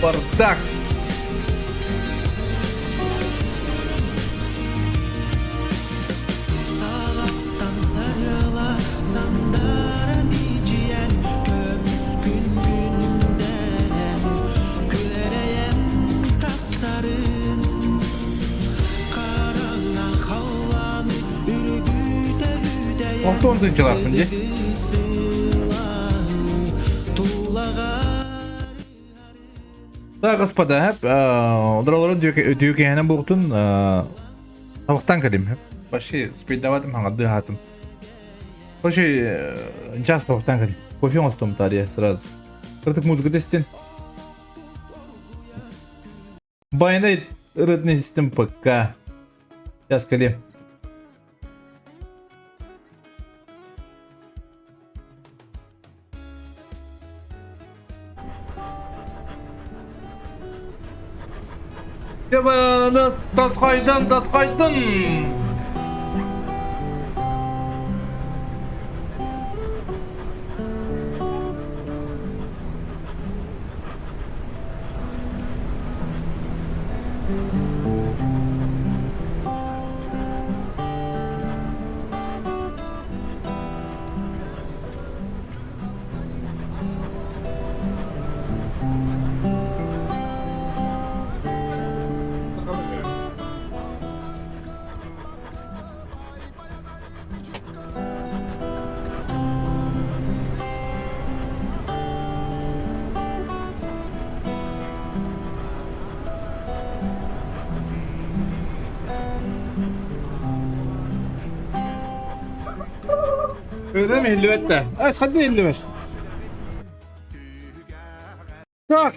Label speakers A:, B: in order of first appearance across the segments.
A: Бардак!
B: Саҕахтан сарыала сандара мичийэн, көмүс күн күндэрэн, күөрэйэн тахсарын. Хараҥа халлааны үргүтэ үтэйэн,
A: Ортон тыынчалаахпын дии.
B: сырдыгы сылааһы тулаҕар.
A: Да, господа, олоролору дүүкэһэнэ буолтун табахтан кэлим. Вообще спидаватым хаҥардыы хаатым. Вообще час табахтан кэлим. Кофе оҥостом тария сразу. Кырдык музыка тестин. Байнай ырытны истим пока. Сейчас кэлим. Татқайдан, татқайдан! Öyle mi eldiven Ay hadi eldiven. Так.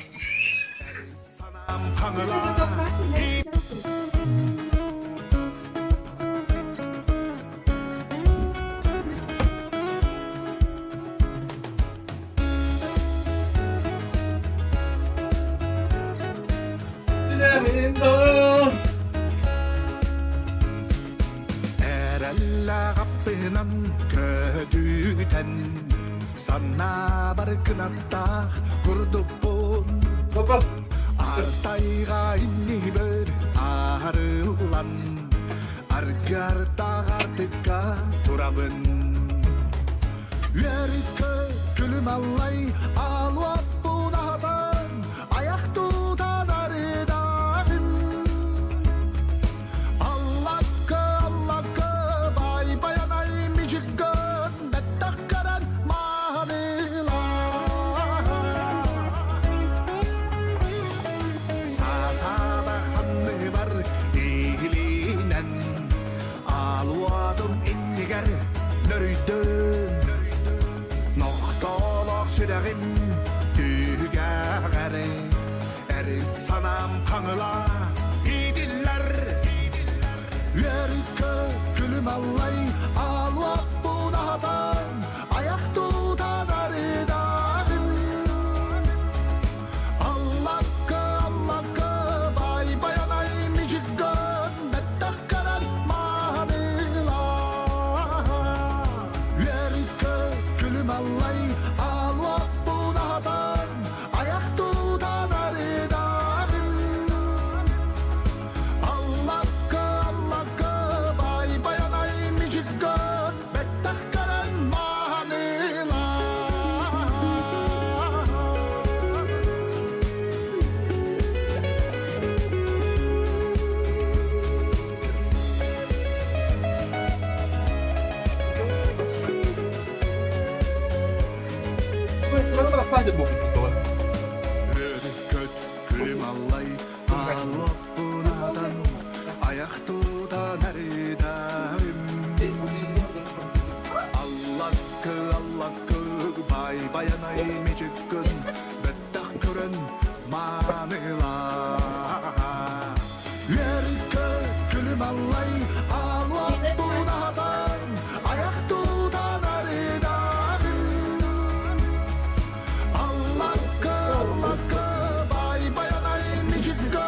B: Эрэллэҕаппынан көтүтэн санаабар кынаттаах курдукпун Артайга иннибэр аарыллан аргартаах артыкка турабын Үөрүккэ күлүм аллай алуаппун аһатан аяқ тутан арыдаҕым Аллакка, аллакка, бай баянай мичиккөн, бэттэх көрөн маанылаа. Саасаба ханныбар иһилинэн, алуатым иннигэр нөрүйдүм. Нохтолох сүрэҕим түһүгэҕэр Эрис санаам хаҥыла иитиллэр Үөрүккэ күлүм аллай аалуохпун аһатан айах тутан арыдаҕым Аллакка аллакка бай байанай мичиккөн бэттэх көрөн маанылаа Үөрүккэ күлүм аллай аалуохпун аһатан Аяқ тутан арыдаҕым Аллакка, аллакка, бай байанай мичиккөн бэттэх көрөн маанылаа. Үөрүккөт күлүм аллай ааллоппунатан аяқ тутан арыдаым Аллаккы аллаккы бай баянай мичиккүн бэттэх көрөн маанылаа Үөрүккөт күлүм аллай ааллоппунатан аяқ тутан арыдаым Аллакка, аллакка, бай баянай мичиккө,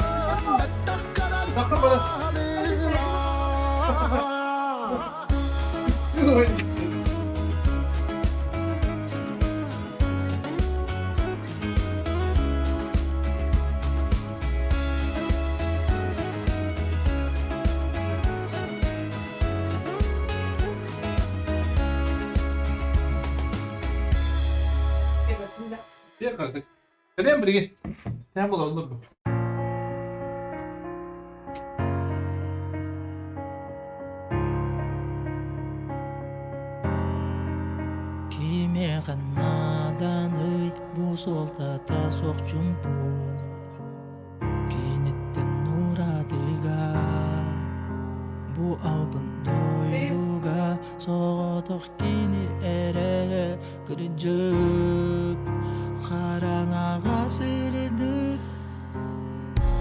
B: бэттэх көрөн маанылаа.
A: Кэлиэм билигин. Тээн буолаллар бу.
C: Кимиэхэ нааданый бу суолтата суох чуумпу Киниттэн уратыга бу албын дойдуга соҕотох кини эрэ кырдьык хараҥаҕа сырдык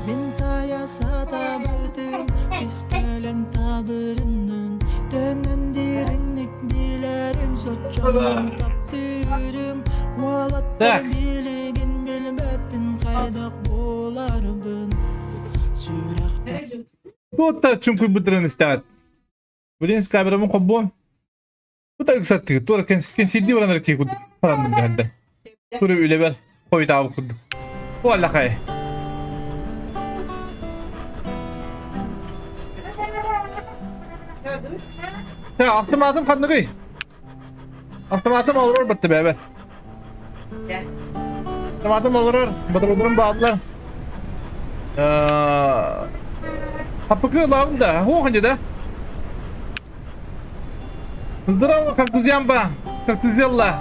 C: Мин тайа сатаабытым кистэлэҥ табырыннын Төннөн дириҥник билэрим соччонон таптыырым Уолаттар
A: Так.
C: билигин билбэппин хайдах буоларбын Сүрэхпэр
A: Туотта чуҥкуйбуттарын истэҕит. Блин, с камерабын холбуом. Бу ыксаттыы туора кэнсидии баран эрэ киһи курдук сананным дэһэллэр. Тура үлэбэр хойутаабыт курдук. Уоллахай. Автоматым ханныгый? Автоматым олорор батты бэбэр. Автоматым олорор, батырыларым бааллар. Хаппыкы ылабын да, хуох да. Здорово, как друзьям-ба, как друзья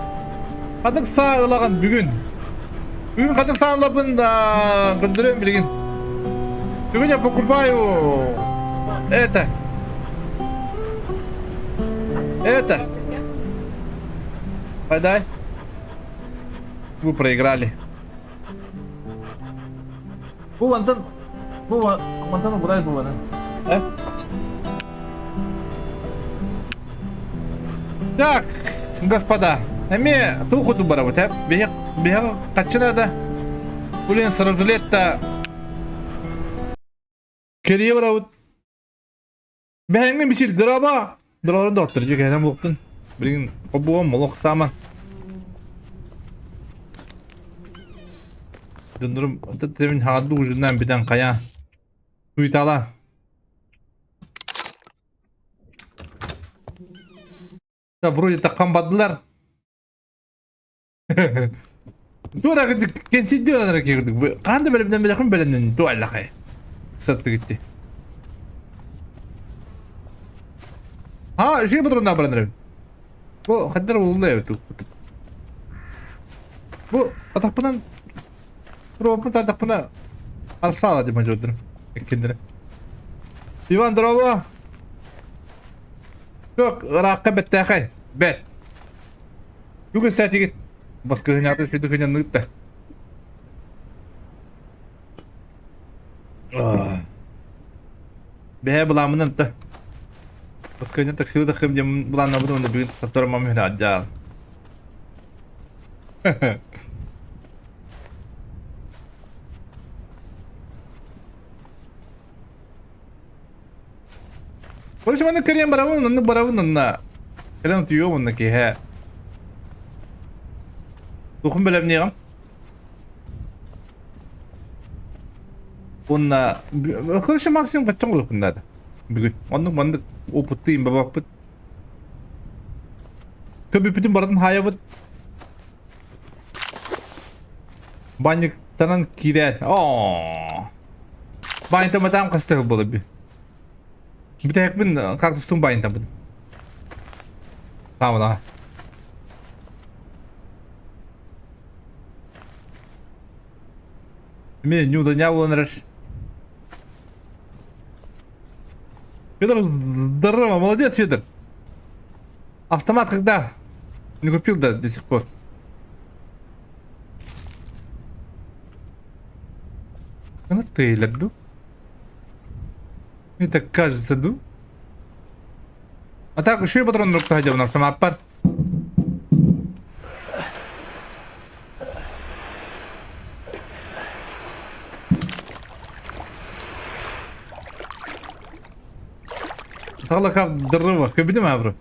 A: Хадык саа ылагын бүгүн. Бүгүн хадык саа ылабын да көрдөрөм билигин. Бүгүн я покупаю это. Это. Подай. Вы проиграли. Бу мантан бу мантан убурай бу маны. Э? Так, господа, эми туох барабыт, э? Биһик биһик каччына да. Блин, сразу лет-то Кэрийэ барабыт. Бэһэҥҥэ мичил драба. Дыраларын доҕоттор дьэ кэһэн буолуохтун. Билигин обуом молох саама. Дьоннорум тэбин хаҕарды ужиннаан бүтэн хайа. Туйтала. Да вроде таккан бардылар. Туора кэнсидди баран кирдик. Хаан да бэлэмнэн бэлэхин бэлэмнэн туаллахай. Саттыгытти. А, үчүгэй патроннаа баран эрэбин. Бу хаддар улла эбит. Бу атахпынан Туруоппун тардахпына арсаала дима дьордум. Иккиндere. Иван, здорово. Жоқ, ыраахха бэттээхэй. Бэт. Бүгүн сэтигит. Баскыһынята сүдү нытта. Бэһэ былаамынан та. Баскыһыня таксилы тахым дем былааннабытым онда бүгүн саттарым мам аджаал. Короче, манна кэлиэн барабын, онно барабын онно. Кэлэн утуйуом онно киэһэ. Туохун бэлэмниэҕим. Уонна короче, максимум хаччан олохпун наада. Бүгүн. Оннук маннык опыттыйым бабаппыт. Көбүппүтүн барытын хаайабыт. Банньыктанан киирээт. Оо. Баанньыктамматаҕым хас да буолар би. Бүтэһикпин кактустун баанньыктаммытым. Тааманаҕа. Эмиэ ньууданьаа буолан эрэр. Федор, здорово, молодец, Федор. Автомат когда? Не купил, да, до сих пор. Она Тейлор, ду? Мне так кажется, ду? А так, еще и патрон рук хотел на автомат. Саҕалака здорово, көбүтүм абры.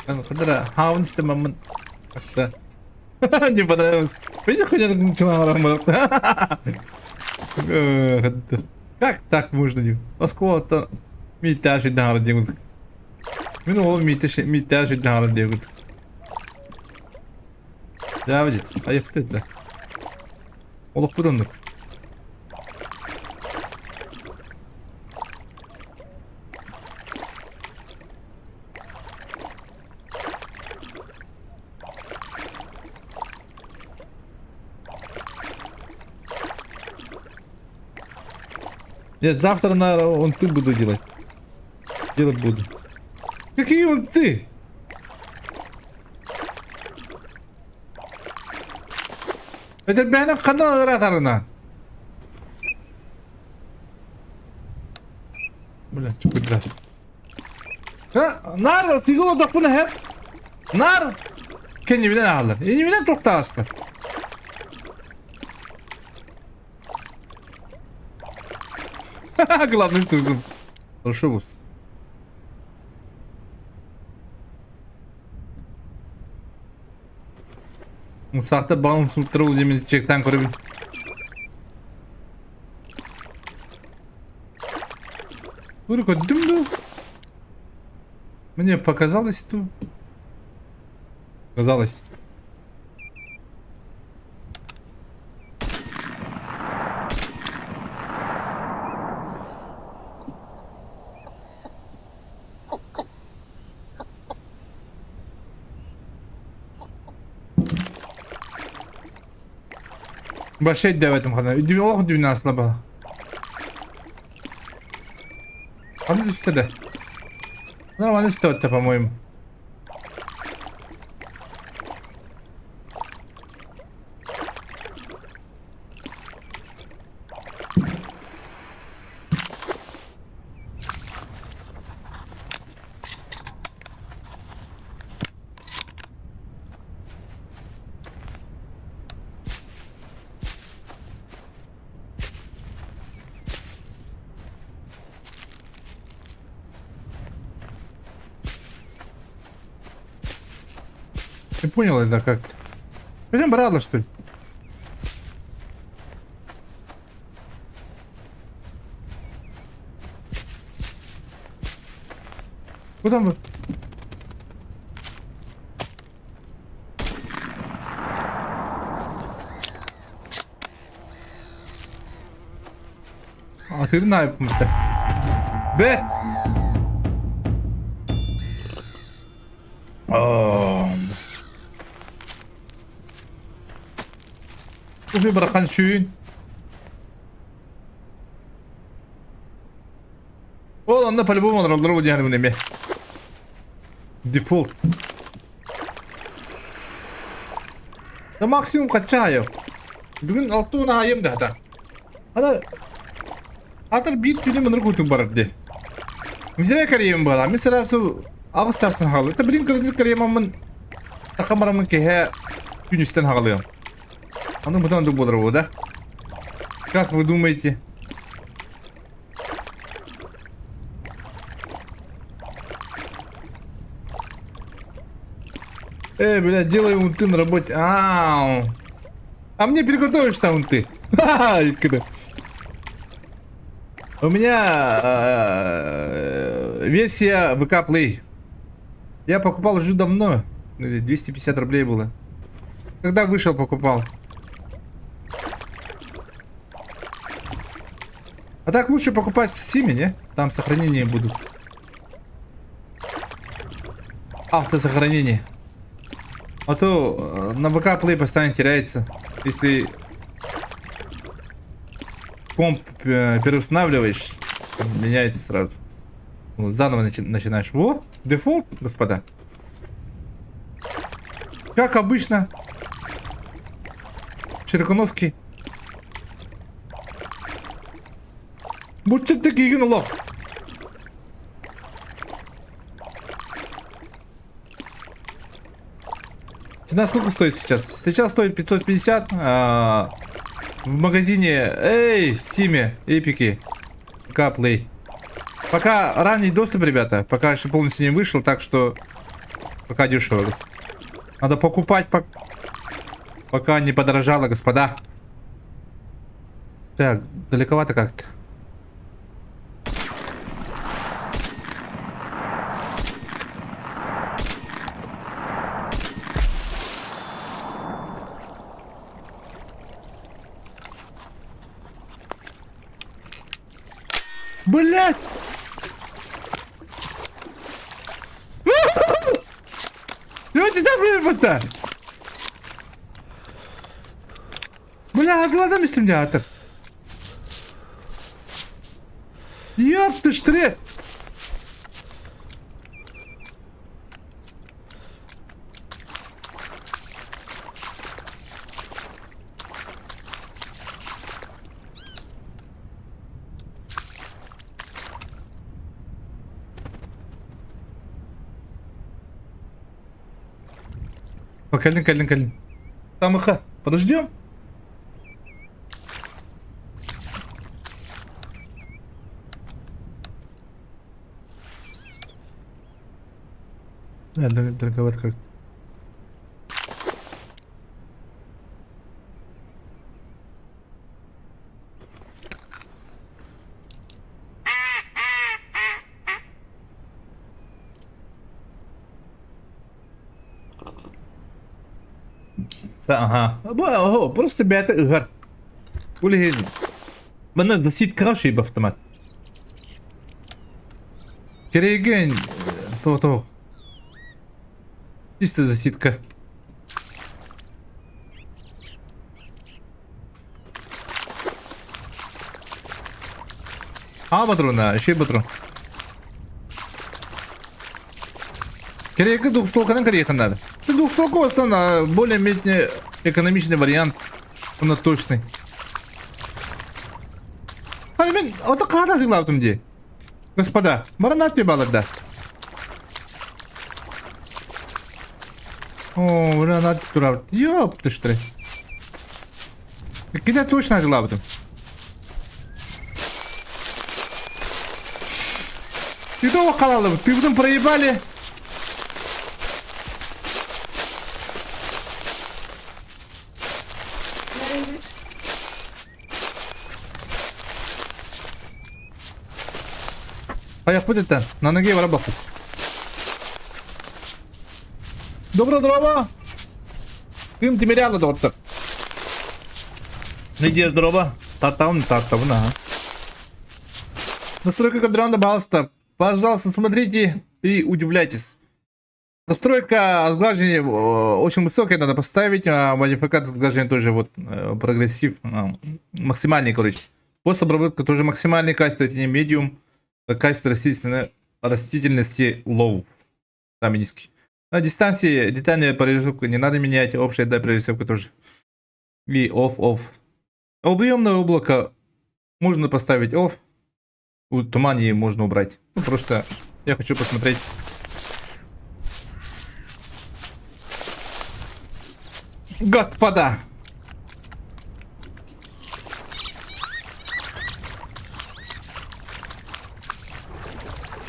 A: Кыдыра, хаун истемаммын. Как-то. Не понравилось. Видишь, хоть я Как так можно не? Осколото митяжи дагар диэгут. Мин ол митяжи дагар диэгут. Дьаабы дит, айыппыт да. Олохпут оннук. Нет, завтра на унты буду делать. Делать буду. Какие унты? Этэрбэһинэн ханна ыраатарына? Бля, чукудра. Нар, сигыл одохпун эһэр. Нар! Кэннибинэн ааллар. Иннибинэн туохтааспын. Главный сузум. Хорошо, босс. Сахта баҕам суттара диэмин чектан көрөбүн. Көрө көрдүм дуу? Мне показалось ту. Казалось. Вообще өйдөөбөтүм хана. Олох дүнэ аслаба. Хана түстэ да. Нормально түстэ по-моему. Ты понял это как-то? Пойдем брала, что ли? Куда мы? Атырын айыппын Бе! Уфи бырахан сүүн. Ол онно по-любому олороллоро диэн эмиэ. Дефолт. Да максимум хачча аайым. Бүгүн алты уон аайым да хата. Ана атар биир түүнү мыныр курдук барар дии. Зря кэриэм буолаа. Мин сразу аҕыс чаастан хаалым. Это блин кырдьык кэриэмаммын саха бараммын киһэ күнүстэн хаалыам. Аны бутан оннук буолар буолуо да? Как вы думаете? Эй, бля, делай унты на работе. Ау. А мне приготовишь там унты. Ха-ха, У меня версия ВК Play. Я покупал уже давно. 250 рублей было. Когда вышел, покупал. А так лучше покупать в Steam, не? Там сохранения будут. Автосохранение. А то на ВК Play постоянно теряется. Если комп переустанавливаешь, меняется сразу. Заново начинаешь. Во, дефолт, господа. Как обычно. Черкуновский. Будьте такие лох. Цена сколько стоит сейчас? Сейчас стоит 550. В магазине, эй, в Стиме, Эпики, Play. Пока ранний доступ, ребята, пока еще полностью не вышел, так что пока дешево. Надо покупать, пока не подорожало, господа. Так, далековато как-то. Блядь! Давайте, Бля, атыладан истим театр. Ёпты штрет! Кэлин, кэлин, кэлин. Тамыха, подождем? Да, дороговато как-то. Ага. Бу просто бэйэтэ ыһар. Ол иһин манна засидкаҕа шип автомат. Кэрэйгэн тоҕо Чисто засидка. А патрона, еще патрон. Кэрэйгэ двухстволканан кэриэхин надо. Двухстволка в основном более-менее экономичный вариант. Он точный. А мен ото хаата атыылаабытым дии. Господа, баран ат баларда. О, бля, ат турар. Ёпты что ли. Киде точно атыылаабытым. Ты дома халалым, ты потом проебали. Хайахпыт этэн, наныгы бара баппыт. Добро здорово! Кым Тимиряна доҕоттор. Иди здорово. Тартабын, тартабын, ага. Настройка квадранта, пожалуйста. Пожалуйста, смотрите и удивляйтесь. Настройка сглаживания очень высокая, надо поставить, а модификатор сглаживания тоже вот прогрессив, максимальный, короче. Постобработка тоже максимальный, качество тени medium, качество растительности low, самый низкий. На дистанции детальная прорисовка не надо менять, общая да, прорисовка тоже. И off-off. Объемное облако можно поставить off, у тумане можно убрать. Ну, просто я хочу посмотреть. Господа!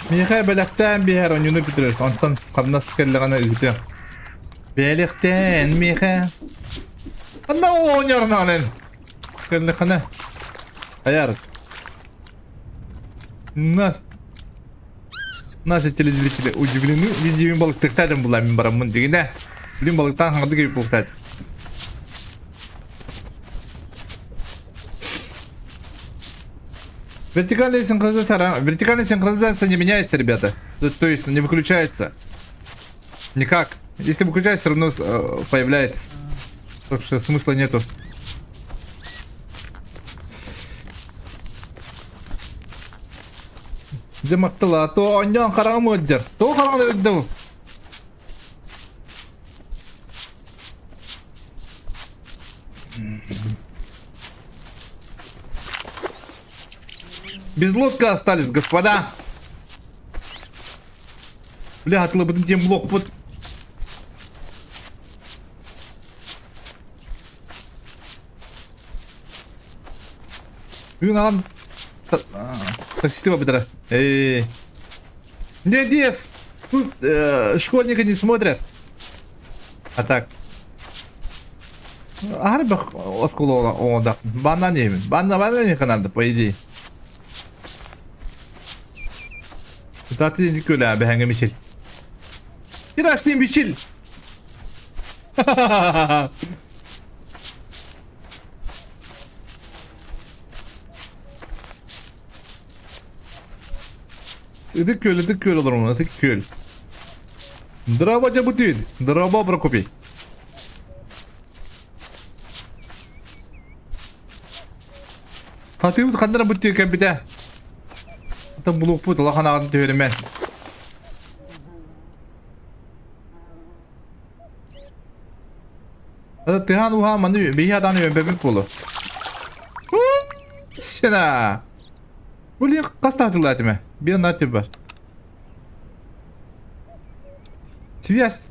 A: Миэхэ бэлэхтээн биһэр онньуну бүтэрэр, онтон хамнас кэллэҕинэ ыытыам. Бэлэхтээн миэхэ. Анна оонньоорун Кэллэххинэ айаар. Наш Наши телезрители удивлены, видимо, балыктыктаатым була мин бараммын дигинэ. Билин балыктаан хаҥардык эбит буолуктаат. Вертикальная синхронизация, вертикальная синхронизация не меняется, ребята. То, то есть не выключается. Никак. Если выключать, все равно появляется. Так что смысла нету. Дьэ махтала, то оонньоон хараҕым ыалдьар. Тоҕо хараҕын ыалдьар бу? Без лодка остались, господа. Бля, атылыбытын тем блокпут. Бүгүн аҕам Спасибо, Петра. Эй. Не, дес. Тут школьники не смотрят. А так. Арбах осколола ода. Банан не, банан банан не надо, по идее. Zaten köle abi hangi Michel. Bir Michel. Ытык күөл, ытык күөл олоромун, ытык күөл. Драба дьабытыын, драба Прокопий. Хатыыбыт ханна эрэ быттыы кэлбитэ. Ата булуохпут улахан аҕатын түһэримэн. Ата тыһаан уһаан маны биһи адаан үөмпэппит буолуо. Сена. Бу хас таатылаа этиме? Биир нартив бар. Связь.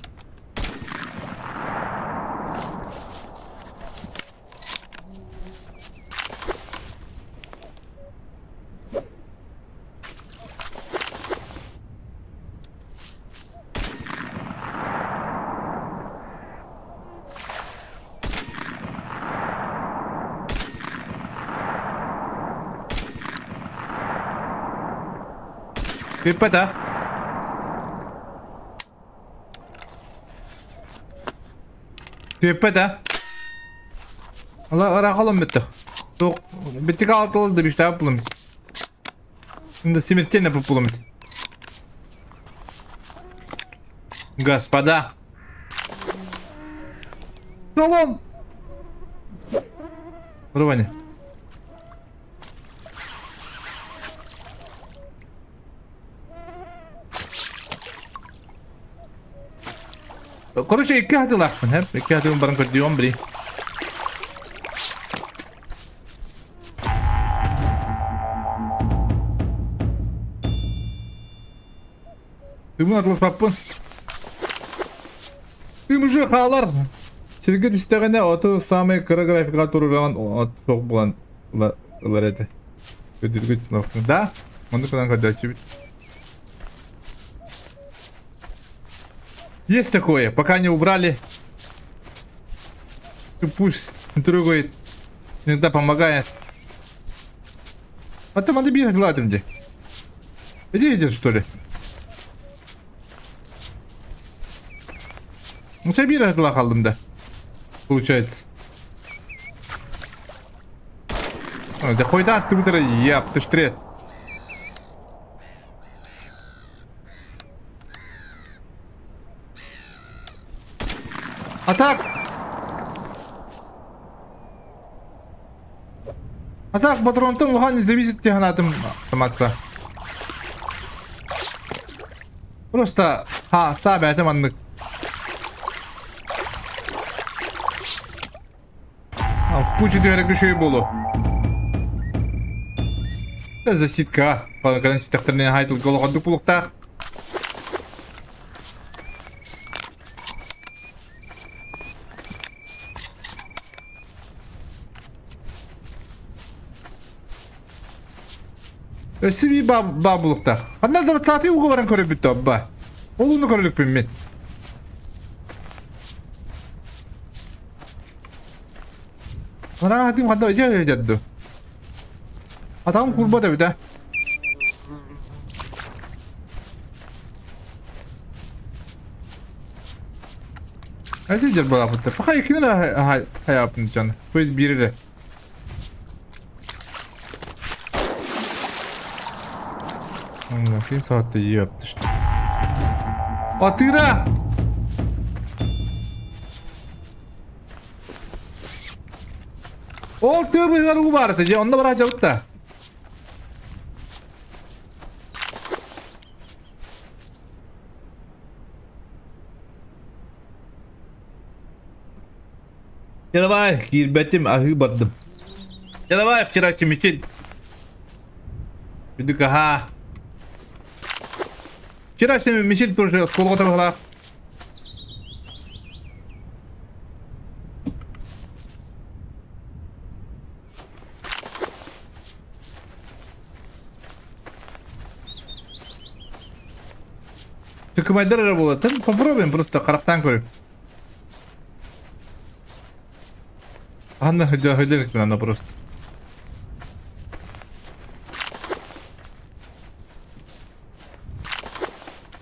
A: Бүппэт а? Бүппэт а? Ыраах олом бүттэх. Туох бүттик аалтылар да биштаап булам. Инде смертельно булам. Господа. Шалом! Рвани. Короче, икки хатылаахпын, хэп. Икки хатылын баран көрдүөм били. Тымын атыласпаппын. Тым уже хаалар. Сиргэ түстэҕинэ оту самый кыра графикаҕа туруораҕын от суох буолан ылар этэ. Көдүргүт Да, оннук гынан көрдөөччүбүт. Есть такое, пока не убрали. Пусть другой иногда помогает. А там надо бегать, ладно, где? Иди, иди, что ли? Ну, sen bir hızla kaldım da. Получается. Да хоть да, ты утро, яп, ты штрет. Атак! Атак патронтан улахан не зависит теханатым автоматса. Просто ха саа бэйэтэ маннык. В кучу түһэрэ күшөй буолуо. Засидка. Кэлэн ситтэхтэринэ хайтылга олоҕордук булуктаах. Өссө биир баа булуктаах. Ханна да саатыы ууга баран көрөбүт да ба. Ол ууну көрөлүкпүн мин. Анаа хатым ханна ичэ дьадду. Атаҕым курбат эбит а. Эти дьэр балапыттар. Пока иккини хайааппын дьон. То есть биир эрэ. Ким саатта ийэптиш. Атыра! Ол тыа быһыгар уу баар этэ дьэ онно бара дьабыт да. Дьэ давай, киирбэтим, аһыы бардым. Дьэ давай, вчера чимичин. Бүдүк аһаа. Вчера Мичил тоже оскуолаҕа табыһалаах. Тыкымайдар эрэ буолатын. Попробуем просто харахтаан көрүм. Анна хөдөлүк ана просто.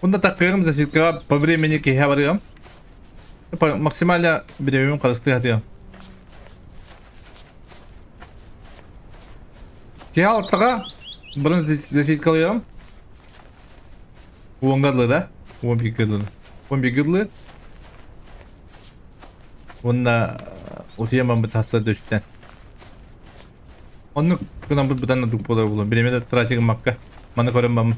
A: Онно таккыам засидкаҕа по времени киһи барыам. Максимально бириэмэбин харыстыы сатыам. Киһи алтаҕа бұрын засидкалыам. Уонга дылы да? Уон бииргэ дылы. Уон бииргэ дылы. Уонна утуйан барбыт тахсар үстэн. Оннук гынан бытан ордук буолар буолуо. Бириэмэ да тратить гыммакка. Маны көрөн баммын.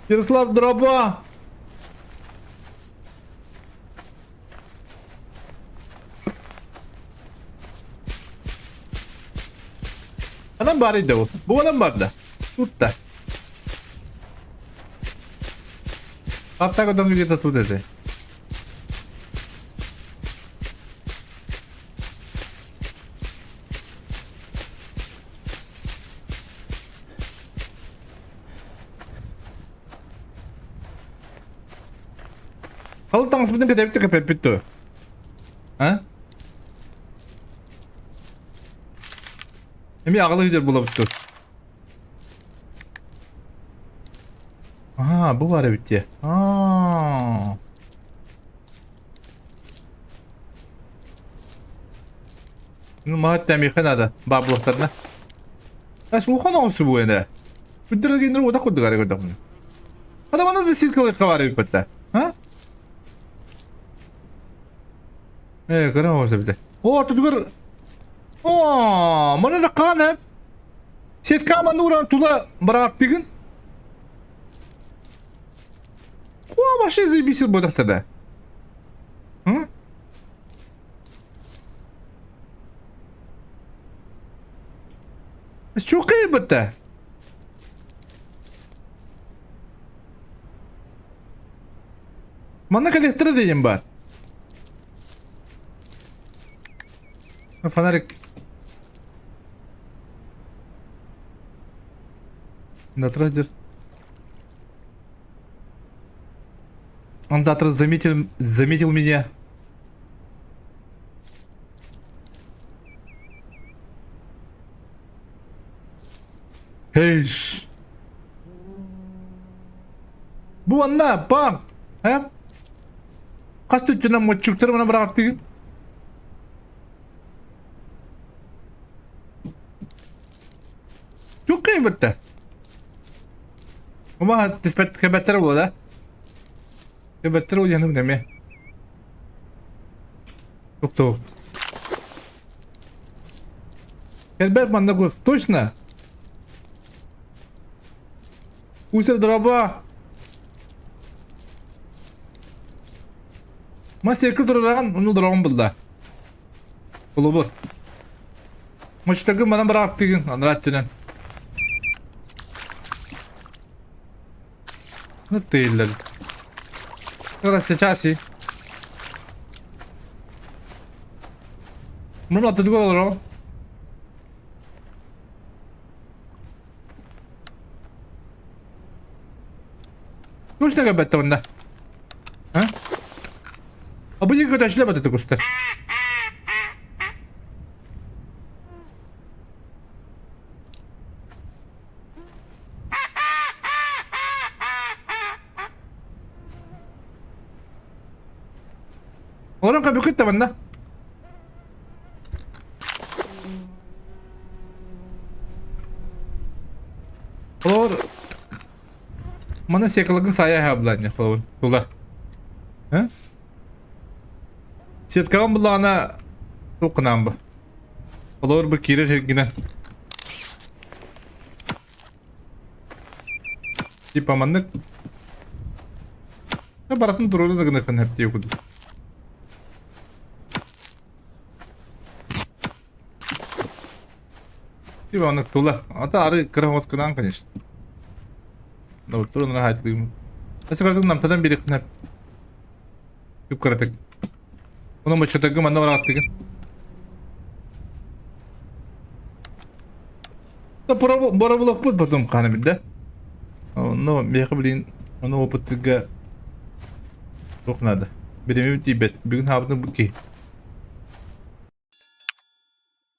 A: Ярослав, дроба! Анан баар да ол. Бу анан бар да. Тут да. Аттака дон где-то тут это. Хал таҥаспытын кэтэбит кэппэппит дуо? А? Эмиэ аҕала сылдьар буолабыт дуо? Аа, бу баар эбит дии. Аа. Ну, маһат миэхэ наада. Баар буолуохтарына. Ас улахан оҕусу бу энэ. Бүттэргиннэр уота курдук ары көрдөхпүнэ. Адам аны засилкалыахха баар эбит батта. А? Э, кыра оҕус эбитэ. О, ортотугар О, маны да хаан эп. Сетка манны уран тула бырааттыгын. Куа вообще заебись буолар тогда. М? Чуқай бытта. Манна коллектор деген бар. Фонарик. Натрадер. Андатор заметил, заметил меня. Эйш. Бу манна, бам! Э? Хас түттүнэн моччуктары мына быраҕаттыгын? Чуккай бытта. Ума түспэт кэбэттэр буола. Кэбэттэр уйаным неме. Тук-тук. Кэлбэт манна гос. Точно? Усер дроба. Мас екі тұрыраған, оны дұрағын бұлда. Бұлы Мочтагы манан быраак тыгын, анрат түнен. Ну тыйлар. Раз сейчас и. Мурун аттыгы олоро. Точно кэлбэттэ онно? А? Абы көтөчлө баты кустар. Олорон көбүкүт да манна. Олор Мана секалагын сая хабланя холобун. Тула. А? Сеткаҕын буллаҕына туох бу. Олор бу киирэр сиргинэн. Типа маннык баратын туруору да гыныххын хэптиэ курдук. Типа маннык тула. Ата ары кыра хоскунаан конечно. Турун хаайтылыым. Өссө кыратык намтатан биэриэххин Үп кыратык. Ону моччотогу манна барааттыгын. Да боробулохпут потом хаана билдэ. Но миэхэ блин, ону опыттыга туох надо. Биримим тиийбэт. Бүгүн хаабытын бу киһи.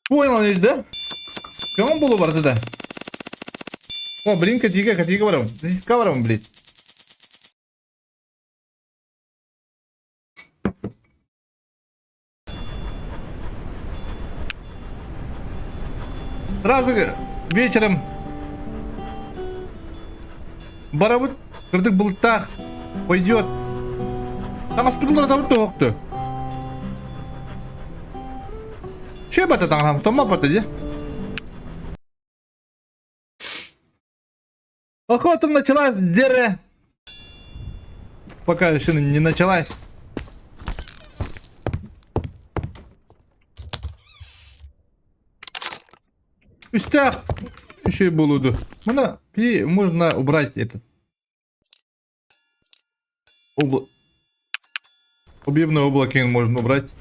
A: Понял да? Көҥүл буолуо барыта да. О, блин, кэтиигэ, кэтиигэ барабын. Сосиска барабын, блин. Сразу вечером барабыт кырдык былыттаах пойдет. Таҥаспытылар табыт тоһокту. Че бата таҥаһам, томма бата дии. Охота началась, Дера. Пока еще не началась. Үстэх еще и буолуду. Мына и можно убрать этот. Обла... Объемное облако можно убрать.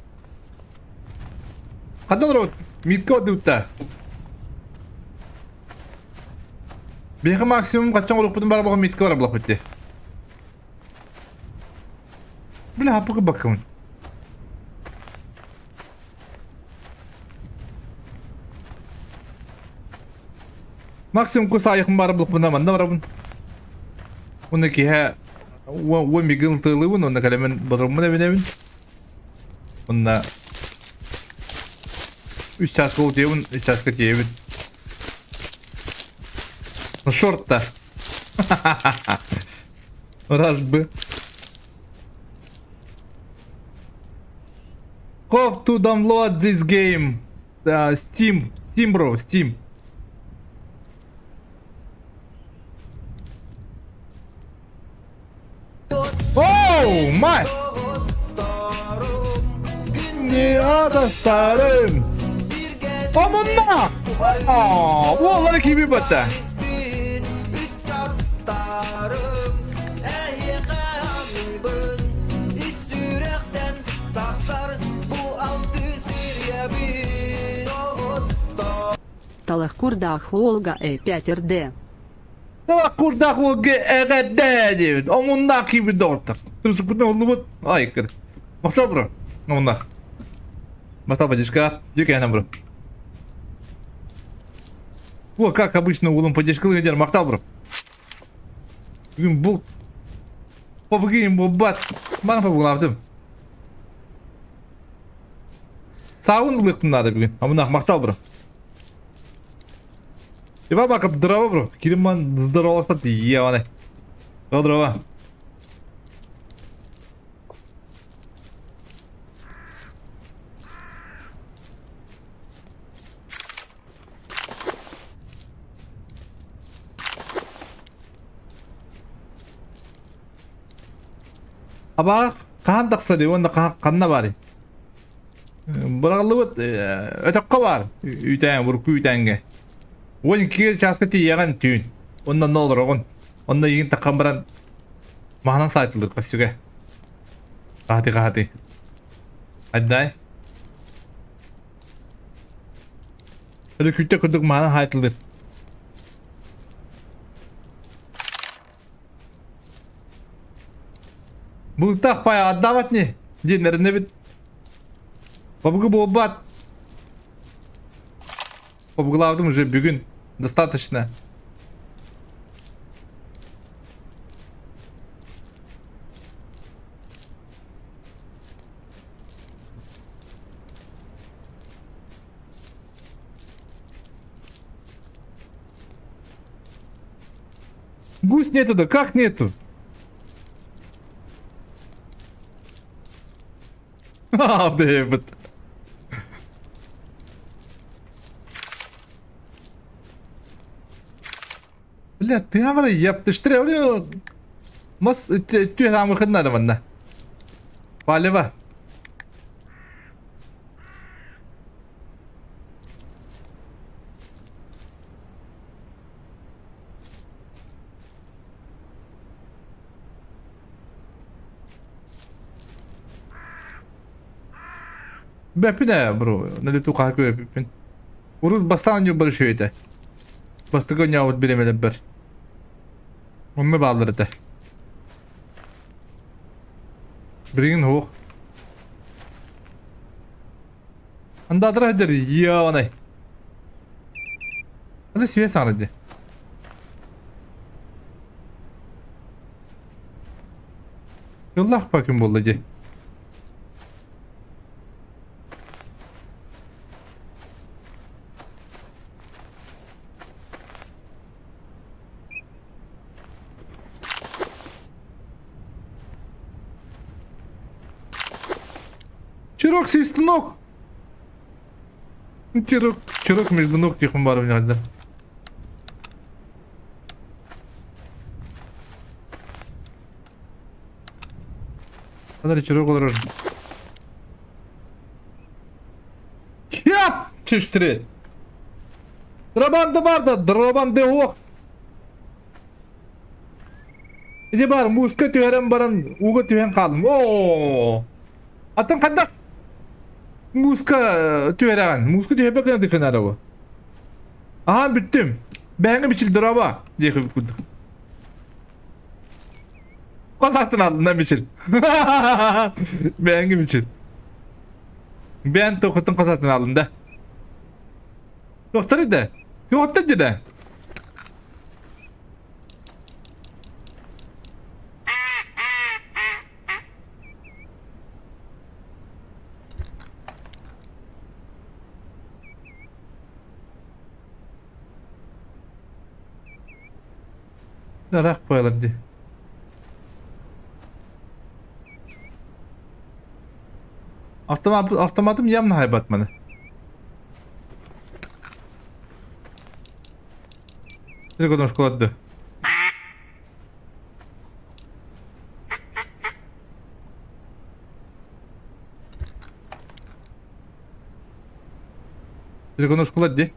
A: Хандан рот митка отдыпта. Биһиги максимум хаччан олохпутун бара баҕа митка бара булахпыт дии. Бля, хаппыкы баккабын. Максимум кус аайыкпын баара булахпына манна барабын. Уонна киһэ уон мигин тыылыыбын уонна кэлэмин бодороммун эбинэбин. Уонна үс чааска утуйабын, үс чааска тиийэбин. Ну шорт-то. Раш бы. How to download this game? Steam, Steam, bro, Steam. Oh, my! Не надо старым! Омунна! Уоллара киби батта.
D: Талах курдах Волга Э5РД.
A: Талах курдах Волга ЭГД диэбит. Омуннаах киирбит доҕоттор. Тырсыппытын оллубут. Ай, кыр. Махтал бро. Омуннаах. Махтал поддержка. Дюкэна бро. О, как обычно уолум поддержкалыы диэн махтал бро. Бүгүн бул Побугин буолбат. Маны побуглаабытым. Саабын ылыахпын наада бүгүн. Амынах махтал бро. Ива бакап здорово бро. Кириман здороваласпат ебаный. Здорово. Абаах хаһан тахса дии уонна ханна баарый? Быраҕыллыбыт өтөххө баар үүтээн, урукку үүтээҥҥэ. 12 чааска тиийэҕин түүн. Онно онно олороҕун. Онно игин таххан баран маһынан саайтылыыр көссүгэ. Хаһати хаһати. Айдай. Өрүкүтэ курдук мааны хаайтылыр. Былтах пай отдавать не диэн эрэнэбит. Побугу буолбат. Побугулаабытым уже бүгүн достаточно. Гусь нету, да как нету? А, Дэвид. Бля, ты авра, я Мас түһ амыхыннары манна. Палева. Бэппин ээ, бро, налету хаһа көрөппүн. Урут бастаан ньурбар үчүгэй этэ. Бастакы оонньообут бириэмэлэрбэр. Онно бааллар этэ. Билигин суох. Андаатара сылдьар ебаный. Это свет саҥара дии. Ыллах па күн буолла дии. Чирок свистунок! Чирок, чирок между ног тихо барып да. Ханары чирок олорор. Яп! Чүштүрэ. Драбанды бар да, драбанды ох. Ити бар, мууска түһэрэн баран ууга түһэн хаалым. Оо! Атын хайдах мууска түһэрэҕин? Мууска түһэрбэт гына тыкынара бу. Аһаан бүттүм. Бэһэҥҥэ бичил дороба диэхи курдук. Хос атын алдынан бичил. Бэһэҥҥэ бичил. Бэйэн тохотун хос атын алында. Тохтор да. Тохтор да. Ыраах буолар дии. Автоматым явно хайбат маны. Телегон шоколадды. Телегон шоколадды.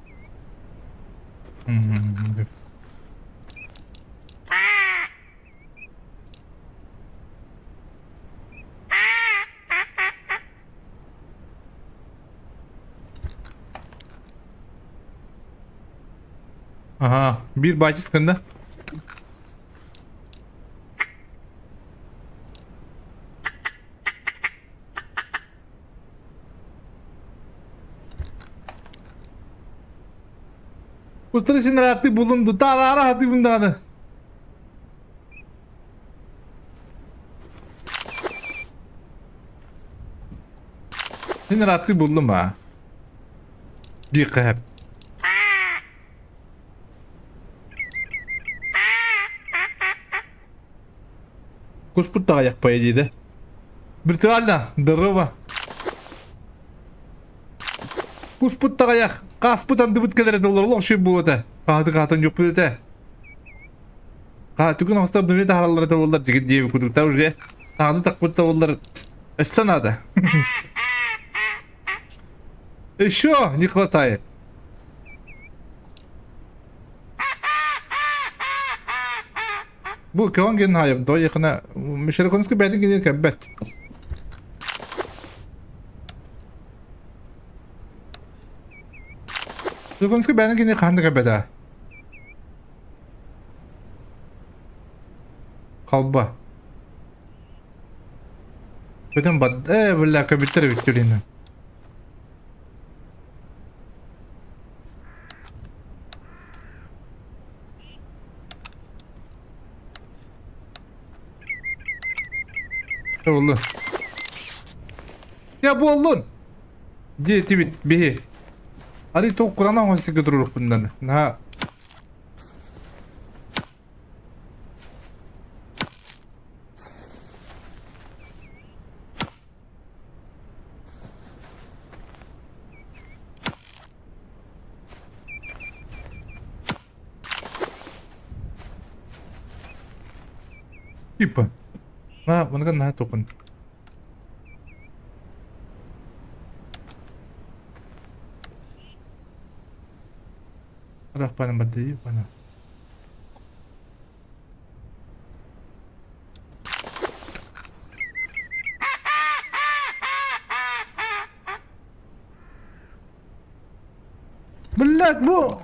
A: Аха, биир баачыс гынна. Устары син ырааттыы буллум ду тараара хатыыбын даҕаны. Син ырааттыы буллум аа. Диэххэ сөп. Куспут таҕайах по идее да. Виртуально, здорово. Куспут таҕайах, хааспыт андыбыт кэлэр этэ олор олох үчүгэй буолуо этэ. Хаһыты хаһытан дьукпут этэ. Түгэн оҥостор быһыы таһаараллар этэ буоллар дьигит диэбит курдук уже саҥаны тахпыт да буоллар өссө надо. Еще не хватает. Бу көҕөн гин хайым дойыхына Мишерконский бэйэтин кинини кэлбэт. Мишерконский бэйэтин кинини хаһан да кэлбэт аа. Халба. Бүтүн бад... Э, бля, көбүттэр эбит түрүнү. Буоллун. Я буоллун! Диэтибит биһи. Арый тоқ курана оҥосига турурукпундан. Наһаа Типа. На, мыныгын наһаа тохун. Рахпанам баддайы пана. Блядь, бу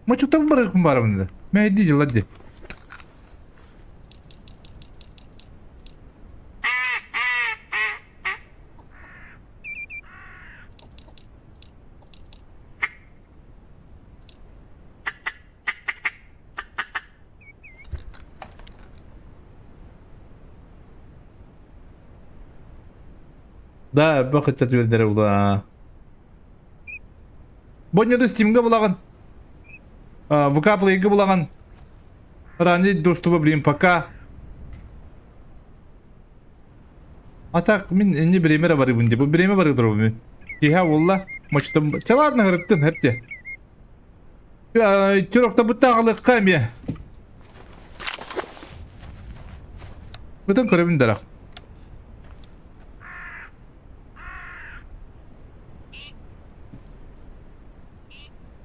A: Мочуктан барыахпын баарабын да. Мэйди дьыллар ди. Да, бөхөттө түбэлдэрэ була. Бонньоду Steam'га булаҕын. ВК Play'га булаҕын. Ранний доступа, блин, пока. А так мин инни бириэмэ эрэ барыыбын дии. Бу бириэмэ барыы турабын мин. Киһи буолла. Мочтом. Чэ ладно ырыттын хэпте. Тюрокта аҕалыахха эмиэ. Бүтүн көрөбүн дарах.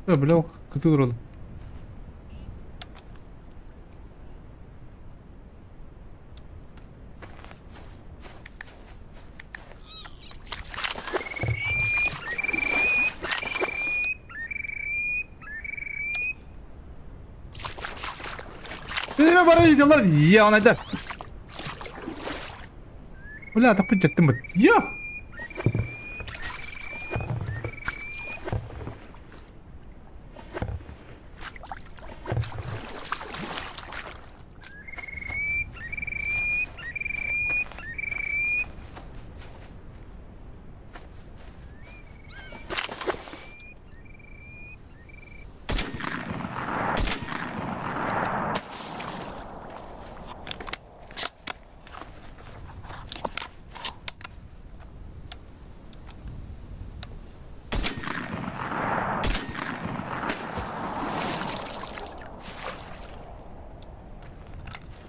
A: Бля, кытыы турал. Бириэмэ бары ыйыталлар я онайдар. Бля, атахпын чаттым быт. Я!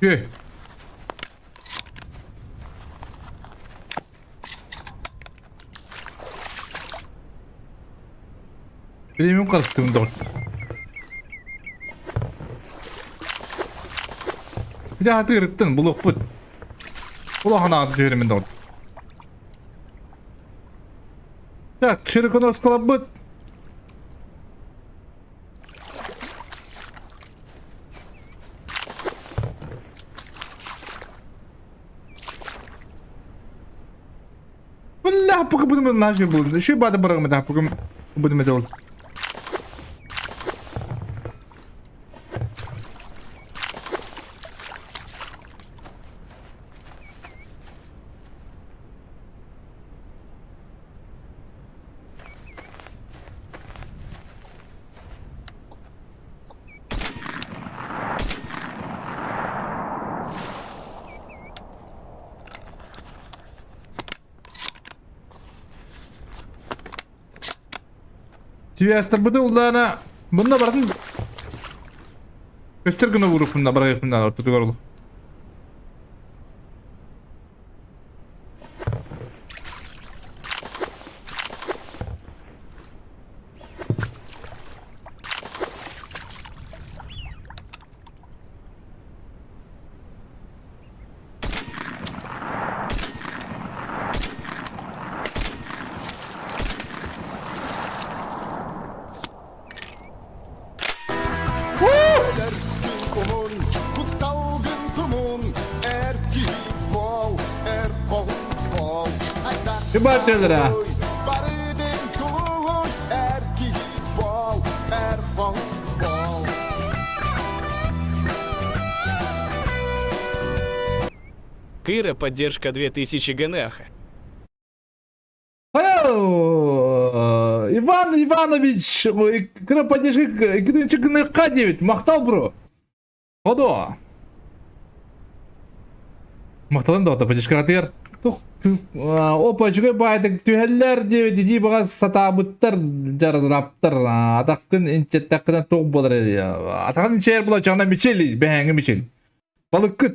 A: Үө. Премиум харыстыым доҕор. Ити ааты ырыттын, булуохпут. Улахан ааты түһэрэмин доҕор. Так, широконоскаларбыт. Бля, пока будем наши будем. Еще бада барагым да, пока будем это вот. Связтарбыты уллаана бунна барытын көстөр гына ууруппунна барайыппунна ортотугар олох.
B: Кутталгын тумун эр киһи буол, эр хоһун буол.
A: Ребята,
B: Барыдын тулуун эр киһи буол, эр хоһун буол.
E: Кыра поддержка 2000 Гнх.
A: Hello! Иван Иванович, кыра поддержка кырынчыгыныка девять. Махтал, бро. Ходо. Махталын да поддержка тыгар. Опа, үчүгэй баайдык түһэллэр диэбит дии баҕа сатаабыттар дьарыраптар атаххын инчэттэххинэ туох буолар атаҕын инчээр була чаҕына мичил бэһээҥҥи мичил балыккыт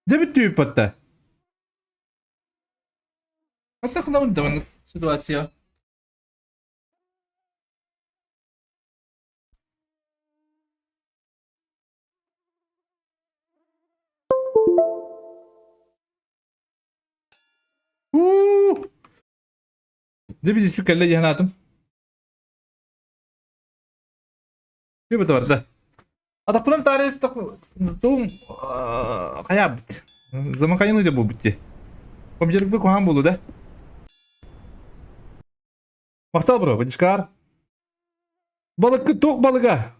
A: Дьэ бүттүүппатта. Хаттахынабын да маннык ситуация. Уу! Дьэ бириспит кэллэ диэн аатым. Ким это барда? Атахпынан таарыс туум хайаабыт. Замыкайыны да буолбут дии. Компьютербы куһаан буолу да. Махтал бро, Бадишкар. Балыккы туох балыга?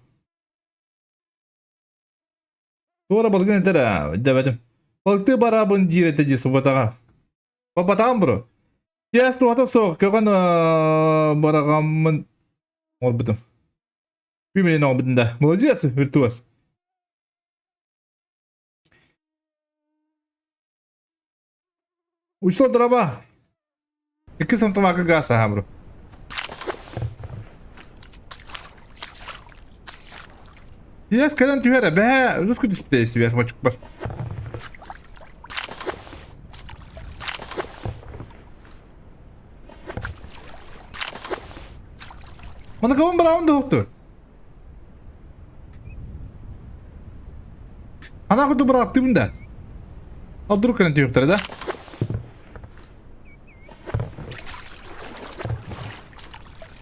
A: Туора балыгын этэр аа, дэбэтим. Балыктыы бараабын диир этэ дии субатаҕа. Бапатаҕым бро. Тиэс туһата суох, көҕөн бараҕаммын оҥорбутум. Бимин оҥорбутун да. Молодец, виртуоз. Ушло дрова. Иккис автомакка газ аһабру. Связь кэлэн түһэр эбээ, русский түспүтэ связь мочукпар. Маны кабын бараҕын да уһукту. Ана курдук быраактыыбын да. Алдырык кэлэн түһүөхтэрэ да.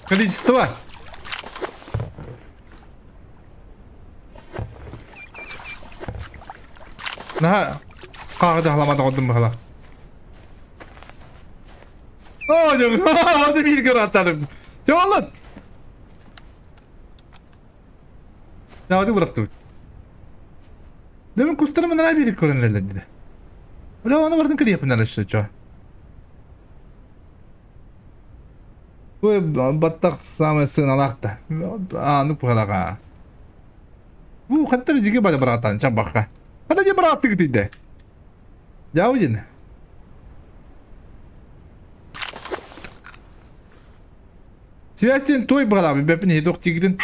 A: Количество. Наһаа хааҕы халамата оҕордум быһалаах. Оо, дьэ, биир көрө Чэ, Давайте бырахтыбыт. Demin кустарым ыныраа биирик көрөн эрэллэр дии. Бля, оны бардын кириэппин арышы чо. Бу баттах самый сыаналаах да. Ааны пухалаха. Бу хаттар жиги бары братан чабахха. Хата же братты гитиде. Жау дин. Связь той быгалаабын бэппин иһи тигитин.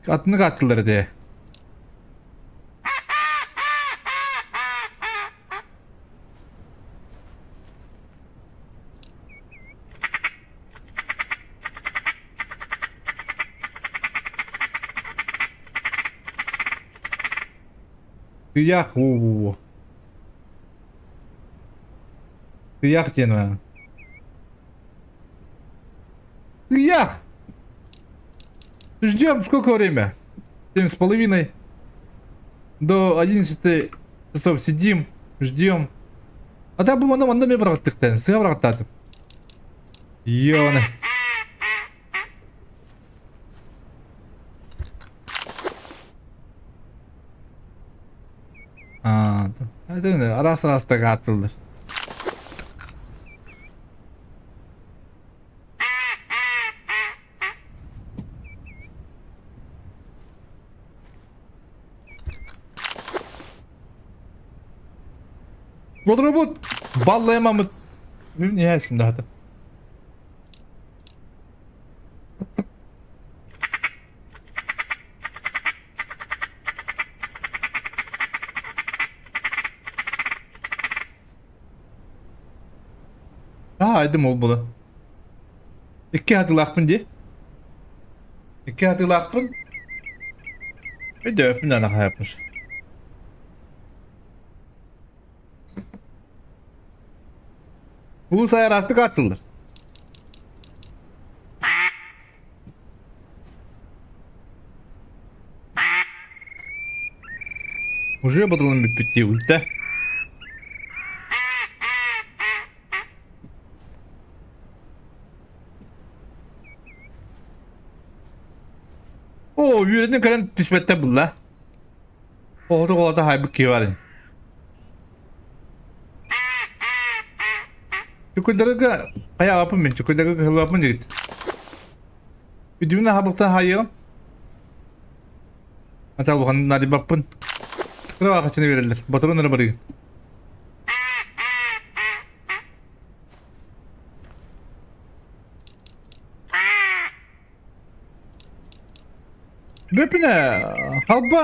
A: Атыннык аттылар этэ. Туйах, уу. Туйах диэн баа. Туйах! Ждем сколько время? 7:30. До 11 часов сидим, ждем. А так бу манна манна мен бырахтыктарым, сыга бырахтатым. Ёны. Аа, араас араастык ааттыыллар. Бодоробут баллаймамыт нехээсин даһата. Аа, айдым ол була. Икки хатылаахпын дии. Икки хатылаахпын. Өйдөөппүн ана хайаппыш. Бу сайараастык ааттылар. Уже бодолон бүппүт дии үлтэ. Оо, үөрэтин кэлэн түспэттэр булла. Оҕото-оҕото хайбыт киһи баар ини. Чукуйдарга хайаабаппын мин, чукуйдарга кыһыллыбаппын дигит. Үдүмүн аһабылтан хайыам. Ата улахан наадыйбаппын. Кыра хачыны береллер. Батырын эрэ барыгын. Бөпүнэ халба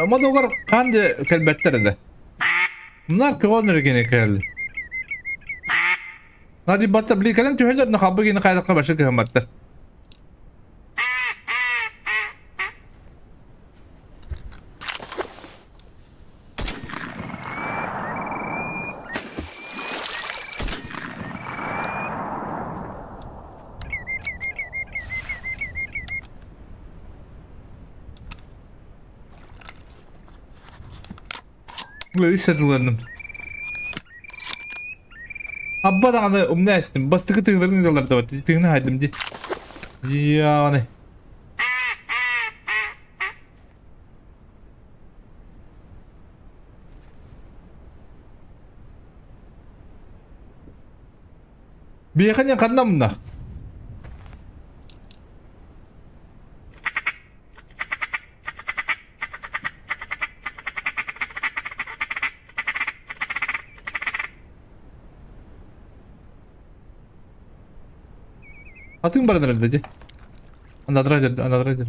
A: модугар хаан де кэлбэттэр эле. Мынар көҕөн эргини кэл. Наадыйбаттар били кэлэн түһэллэр на халба гини хайдахха башы кыһамматтар. Үс сатыланным. Абба даҕаны умна эстим. Бастакы тыыларын ыаллар да тыына хайдым ди. Яаны. Биэхэ ханна муннах? Атын баран эрэллэ дии. Another another.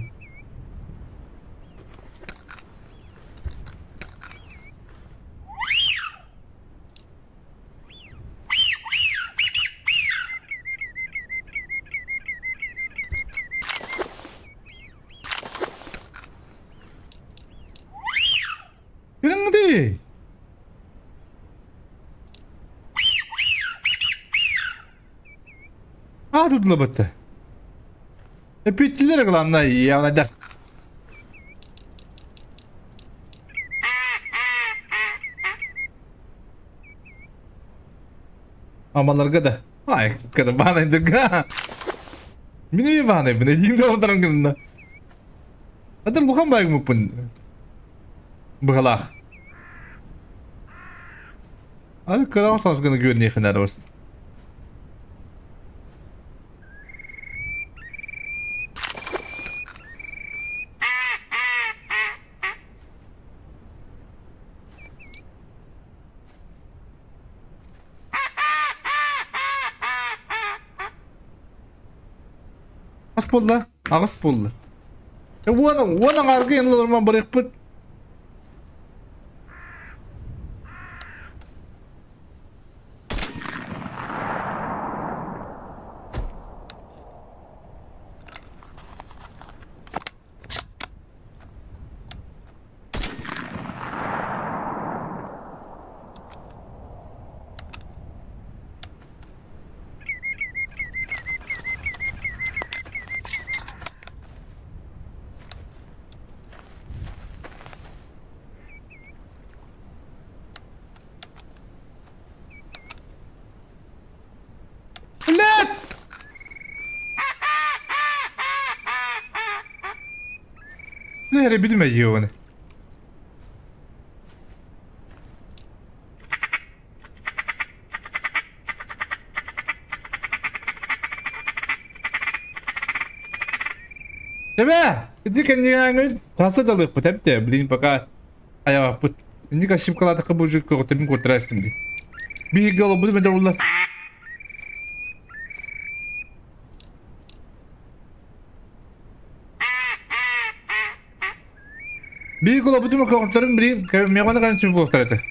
A: Кырыңды! Аатырдылабыт. Эпиттилер главное, явно. Амаларга да. Ай, когда баанайдырга. Мин эмиэ баанайбын, эдиин да отаран гынна. Атыр лухан байгымыппын. Быһалаах. Аны кыраҕа саас гына күөнниэхин арабас. Ас буолла? Аҕыс буолла. Э, уон, уон аҥаарга инлаларман барыахпыт. Блядь! Нere bilme yiyor Тебе! Иди кэннигээҥҥин тахса далыахпыт эбит блин пока айаҕаппыт. Инник ошибкалаатахха бу уже көҕүтэрбин куоттара истим дии. Биһиги олорбутум этэ буллар. Биһиги олорбутум көҕүтэрим блин меҕаны кэлэн сүбэ буолуохтар этэ.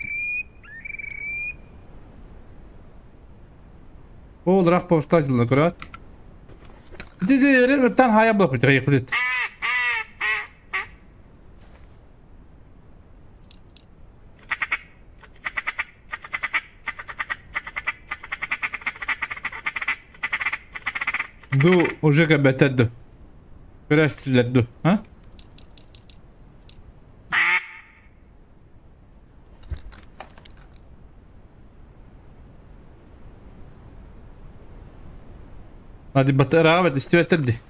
A: Ол ыраах постач дылы көрөөт. Ити ыттан хаайа буолуохпут хайыппыт. Ду уже кэбэтэр ду. Көрөстүлэр ду, а? Hadi batı rağbet istivettirdi.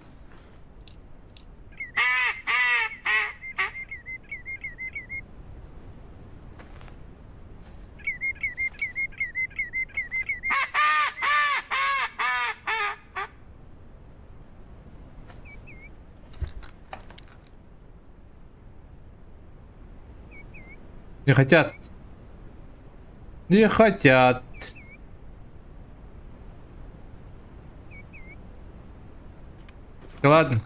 A: Не хотят. Не хотят. Ладно.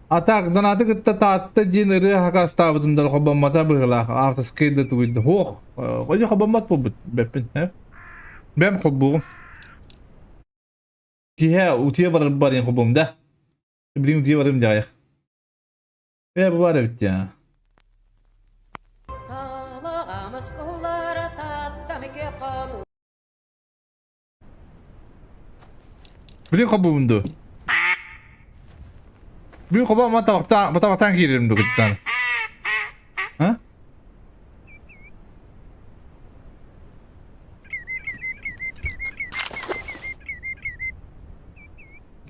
A: А так, донаты кытта Таатта диэн ырыа хакастаабытым да хобоммото быһыылаах, авторскай да тугуйда. Суох, хойу хобоммот буолбут бэппин, э? Бэм холбуугум. Киһи утуйа барар барыан холбуум да. Билигин утуйа барым дьаҕайах. Э, бу баар эбит дии. Билин хобуубун дуу? Билин хобо ма табахтаан табахтаан киирэрим дуу кытытаан. А?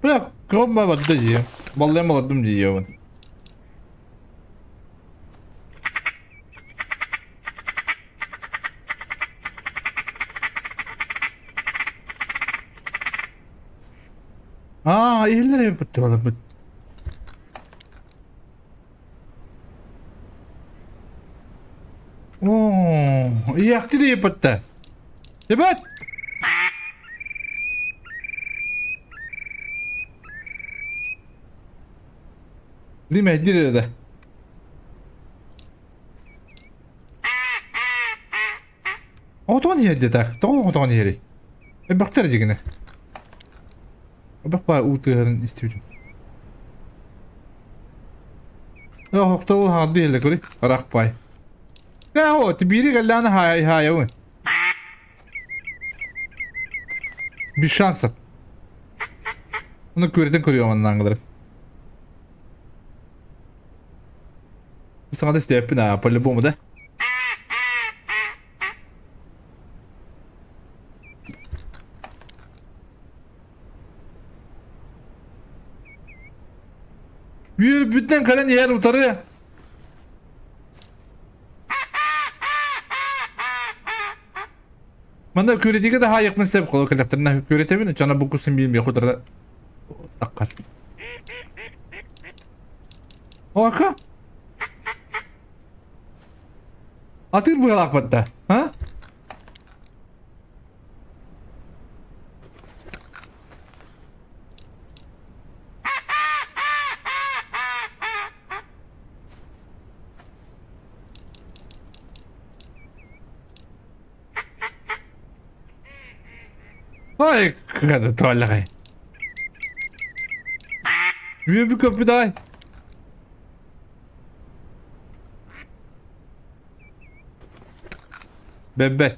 A: Бля, кромма барда дии. Баллайым олордум дии Аа, иһиллэр эбит баларбыт. Оо, ийэхтир ийэппэтэ. Эбэт! Димэ, дир эрэ. Отон иһэрдэ так. Тоҕо отон иһэрий? Эбэхтэр дигинэ. Эбэх баар уу тыаһарын истибитим. Охтол хаарды иһэллэ көрүй. Арах пай. Као, тибири галляна хай хайауын. Без шансов. Оны көрден көрüyorum аннан Саҥата истээппин аа, по-любому да? Үөрбүттэн кэлэн иһэр утары. Манна күрэтигэ да хаайыкпын сөп холо кэлэхтэринэ күрэтэбин чана буккусын биин бихутара таккар. Ока? Атыыр быһалаах батта, а? Ой, када туаллаҕай. Үөбү көппүт ай. Бэббэт.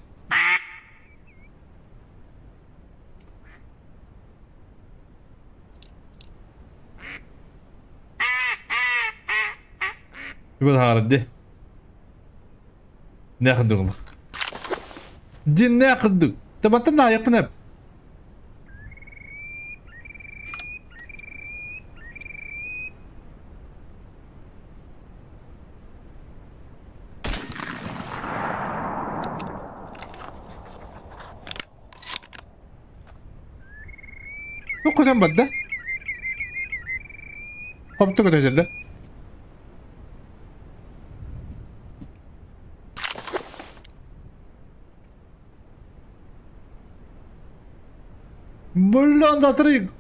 A: Үбүн Нәхдүг. Дин нәхдүг. Табаттан наайыкпын эп. Бу көтөн барда. Хопто көтөтөллө. Буллан датырык.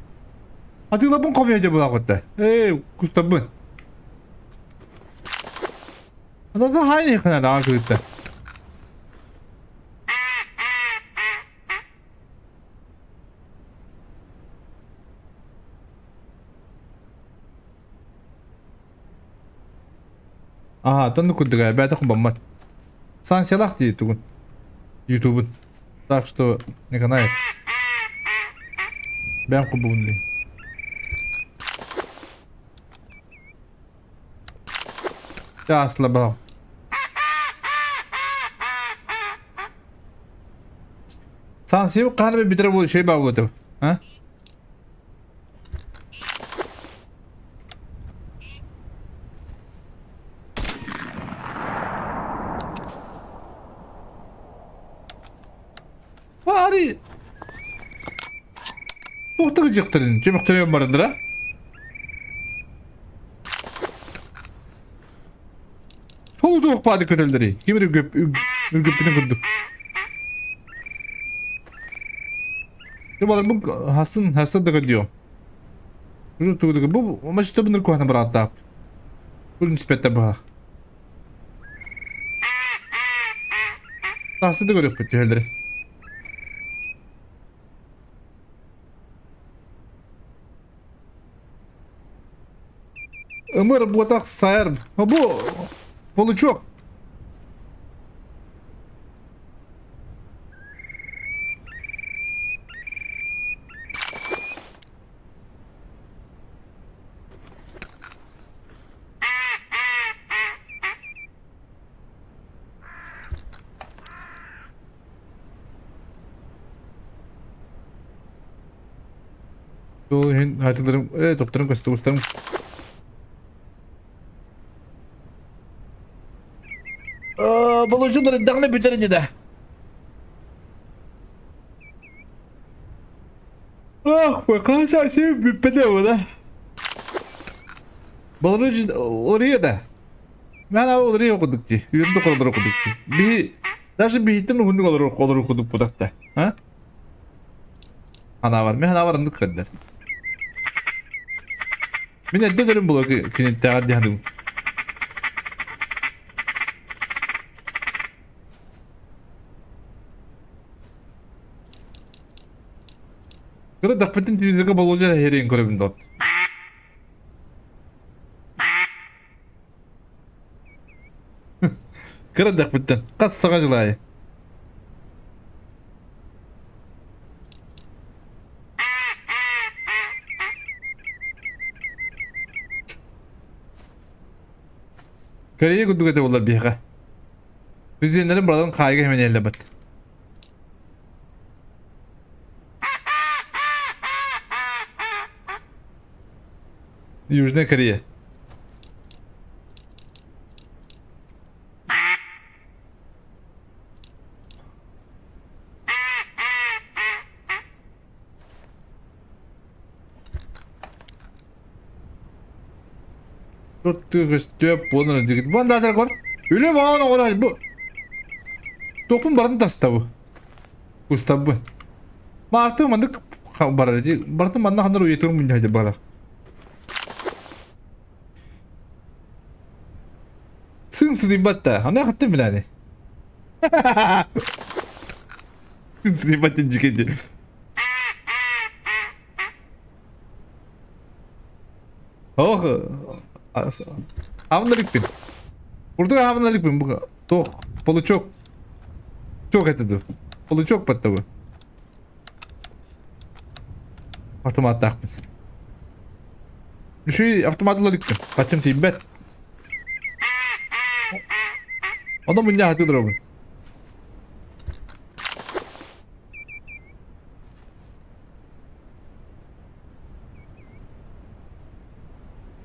A: Атыылабын комедия була Эй, кустабын. Анада хайны хана даҕа кырытта. Аха, тонну курдуга бэйэтэ хубаммат. Санкциялаах дии тугун. Ютубун. Так что не канает. Бэйэм хубугун дии. Чааслабал. Санкция хаһан бүтэрэ буолуо шей баа А? Баары Туохтан дьахтарын чөмөхтөрүөн барандыра? Сол туох баады көтөллөрүй? Ким үргөп үргөппүтүн курдук. Бу хасын хасын да көрдүө. Бу машина бунур кухана барааттаап. Бу ниспетте баах. Тахсы да көрүөхпүт түһэллэрин. Ымыр буотах сайар. Бу получок. Ол иһин атыларым, э, топтарым көстө Болучулар даҕаны бүтэр ини да. Ах, пока совсем бүппэтэ да. Болучу ория да. Мен ау ория окудук ти. Үйрүндө колдор окудук ти. Би даже биһиттен уһундук олор олор окудук будакта. А? Ана бар. Мен ана бар ындык каддар. Мин эрдэ көрүм була киниттээҕэр дии саныыбын. Кыра дахпытын телевизорга Болуодьа эһиэрин көрөбүн дот. Кыра дахпыттан хас саҕа дьылаайы. Корея курдук этэ буоллар биһиэхэ. Президеннэрин барыларын хаайга хэмэнэллэбэт. Южная Корея. Тут буолан дигит. Бу анда көр. Үлэ баҕан оҕолор бу. Топун барын тастабы. Кустабы. Маарты маннык барар ди. Бартын манна хандар уйетур мунья бара. Сын сыдыйбат да. Ана хаттым билани. Сын сыдыйбат дьикеди. Ох, Авналикпин. Урдук авналикпин бу туох получок. Чок это ду. Получок баттабы. Автоматтаахпын. Үшүй автомат ыларыкпын. Бачым тиийбэт. Оно мунньа хатыы туробун.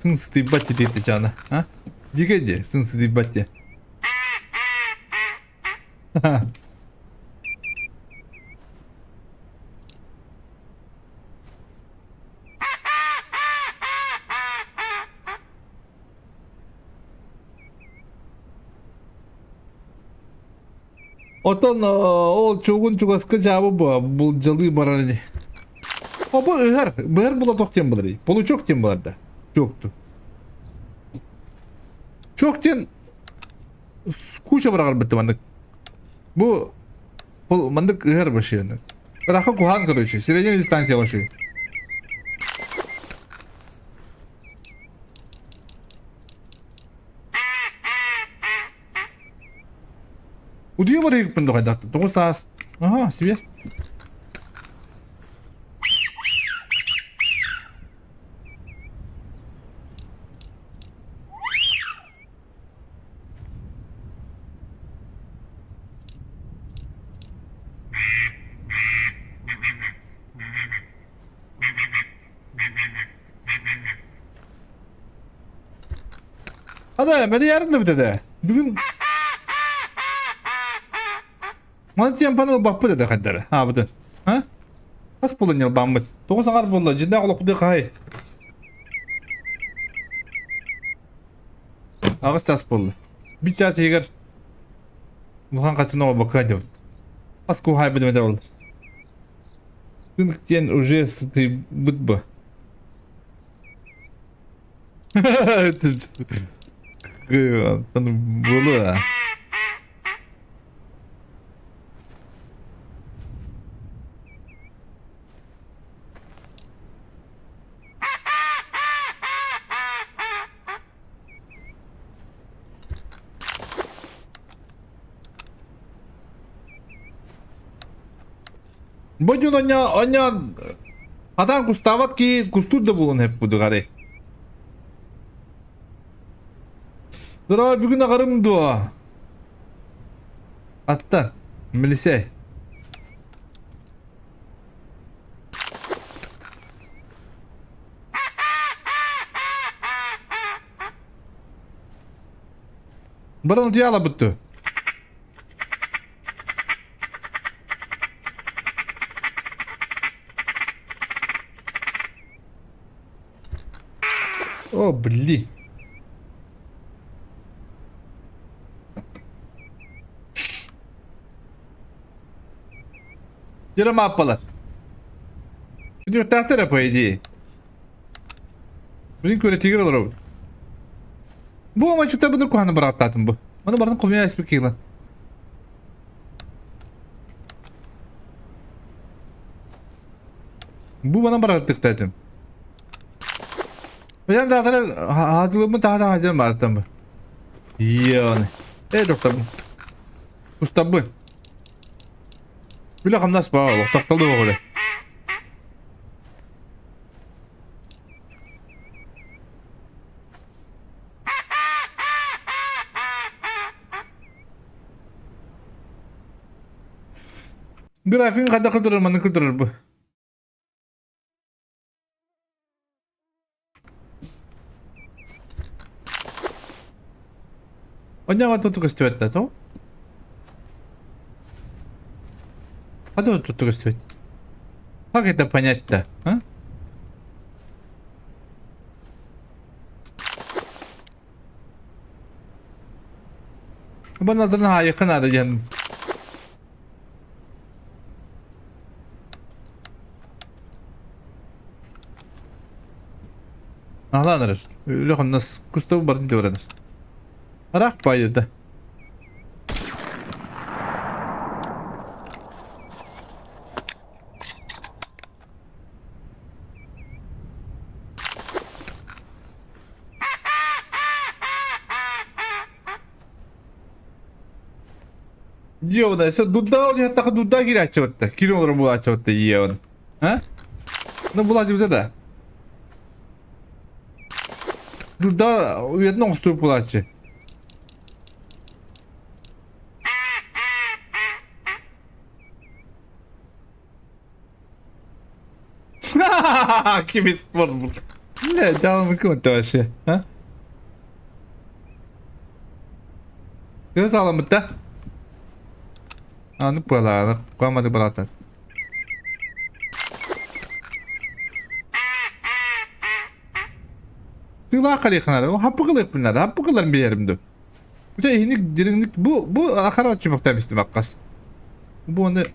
A: Сын сытыйбат диэти чаана. А? Дикэ дии, сын сытыйбат дии. Оттон ол чугун чугаска дьаабы булдьалыы барар ини. О, бу ыһар, быһар була диэн булар Получок диэн булар да. Чокту. Чок диэн куча быраҕар бытты маннык. Бу Ол маннык ыһар башыаны. Ыраха куһаан короче, средняя дистанция башыы. Удуйа барыйыкпын дохайдахтым. Тоҕус саас. Ага, свет. Hadi beni yarın da bitedi. Бүгүн Мантиан панел баппыт этэ хайдары. Аабытын. А? Хас буолан ньылбааммыт. Тоҕус аҥар буолла, дьиҥнээх олохпутуй хаһай? Аҕыс чаас буолла. Биир чаас иһигэр улахан хаччыны оҥорбокко диэбит. Хас куһаайбыт эмэтэ буолла. Тынк диэн уже сытыйбыт бу. Буолуо. Бу дьон онньо онньо хатаан кустаабат киһи кустуур да буолан эп кудугары. Здорово, бүгүн аҕарым дуо? Аттан, Милисей. Баран утуйа бутту. О, блин. Дьэ мааппалар. Күтүөхтээхтэр по идее. Блин көрөтигэр олоробут. Бу оҥочута буну куһаны бырааттаатым бу. Маны барытын хомуйа испит киһилэн. Бу бана бараттыктаатым. Бэйэм даатары хаатылыммын таһа таһа бараттам бу. Ионы. Э доктор. Устабы. Үлэ хамнас баа олох тапталды оҕоле. График хайдах кытырар манны кытырар бу. Онньоҕо туту көстүбэт да то? А то туту көстүбэт. Как это понять-то, а? Баналдан аайыхха наада диэн. Аһылаан эрэр. Үлэ-хамнас кустугу барын диэбэрэнэр. Араах баайыта. Дьиэҕинэ өссө дурдаҕа уйаттахха дурдаҕа киирээччи Киирэн олорор буолааччы ийэҕин. А? Ну булааччыбыта да. Дурдаҕа уйатын оҥостубут буолааччы. Кими спорт Не, дьаалым ким вообще, а? Кыыс аламмыт да? Аны буолааны, куамады балаатан. Тыылаах халыйханары, хаппыкылык биннар, хаппыкыларын биэрим ду. Бу иһиник дириҥник бу бу ахара чумактамистим аккас. Бу оны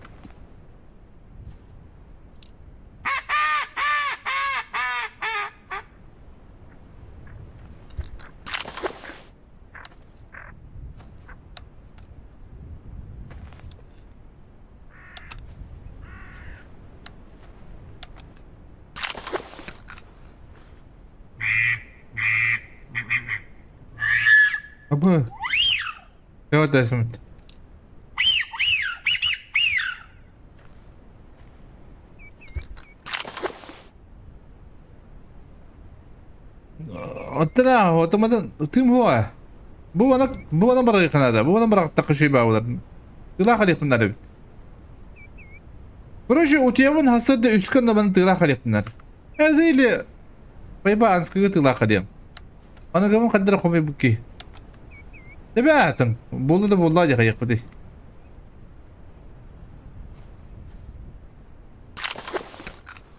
A: Абы. Яват Оттона отомадан тым хуа. Бу бана бу бана барыйханада, бу бана барактакы шүй баалар. Тыла халыктыннар эбит. Короче, утуйабын хасыр да үскөн да баны тыла халыктыннар. Эзили Байба анскыгы тыла халыям. Аны гымын хаддара хомой букки. Ребятам, буолла да буолла дьахайыахпытый.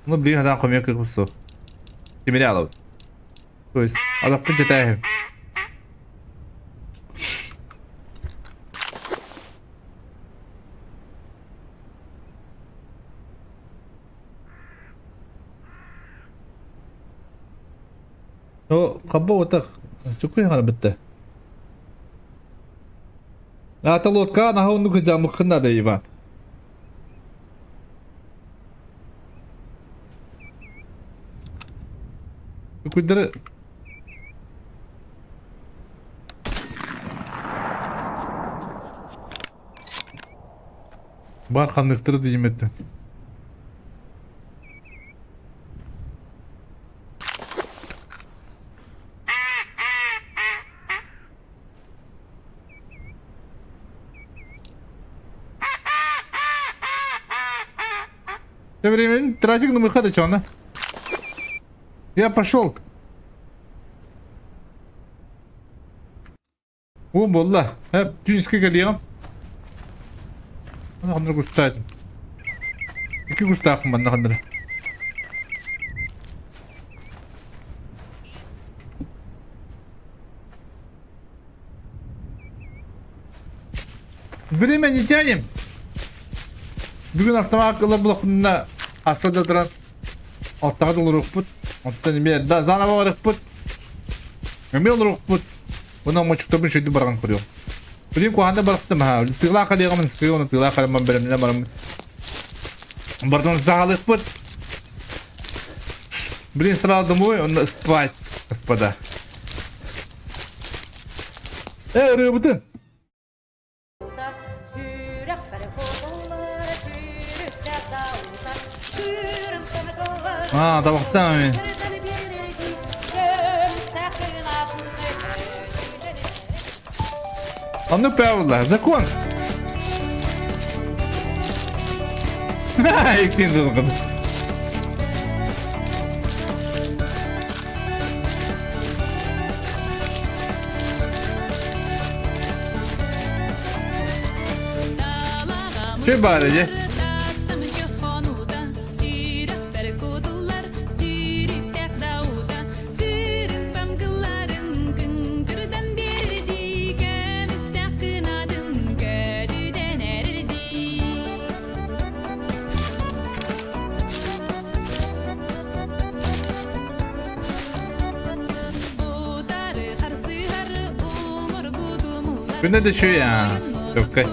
A: Ну, блин, хатан хомуйа кыхпыт Тимири алабыт. То есть, алаппын читаем. О, хабба отах. Чукуй хана битте. Ата лодка наха оннук жамыкхын надо, Иван. Чукуйдары Бар ханныктыры дииметтен. Тем временем трафик на выходе, что она? Я пошел. Уон буолла. Э, түүнүскэ кэлиэҕим. Манна ханна кустаатым. Икки кустаахпын манна ханна. Время не тянем. Бүгүн автомат ылар булахпына аса да туран алтаҕа толоруохпут. Оттон эмиэ да заново барыахпыт. Эмиэ олоруохпут. Уонна оҥочуктарбын үчүгэйдик баран көрүөм. Билигин куһаҕанна барахтым ха. Тыылаах халыаҕым ынскыйа уонна тыылаах халыаммын бэлэмнэнэ бараммыт. Бардон саҕалыахпыт. Блин, сразу домой, он спать, господа. Э, ырыабытын. Аа, табахтаан мен. Оннук правила, закон. Иккин сылгын. Че баар дьэ? Күнэ да үчүгэй аа. Чөккөй.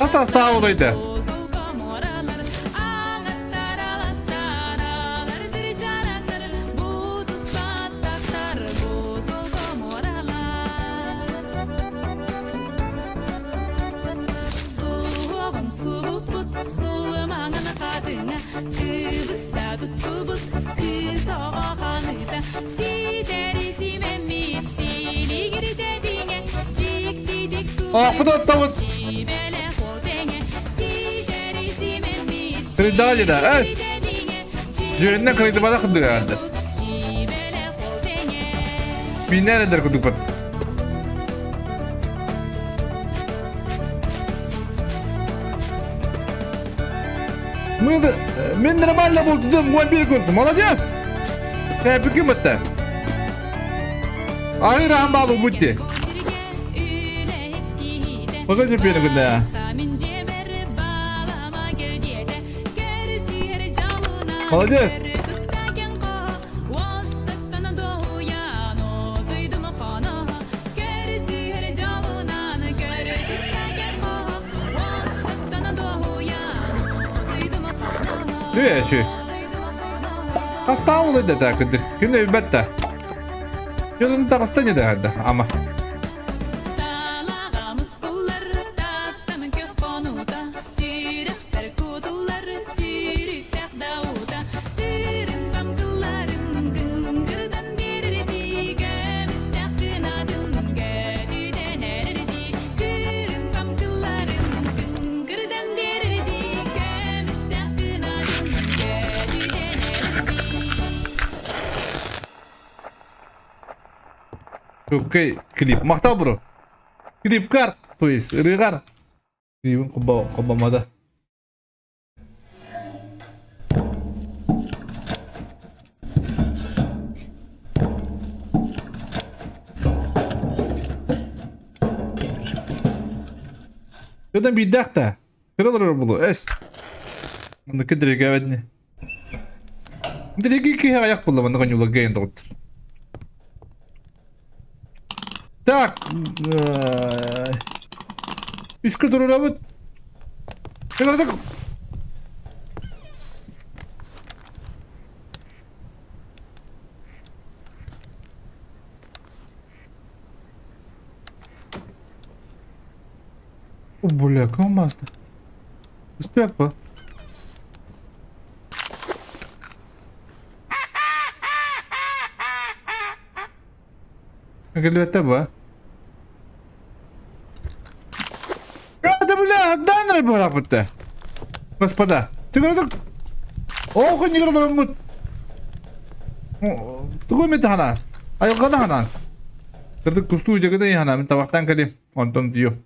A: Хас саастаах улайда? Аахпыт оттабыт. Кырыйдаҕа да эс. Дьүөннэ кырыйдыбатах кырдыгаанды. Миннән эдэр кудукпат. Мы, мен нормально булдым, 11 көрдüm. Молодец! Тәбриким этте. Айыр амбалы будьте. Покажи первый, да. Молодец! Үчү. Астаабыл да кырдык. Күн өйбөт да. Жолун таҕыста не да ама. Окей, клип. Махтал бро. Клипкар, то есть ырыгар. Клибин кубамада. Жөдөн биирдээх да. Кыра олорор булу. Эс. Манна кэдиригээбэтини. Дириги киһи аяк булла манна коньюла гейн доҕуттар. Так. Иске турурабыт. О, бля, кым маста? Успех по. Кэлбэттэ ба? Да бля, дан рыбы Господа, ты говоришь? Оо, күннүгэр олороҥҥут. Тугу эмит ханаан? Айылҕаны ханаан. Кырдык кустуу дьагыдай ханаан, мин табахтаан кэлим. Онтон дүйүм.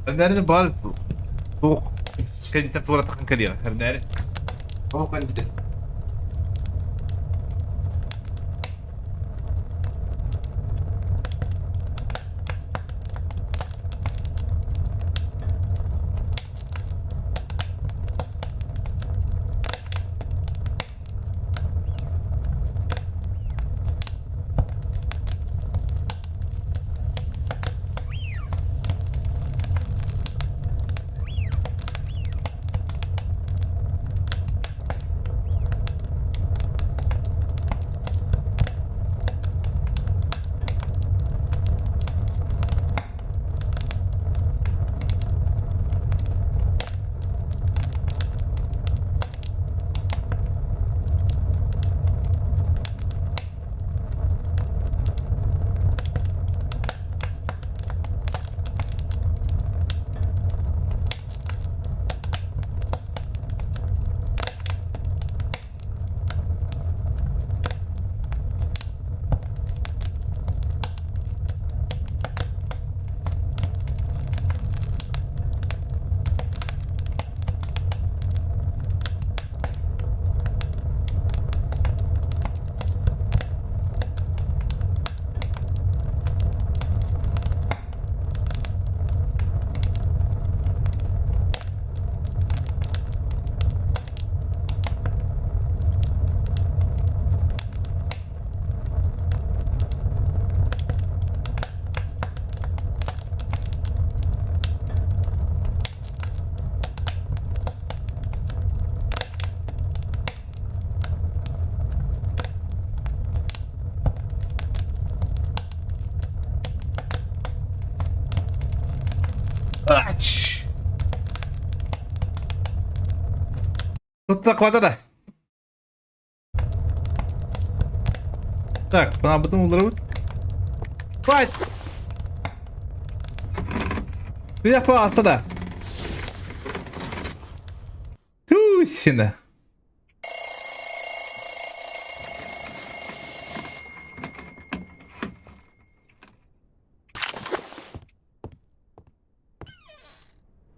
A: Эрнээри баар туох кэнниттэн туоратаххын кэлиэҕэ. Эрнээри. Туох кэнниттэн. Ач! Тут квадрата. Так, панабытын уларабыт. Fight! Тыах паста да. Тусина.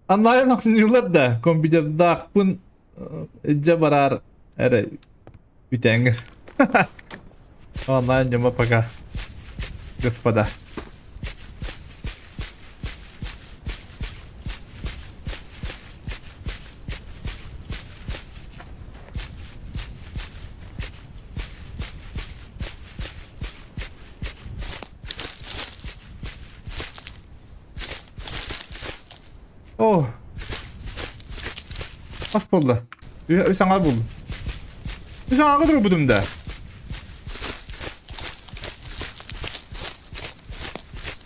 A: Онлайн оонньуулар да компьютердаахпын илдьэ бараар эрэ үтээҥҥэр. Онлайн дьомо пока, господа. О! Хас буолла? Үс аҥаар буолла. Үс аҥаарга турбутум да.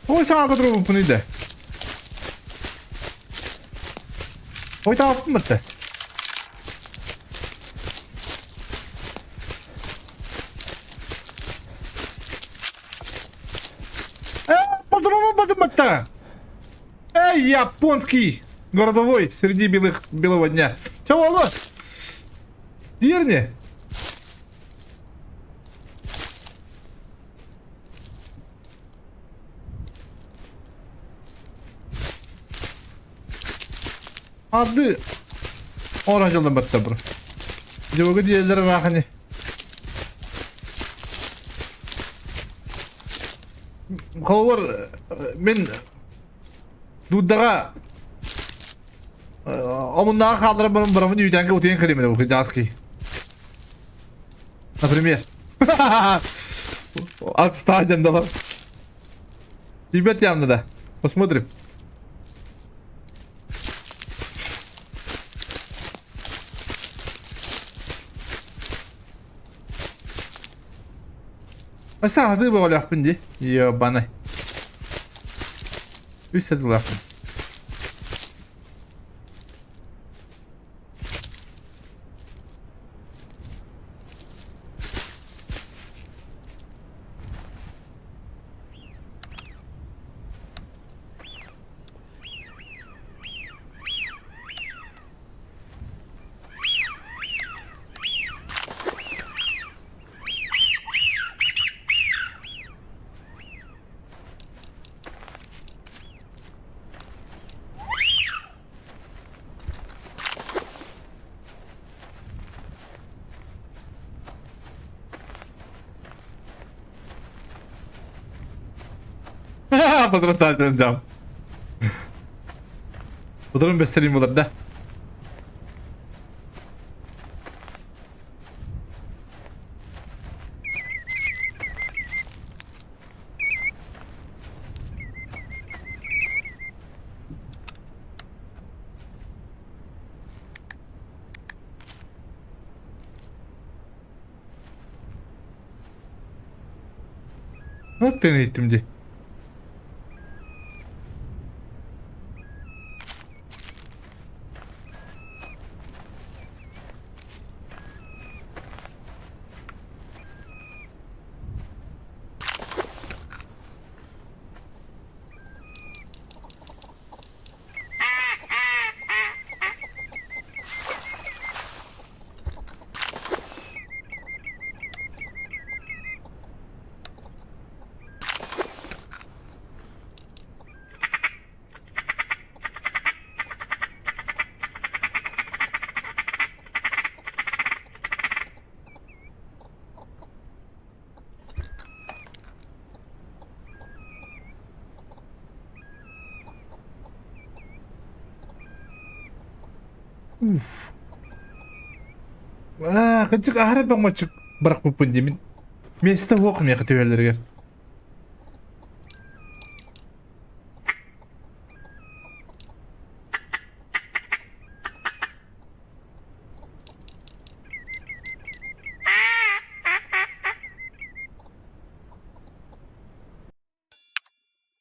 A: Ой, саҥарга турбуппун да. Ой, тааппын бытта. Э, Эй, японский городовой среди белых белого дня. Чё, алло? Дерни. Ады оранжалдан батта бу. Дьыбыгы диэллэр маахани. Холобур мин Дуудаҕа омуннааҕы хаалларан баран бараммын үүтээнгэ утуйан кэлимин бу кырдьаҕаский. Например. Отстань дьандалар. Тиийбэт явно да. Посмотрим. Саһадыы бөҕөлөөхпүн дии. Ебаный. Үс садылаахпын. Патрон жам. Патрон бестерин булар да. Вот ты иттим дии. Уф. Аа, кырдьык аһара баҥмаччык бырахпыппын диэмин. Миэстэ суох миэхэ түһэллэригэр.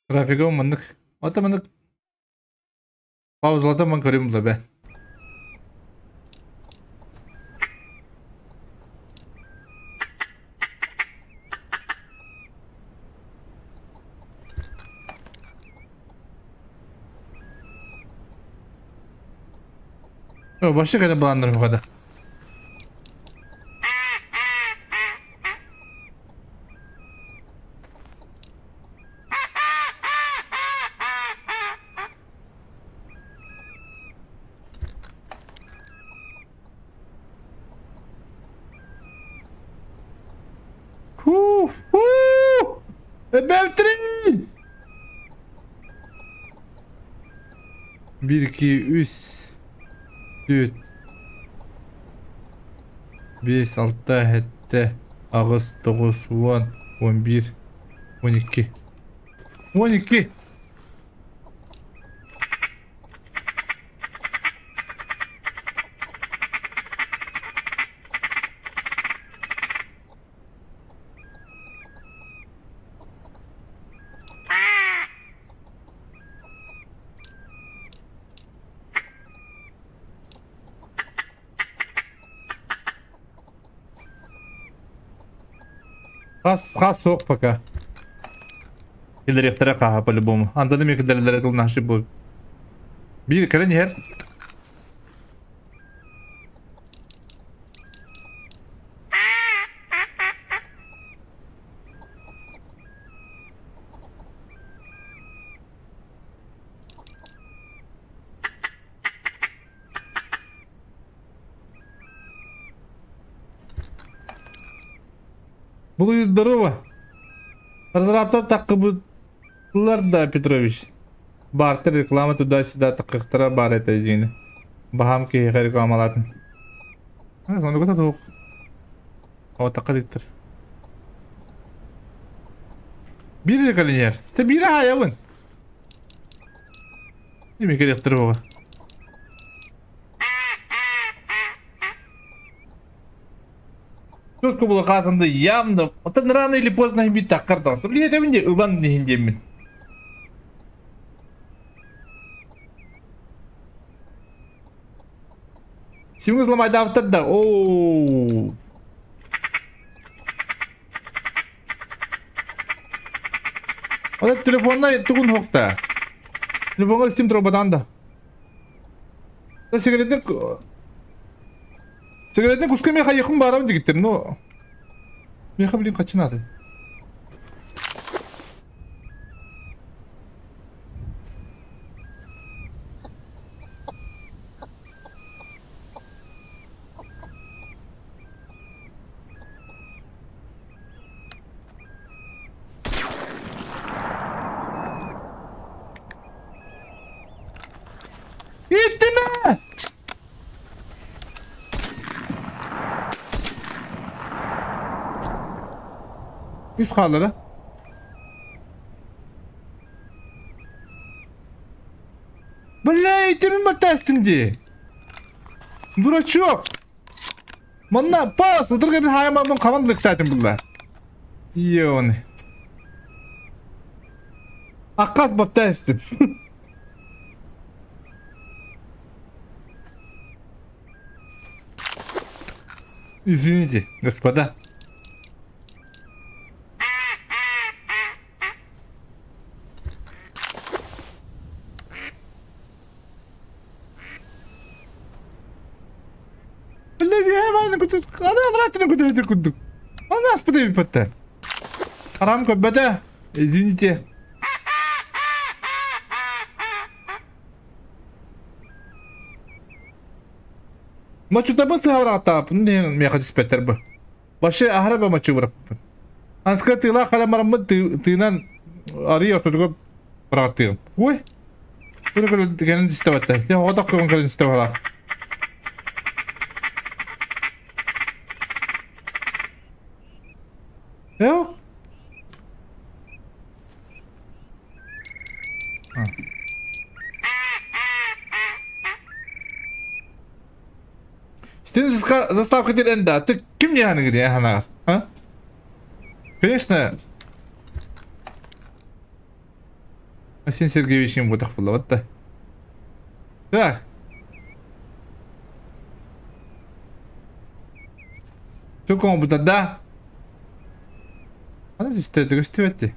A: Графига маннык. Ата маннык паузалатан ман көрүм да бе. Вообще когда баландар bu Хуу! Хуу! Эбэм 1, 2, 3, 4, 5, 6, 7, 8, 9, 10, 11, 12. 12! Хас хас суох пока. Киллэриэхтэрэ хааһа по-любому. Антон эмиэ киллэрэллэрэ тылнаһшы бу. Биир кэлэн иһэр. Буду здорово. Разраптар таккыбытлар да, Петрович. Бартер реклама туда-сюда такыктара бар это дьиҥэ. Баһаам киһиэхэ рекламалаатын. Сонугута туох. О, такка диттер. Биир кэлиньэр. Те биир аһайабын. Эми кэлиэхтэрэ буола. Только было хаатында явно. Оттон рано или поздно бит таккар да. Билетебин де ылан диһин диэммин. Симҥ взломайдаабыттар да. Оо. Ота телефонна тугун хуохта. Телефонга Steam турбатаан да. Да сигаретин Сигаретин куска меха якын барам дигиттер, но меха блин качынаты. Иттимэ! Үс хааллара. Бля, итими баттастым дии. Дурачок! Манна пас! Утырга бир хаайамабын хабан лыктаатым булла. Йоны. Аккас баттастым. Извините, господа. Курдук. Он нас подавит Харам көрбөтө. Извините. Мочутабын сыһабырааттааппын диэн миэхэ түспэттэр бу. Вообще аһара ба мочу быраппын. Анска тыылаах халан бараммын тыынан арый ортотугар быраҕаттыым. Ой! Көлө кэлин истэбэттэ. Те оҕотох көлөн кэлин истэбэлаах. Эо? Стен заставка диэн да, ты ким яһаны гиде ханаҕар? А? Конечно. Асен Сергеевич им бутах буллабат да. Так. Түкон бутар да. Аны систе көстүбэтти.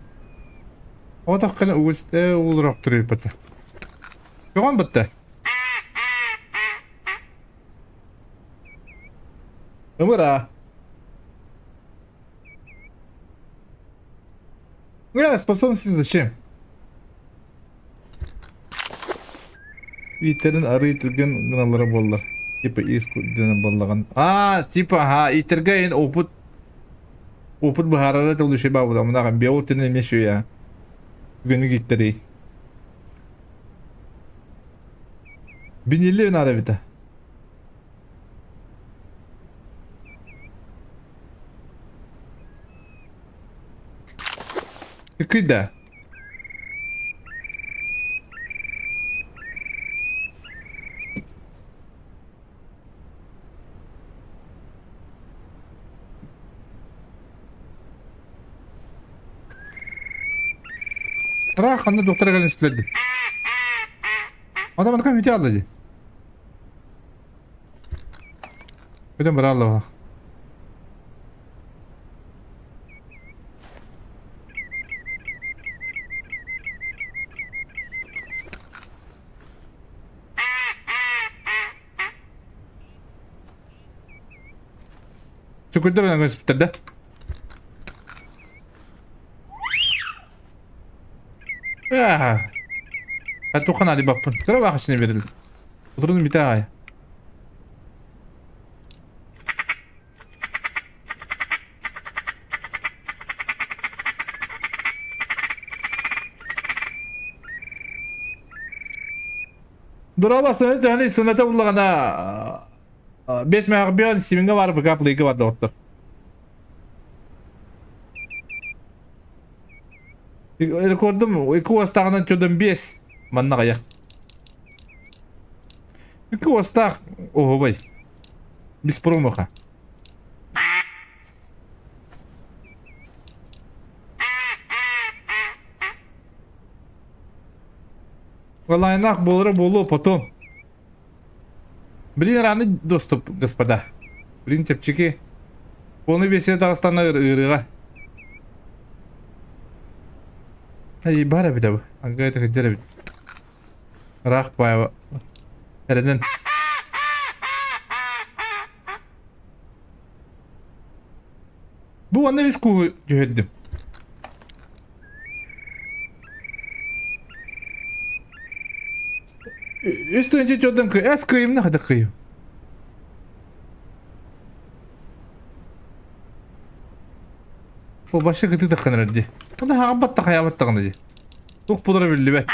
A: Отох кэлэн угус уулураах туруйбата. Көҕөн бытта. Ымыра. Бля, способности зачем? Ииттерин арый түргэн гыналлара буоллар. Типа ис дэнэ буоллаҕын. Аа, типа, аха, ииттергэ ин опыт опыт быһаарара тылыши баабыта мунаҕын био тин эмиэ шүя. Күнү ииттери. Бинилли наада бите. Кыда. Ыраах ханна доктор кэлэн истилэрди. Адам анка бүтэ алла ди. Бүтэн бара алла Чукурдар көспүттэр да. Аа. Тухан али баппын. Кыра баахачыны берил. Утурун бите аай. Дороба сыны төһөнү сыната буллаҕына бес мөҕүбүөн симингэ бар ВК плейга бар доҕоттор. Рекордум икки уостааҕынан чодон биэс манна аҕыйах. Икки уостаах оһубай. Без промаха. Валайнах буолара буолуо потом. Блин, раны доступ, господа. Блин, чэпчэки. Полный версия таҕыстана ыарыыга. Ай, бар эбит абы. Ага, это хотел эбит. Ыраах баева. Эрэнэн. Бу онно үс кууһу түһэрдим. Үс тыһыынча төрдөн эс кыйымна хата кыйым. Ол башы кыты тахханар ди. Онда хаҕабат хайабат таҕына ди. Туох булара биллибэт.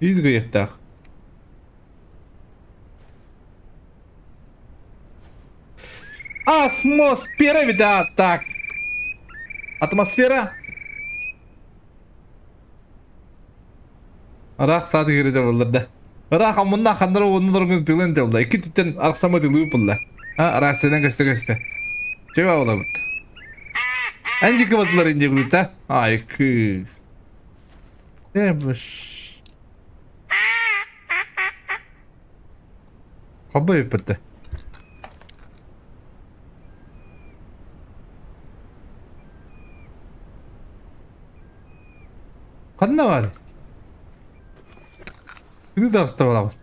A: Үс гыйыктаах. Атмосфера вида так. Атмосфера. Ыраах саат киирэ дьабыллар да. Ыраах аммынна ханнара уонна тылын дьалла. Икки түттэн арахсама тылыы булла. А рациянан көстө көстө. Чөбө олабыт. Энди кыбатылар инде глюта. Ай кыз. Эбш. Хабы ыппытта. Ханна бар? Күнү таҕыста балабыт.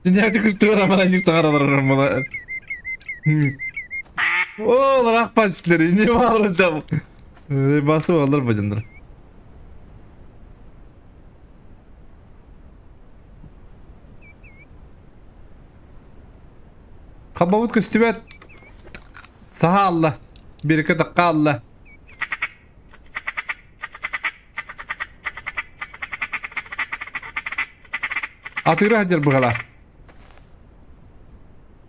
A: Дьиҥнээхтик кыстыгар амаран саҥаралар мала. О, ларах панчлери, не мало Басы алар бажандар. Хабабыт көстүбэт. Саха алла. Бирке такка алла. Атыыра сылдьар быһалаах.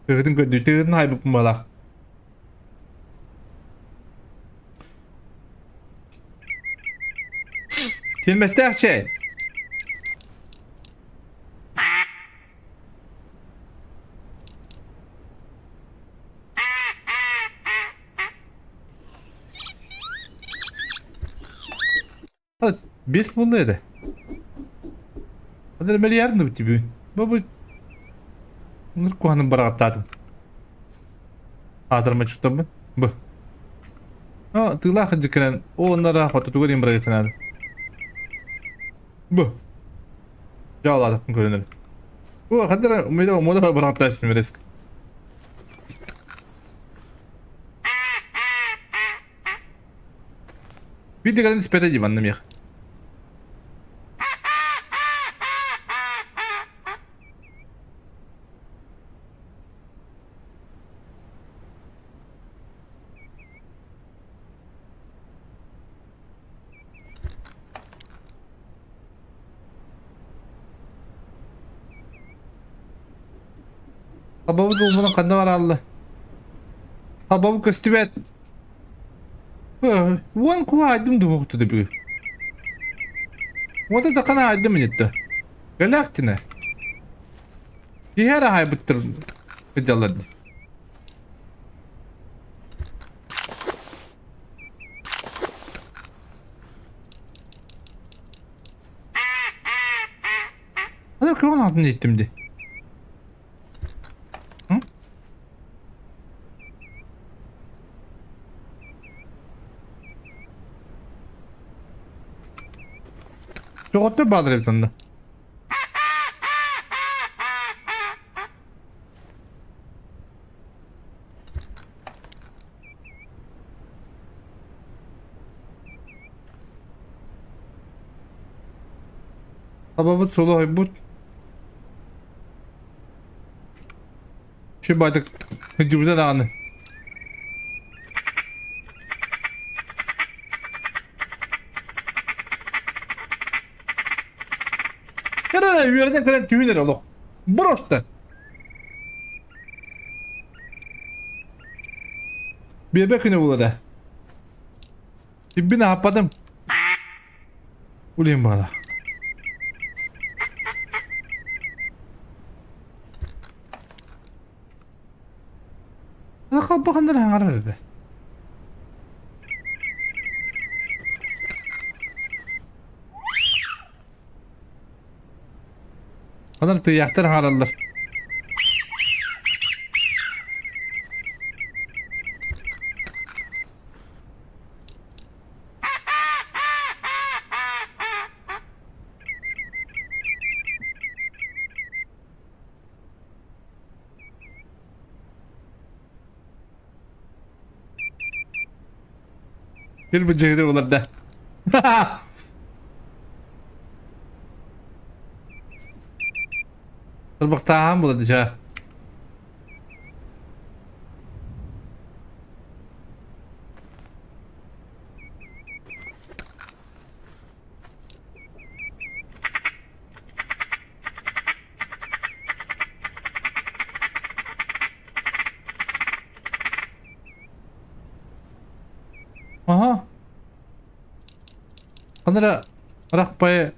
A: Тыгытын көрдүү, тыгытын хайбыппын быһалаах. Тиэмэстээх чэй. Бес буолла этэ. Ханна мэлийэрин бүгүн. Бу бу Ныр куһаным бараҕаттаатым. Аатырмачыктаммын. Бу. А, тыылаах дьиккэнэн оннара хотутугар им барагытынан. Бу. Жаалаатым көрүнөр. Бу хандара умайда мода бараҕаттаасым риск. Види кэлэн испэтэ дии манна миэх. Абабыт уумунан ханна бараалла? Абабыт көстүбэт. Уон куа айдым дуһукту бүгү. Вот это кана айдым инетте. Галактина. Диһэр ахайбыттыр кыдьаллар ди. Hadi bakalım altını ettim di. Hı? Жоҕоттор баалар эбит онно. Табабыт солоһойбут. Шибатык сылдьыбыта даҕаны. Кыра үөрэнэн кэлэн түүн эрэ олох. Просто. Биэбэ күнэ буолла да. Тиббин аһаппатым. Улием баҕала. Халбахандар хаҥарар эрэ. Онон тыйаахтар хаҥараллар. Сир быдьыгыра булар да. Сырбахтааһын була дьэ. Аха. Ханара рахпай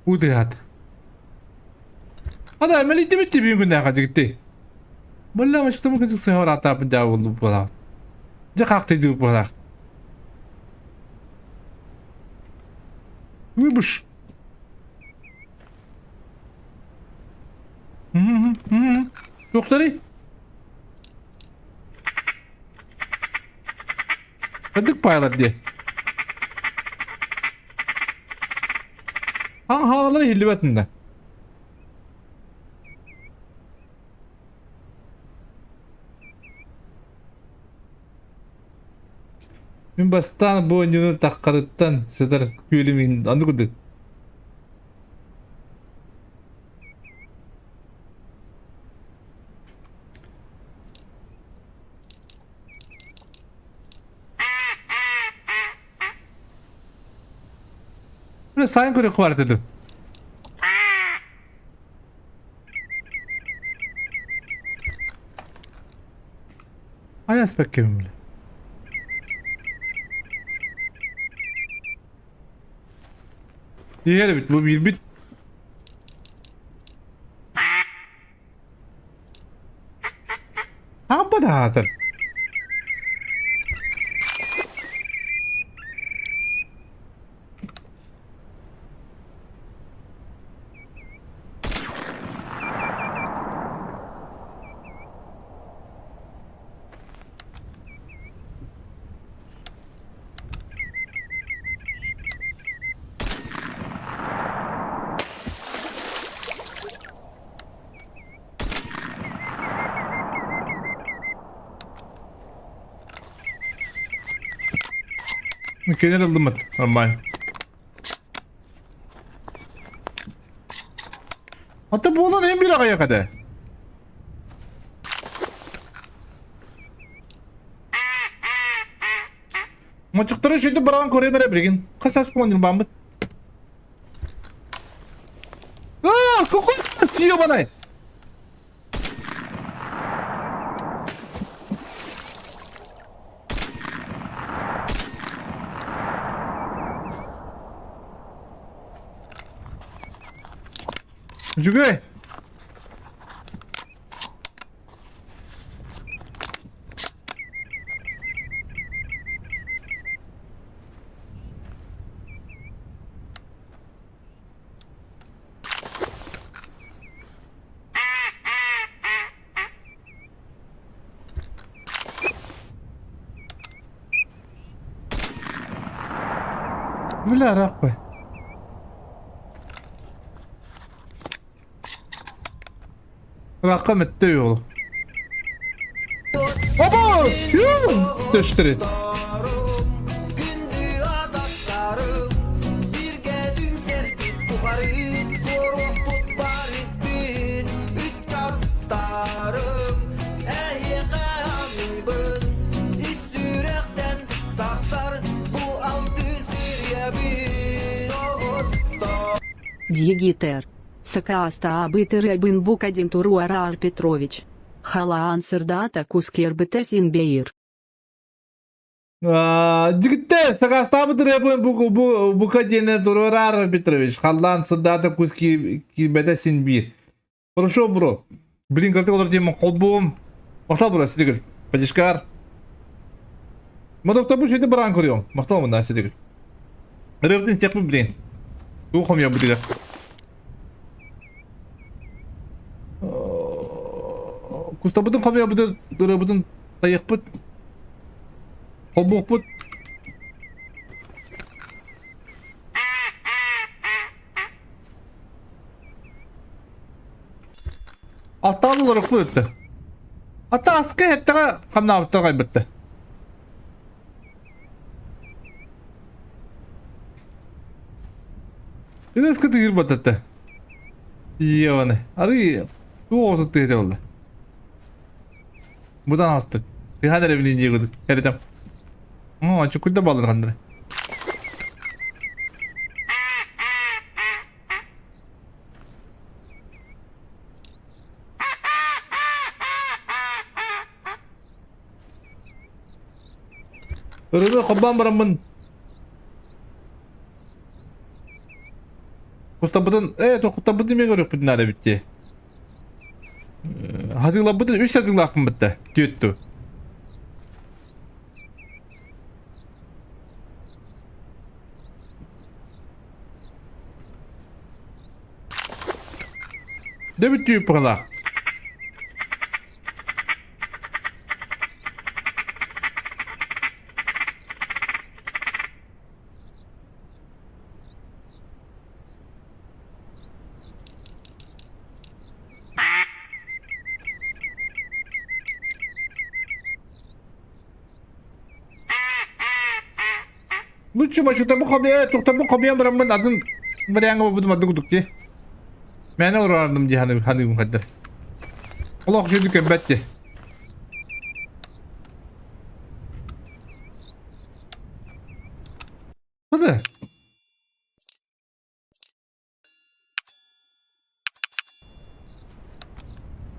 A: Удыат. Ада мэлитибит тибин күннээхэ дьигити. Булла мачтым күн сыһор атаапын даа болду буолаа. Дьэ хаактыйдыы буолаа. Выбыш. Туохтарый? Кырдык пайлар дии. Хаалалар иһиллибэтин да. Мин бастаан бу оонньууну таххарыттан сытар күөлүм иһин оннук курдук. Бля, сайын көрө хвартыды. Ай аспеккебин бile. Иһэр эбит, бу биирбит. Аҕабыт аһаатар. Кенер ыллыммыт, нормально. Ата буолан эн бир аҕайах этэ. Мочуктары шөйтүп баран көрөм эрэ билигин. Хас ас буолан ньылбааммыт. Аа, какой съебаный! Үчүгэй! Бля, рахпай. Ракка мөттө yolu. Оба! Төштүрү.
D: Дьигитер. Сакааста абытыр букадин Туруарар Петрович. Халаан сырдата кускербите синбейр.
A: Дьигиттэ, сакаастаабыт ырыабын бу бу бука диэни Туруарар Петрович. Халлаан сырдаата кус киирбэтэ син биир. Хорошо, бро. Блин, кыртык олор диэммин холбуум. Махтал бро, сидигил. Подишкар. Мадокта бу шейді баран көрüyorum. Махтал мына сидигил. Ырыабытын истиэхпин блин. Тугу хомуйан бутыгар. Кустабытын хомуйабытыр, ырыабытын тайыахпыт. Холбуохпут. Аттаан олорукпут өттө. Ата аска эттэҕэ хамнаабыттар хайбытта. Ыныска тыгыр бататта. Ионы. Ары туох оҕусу тыһыта болла. Бутан астык. Тыһан эрэ билин диye кудук. Эритем. О, чукурда балыр хандыр. Ырыны хоббаан бараммын. Кустаппытын, э, куттаппытын эмиэ көрүөхпүтүн наада эбит дии. Хатыылаппытын үс хатыылаахпын бытта, түөтту. Дэбит түү пыһалаах. Лучше бачутабы хобе, тухтабы хобе бараммын атын варианга бабытым ады кудук ти. Мен орардым ди ханы ханы хаддар. Олох жөдү көббәт ти. Hadi.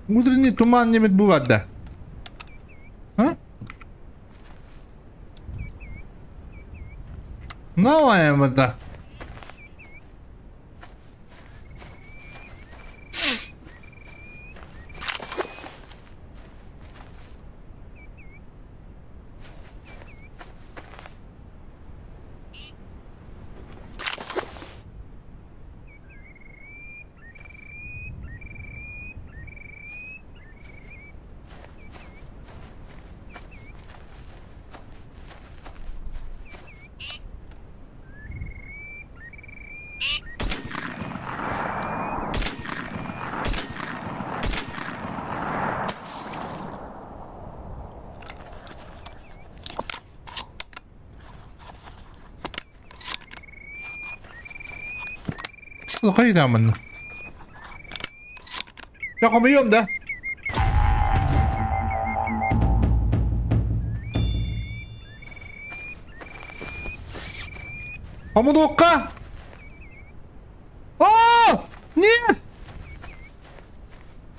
A: Утренний туман немет бывает, да? А? Новая вода. Хайда манна. Я хомуйуом да. Хомунуохха! О! Нет!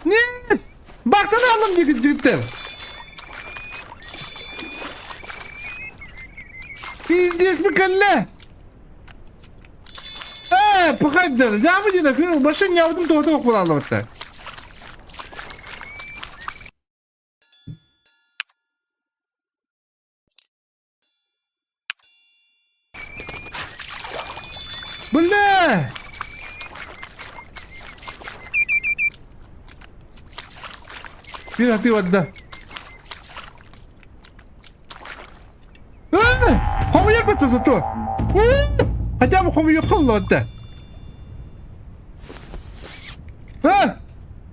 A: Нет! Бактан алдым диэн жигиттэр. Пиздец кэллэ! Ээ, пахайдар, дьаабы дьиэ, машина ньаабытым тоҕото буолаллыбыттар. Бля! Биир атыы барда. Хомуйар бата зато. Хотя бы хомуйар холлоотта.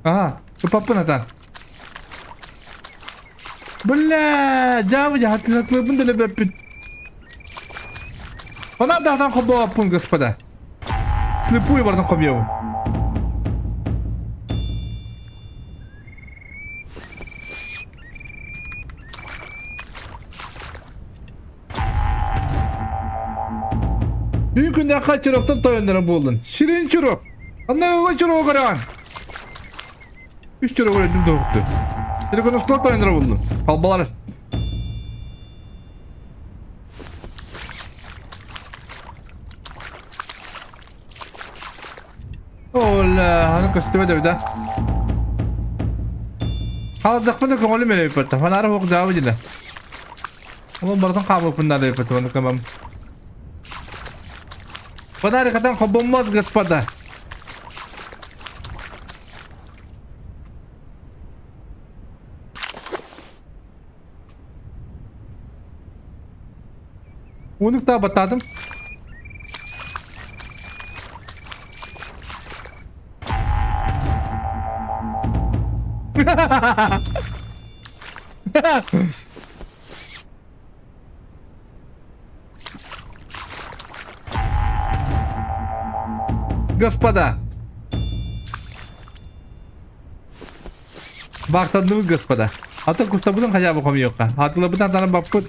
A: Ага, тупаппын атан. Бля, дьаабы дьаһатылыбын да лөбөппүт. Онан даҕатан хобооппун, господа. Слепую бардан хобьебун. Бүгүн күннээххэ чуроктан тойонноро буоллун. Ширин чурок. Анна чурок көрөҕүн. Үс чурок өлдүм тоһукту. Телефон тойонноро буоллун. Халбалар. Ола, аны көстүбэт эбит а. Хаалдахпына көҥүлүм эрэ Фонарь суох дьаабы дьилэ. Онон барытын хаамыппын наада эбиппит уонна кымам. Фонарь хатан хобоммот, господа. Унук та баттаатым. Господа! Баахтанныбыт, господа. Атын кустабытын хотя бы хомуйуохха. Атылабытын атанан баппыт.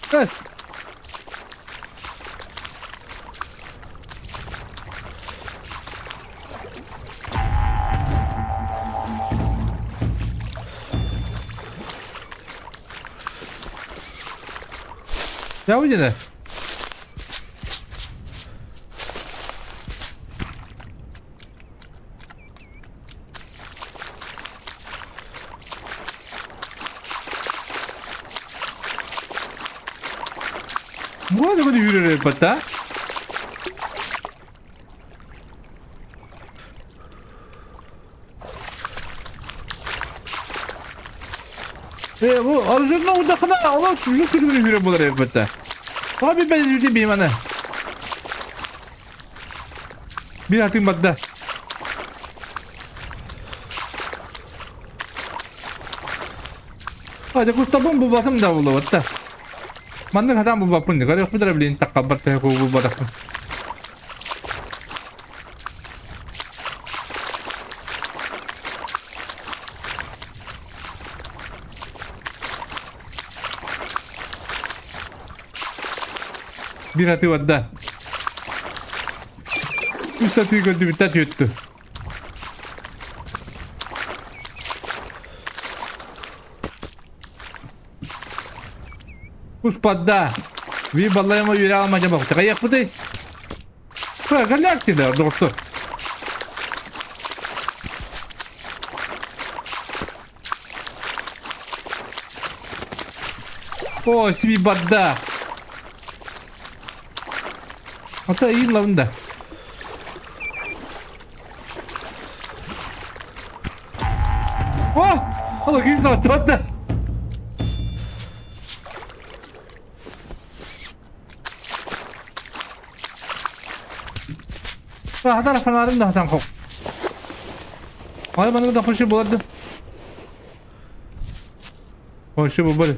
A: Кыс! Я видели? 뭐야 저거 유래를 해봤다? Э, бу оружие удахана, оно жүз күнү жүрө болар эбитте. Abi ben yüzde bir bana. Bir atayım badda. Hadi кустабын бу батым да булабатта. Маннык хатан бу баппын дигар yok битер билин таккабар та бу батаппын. Bir atı badda. Үс атыы көрдүбүттэ түөттү. Успадда. Ви баллайма үөрэ алма дьабах. Чакайыахпытый. Галактида, доҕоттор. О, сиби барда. Ата иин лабында. О! Ала ким саҕаттыбат Хатар фонарым да хатан хоп. Ай маннык да хоши буларды. Хоши бу бары.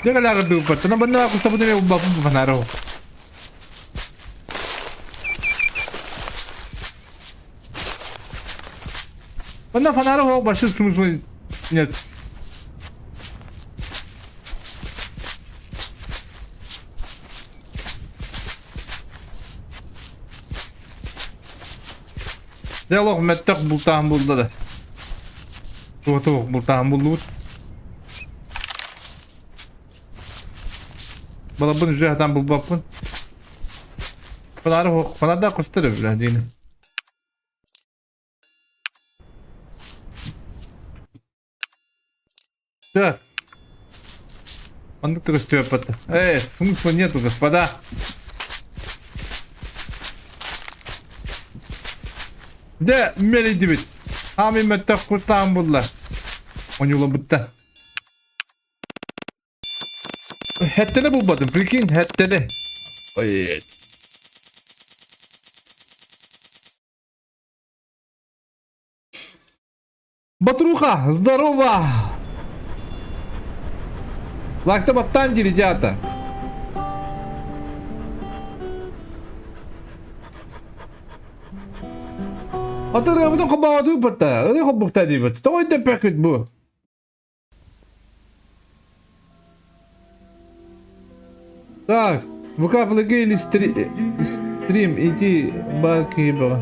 A: Дьэ кэлээҕирдибиппат. Тана банна кустабытын эмиэ булбаппын фонару. Манна фонарь суох большой смысла нет. Дьэ олох мөттөх бултаан булла да. Туох бултаан буллубут. Балабын уже хатан булбаппын. Фонары фонарда костер бля диин. Так. Маннык көстүөппат. Э, смысла нету, господа. Дэ, мэлийдибит. Аами мөттөх кустаан булла. Оньулабытта. Хэттэлэ булбатым, прикинь, хэттэлэ. Ой. Батруха, здорово! Лакта баттаан ребята. Атырыабытын хобоҕотуу бытта, ырыы хоббухта диибит. Тоҕо өйдөппөккүт бу? Так, ВК плеги или стрим, иди баки бөҕө.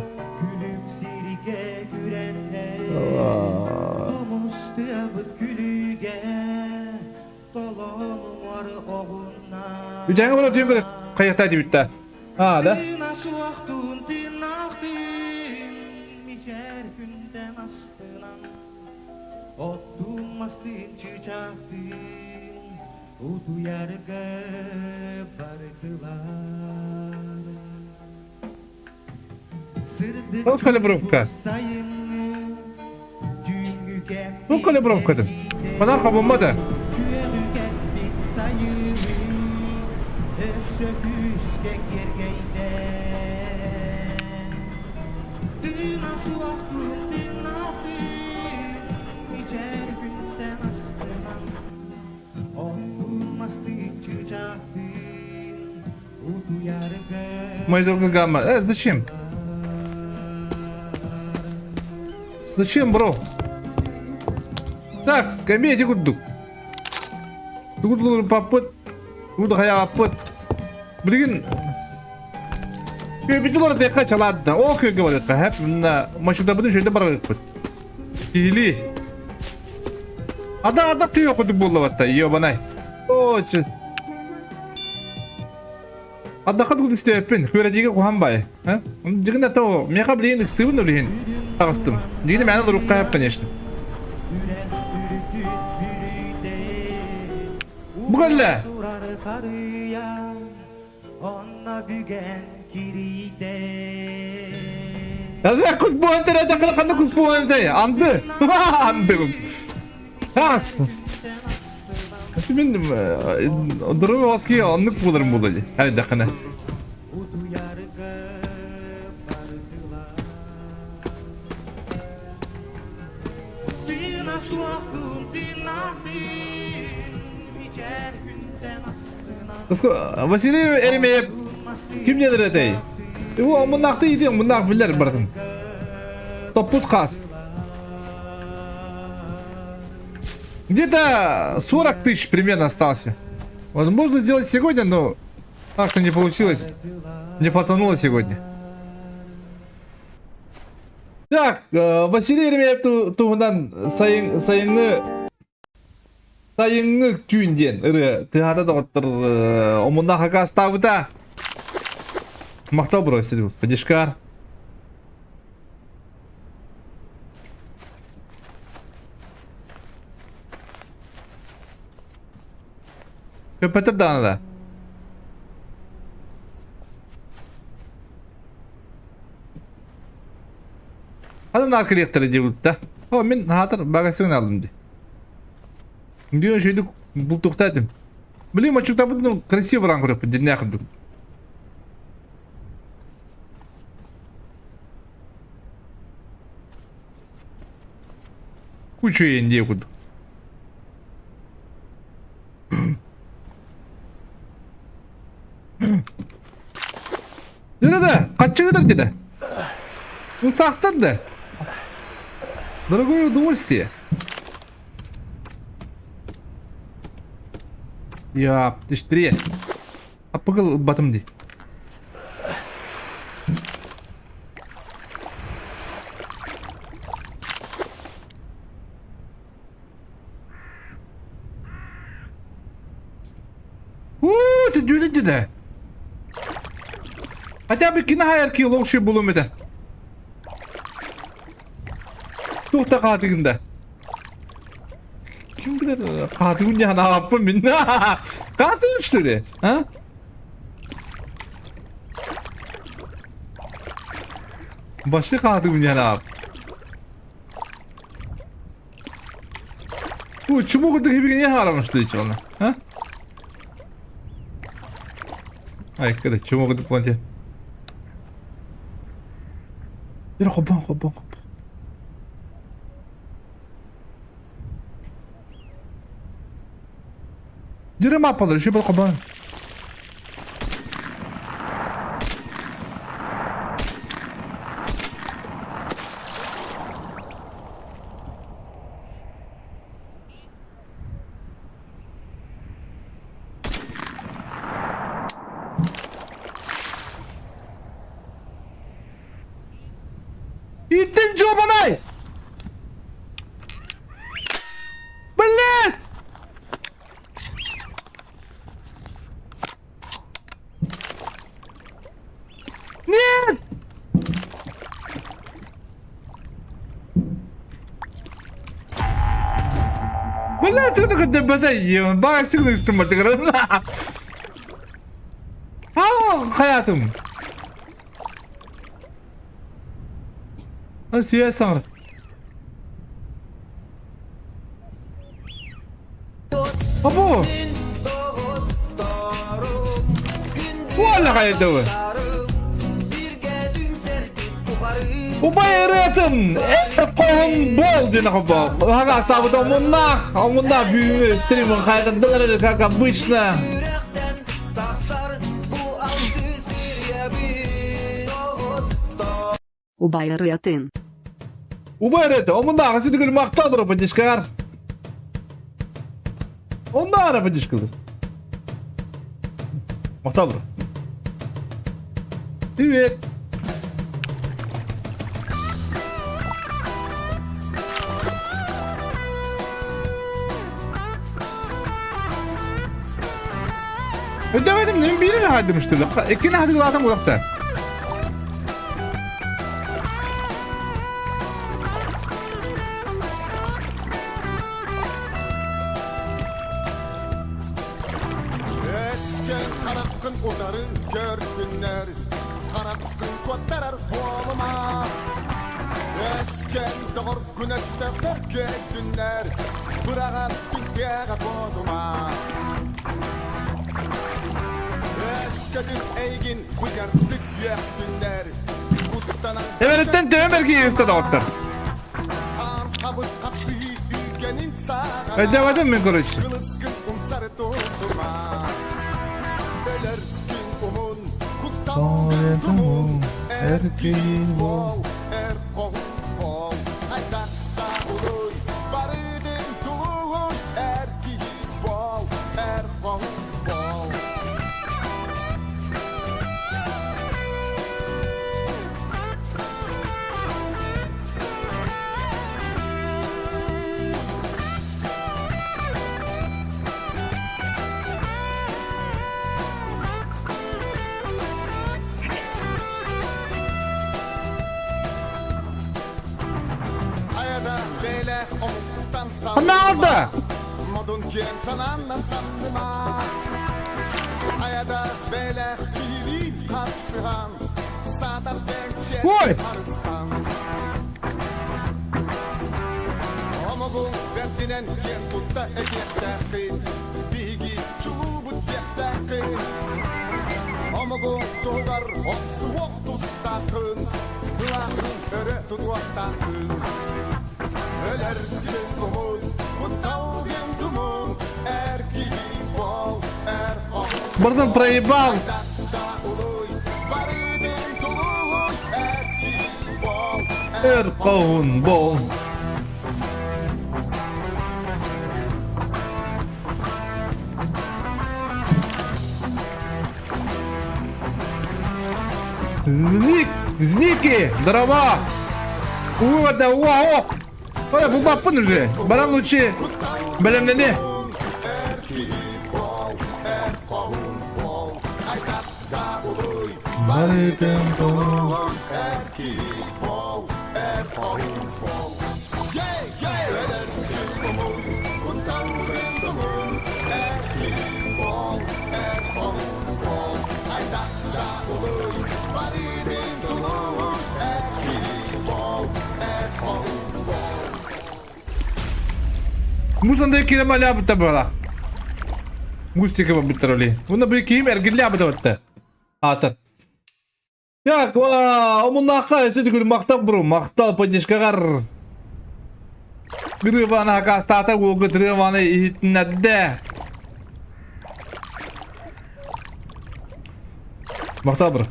A: Үтэҥҥэ барар түүн хайахтаа диэбиттэ. Аа да? Ол калибровка. Ол калибровкатын. Манан хобуммата. Мой друг Гамма. Зачем? Зачем, бро? Так, комедия курдук. Тугудлур паппыт. Тугуду хаябаппыт. Билигин Көбүтү барытыахха чалаатта. Ол көйгө барыахха. Хэп, мына машинабытын шөйдө барыахпыт. Киһили. Ада ада күйө кудук буолла Ёбанай. О, Аддаха тугу истээппин, күөрэтиигэ куһаан баайы. Дьигин то миэхэ билигин ыксыыбын үлүһүн таҕыстым. Дьигини мээнэ дурукка конечно. Бу кэллэ. Даже кус буолан төрөөтөххүнэ ханна кус буолан этэй? Анды. Анды. Хас. Мин дұрым оски оннук буоларым буолуо дии. Хайдаххына. Василий Еремеев ким диэн этэй? Его муннаахты иитиэн муннаах билэр барытын. Топпут хаас. Где-то 40 тысяч примерно остался. Возможно сделать сегодня, но как-то не получилось. Не фартануло сегодня. Так, Василий Еремеев туһунан сайын, сайыҥҥы сайыҥҥы түүн диэн ырыа тыаһата доҕоттор омуннаах акаастаабыта. Махтал бросили, подишкар. Көппөтөр даҕаны да. Ханан наакырыахтара диэбит да. О, мин хаатар багасыгын алдым ди. Диэн шөйдүк бултуохта этим. Блин, мочуктабытын красиво баран көрөппүт диннээх курдук. Кучу индия курдук. Да, хаччыгыдар деді. Утақтар да. Дорогое удовольствие. Я, иштрие. Аппыгыл батым ди. Уу, түдүлү да. Хотя бы кино хайар лучше булум это. Туох хаатыгында. Ким билэр хаатыгын диэн ааппын мин. Хаатыгын что ли? А? Башы хаатыгын диэн аап. Бу чуму курдук хибигини хаарамыш дии оны. А? Ай, кыда чуму курдук планте. Бир хобон хобон хобон. Дирем маппалар, еще бір хобон. Иттин жобанай! Блин! Нет! Бля, ты такой дебатай, бага сигнал истым А, хаятым. Сүйэ саҥар. Або! Уолла хайдыбы. Убай ырыатын эр хоһун бол диэн хобо. Хаga астаабыт омуннаах, омуннаах бүгүҥҥү стримын хайдардылар как обычно.
D: Убай ырыатын.
A: Убай ырыата, омуннааҕы сүтүгүл махтал роботишкар. Оннаа роботишкалар. Махтал. Привет. Ödemedim, ne birini harcamıştır. İkini harcadım uzakta.
B: Өскөн хараххын утары көрдүннэр, хараххын куоттарар буолума. Өскөн доҕоргун өстөөхтөр көрдүннэр, быраҕан түнтээҕэ буолума. Өскөтүн эйигин быдьардык үөхтүннэр, куттанан
A: Эбэриттэн төһө бэркиһи ыста доҕоттор.
B: Хаан хабыр хапсыһыы үгэнин саҕана
A: Өйдөөбөтүм мин короче.
B: Кылыскын умсары тутума Өлөр күн умун Кутталгын тумун Эр киһи бол Эр хоһун бол Хайдахта улуй Барыдын тулуй Эр киһи бол Эр хоһун бол Хайада бэлэх омуктан
A: Ханнаҕарда?
B: Модун киэн санааннан санныма Хайада бэлэх киһилиин хапсыһан Саатар
A: Ой!
B: харыстан Омугуҥ бэрдинэн киэн тутта этиэхтээххин Биһиги чулуубут диэхтээххин Омугуҥ туһугар охсуһуох тустааххын Былааххын өрө тутуохтааххын Өлөр күн умун, куттал диэн тумун Эр киһи бол, эр омук
A: Бардым проебал. Эр хоһун бол. Зник, зники, дрова. Уа да уа о. Ой, бу уже. Баран лучше. Бэлэмнэни. Барытын толор. Мусандай киирэн малябыта буолах. Мустика бабыттар оли. Уна бу киим эргиллябыта батта. Аатар. Так, омуннаахха өссө түгүл махтал бро, махтал поддержкаҕар. Гырыбаны акаастаата уолга тырыаманы иһитиннэрдэ. Махтал бро.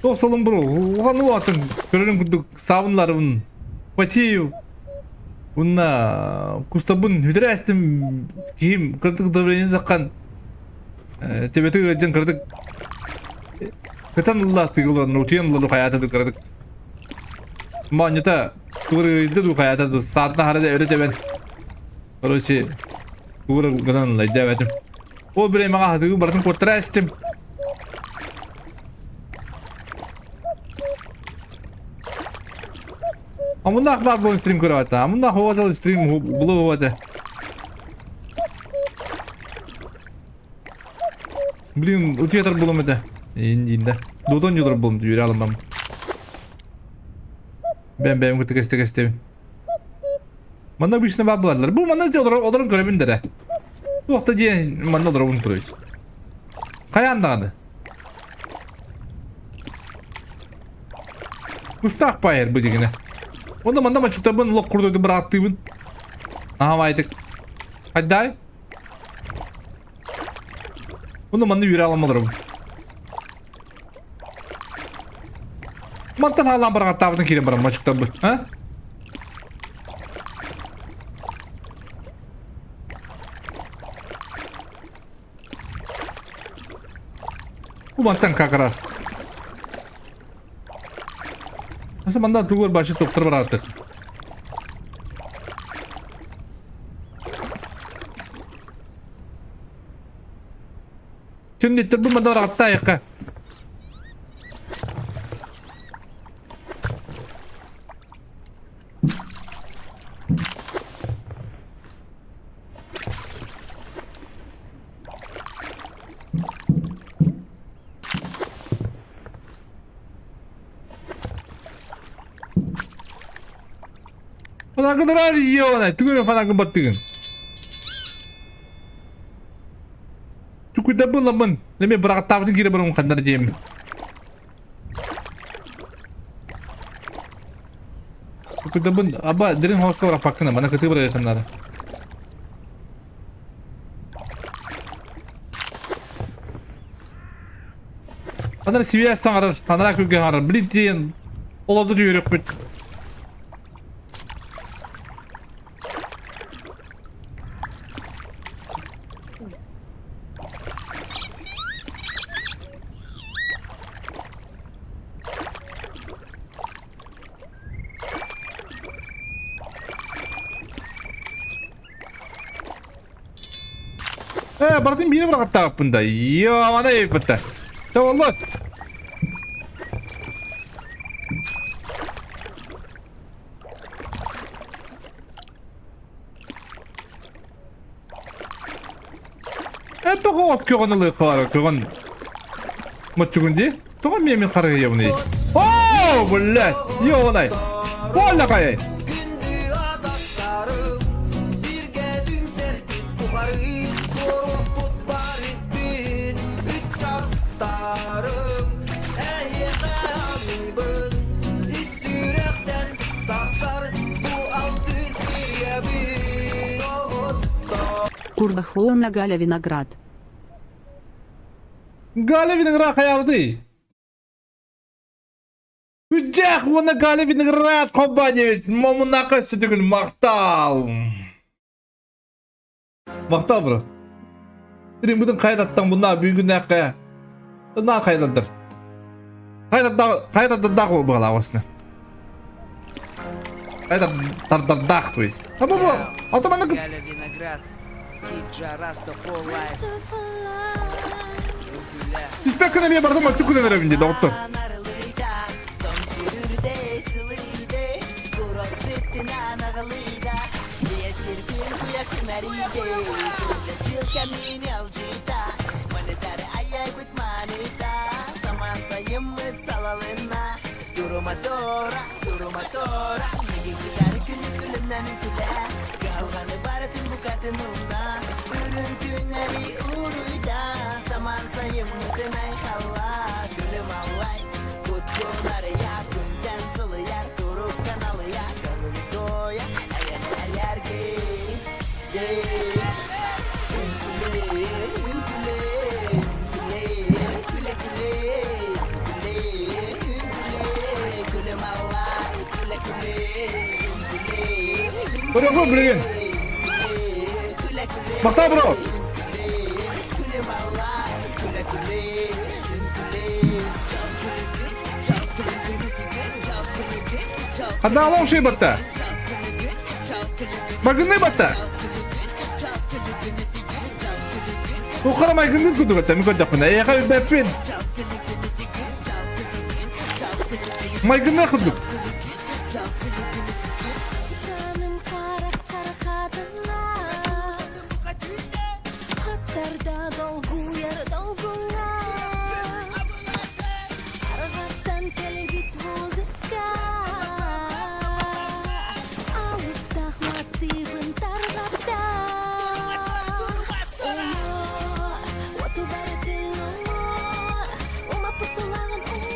A: Туох солун бро, улахан уатын көрөрүн курдук саабынларыбын Потею уонна кустабын үтэрэ эстим киһим кырдык давление таххан Төбөтүг ыалдьан кыратык кытан ылла тыгылан утуйан ылла ду хайаата ду кыратык моонньута тугур ду хайаата ду саатна хара да өрө тэбэн короче тугур гынан ылла өйдөөбөтүм ол бириэмэҕэ хатыгы барытын куоттара эстим Амуннаах баар буолан стрим көрө Амуннаах уотал стрим булу этэ. Блин, утуятар булум этэ. Индиинде. Дутон юлар булум түйүрэ алымам. Бэм бэйэм кытта кэстэ кэстэбин. Манна обычно баар буолаллар. Бу манна олорон көрөбүн дэрэ. Туохта диэн манна олоробун туруйс. Хайаан даҕаны. Кустаах паайар бу дигинэ. Онно манна мачуктарбын лох курдук бырааттыыбын. Аха баайтык. Хайдай? Онно манна үүрэ аламмаларым. Мантан хаалаан бараҕаттаабытын киирэн баран мачуктарбыт. А? Бу мантан как раз. Asa манна тугур башы тоқтыр бар артык. Түннүттэр бу манна бараҕаттаайыкка. Фанагынырар ионай, түгүрө фанагын баттыгын. Чукуйда буламын. Неме бырағаттабытын кире барым хандар дием. Чукуйдабын, аба дирин хоска бараппаккына, мана кытыы барайханнара. Анара связь саҥарар, анараа күлгэ саҥарар. Блин диэн олорду түһүрүөхпүт. Э, бардым биир бырахаттаахпын да. Йоо, эппитте. Тавалла. Это хоос көҕөн ылыаххалара көҕөн моччугун дии. Тоҕо эмиэ мин харыйабыный? Оо, блядь, ёбаный. Буолла хайай.
C: Күндү атастарым, бирге түмсэрбит тухары, туоруохпут барыттын, ыччаттарым, эһиэхэ аныыбын, ис сүрэхтэн тахсар бу алтыс ырыабын, оҕоттор.
D: Курбахуона Галя Виноград.
A: Галя Виноград хайаабытый? Үддэх уонна Галя Виноград компания момунака сүтүгүн махтал. Махтал бро. Тирин бүтүн хайдаттан буна бүгүннээххэ. Тына хайдаттар. Хайдаттар буолаабасына. Хайдаттардардаах то есть. А бу ата маннык
C: Галя Виноград, Киджа Раста for life.
A: Түспэккин эмиэ бардым оччу күнэн эрэбин дии доҕоттор. Бро, билигин. Махтал бро. Хаддаала ушей батта. Магынный батта. Ухара майгынный курдук этэ, мин көрдөхпүнэ. Эйиэхэ үрбэппин. Майгынный курдук.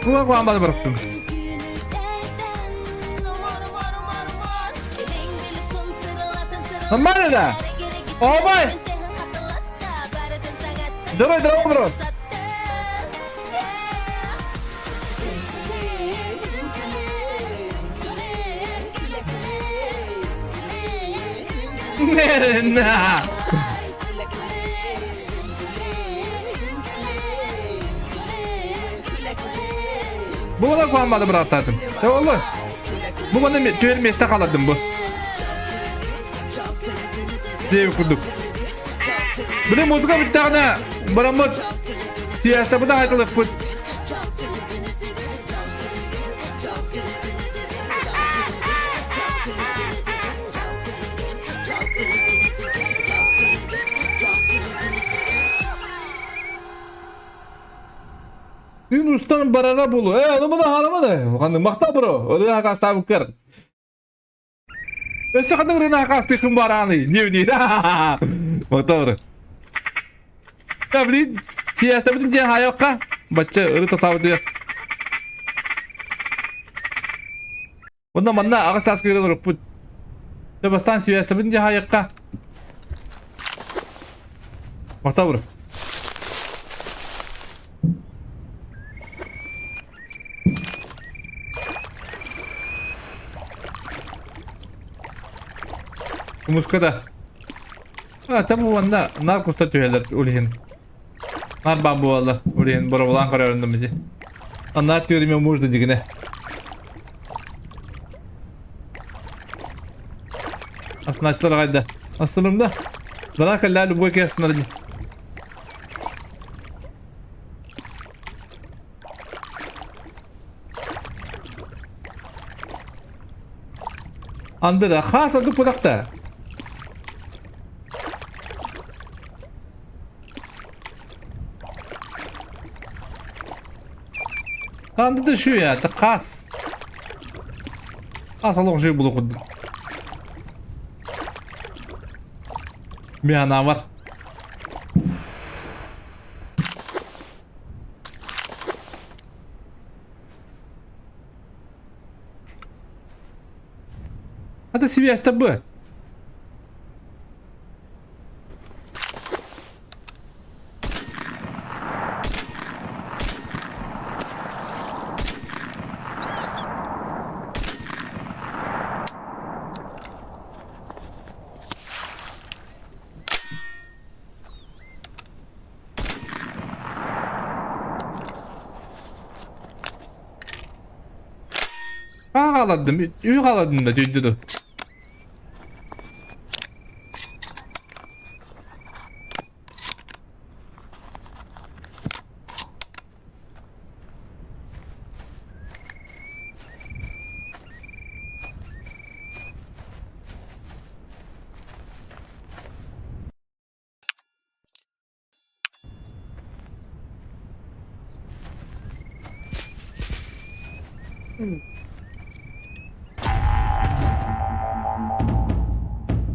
A: Кула куамбады бырыптым. Нормально да? Ообай! Здорово, здорово, бро! На! Бу бала куаммады бырааттаатым. Олу. Бу маны түөр месте халадым бу. Диэби курдук. Били музыка бүттэҕинэ бараммыт сиэстабыта хайталыппыт. Күн устан барара булу. Э, ону мына хараманы. Ханны махта бро. Ырыа хакастаабыккар. Өссө ханнык ырыаны хакастыхын барааны. Не дии. Махта бро. Да, блин, сиэстэбитим диэн хаайокка. Бачча ыры тотаабыт. Онно манна аҕыс саас кыыран урукпут. Дьэ бастаан сибээстэбин дьэ хаайыкка. Махтал Кумуска да. А, там уонна нар куста түһэлэр улиһин. Нар баан буолла улиһин боробулаан көрөрүндүм ити. Анна түөрүмэ мужда дигинэ. Асыначылар аҕайда. Асылымда. Дара кэллээ любой киһи астынар дии. Андыра хаас ордук путахта. Анды да şu ya, хаас. Хаас олох жей булу курдук. Миана бар. Это связь ТБ. Хаалардым, үй хаалардым да түйдү ду.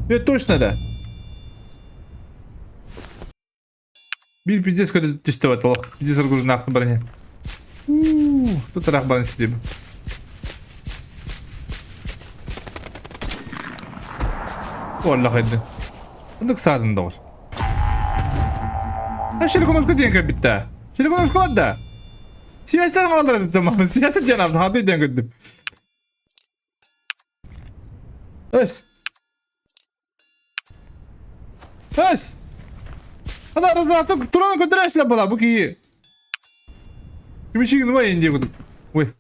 A: Это точно да. Биир пиздец көтө түстэ олох. Пиздец аргузнаахтын баран иһэн. Уу, тут ыраах баран ситим. Оллах эдди. Ындык саадын доҕор. А Шелконовска диэн көрбүттэ. Шелконовскалар да. Сибэстэн хааллар этим. Сибэстэн диэн аптын хаты диэн көрдүм. Өс. Өс. Ана разлатып туран көтөрөслө була бу киһи. Кимичигин ой инди кудук. Ой.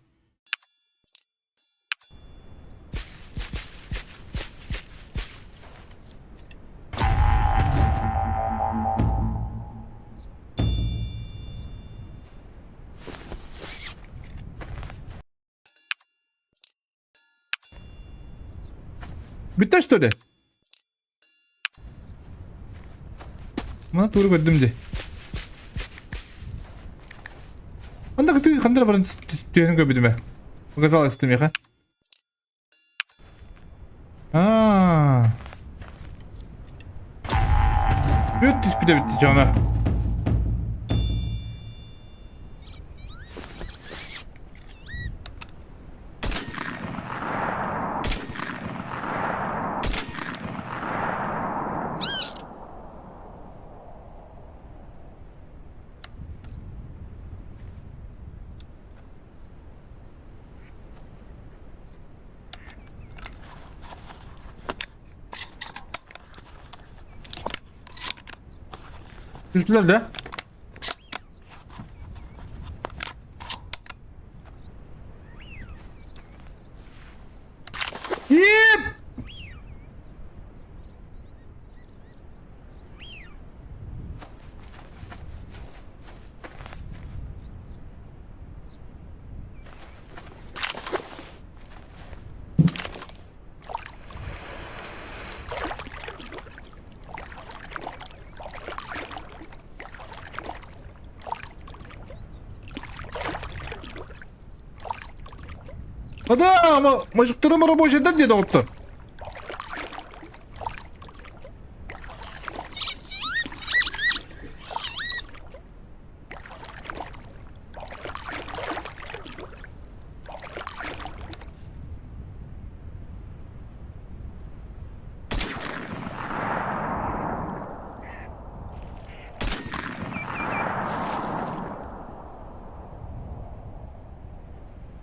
A: Бүттэ что ли? Мана тууру көрдүм дии. Анда кытыы хандара баран түһэн көрбүтүм ээ. Показалось миэхэ. Аа. Бүт түспүтэ бүттү дьоно. Түстүлэр да? Ип! Да, мужиктарым рабочий да где доҕоттор?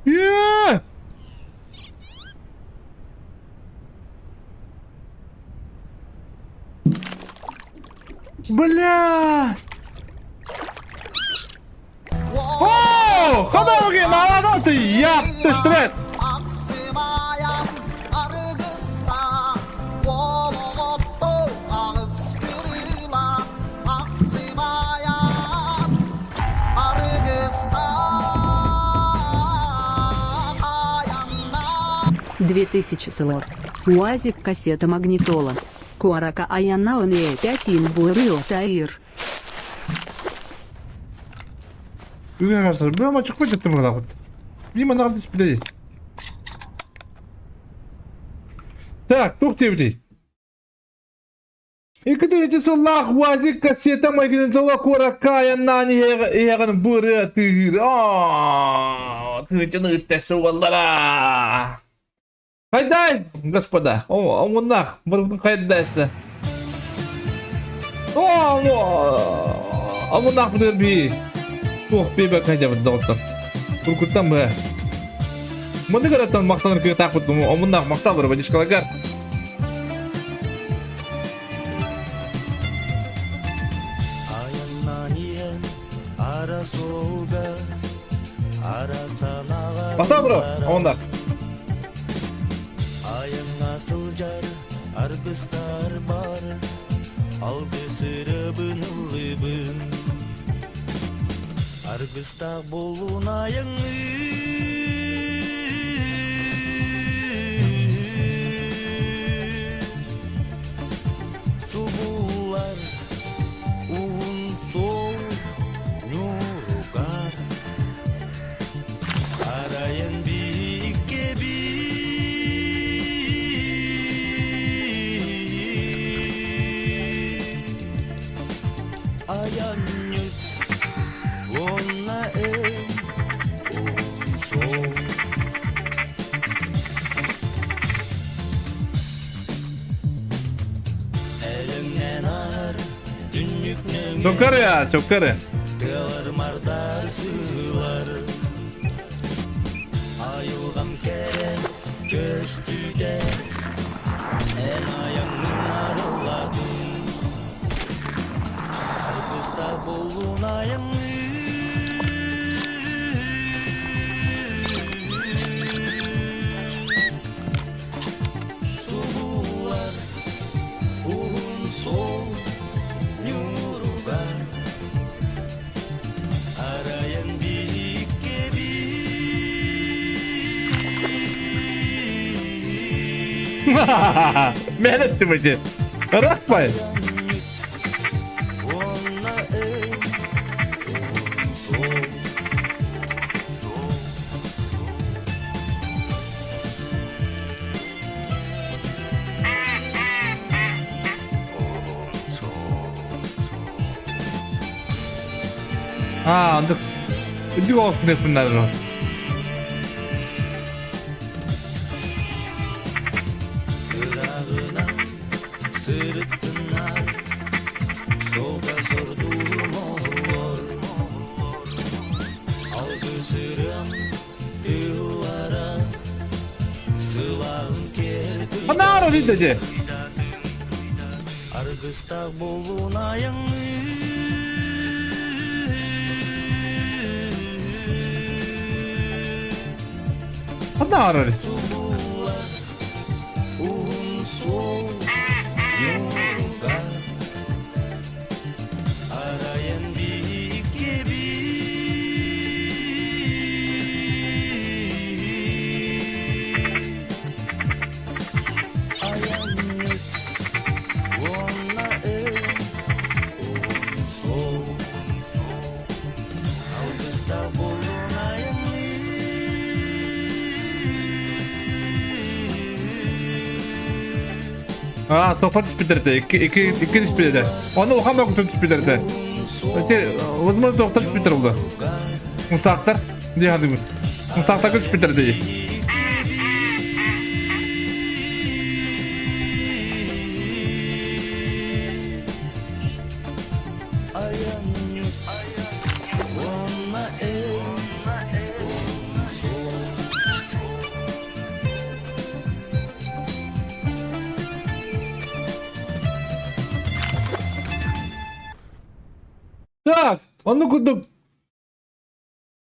A: Yeah! Бля! О, ходовки на ты, я ты штрет!
D: 2000 селор. УАЗик кассета магнитола. Куарака Аяна Е 5 Инбурыо Таир.
A: Бля, чыкпай жаттым гына. Мимо надо спидай. Так, тух диэбитий? Икки сыллаах УАЗик кассета магнитола куоракка айаннаан иһэҕин бу ырыа тыаһыыр. Оо, тыынчаны ыттасы уоллара. Хайдай, господа, омуннаах, бұрын хайдайсты. О, омуннаах бутыгар би. Туох бейбек хайдабыт доҕоттор. Куркуттан быһа. Маны көрөттөн махтанар кыатаахпыт омуннаах махтал бар бадишкалагар.
C: Айаннан иһэн ара суолга, ара санаҕа
A: Махтал бро, омуннаах.
C: Айаҥҥа сылдьар аргыстар бар, алгыс ырыбын ыллыбын. Аргыстаах буолун айаҥҥы. Субуллар уһун суол ньууругар Арайын биикке Айанньыт уонна эн уһун суол Элэҥнэн аар түннүк нөҥүө
A: Чоккары, чоккары.
C: Тыалар мардар сыылар Айылҕам кэрэ көстүүтэ Эн айаҥҥын арыллатын Аргыста буоллун айаҥҥын Субуллар уһун суол ньууругар Арайан биһикке
A: Мен эттим эти. Рахпай.
C: Уонна эн уһун суол.
A: Аа, оннук. Үрдүк оҕус гыныахпын
C: Ырааҕынан сырыттыннар, суолга сордуурум оһоллор. Алгысырым тыллара, сылаһым кэр
A: Анаара видно де.
C: Аргыстаах буолун айаҥҥын.
A: Анаара.
C: Уһун суол ньууруга Арайан биһиккибит Айанньыт уонна эн уһун суол Алгыстаах буолун айанныы.
A: Аа, тоққа түспүттэр икки икки икки түспүт этэ. Оны улахан бокутун түспүттэр этэ. Эти, возможно, тоқтар түспүттэр булда. Мусаактар дии хадыбыт. Мусаактарга түспүттэр дии.
C: Айанньыт уонна эн суол.
A: Так, оннук курдук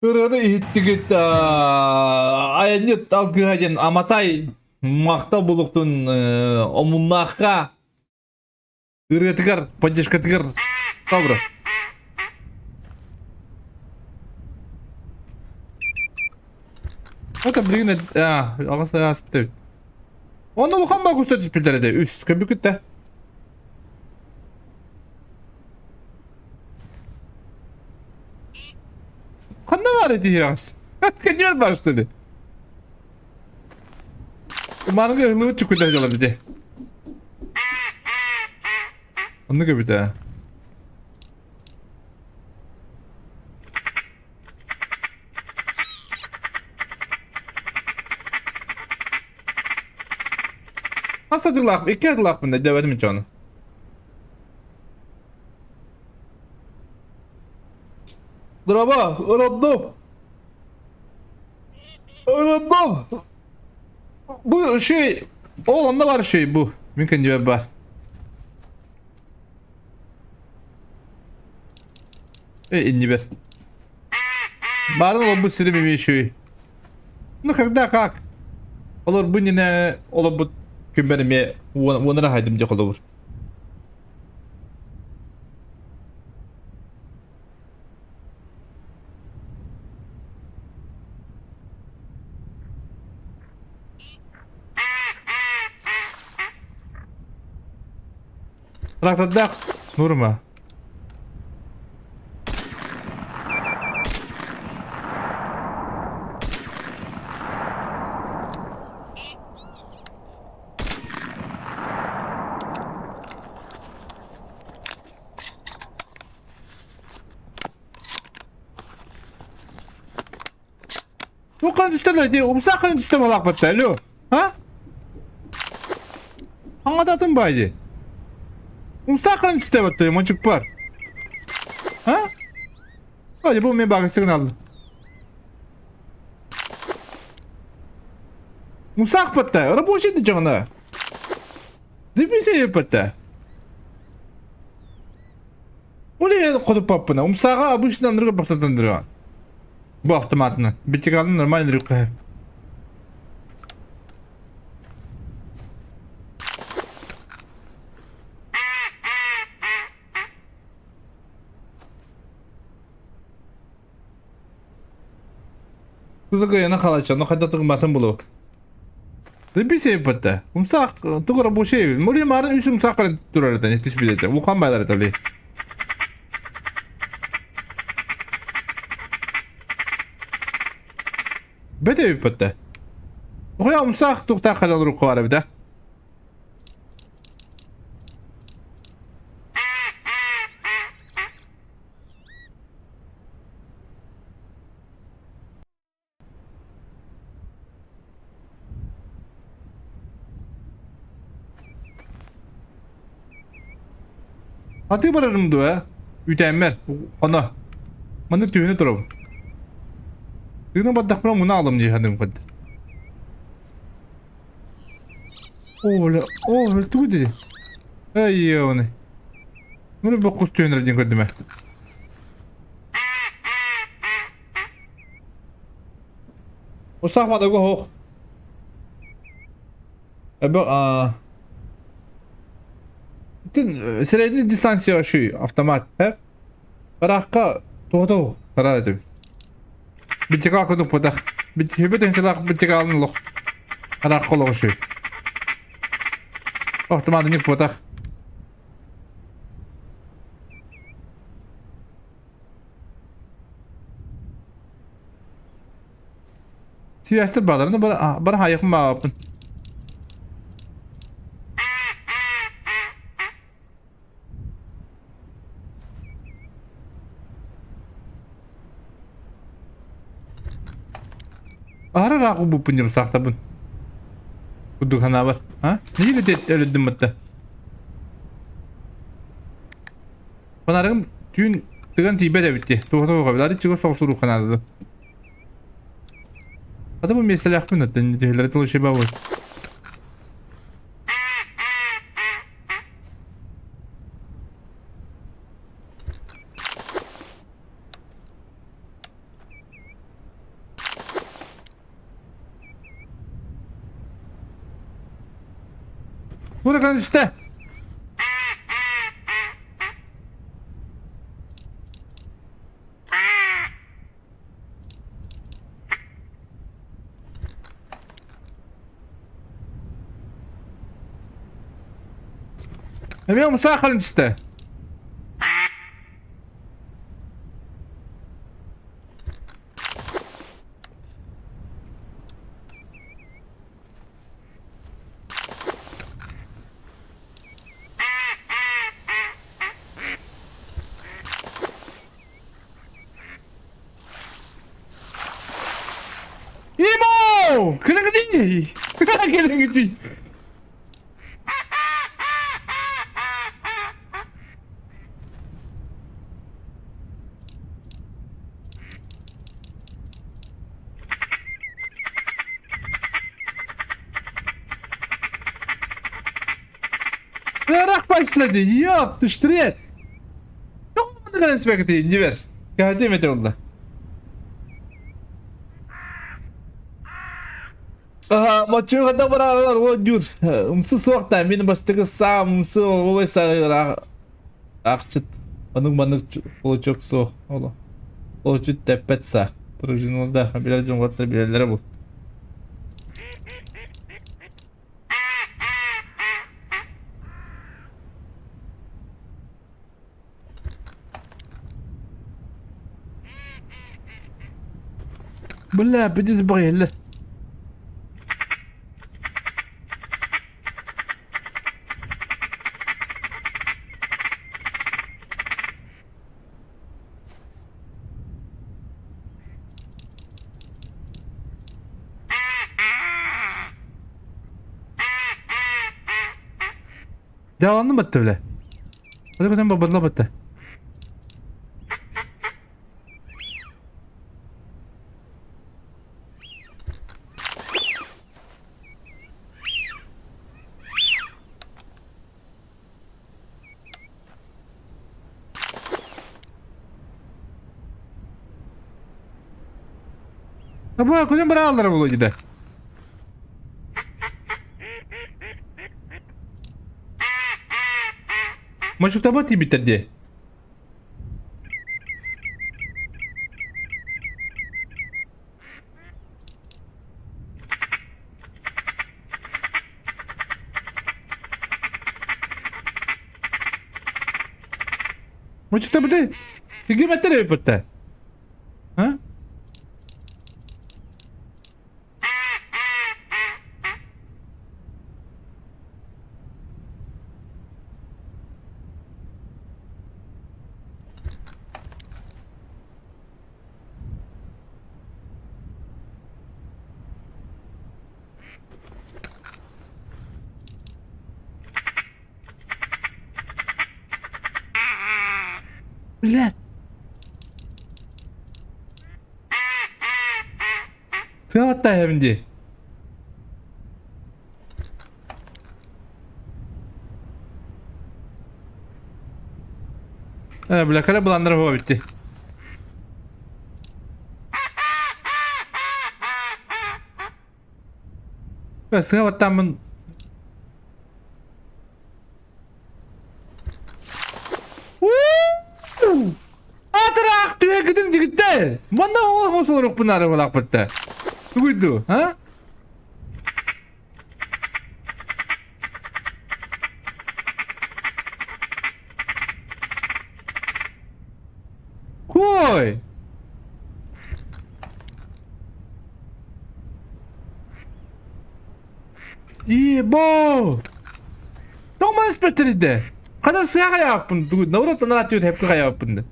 A: ырыаны иһиттигит айанньыт алгыһа диэн Аматай махтал булуктун омуннаахха ырыатыгар, поддержкатыгар добро. Это блин, аҕыс ааспыт эбит. Онно улахан бакуста түспүттэр этэ, үс көбүкүттэ. Ханна баар эти аҕыс? Кэннибэр баар что ли? Маныга ыһыллыбыт чукуйдар дьалар ити. Оннук эбит ээ. Хас атыылаах, икки атыылаахпын да дэбэтим иччи ону. Дороба, роддом. Роддом. Бу şey, ол онно бар şey бу. Мин кэннибэр бар. Э, иннибэр. Баарын олорбут сирим эмиэ үчүгэй. Ну когда как? Олорбун инэ олорбут күммэр эмиэ уонара хайдым дьэ холобур. Трактордаах Нурма. Бу ханна түстэ дии, умсаах ханна түстэ балаахпатта, алло. А? Аҥататын баай дии. Умсаах ханна түстэ батта, мончукпар. А? Ой, бу мен бага сигнал. Умсаах батта, рабочий дьоҥна. Зибисе батта. Ол иһин хотуппаппына. Умсааҕа обычно анырга бахтатан Бу автоматынан. Битигалын нормально рюкка. Кызыгы халача, но хотя тугматын булу. Бисейбатта. Умсаах тугу рабочий. Мули марын үс умсаах турар этэ, түс билете. Улахан байлар этэ ли. Бете биппатта. Хуя умсаах тухтаах халал руккалар эбит Атыы барарым дуо, ээ? Үүтээммэр, хоно. Маннык түһүнэ турабын. Тыына бардахпына муна алым дии саныым курдук. Оо, бля, оо, бля, тугу дири? Эй, оны. Муну боккус түһүнэр диэн көрдүм ээ. Усах мадага хоох. Эбэ, а... Тин средний дистанция шүй автомат, э? Барахка туото хара этим. Битика кудук потах. Бит хебет битикалын лох. Арах колох шүй. Автомат ник потах. Сибээстэр бааларын бара бара хайыхым баабаппын. Аһара ыраах убуппун дьым саахтабын. Курдук санаабар. А? Неге бит өлүддүм батта? Фонарыгым түүн тыган тиийбэт эбит дии. Туоһа туоһа билари чугас соҕус уруухха наада. Ата бу миэстэлээхпин оттон түһүлэри тылышыба бу. Бу үстэ. Эмиэ умсаах халын түстэ. Имо! Кэлэҥҥитий! Кэлэҥҥитий! Ыраах başladı. Yok, düştürüyor. Иннибэр. Кэһэтиэм этэ буолла. Мочуга баралар оонньуур. Умсу суох да мин бастакы саам умсу оҕолой саҕыраах ахчыт онук маннык получок суох оло. Получут тэппэт саа. Пружиналдаах билэр дьон билэллэрэ бу. Бля, بديت بغي له Дьааланным батта бile. Hadi bakalım babadla batta. Бу күнүн бырааллара буолуо дии. Мочуктаба тиийбиттэр дии. Мочуктабыты тигимэттэр эбиппиттэ. А? Блядь. Сыа баттааһабын дии. Э, бля, кэлэ буланнар буо битти. Э, сыа баттааммын Атыраах түһэргитин дьигиттэр! Манна оҕо олорукпун арыбалаахпытта. Тугуйду, а? Кой! Ебо! Тоҕо испэттэридэ? Ханан сыа хайааппын дугун, наурат анараа түөт хэпкэ хайааппын да.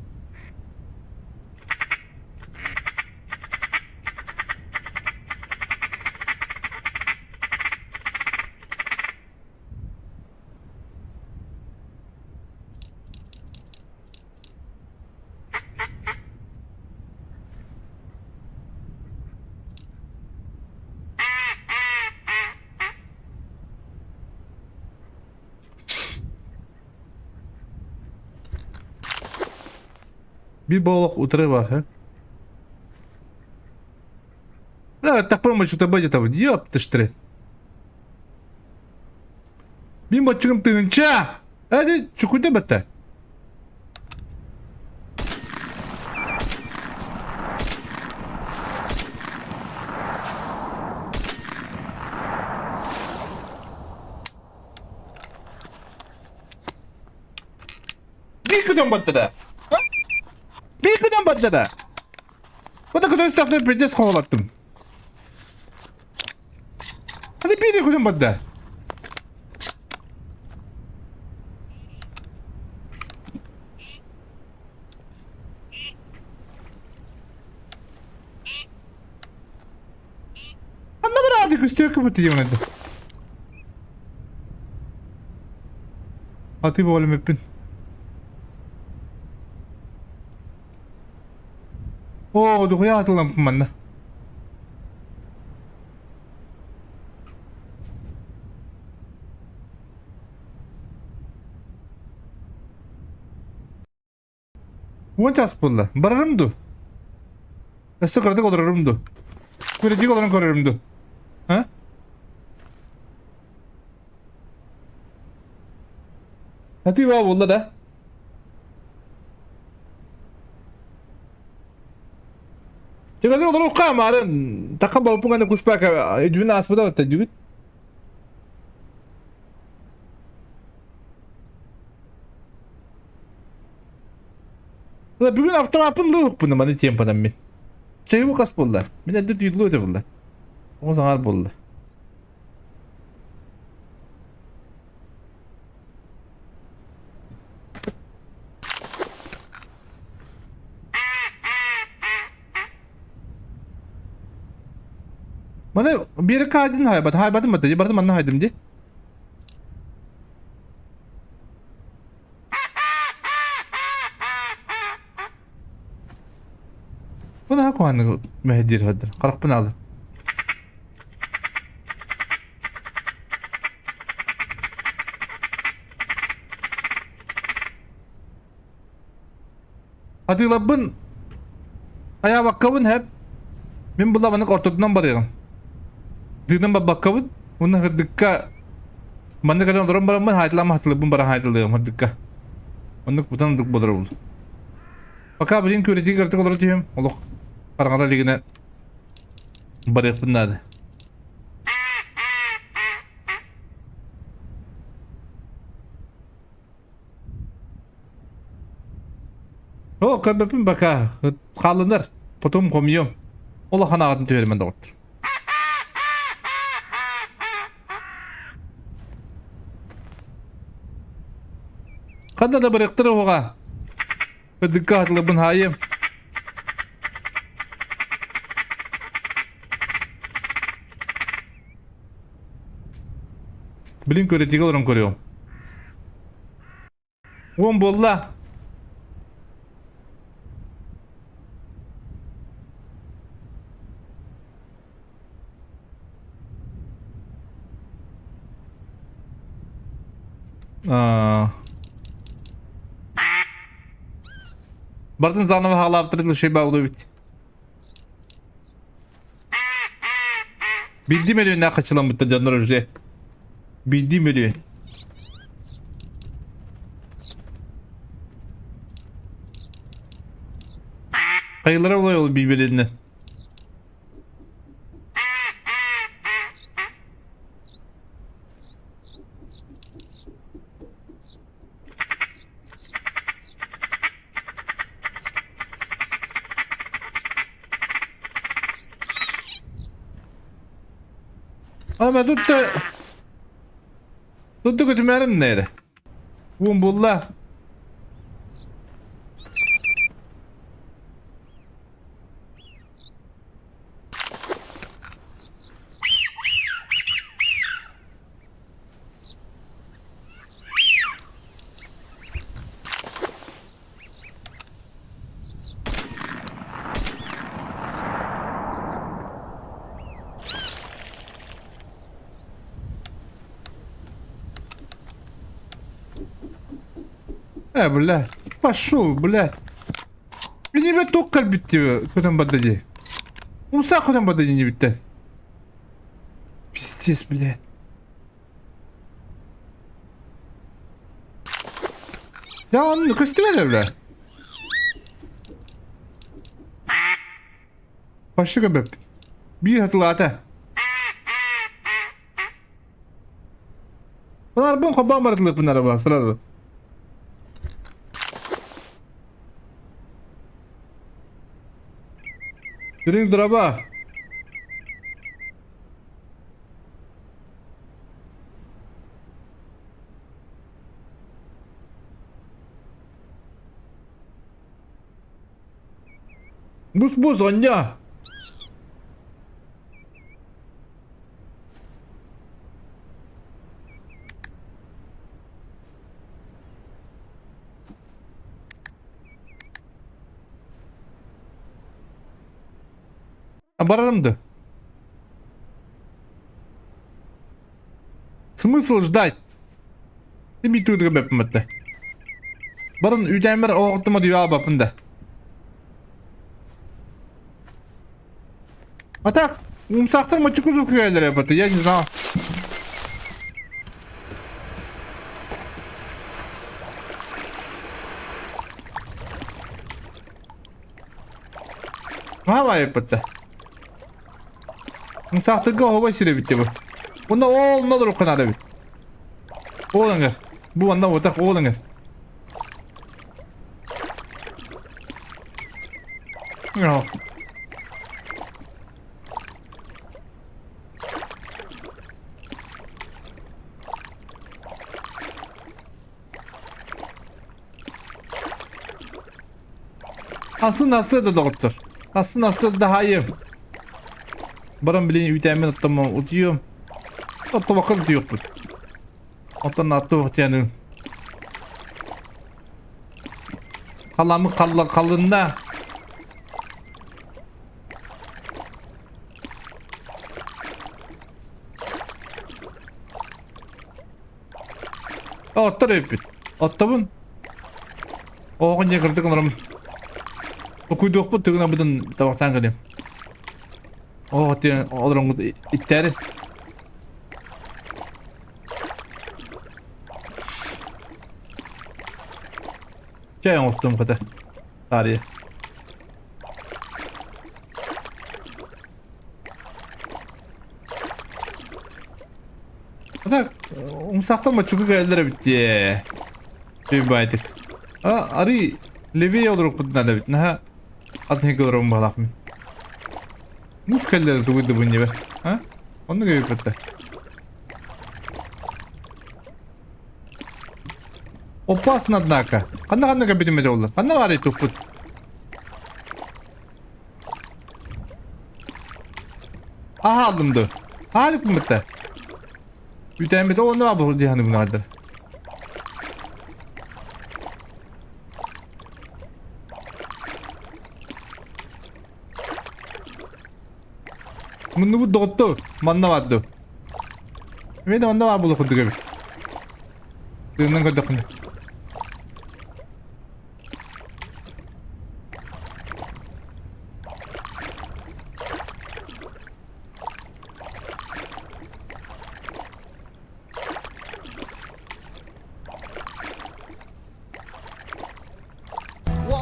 A: Биир боолох утары бар, һэ? Бля, таппырым что-то бадетабын. Ёптыштыры. Мин баччыгым тыһынча! Эти чукуйда бэтте. Биир күнүн баттада. Биир күнүн баттада. Вот көтөн стахны пиздец хоолаттым. Hadi bir de күнүн батта. Анна бараады көстүө көбүт диэн Аты болемеппин. Оо, духуя атылампын манна. Уон час буолла. Барарым дуу? Өссө кыратык олорорум дуу? Кыратык олорон көрөрүм дуу? А? Аты баа буолла да? Тигали олоруохха маарын таха болпуҥаны куспака өйдүбүн ааспыта батта дүүгүт. Бүгүн автомаппын луукпун маны темпадан мин. Чайы кас буолла. Мин эрдэ түйүллүө этэ буолла. Оҕо саҥар буолла. Маны биэрэккэ хаайдым хайбат, хайбатым бата, бардым манна хайдым ди. Бу наһаа куһаҕаннык мэһэйдиир сылдьар. Харахпын аалар. Атыыларбын айаабаккабын хэп мин булабанык ортотунан барыаҕым. Тыынан барбаккабын уонна сырдыкка манна кэлэн олорон бараммын хаайтылаама хатылыбын баран хаайтылыам сырдыкка. Оннук бутан оннук буолар ол. Пока билин күөрэтии кыртык олоро түһүм олох хараҥара илигинэ барыахпын наада. О, көрбөппүн пока. Хаалынар. Потом хомуйуом. Улахан аҕатын түһэрмэн доҕоттор. Ханна да барыахтар уһуга. Ыдыкка хатылыбын хаайым. Билин көрөтигэ олорон көрүөм. Уон буолла. Бардын заново хаалаабыттар шейба эбит. Билди мөлүйүннээх хачыламмыттар дьоннор уже. Билди мөлүйүн. Хайылара олой ол бибелинне. Ama tuttu. Tuttu götümlerin neydi? Bum bulla. Э, блядь. Пошел, блядь. Мин туох кэлбит көтөн барда дии. Умса көтөн барда дии бүттэ. Пиздец, блядь. Дьэ, онно көстүбэт бля. Пашка көбөп. Биир хатылаата. Bunlar хоббан барытылык bunlar була сразу. Жүрүң драба. Бус-бус, онньо. Барарым да. Смысл ждать? Ти туйдуга бэппимэтэ. Баран үүтээммэр оҕоттомо дүйаабаппын да. А так, умсаахтар мочуку күөллэрэ бата, я не знал. Маабайыппыт Умсаахтарга оһуобай сир эбит бу. Уонна ол нолоруохха наада эбит. Ол эҥэр. Бу манна уотах ол эҥэр. Асын асы да доҕоттор. Асын асы да хайы. Баран билин үүтээммин оттомо утуйуом. Оттобокко утуйуохпут. Оттон атты уһутуйаныым. Халамы қалла қалынна. Оттор өппүт. Оттобун. Оҕон дьэ кырдык олором. Токуйдуохпут тыгын абытын табахтаан кэлиэм. Оо тиэн олороҥҥут иттээри. Чэй оҥостуом хата. Таарыйа. Так, умсахтан мочуку кэллэр эбит дии. Байтик. А, ари левее олорукпут надо эбит. Наха атын хиги олорум баалаахмын. Муус кэллэр тугуй да бу А? Оннук эбиппит Опасно, однако. Ханна ханна кэбитим этэ оллар. Ханна баарый туппут. Аха алдым ду. Хаалыкпын бытта. Үтээммит онно баар дии саныыбын аҕайдар. Муннубут доҕоттор, манна баар ду. Эмиэ да манна баар буолуох курдук эбит. Тыыннан көрдөххүнэ.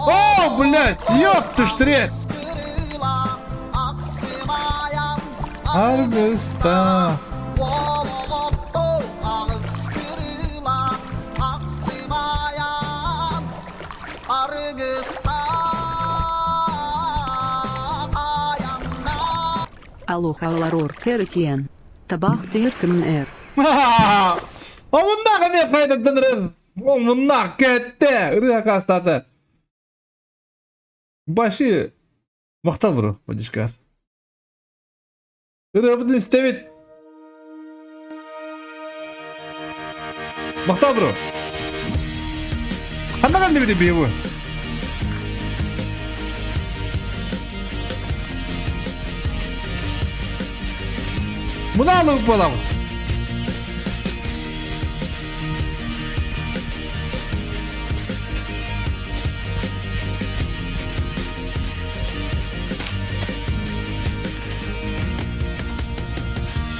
A: О, блядь, ёб ты штрет! Аргыста.
D: Алоха Ларор Кэрэтиэн. Табах тыыр эр.
A: Омуннаах эмиэ хайдаттан эрэр. Омуннаах кэттэ. Ырыа кастата. Баши махтал бро, поддержка. Ырыабытын истэбит. Махтал бро. Ханна кэллибит биһиги? Мунаалык буолабыт.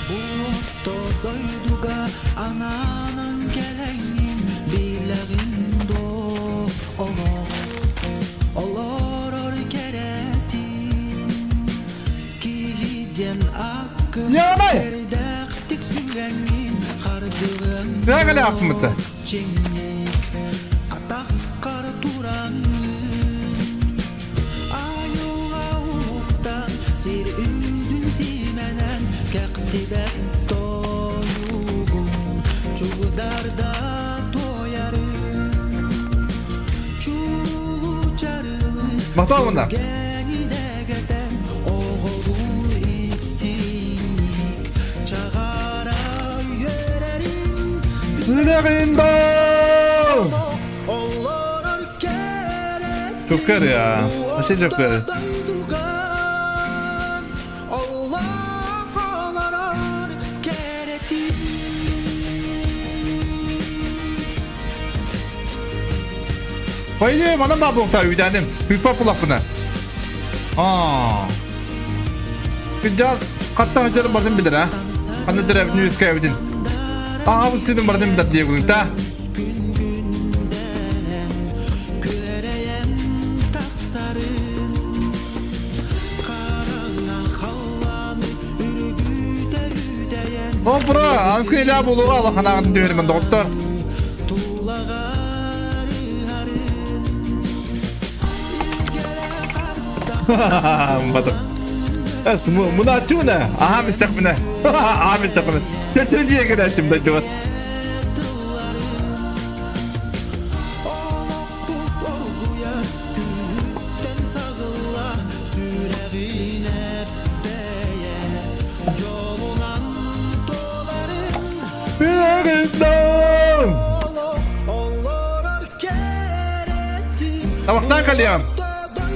C: Бу дойдуга анаанан кэлэҥҥин билэҕин дуо олох олорор кэрэтин киһи диэн аккын
A: Яғнай!
C: сэрдэхтик сүгэҥҥин хардыгын
A: Тыа кэлэ
C: чиҥник атаххар тураҥҥын айылҕа уһуктан сир үрдүн симэнэн кэхтибэт тойугун чугдарда туойарын чулуу чарылы
A: Махтал мында.
C: сүргэни оҕолуу истиҥник чаҕара үөрэрин
A: Легенда!
C: олорор кэрэтин
A: Çok kar ya. Вообще çok kar.
C: дойдуган олох олорор кэрэтин
A: По идее, манан баар буолуохтаах үүтээним. Тыыппат булахпына. Аа. Кыдьаас хаттан сылдьарын барытын билэр а. Ханна төрөөбүтүн үөскээбитин. Аҕабыт сирин барытын билэр диэбин та.
C: Күн күндэрэн күөрэйэн тахсарын хараҥа халлааны үргүтэ үтэйэн
A: О, бро, анскы илээ буолуоҕа алаханаҕын түһэрмэн доҕоттор.
C: тулаҕар ыһарын илгэлэ харда
A: Батыр. Эс, мунааччыбына. Аһаам истэхпинэ. Аһаам истэхпинэ. Төттөрү дьиэ кэлээччим дойдубар.
C: тылларын олохпут оргуйар күһүттэн саҕылла сүрэҕин эппэйэ дьолунан туоларын
A: Билэрин
C: олох олорор кэрэтин
A: Табахтаан кэлиэҕим.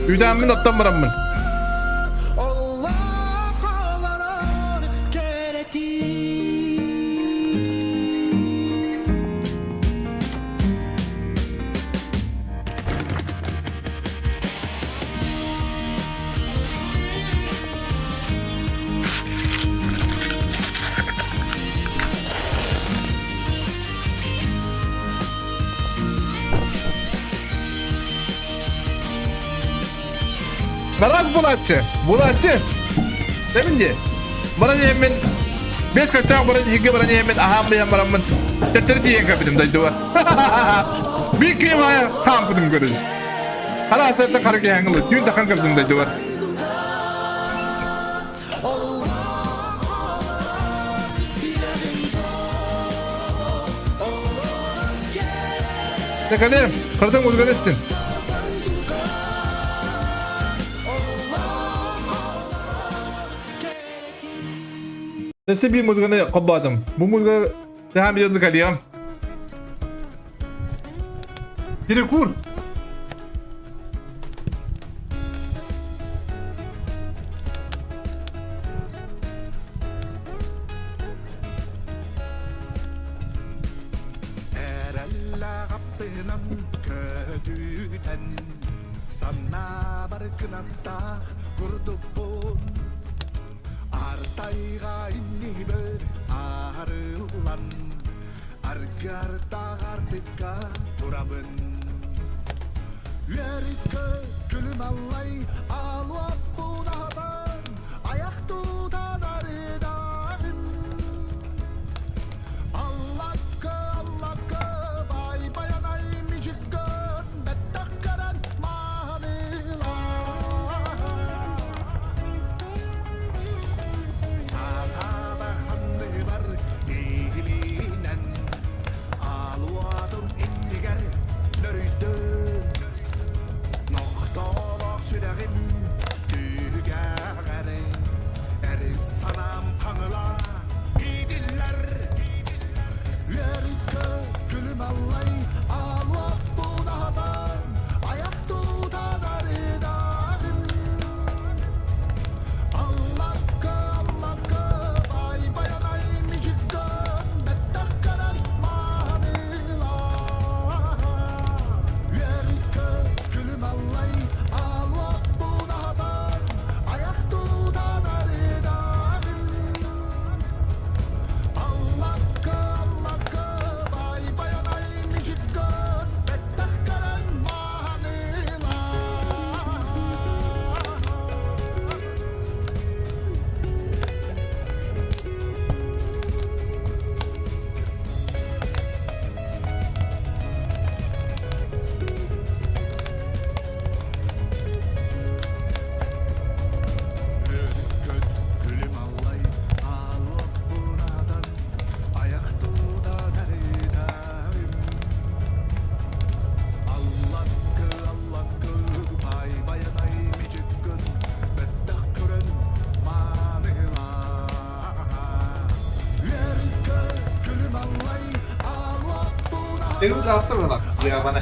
A: Үүтээммин оттон бараммын.
C: олох олорор кэрэтин
A: Барак булааччы. Булааччы. Дэмин дии. Баран иһэммин бэс көстөөх баран иһиргэ баран иһэммин аһаан быйан бараммын төттөрү тиийэн кэлбитим дойдубар. Биир күнүм аайы хаампытым көрүн. Хара асарта хара киһэҥ ылы түүн тахан кэлбитим дойдубар. Тэкэлиэм, кырдың үлгэн истин. Өссө биир музыканы холбоотум. Бу музыка тэһээн видеону кэлиэҕим. Перекур!
B: аттынан көтүтэн Санаабар кынаттаах курдукпун Артайга иннибэр арыллан Аргыартаах артыкка турабын Үөрүккэ күлүм аллай алуаппун аһатан Аяқ тутан арыдаҕым Аллакка, аллакка, бай байанай мичиккөн бэттэх көрөн маанылаа. Саасаада ханныбар иһилинэн алуатым иннигэр нөрүйдүм. Нохтолох сүрэҕим түгэҕэр эрис санаам хаҥыла Иитиллэр үөрүккэ күлүм аллай аалуохпун аһатан айах тутан арыдаҕым Аллакка аллакка бай байанай мичиккөн бэттэх көрөн маанылаа Үөрүккэ күлүм аллай аалуохпун аһатан айах тутан арыдаҕым Аллакка, аллакка, бай байанай мичиккөн, бэттэх көрөн маанылаа. Үөрүккөт күлүм аллай аалуохпунаатан айах тутан Аллаккы аллаккы бай байанай мичиккин бэттэх көрөн маанылаа Үөрүккө күлүм аллай
A: Benim
B: аалуохпунаатан
A: rahatsız mı lan? Ya bana.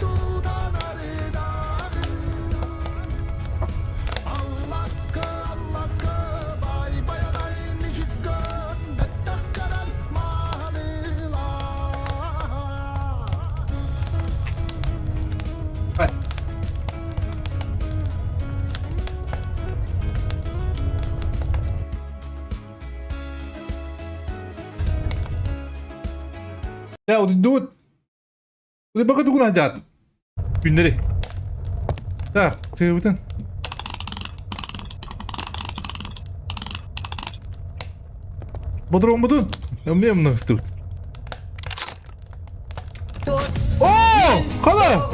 A: Bak. Ya o Baka дугунаджаат. Күннэри. Так, сыыбытын. Бодороммутун. Эмне мына ыстыбыт. О! Хала!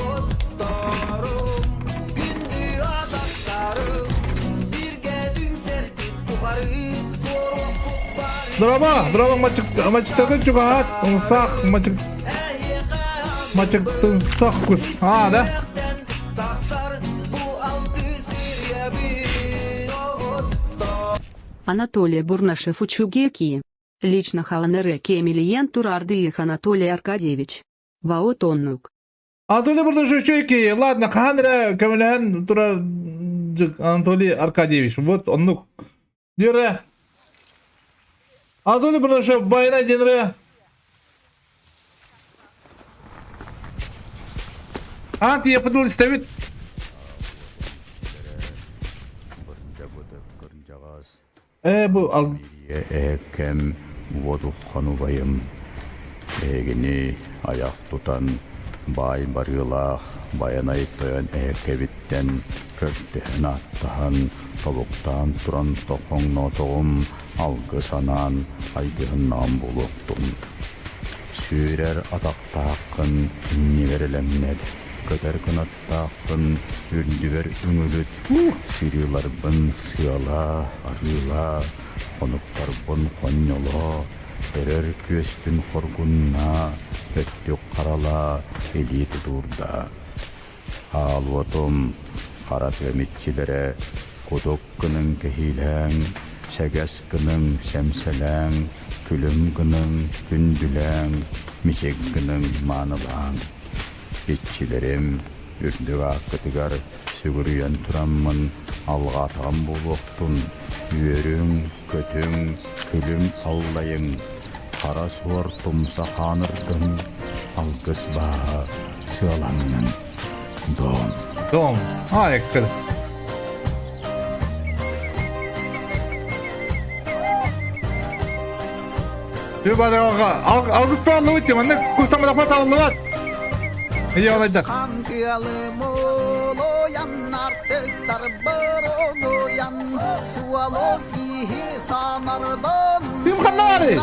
A: Драба, драба мачык мачыктатын чугаат, сах мачык мачыктын сах кус. А, да?
D: Анатолий Бурнашев Учугеки. Лично Халанере Кемильен Турардыих Анатолий Аркадьевич. Ваотоннук.
A: Анатолий Бурнашев Чуйки. Ладно, хаан эрэ көмөлөһөн турар Анатолий Аркадьевич. Вот оннук. Дире. Анатолий Бурнашев байына дире. Аан тиийэппит истэбит. Ээ бу ал
F: Эһэккэм уотуххан убайым эһигини айах тутан баай барыылаах Байанай тойон эһэккэбиттэн көрдөһөн ааттаһан тобуктаан туран тохоҥноотоҕум алгыс анаан айгыһыннаҕым буолуохтун. Сүүрэр атахтааххын иннигэр элэҥнэт, көтөр кынаттааххын үрдүбэр үҥүлүт, сырыыларбын сыалаа, арыылаа, хонуктарбын хонньолоо, өрөр күөспүн хоргуннаа, өттүк харалаа, илии тутуурдаа. Аалуотум хара тыам иччилэрэ кутук гыныҥ кэһиилээҥ, сэгэс гыныҥ сэмсэлээҥ, күлүм гыныҥ күндүлээҥ, мичик гыныҥ маанылааҥ. Иччилэрим үрдүк ааккытыгар сүгүрүйэн тураммын алҕаатаҕым буолуохтун, үөрүҥ, көтүҥ, күлүм аллайыҥ, хара суор тумса хаанырдын, алгыс бааһа. сыаланнын. Дом.
A: Дом. Айкыр. Алгыс пааллыбыт манна кустамматахпа табыллыбат. Ийэ олайдар. Ким ханна барый?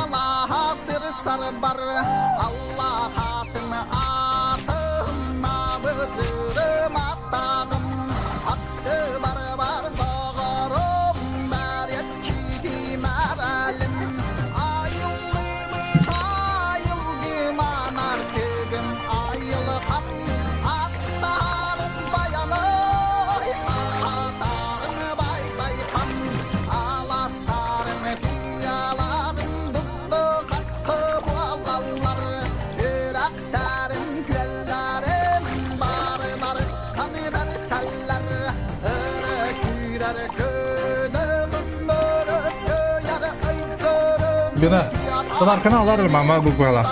A: Бина, заварканы алар мама буквала.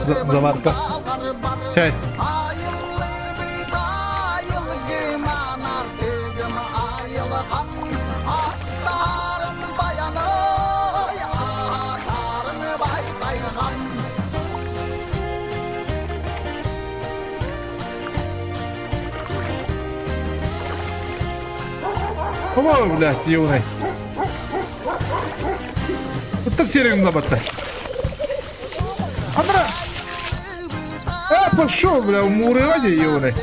A: Заварка. Чай. О, блядь, юный. Ыттар серегин лабатта. Андра! А, пошел, бля, умурыга де, юный.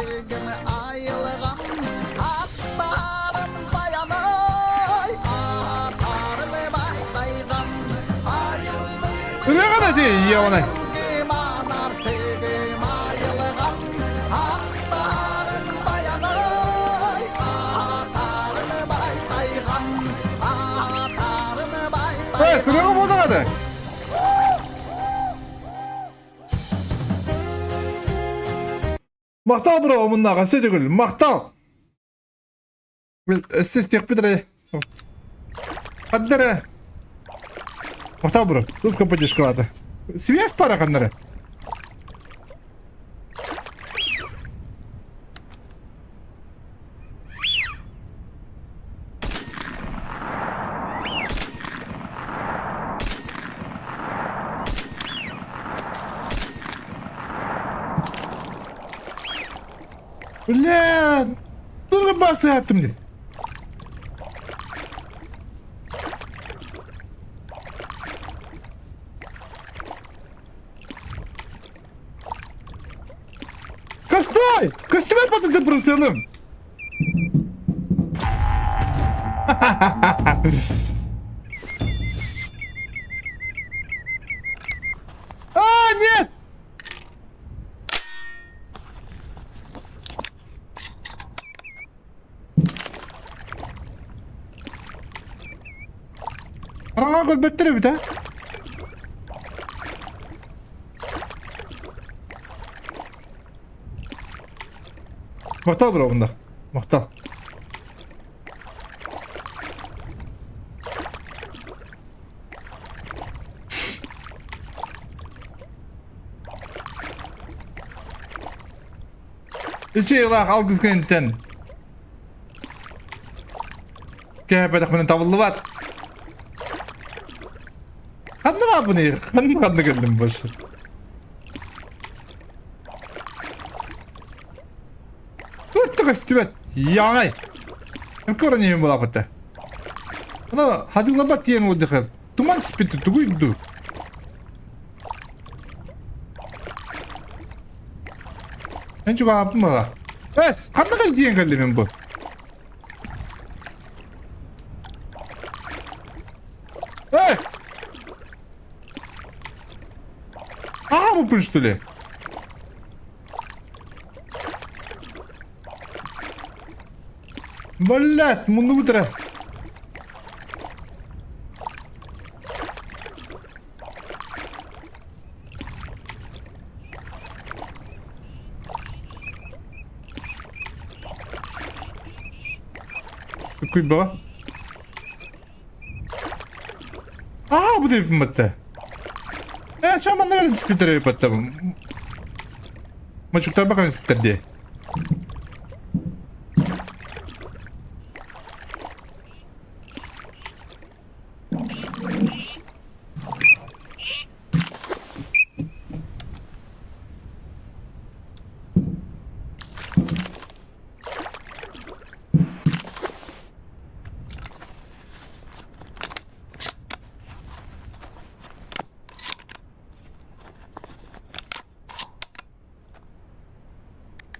A: Үлэҕэ да дии, юный. Э, сырыга буолдаҕа да. Махтал бро, омуннаах, өссө төгүл, махтал! Өссө истиэхпит эрэ. Ханна эрэ? Махтал бро, туска поддержкалаата. Связь пара ханна эрэ? Бля, только басы аттым дейді. Костой! Костюмер потом ты просилым! А, нет! Хараҥа көрбөттөр эбит а? Махтал бро мында. Махтал. Үчүгэй алгыс кэнниттэн кээпэтэхпинэ табыллыбат. Ханна баарбыный? Ханна ханна кэллим больше? Тут көстүбэт. Яңай. Көрөн булапыта. Ана хадылабат диэн уодыхар. Туман түспүт тугуй ду. Мен чугааппын бала. Эс, ханна кэл диэн кэллим бу? Эй! Аа, буппун что ли? Блядь, муннубут эрэ. Куйбаҕа. Аа, бу диэбиппин батта. Ээ, чэ манна кэлэн түспүттэр эбит батта. Мочуктарба көмүспүттэр дии.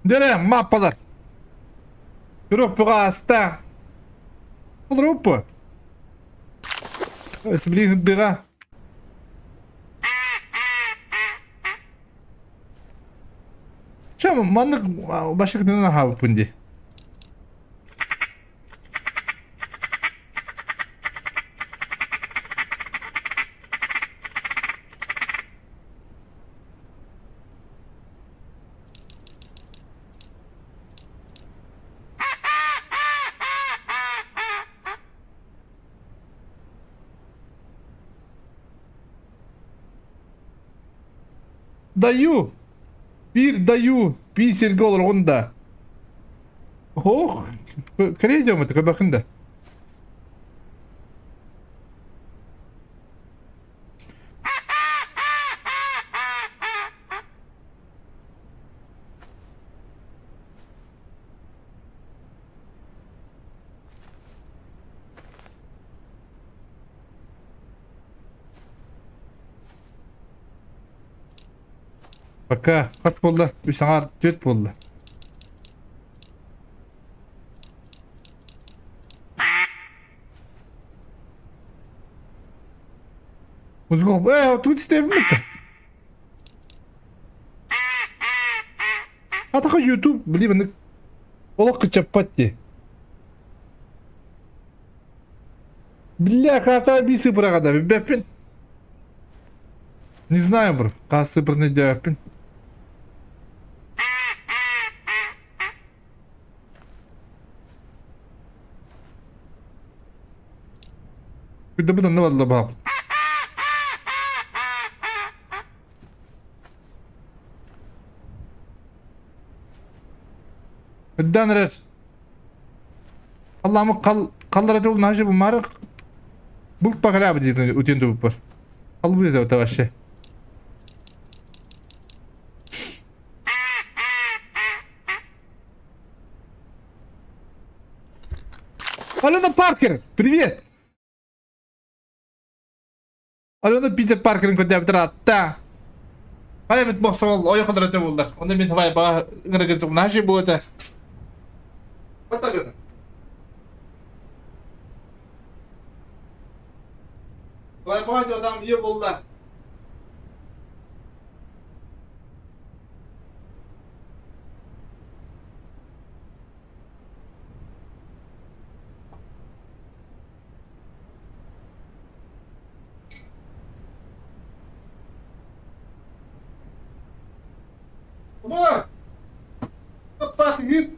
A: Дөрө, маппалар. Группаға аста. Группа. Блин, дыра. Чэ, маннык башыктынан аһаабыппын дии. Даю! Биир даю! Биир сиргэ олороҕун да. Ох, кэрэ дьоммут көбөкүн да. Пока хат буолла, үс аҥаар түөрт буолла. Музыка, тут истэбит. Атаха YouTube, блин, олох кычаппат дии. Бля, карта би сыпыраҕа да билбэппин. Не знаю, бро. Хас сыпырны өйдөөбөппүн. Күйдөбүт онно барла баап. Ыддан эрэр. Алламы кал каллара дыл нажы бу марык. Булт багаля диир утен бар. Ал бу это вообще. Алена Паркер, привет! Алена Питер Паркерин көрдөөбүтэр атта. Хайа мит бохсоол ойо кылдырата булдар. Онно мин хабай баа ыңырыгын нажи бу это. Батагын. Хабай баа адам ие болла. Ба! Патгып!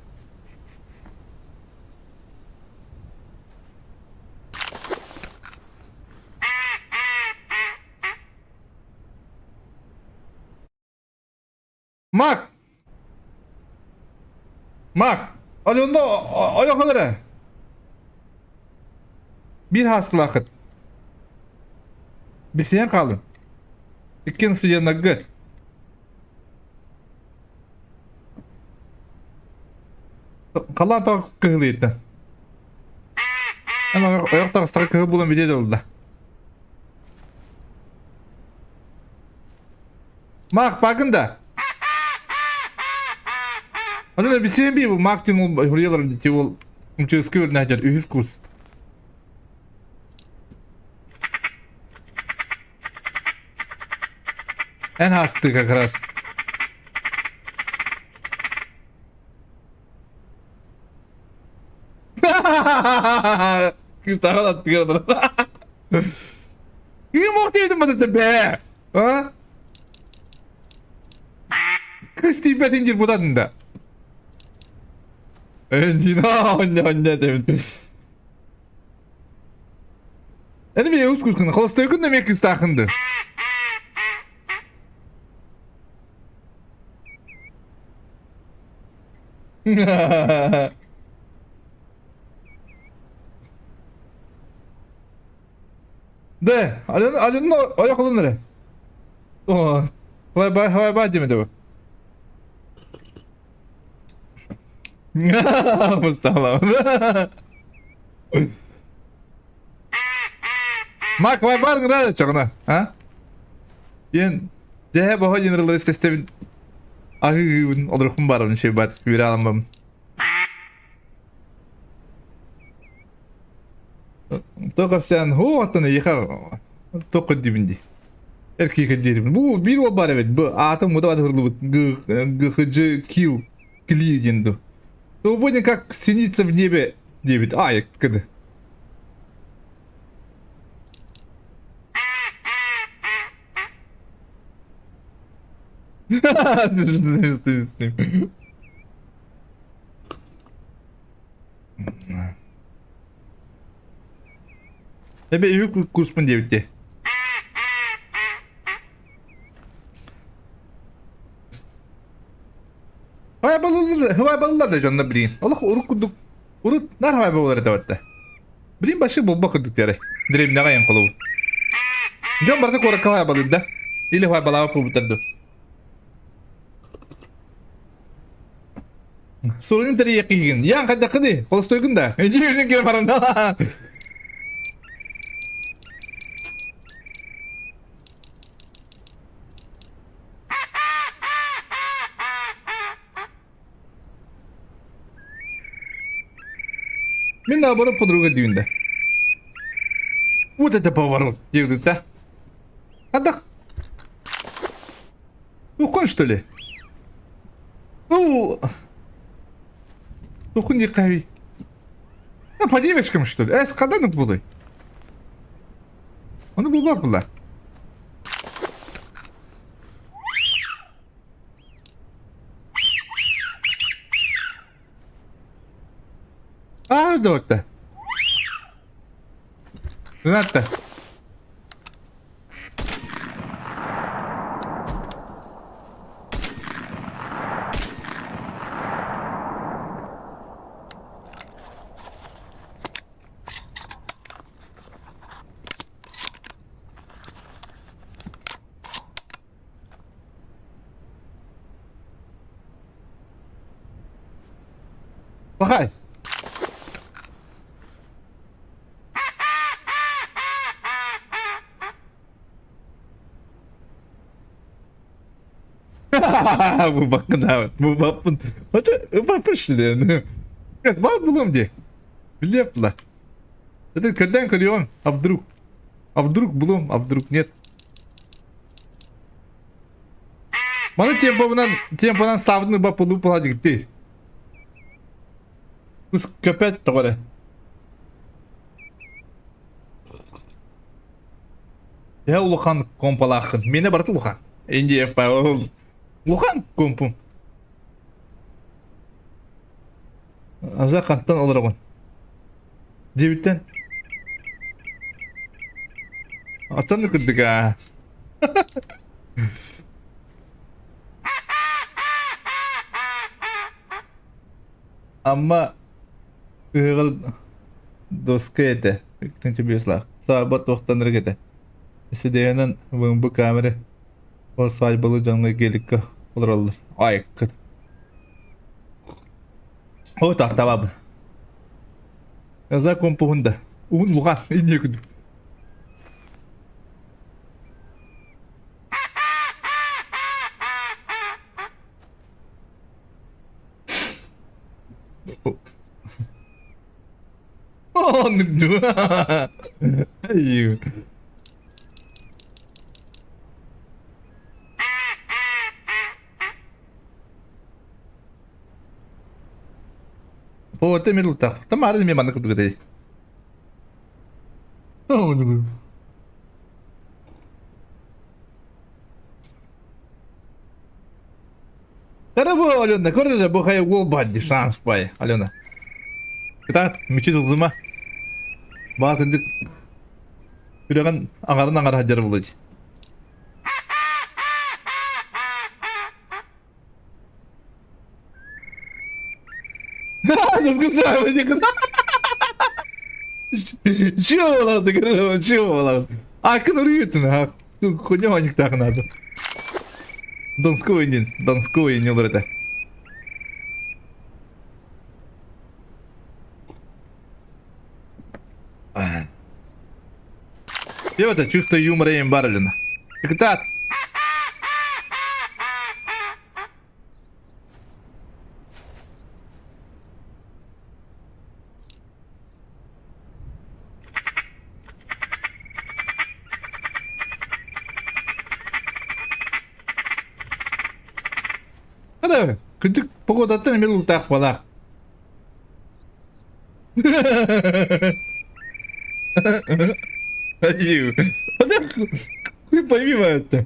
A: Мак! Мак! Алёнда ойох эрэ. Биир хаастылаахыт. Бисиһэн хаалын. Иккиэн студеннаргыт. Халаан тоҕо кыһылыйда. Эн ойох таҕыстаҕа кыһыл булан билиэ да буолла. Мак бакын да. Аны бисиэн би бу Мак тин ол хуриялар дити ол МЧСК өрнәжер үһүс курс. Эн хасты как раз. Кыстаҕын аттыгар Ким ох диэбитим бата бээ? А? Кыс тиийбэтин диир бутатын да. Энжина оння диэбит. Эни мен ус кускун холостойгун да мен кыстаахынды. Да, Алена, Алена ойох ылын эрэ. О, бай бай бай бай диэмэ дуу. Мустала. Мак бай бар гыра чоҕуна, а? Диэн дьэһэ боһо диэн ырылары истэстэбин аһыыбын олорохпун барабын шей бат үөрэ аламмам. Тоқасян хуаттан эйиэхэ тоқ дибин ди. Эр киһи диирбин. Бу биир уол бар эбит. Бу аатым мута бат хырлыбыт. ГХЖ Кил Кли диэн ду. Свободен как синица в небе диэбит. Ай, кыды. Эбэ үһү куспун диэбит дии. Хабай да дьонно билигин. Олох урут курдук урут нар хабай буолар этэ батта. Билин башы болба курдук диэри. Древняга ен холобу. Дьон барыта куоракка хабай балыр да. Или хабай балаба пулбуттар ду. Суруйун тэрийиэх киһигин. Ян хайдаххыный? Холостойгун да? Дьиҥин киһи баран. Мин наоборот подруга дүүн да. Вот это поворот, диэбит да. Хайдах? Ухун что ли? Ну, Ухун диэххэ Ну, по девочкам что ли? Эс, хадан булый? Ону булбат була. Аа, доотта. Ынаатта. Пахай. Бу баккынаабыт. Бу баппын. Ото шлен. Баар булуом дии. Билиэп була. Это көрдөөн көрүөм. А вдруг? А вдруг булуом, а вдруг нет? Маны темпобунан темпонан саабытын ылба пулу була дигиттир. Кус көпөт тоҕо эрэ. Төһө улахан компалааххын? Миэнэ барыта улахан. Индия ол улахан компум. Аза хантан олороҕун? Диэбиттэн. Аттан да кырдык аа. Амма ыһыҕар доска этэ. Тынча Саабат туохтанырык этэ. Сидеянан бу камера ол свадьбалы дьоҥҥо геликка олороллор. Айыккыт. О, тахтабабын. Яза компуһун да. Уһун лухан инне күдүк. Оннук дуу. О, ты милутах. Там ары мен маны кудук этэй. Көрө бу Алена, көрө бу хайа уол баар шанс бай, Алена. Кытаат, мүчү тылдыма. Баа кырдык үрэҕин аҥарын аҥара сылдьар булуй. Чего? Акын ырыытын, хуйня ониктаах надо. Донской инин, Донской инин это. Это чувство юмора им барылина. Депутат. Хада, кырдьык погодаттан эмиэ ултаах балаах. Хуй пойми это.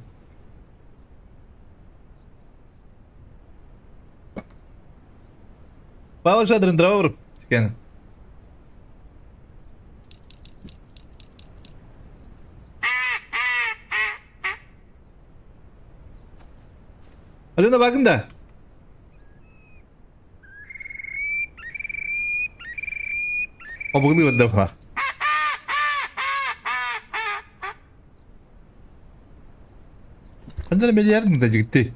A: Павел Шадрин, здорово, Тикена. Алена Вагнда. Обыгны отдохла. Ханна миллиардын да жигитти.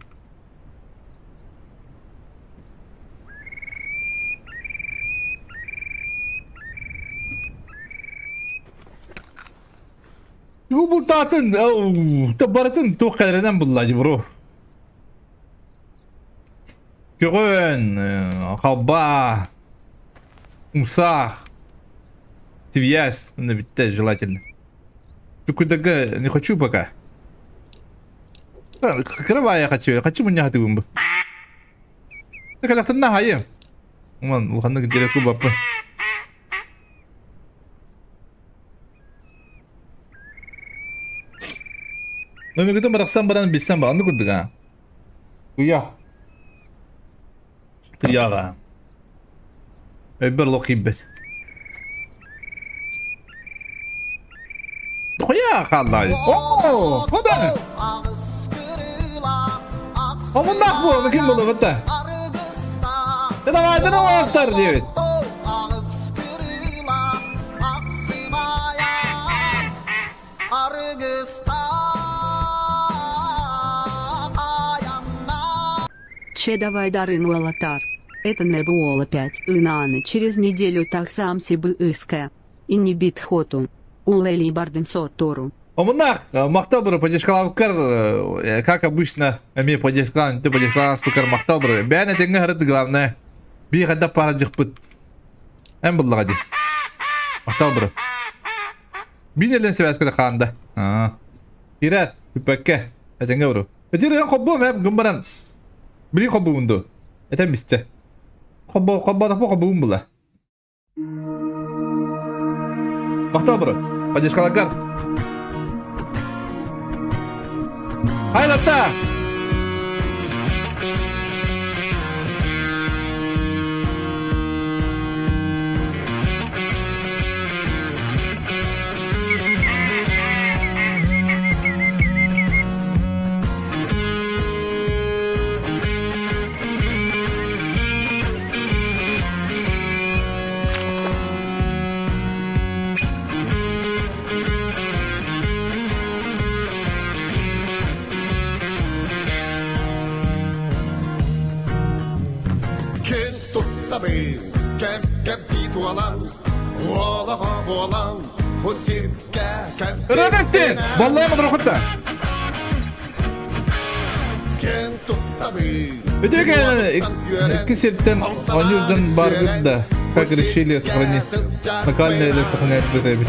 A: Бу бултаатын, барытын туох кэлэринэн булла бро. Көҕөн, халба, умсаах, связь, ну бүттэ желательно. Чукудаga не хочу пока. Кырабая я хочу, хочу мунья хатыгым бу. Калахтанна хайы. Уман улаханнык дереку баппы. Нөмүгүтүн барахсан баран билсэн ба, анны курдук а. Куйах. Куйаҕа. Өйбөр лох киирбэт. Хуя хааллаай. Оо, хода. Омуннаах буолла ким буолуо Давай, давай, автор диэбит.
D: Че давай дарын уалатар. Это не было 5 инаны через неделю так сам себе иска. И не бит хоту. Улели бардым сотору.
A: Омуннаах, махтал бро, поддержкалаабыккар, как обычно, эмиэ поддержкалаан, ты поддержкалаан махтал бро. Бэйэн этэҥҥэ сырыт главное. Бии хайдах пара дьыкпыт. Эн буллаҕа дии. Махтал бро. Биин элен связка хаанда. Киирээр, бүппэккэ. Этэҥҥэ бро. Ити ырыан хоббуом ээ гын баран. Билин хоббуубун дуо? Этэн бистэ. Хоббо хобботохпо хоббуум була. Махтал бро. Поддержкаларгар. Хайлатта!
B: Кин туттабын, кэм кэм туолан, уолаҕа буолан, бу сиргэ
A: Радостин! Баллайма дорохотта!
B: Кин туттабын,
A: Өтөкө икки сиртэн оонньуурдан бааргыт да, как решили сохранить локальное или сохранять бит.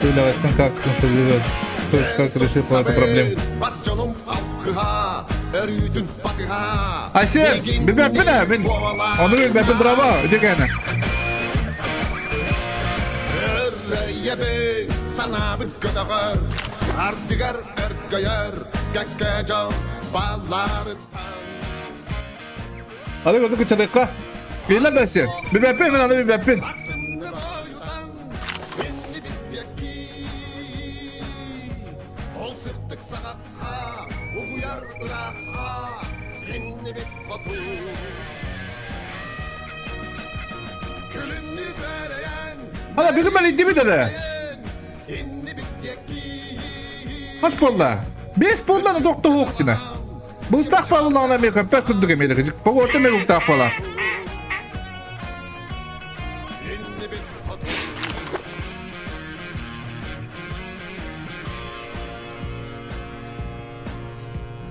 A: Үлэҕиттэн как синхронизировать, как решить эту проблему. Айсен, билбэппин ээ, мин ону билбэппин браво, үтүкээнэ.
B: Санаабыт көтөҕөр, ардыгар өргөйөр, кэккэ дьон балларыттан.
A: Ары көрдүк кыччатыкка. Биллэр да сен. Билбэппин, мин аны билбэппин.
B: Ол сырдык саҕахха, угуйар ыраахха, иннибит хоту.
A: Ана бүгүн мэлийдибит эрэ. Хас буолла? Бес буолла тохтоһуох дина. Бултаах буоллаҕына эмиэ көппөт курдук эмиэ да Погода эмиэ бултаах буолар.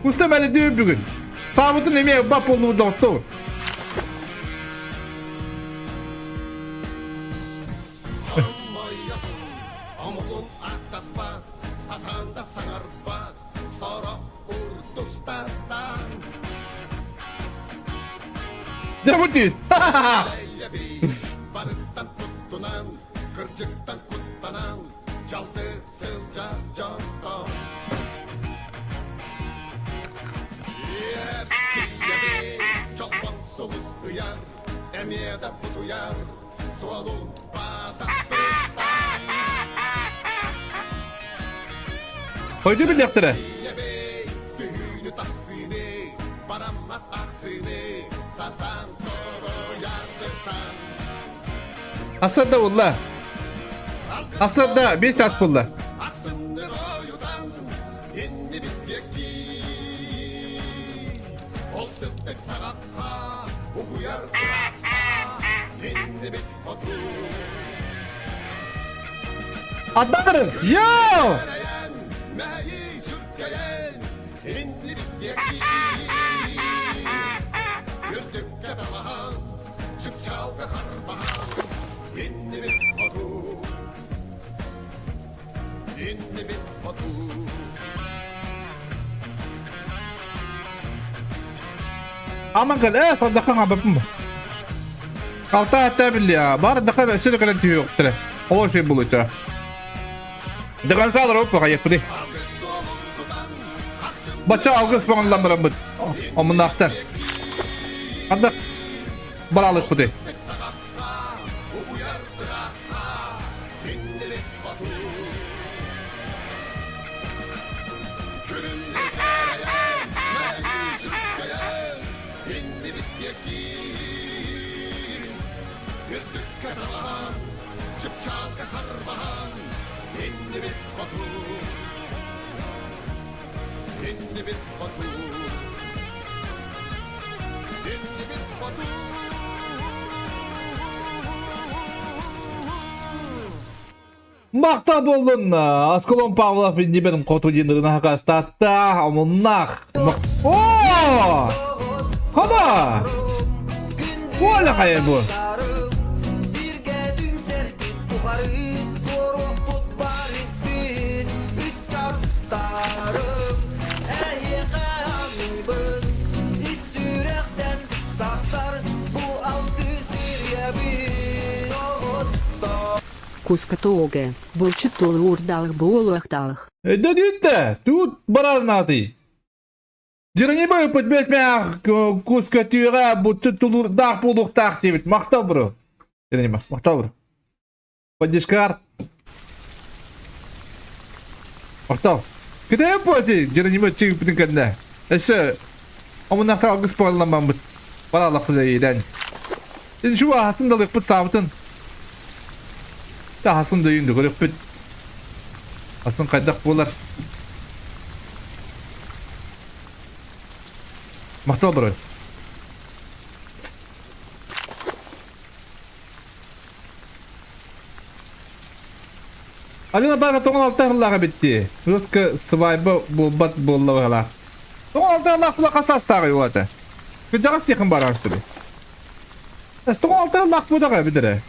A: Уста мэлийдибит бүгүн. Саабытын эмиэ бап буоллубут доҕоттоор. Дебути! Хойду билиэхтэрэ. Асада улла. Асада 5 ас булла. Аттандырын! Йоу! Аман кэл, э, саддахан абаппын бу. Алта атта билли, бар даха өссө кэлэн түһүөхтэрэ. Ол шей булуча. Дыган саалар оппа хайыппыты. Бача алгыс боҥоллан бараммыт. Омуннаахтар. Ардах баралыкпыты. Махта буоллун Аскалон Павлов иннибен хоту диэн ырына хакастаатта омуннаах. О! Хоба! Коля хайа бу?
D: Кускатоога, булчут уурдаах буолуохтаах.
A: Өйдөдүттэ, тут барарнаатый. Дьирэҥи быт бэсмээх куска түүҕэ бутчут тулуурдаах буолуохтаах диэбит. Махтал бро. Дьирэҥи махтал бро. Поддержкар. Махтал. Кытайып буолти дьирэҥи чыгыппытын кэннэ. Өссө омунахтар алгыс буолламмаммыт. Баралах үлэйдэн. Ин şu аһасын далыппыт саабытын. Таһасын дөйүн көрүппүт. Асын хайдах буолар. Махтал барой. Алена бага тоҥон алта хыллаах эбитти. Русска свадьба буолбат буолла быһалаах. Тоҥон алта хыллаах була хас саастааҕый уолата? Кырдьаҕас сиэхин бараар түбү. Тоҥон алта хыллаах буодаҕа эбит эрэ.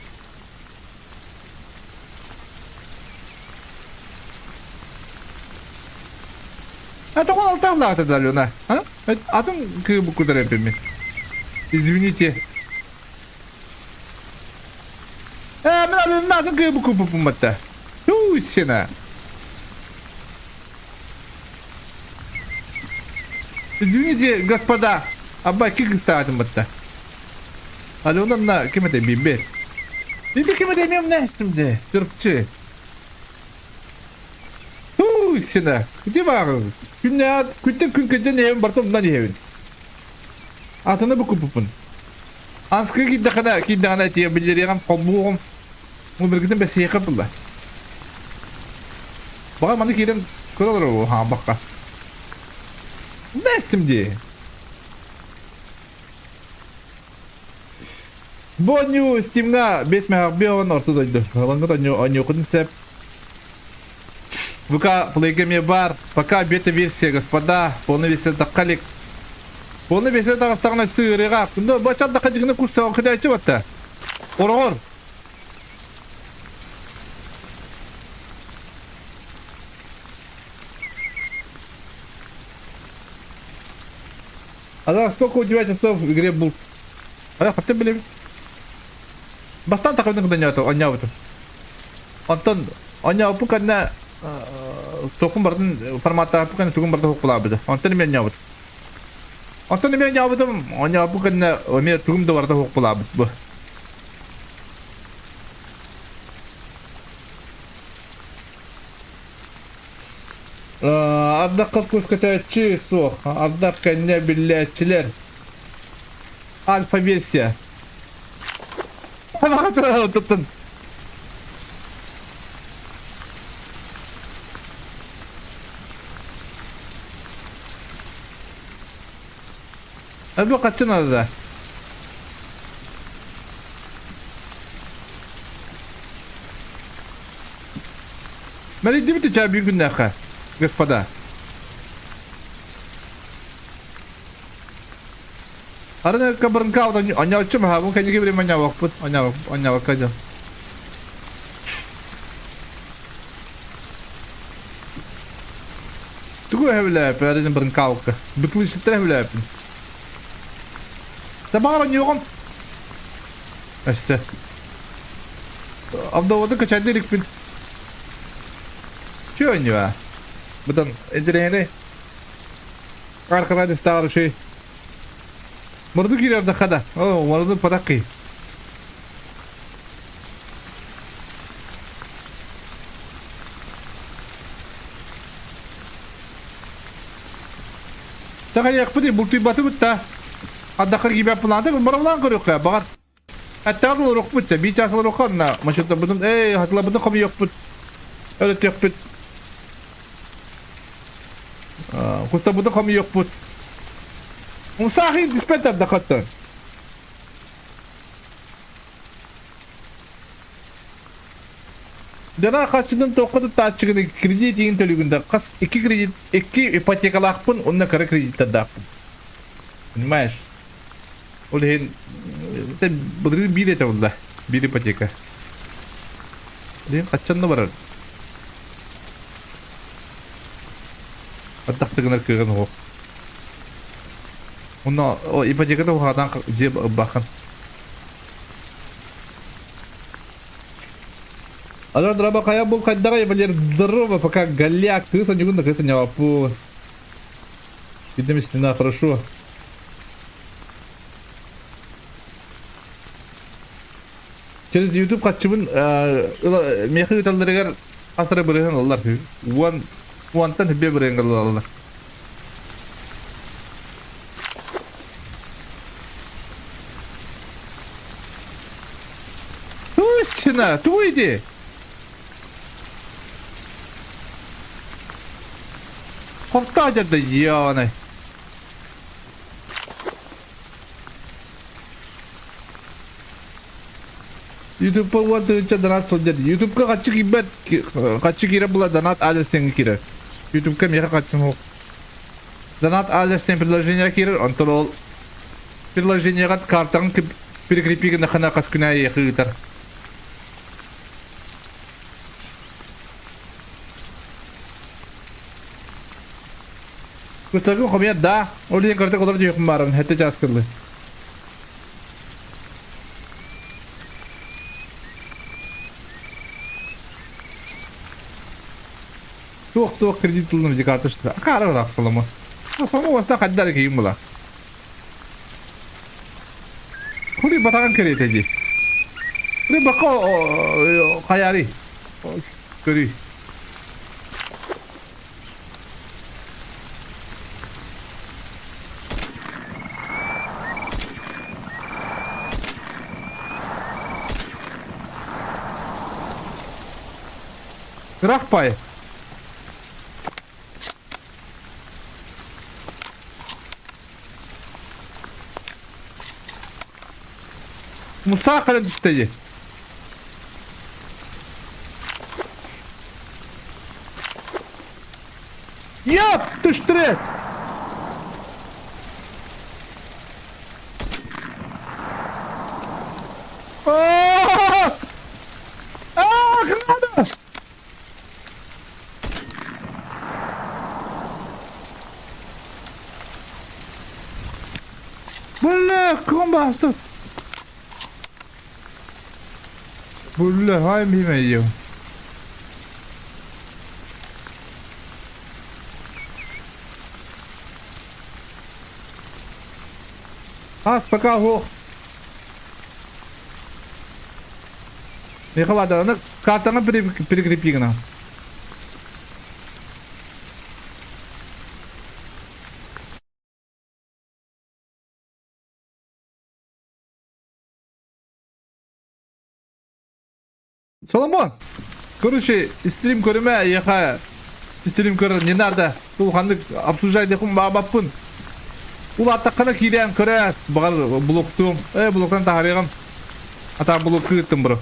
A: А тоҕо алтааллаата да Алена? А? Атын кыыбыккутар эппиммин. Извините. Э, мен Аленаны атын кыыбыккуппун батта. Туу, сена. Извините, господа. Абба кик ыстаатым батта. Алена на ким это бибе? Бибе ким это мем нестим де? Түркче. Туу, сена. Где бар? Күннәт, күттен күн кэден эйэн бартым мынан иһэбин. Атыны бу купупун. Анскы киирдэххинэ, киирдэҕинэ тиийэ биллэриэҕим, холбуоҕум. Муннаргытын бэссиэхэ булла. Баҕар маны киирэн көрө олорор хаамбакка. Нэстим дии. Бу оонньуу Steam'га 5 мөһөх бион орто дойду. Ылаҥҥыт оонньуу оонньуоххутун сөп. ВК Play'га эмиэ баар. Пока бета-версия, господа. Полный версия тахха илик. Полный версия таҕыстаҕына сыырыга. Ну, бачардахха дьигини курсаҕын кыдааччы батта. Ороҕор. А сколько у тебя часов в игре был? А я хотя билим. Бастаан тахабын кыданьаата онньообутум. Онтон онньооппут кэннэ туохпун барытын форматтаахпыт кэннэ тугун барыта хуккулаабыта. Онтон эмиэ онньообутум. Онтон эмиэ онньообутум, онньооппут кэннэ эмиэ тугум да барыта хуккулаабыт бу. Ардах кус көтөөччү суох. Ардах кэннэ биллээччилэр. Альфа-версия. Туттун. Бу хаччы надо. Мэлийдибит үчээ биир күннээххэ, господа. Арын кабырынка онньооччу маһабын кэнники билим онньообокпут онньообокка дьон. Тугу өһөбүлээппин арин бырынкаалка. Бытылыйсыттар өһөбүлээппин. Табаар онньуоҕум. Өссө. Авдоводы качайды иликпин. Чү онньуа. Бытан интэриэһинэй. Аркадан истааҕар үчүгэй. Мурду киирэр да. О, мурду падакки. Таҕайыахпыт бултуйбатыбыт да. Ардахха киибэт планта барабылаан көрүөххэ баҕар. Аттаҕа олоруохпут чэ, биир чаас олоруохха онно маршруттарбытын эй хатыларбытын хомуйуохпут. Өлөтүөхпүт. Кустарбытын хомуйуохпут. Умсаахын түспэт ардахаттан. Дьара харчытын туохха туттааччыгын кредит иһин төлүүгүн да хас икки кредит икки ипотекалаахпын уонна кыра кредиттардаахпын. Понимаешь? Ол иһин былырыын биир этэ буолла. Биир ипотека. Билигин хаччан да барар. Ардахтыгынар кыаҕын оһох. Онно ипотеката уһаатан дьиэ ылбаххын. Алло, драба хайа бул хайдаҕай Валер здорово, пока голяк, кыыс онньугун да кыыс онньооппун. Видимо, стена хорошо. Через YouTube хаччыбын миэхэ ыыталларыгар хас эрэ бырыһын ылаллар. Уон уонтан хүббэ бырыһын ылаллар. Туйсина, туйди! Хортаа дьарда ёны. Ютубка уон тыһыынча донат сылдьар. Ютубка хаччы киирбэт, хаччы киирэр була донат адрес киирэр. Ютубка миэхэ хаччым суох. Донат адрес предложение киирэр, онтон ол приложениеҕа картаҕын прикрепи гынаххына хас күн аайы ыытар. Кыстаргын хомуйар да, ол иһин кырдык олор диэхпин баарым, хэттэ чаас кыллы. Туох-туох кредит ылыныр дии карточка. Акаары ыраах саламас. Саламаста хайдар киһим була. Хули батаҕын кэриэтэ дии. Хули бака хайари. Көрүй. Ыраах пай. Мусаа кэлэн түстэ дии. Яп, түштүрэ! Аа! Аа, граната! Бля, ком басты? Бля, хай миме Ас пока ох. Михаил, аны картаңа прикрепи гына. Соломон, короче, стрим көрүмэ, эйиэхэ стрим көрөр не надо. Улаханнык обсуждать дехун баабаппын. Улааттаххына киирэн көрө, баҕар блоктуом. Э, блоктан таһаарыаҕым. Ата блок кыыттым бро.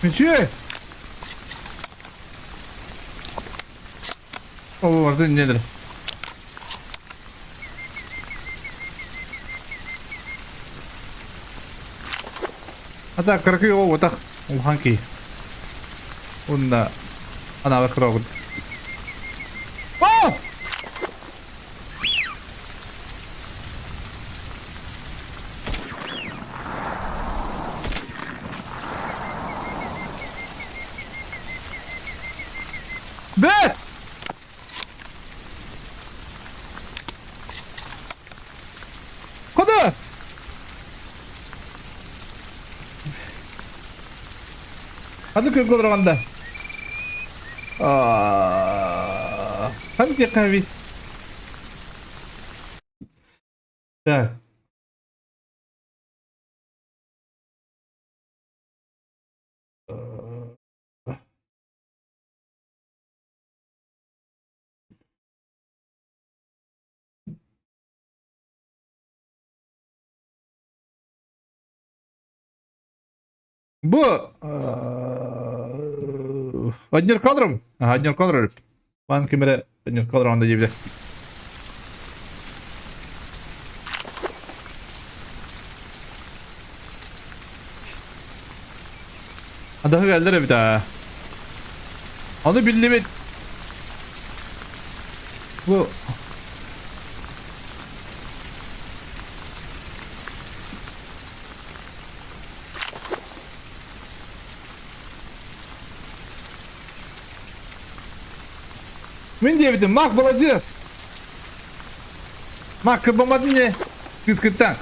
A: Monsieur! О, барытын инньэ Ата кыракый оҕо утах улахан киһи. Уонна анаабар кыра О! Бэт! Куда? Ханнык күн олорганда? Ханнык диэххэ Так. Бу однер кадром, однер кадром. Ман кимере однер кадром анда диэбитэ. Адаһы кэллэр эбит аа. Ону биллибит. Бу Мин диэбитим, Мак молодец! Мак кырбамматын не? Кыскыттан.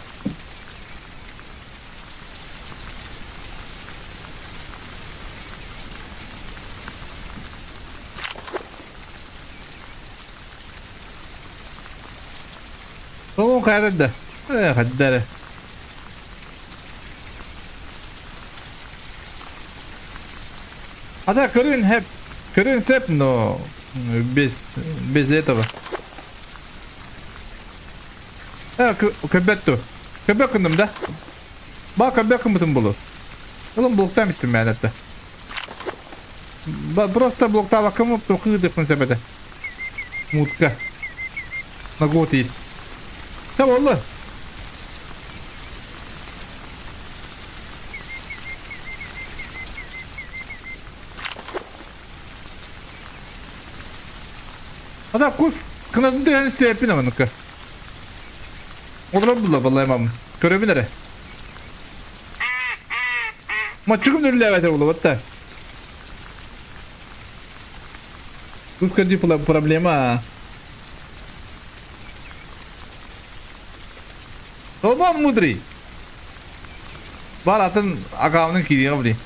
A: Солон хайда да. Хайда А так, көрүн хэп, көрүн сэп, но без, без этого. Көбөт ту. Көбөк гынным да. Ба көбөк гыммытым булу. Ылым блоктаан истим мээн этте. Просто блоктаабаккам кыырдыппын сөп этэ. Мутка. На год и. Та буолла. Ата кус кынатын түһэн истиэппин аманыкка. Олорон булла баллаймам. Көрөбүн эрэ. Маччугум нүллээбэтэ буолла батта. Тут көрдүү проблема. Соломон мудрый. Бар атын аккаунтун киириэҕэ били.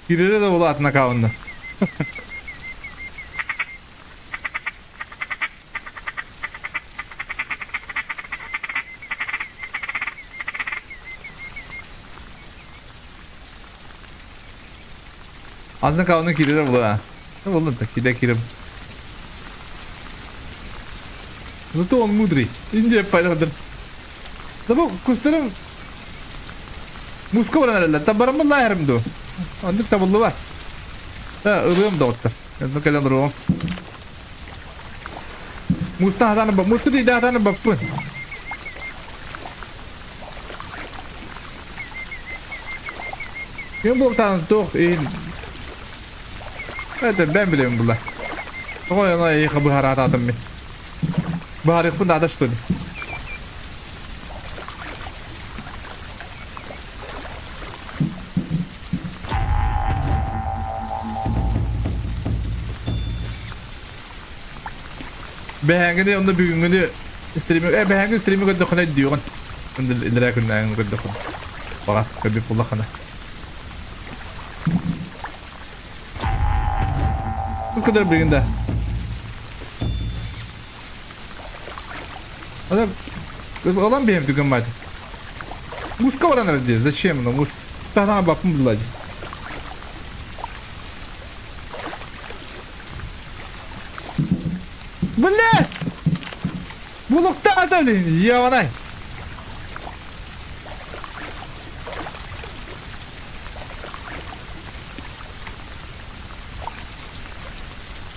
A: Киирэрэ да буолуо атын аккаунна. Атын аккаунна киирэрэ буолуо. Буоллун да киирэ киирэ. Зато он мудрый. Индия пайдаланыр. Да бу кустарым муска баран эрэллэр. Табарым лааһарым дуу. Оннук табыллыбат. Да, ылыам доҕоттор. Онно кэлэн оруом. Муста хатааны ба муска тиийдэ хатааны баппын. Ким буолтаан туох иһин Это бэм билэбин була. Тоҕо оно эйиэхэ быһараатаатым мин. Быһаарыахпын наада что ли? Бэһээҥҥини онно бүгүҥҥүнү стрими э бэһээҥҥи стрими көрдөххүнэ өйдүөҕүн. Иллэрээ күннээҥҥи көрдөххүнэ. Баҕар көрбүт буоллаххына. Bu kadar bilgin de. Adam Kız olan benim түгэн баат. Муска баран эрэ Зачем? Ну мус тахтана баппын булла дии. Бля! Булуктаата Яванай!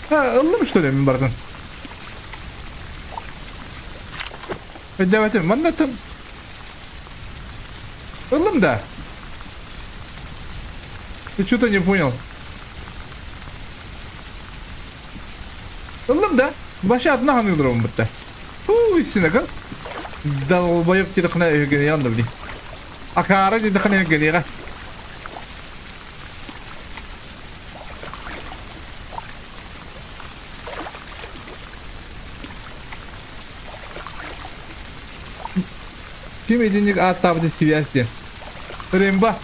A: Ha, ыллым что ли мин бардым? Өйдөөбөтүм. Манна тын... Ыллым да. Ты что-то не понял. Ыллым да. Баша атына ханыылар бутта. Хуу, истинэ Долбоеб тирхына өйгөнүйэн да били. Акаара дидихына өйгөнүйэҕэ. Ким итинник ааттаабыты связь диэн. Рымба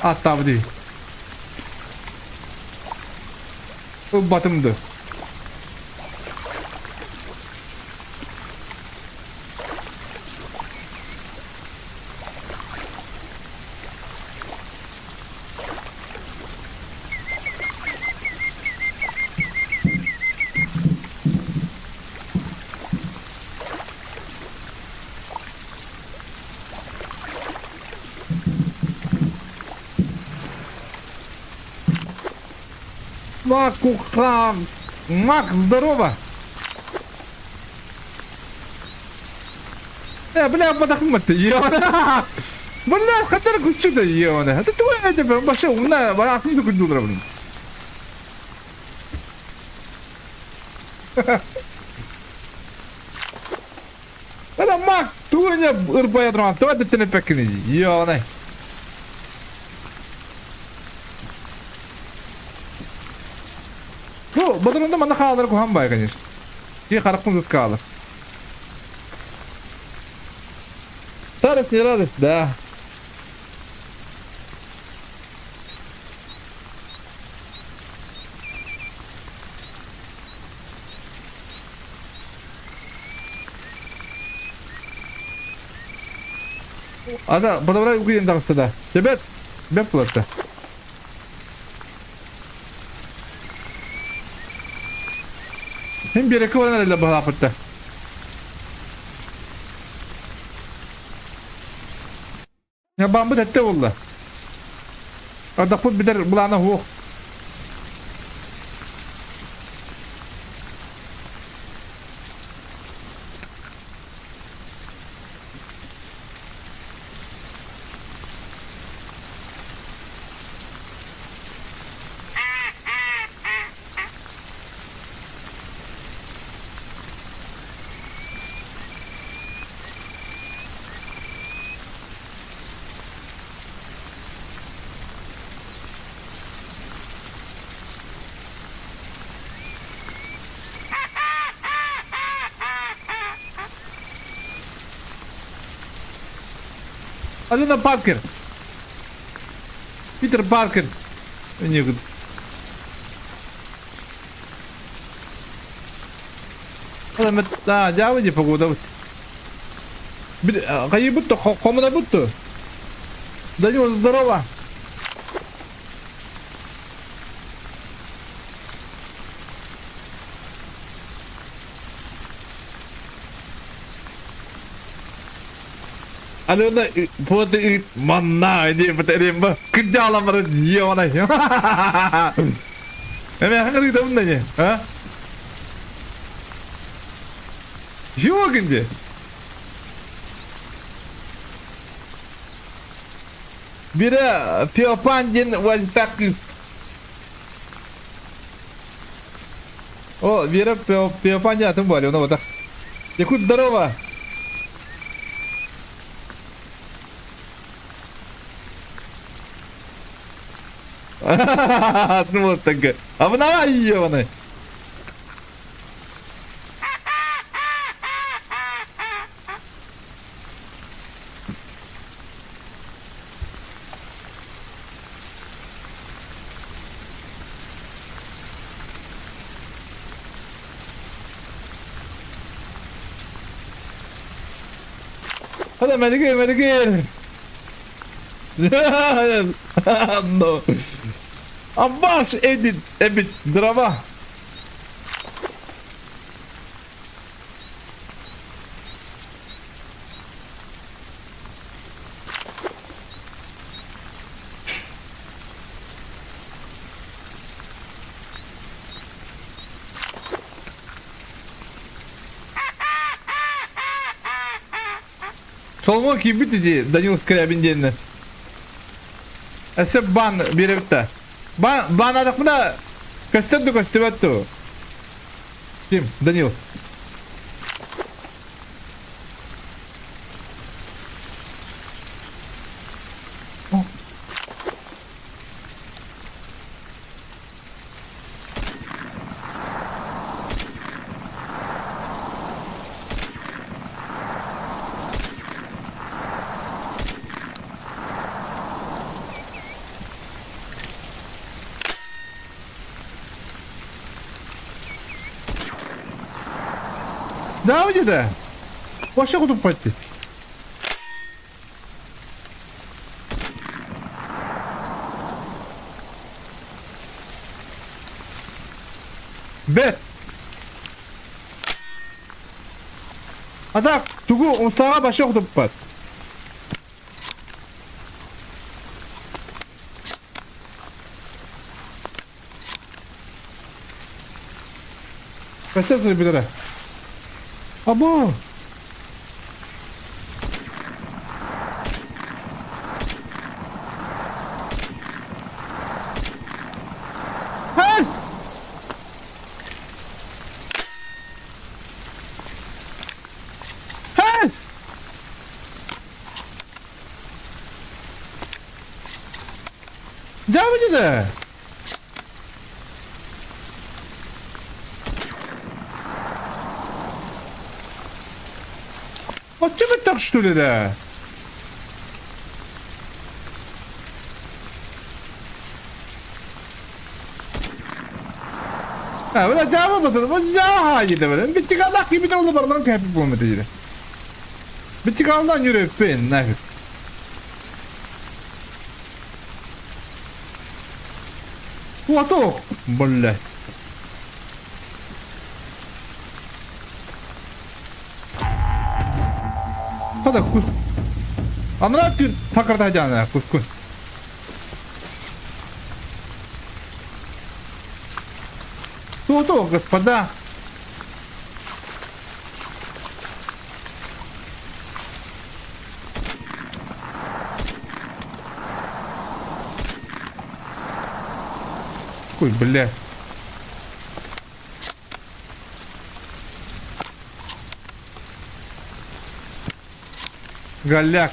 A: ааттаабыты. Ылбатым ду. Макуха! Мак, здорово! Э, бля, подохмат, ё Бля, хатар кусчута, ё Это твоя, это вообще умная, атын да күндүлөр, блин. Это мак, туня ырбая дрон, това деттене пекини, ё Бу бодоронда манна хаалар куһаҕан баай, конечно. Киһи харахпын сыскаалар. Старость не радость, да. Ада, подобрай угуйен таҕыста да. Ребят, бэп булатта. Мин биэрэккэ баран эрэллэр баһылаахпытта. Бааммыт этте буолла. Ардахпыт бүтэр былаана суох. Алена Паркер! Питер Паркер! Некуда. Дьаабы дии погодабыт. Хайыыбыт то хомунабыт то. Данил, здорово! Алена вот манна диэбит кырдьаалан ебаный. Эме хаңырыытабын да не, а? Чего где? Бире Пиопан диэн уазитаах кыыс. О, Вера Пиопан диэн атын буолар, оны батах. Якут, здорово! Ну вот так. А ебаный. Hadi Melikir, Melikir. No. Аббас эдит эбит дрова. Соломон киирбит ити Данил Скрябин диэннэр. Өссө бан биэрэбит да. Бан баанадахпына көстөр да көстүбэт дуу. Ким? Данил. Да, где-то? Вообще куда пойти? Бэт! А так, тугу умсаҕа баша охтуппат. Көстө билэрэ. Або! Пас! Пас! Дьаабы Оччо бөттөх что ли да? Ha, böyle cevap batırdım. O cevap haydi böyle. Bir çıkardak gibi de oldu bardan kayıp bulmadı yine. Bir çıkardan yürü ben ne? What? Бля. Хада кус. Амра түн такырда жана кускун. То-то, господа. Ой, бля. Голяк.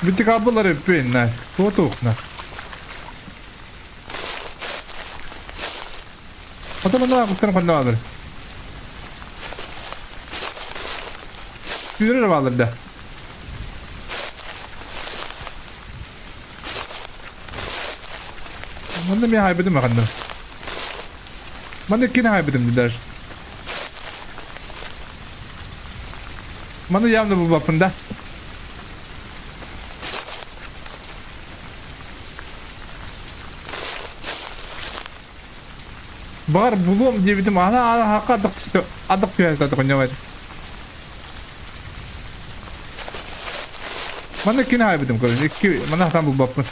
A: Бүтүк албылар өппүн, на. Туотуухна. Ото манна куттан хонно баалар. Күүрэр баалар да. Манна мен хайбытым аханна. Манна кини хайбытым даже. Манна явно булбаппын да. Баҕар булуом диэбитим ана ана хакка адак түстэ адак түһэ сатар Манна кини хаайбытым көрүн икки манна хатан булбаппын.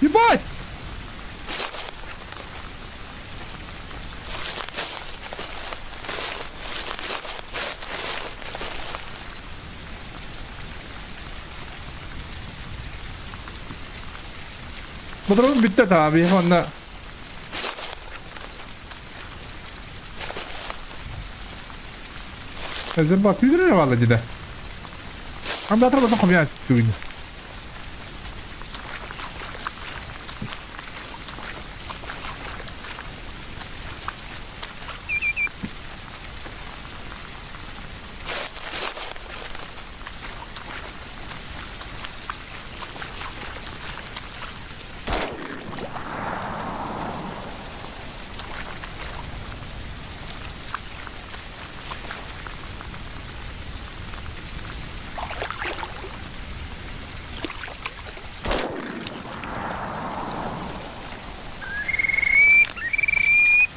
A: Ебать! Бодорум бүттэ таа биһи онно Эзерба күйдүрэр валла деді. Андатыр батан хомяс түгүн.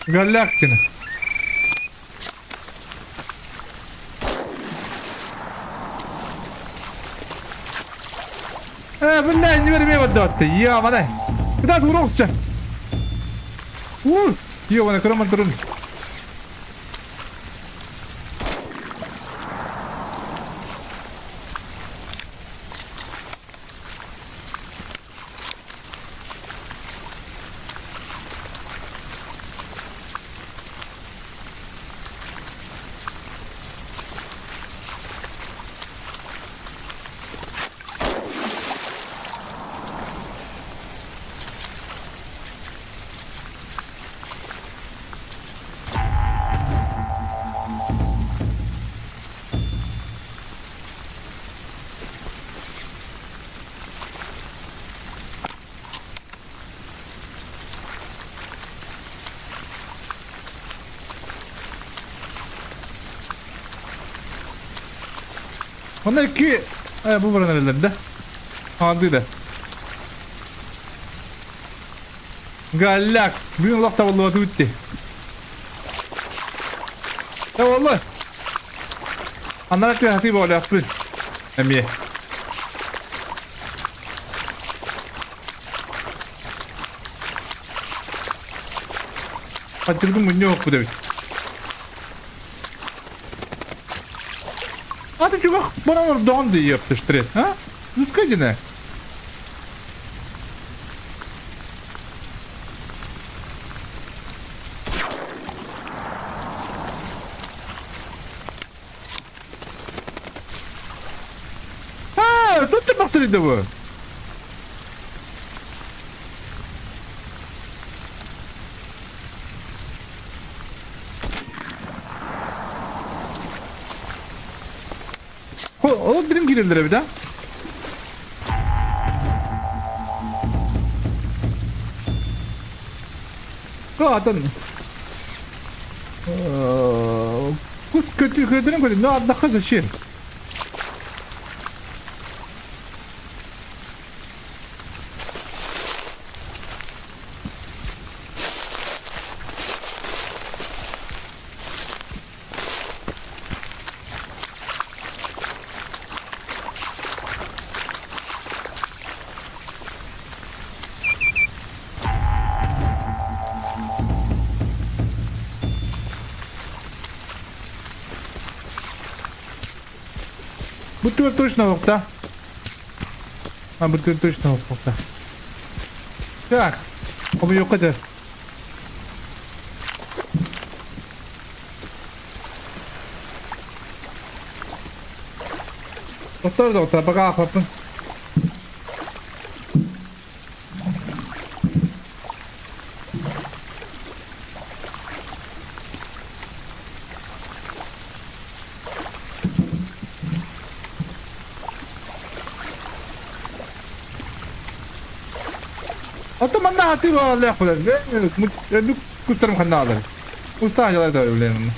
A: Галактина. Э, бля, не верь мне Ё-моё. Куда ты уролся? У, ё-моё, кроман трун. Онно икки бу баран эрэллэр да. Хаалды да. Галляк, бүгүн олох табыллыбаты бүтти. Э, والله. Аннара түһэ буолуохпун. Эмиэ. Хачыргын мунньуохпут эбит. А ты чувак, баран ордоҕун дии ёптыштрет, а? Пускай динэ. А, тут ты бахтырыйда бу. Ол дирим киирэллэр эбит, а? Атын Кус көтү көтүрэн көтү, но ардахха зачем? Бу түгэр точно уохта. А, бу түгэр точно уохта. Так, хомуйуохха дьэ. Доктор, доктор, пока ахпаппын. Оттон манна хатыы баалаах булар. Өлбүт кустарым ханна алар. Кустаах дьалай да билен.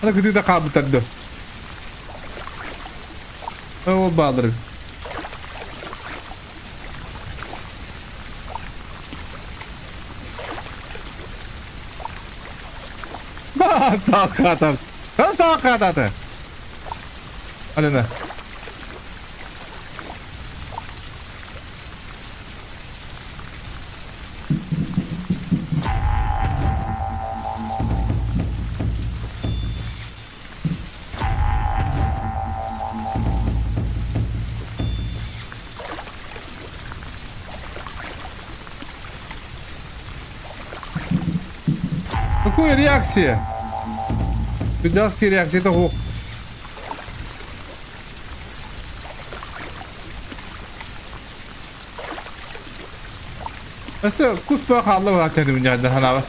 A: Ана кытыыта хаалбыттар да. Ол баалар. Таакаатар. Таакаатата. Алена. Какая реакция? Пидорские реакции это хух. Өссө кус баа хаалла баҕа дүнньэҕэ ханаaba.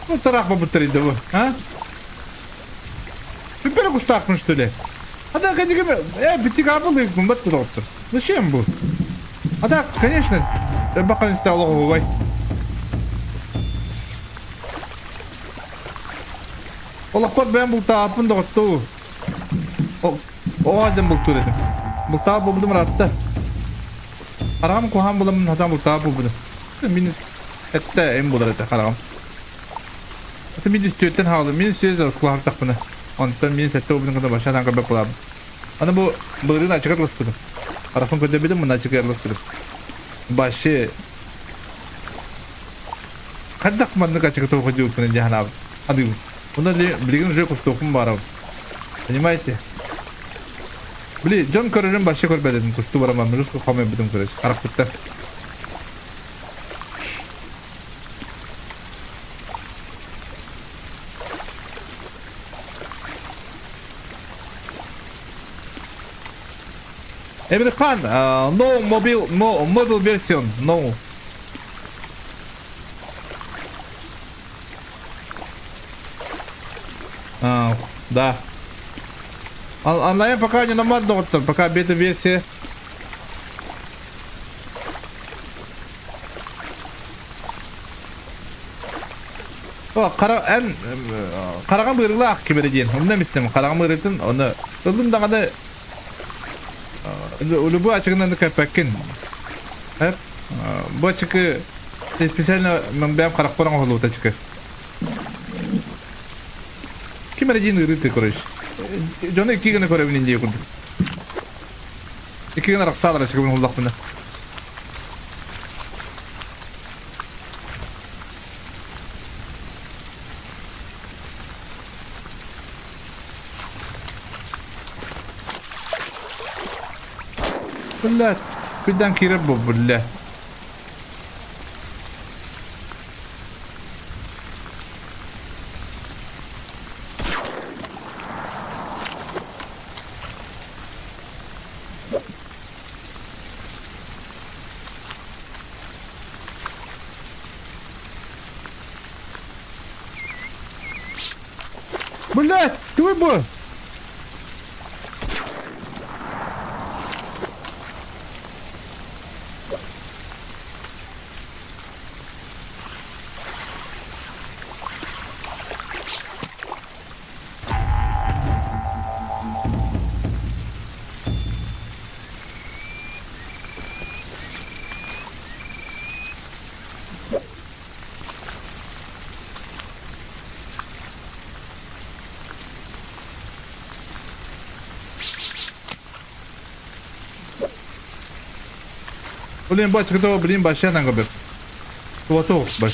A: Ну, тараах бабыттар бу, а? Сүппэрэ кустаахпын что ли? А так, э, битик бат доктор. Зачем бу? А так, конечно, бакан стало бывай. Олохпор бэйэм бултааппын доҕоттуу. О, дьон бултуур этим. Бултаап булбутум ыраатта. Хараҕым куһаҕан буламмын сатаан бултаап булбутум. Мин этте эм булар этэ хараҕым. Это мин үстүөттэн хаалым. Мин үстүөт оскуолаһартахпына. Онтон мин сэттэ буолбутун кытта башан көрбөт буолабын. Аны бу былырыын ачыгар ылыспытым. Харахпын көрдөбүтүм, мына ачыгар ылыспытым. Башы хайдах маннык ачыгы туох дьиэбиппин дии санаабыт. Аныыбын. Онно билигин уже кустуохпун баарабын. Понимаете? Били, дьон көрөрүн башы көрбөт этим, кусту барамам, жестко хомойбутум короче, харахпыттан. Эмирхан, no mobile, no mobile version, no. А, да. Онлайн пока не намад доктор, пока бета-версия. О, қара, эн, қараған бырылаах ким эрэ диэн, онно эмистим, хараҕым ыарыытын, ону ыллым даҕаны любой ачыгынан кэппэккин. Бу ачыкы специально бэйэм харахпар оҥоһуллубут ачыкы. Ким эрэ диэн ыарыыты, короче. Дьону икки гына көрөбүн диye курдук. Икки гына арахсаалар ачыкыбын буллахпына. Бля, спиддан киирэр бу, бля. Блядь, ты бы! Блин, бачка того, блин, башенан көбөп. Туату баш.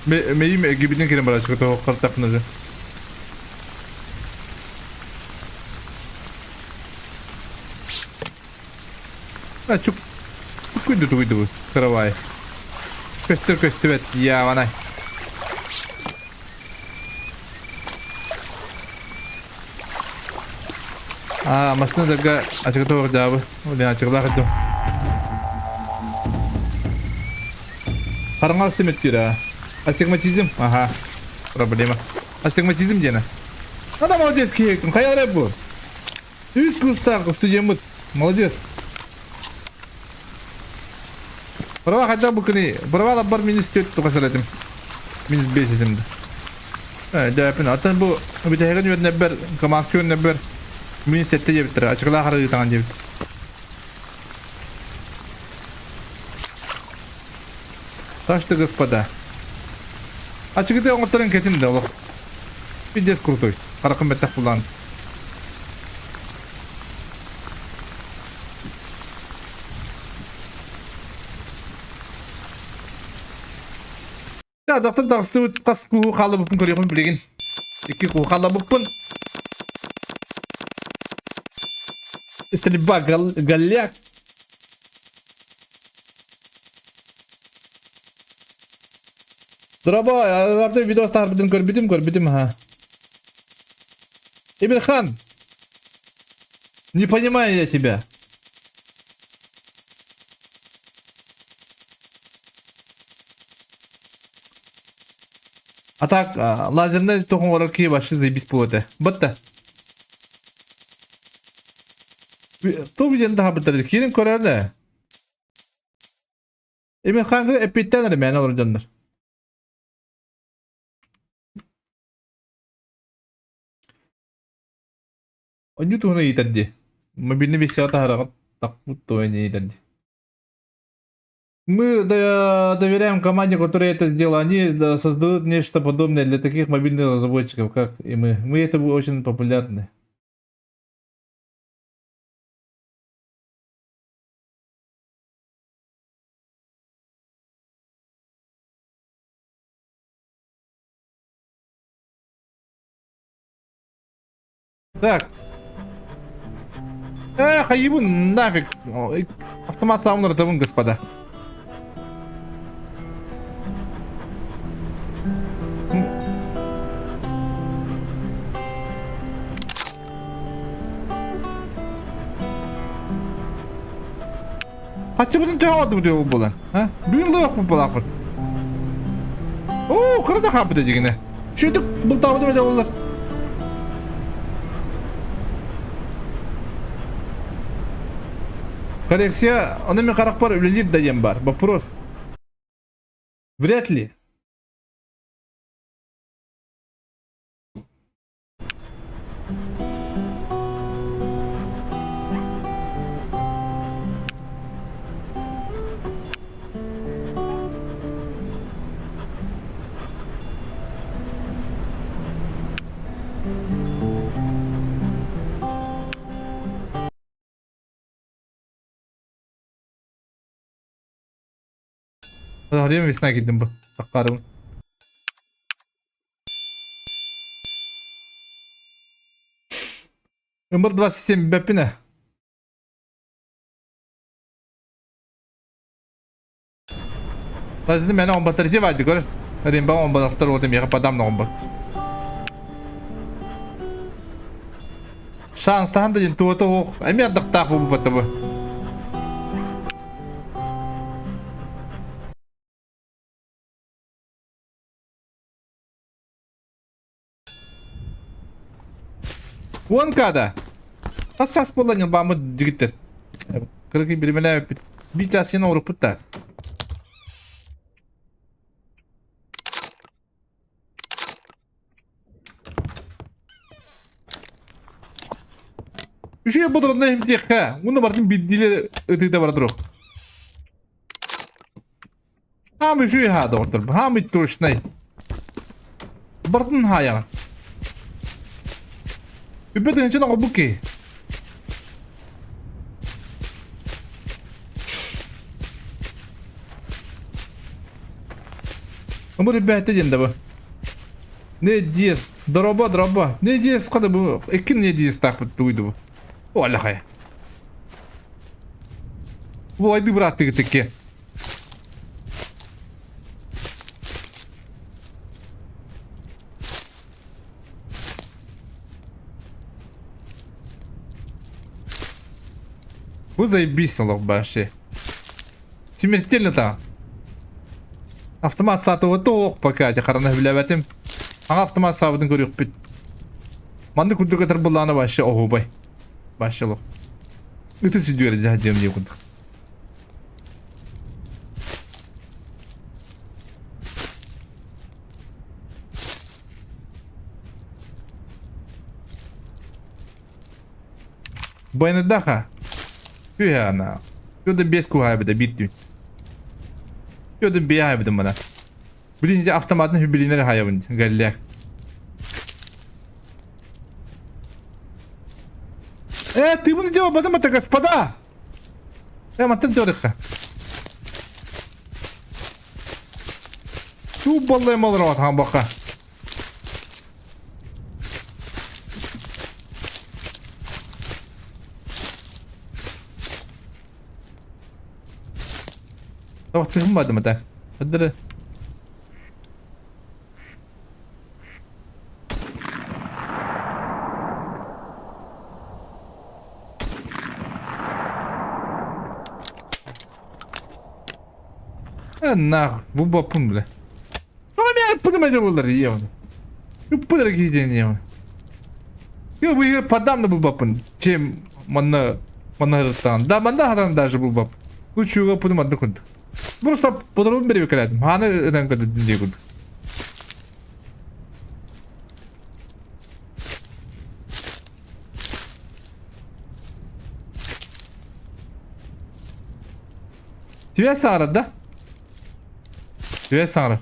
A: Мейим гибитин кирен барачка того картапны же. А чук Куйду тугуйду каравай. Көстөр көстүбэт я ванай. А, массыына сарга ачыкыта суох дьаабы. Блин, ачыкылаах этим. Хараҥа симеттиир аа. Астигматизм, ага. Проблема. Астигматизм диэни. Ана молодец киһи, хайа эрэ бу? Үс курстаах студеммыт. Молодец. Права хотя бы кини. Права лабар минус 4 туха этим. Минус 5 этим да. Дөөпүн. Оттон бу бүтэһигин үөрэнэрбэр, кымааскы үөрэнэрбэр минус 7 диэбиттэрэ. Ачыкылаах арыытаҕын диэбит. Так что, господа, ачыгыты оҥотторон кэтин да олох. Пиздец крутой. Харахым бэттэх булан. Да, доктор тахсыбыт хас куһу хаалабыппын көрүөхпүн билигин. Икки куһу хаалабыппын. Стрельба галляк. Дорабо, аларда видео таарбытын көрбүтүм, көрбүтүм ха. Эмирхан, не понимаю я тебя. А так, лазерный тохон олорор киһи вообще заебись буолуо этэ. Бытта. Ту виден таһабыттар киирин көрөр да. Эми хангы эппиттен эрэ мээнэ олорор дьоннор. Онньу туһуна ыйытар дии. Мобильный версияҕа таһараҕын тахпыт туо ини ыйытар дии. Мы доверяем команде, которая это сделала. Они создадут нечто подобное для таких мобильных разработчиков, как и мы. Мы это очень популярны. Так. Эх, ебу нафиг. Автомат сам ротовым, господа. Хаччыбытын төһө оҕордубут үһү буолан? А? Бүгүн лоох булбалаахпыт. Оо, кыра да хааппыт дигинэ. Шүдүк бултаабытым этэ боллар. Коррекция, ону мен харахпар үлэлиир да диэн бар. Вопрос. Вряд ли. Арыйым весна киирдим бу. Таккарым. Ымыр 27 бэппинэ. Лазины мені оңбаттар деп айды көріс. Римба оңбаттар оты меға падам оңбат. Шанстахан да туота ох. Эми ардақтаақ бу бата бу. Уон када. Хас саас буолла ньылбааммыт дьигиттэр. Кыракый биримэлээбиппит. Биир чаас син оҥоруппут да. Үчүгэй бодоронна иһимтиэххэ. Уонна барытын биирдиилэр ытыыта бара туруох. Хаам үчүгэй хаа доҕоттор. Хаам точнай. Барытын хаайаҕын. Үппэ тыһынчан оҕолбут киһи. Ымыр үбэһэтэ диэн да бу. Не диэс. Дороба, дороба. Не диэс хада бу. Икки не диэс таахпыт тугуйду бу. О, аллахая. Бу айды бырааттыгы тикке. Бу заебись олох вообще. Смертельно та. Автомат саатыга тоох пока харана билэбэтим. Ага автомат саабытын көрүөхпүт. Маннык курдук этэр буллаана вообще оһуобай. Вообще олох. Ыты сүдүөр дьаһдьыам диye курдук. Байныдаха. Күһэна. Күдэ бес куһаабыта биир түүн. Күдэ биэһаабытым мана. Билин ити автоматын хүбилинер хаябын галляк. Э, ты bunu делал потом это господа. Э, мантан дөрөххэ. Туу баллай малрот хамбаха. Тохтуһуммадым это. Өдөрө. Э, нахуй, бу баппын бля. Ну, мен пынымайды болар, ебаный. Ыппыдар киһитин ебаный. Я бы подам на булбаппын, чем манна манна хатан. Да, манна хатан даже булбап. Лучше его пыным одну курдук. Просто подробно бери калятым. Ханы ынан курдук дии курдук. Тебя саарар да? Тебя саарар.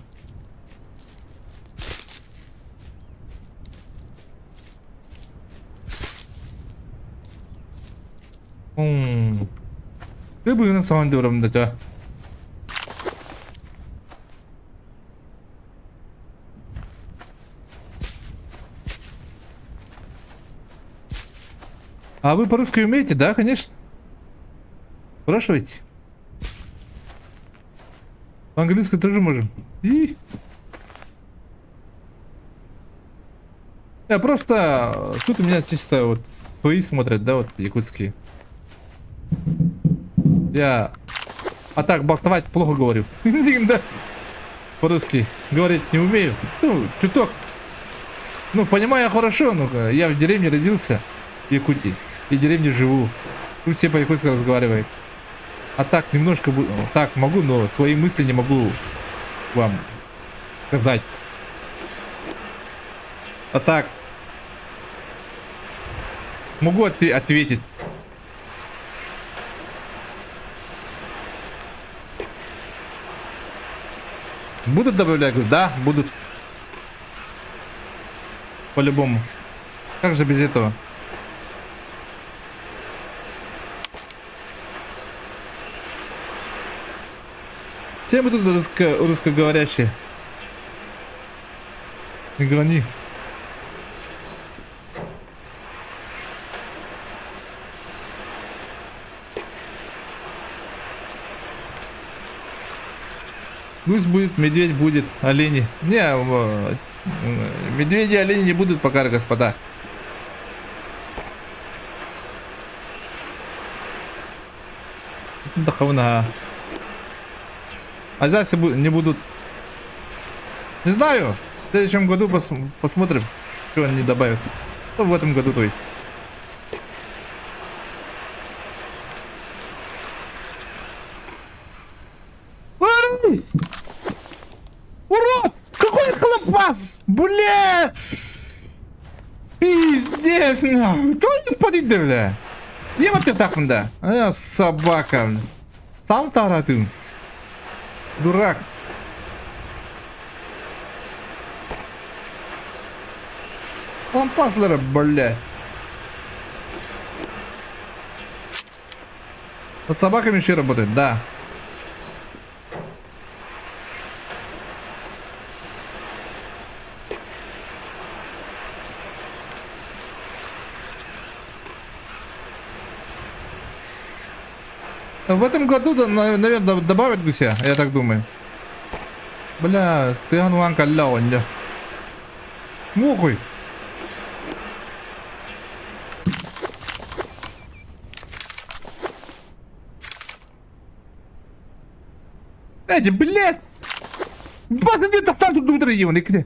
A: Ты бүгүн саҕан диором да ча. А вы по-русски умеете, да, конечно? Спрашивайте. По-английски тоже можем. И... Я просто... Тут у меня чисто вот свои смотрят, да, вот якутские. Я... А так, балтовать плохо говорю. Да. По-русски говорить не умею. Ну, чуток. Ну, понимаю хорошо, но я в деревне родился, в Якутии. И в деревне живу. Тут все по-якутски разговаривают. А так, немножко... Так, могу, но свои мысли не могу вам сказать. А так... Могу ответить. Будут добавлять? Да, будут. По-любому. Как же без этого? Все мы тут русскоговорящие. Не гони. Гусь будет, медведь будет, олени. Не, медведи и олени не будут пока, господа. Да А здесь не будут. Не знаю. В следующем году посмотрим, что они добавят. Ну, в этом году, то есть. Урод! Какой хлопас! Бля! Пиздец, нахуй! Кто не подойди, бля? Не вот так, да? А, собака, бля. Сам таратым. Дурак. Лампаслера, бля. Над собаками еще работает, да. В этом году, да, наверное, добавят гуся, я так думаю. Бля, стыган ван калля Мокой. Эти, блядь! Бас не тохтоон турдубутар ийэбин икките.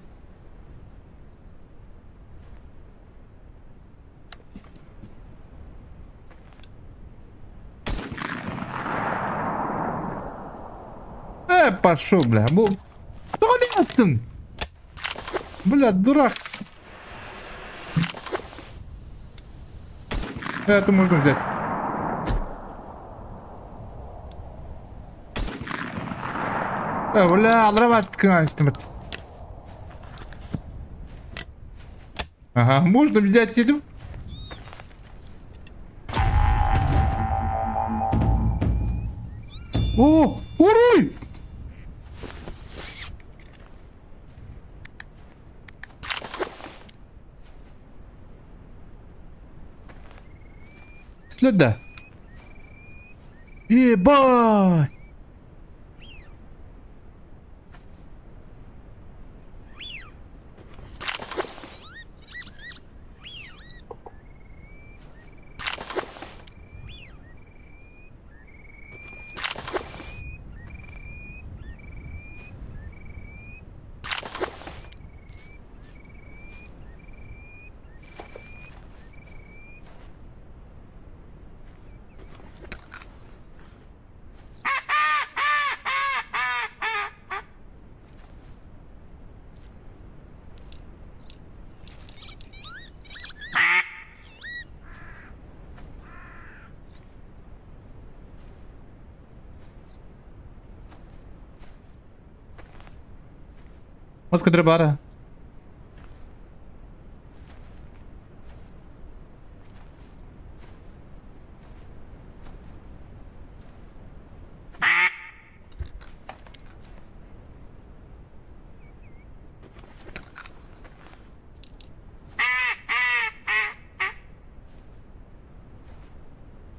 A: Э, пошел, бля. Бу... Тоҕо аттын? Бля, дурак. Это можно взять. Э, бля, алрабат кыҥаан Ага, можно взять этим? О, уруй! Следа. Ебать! Мас көтөрө баара.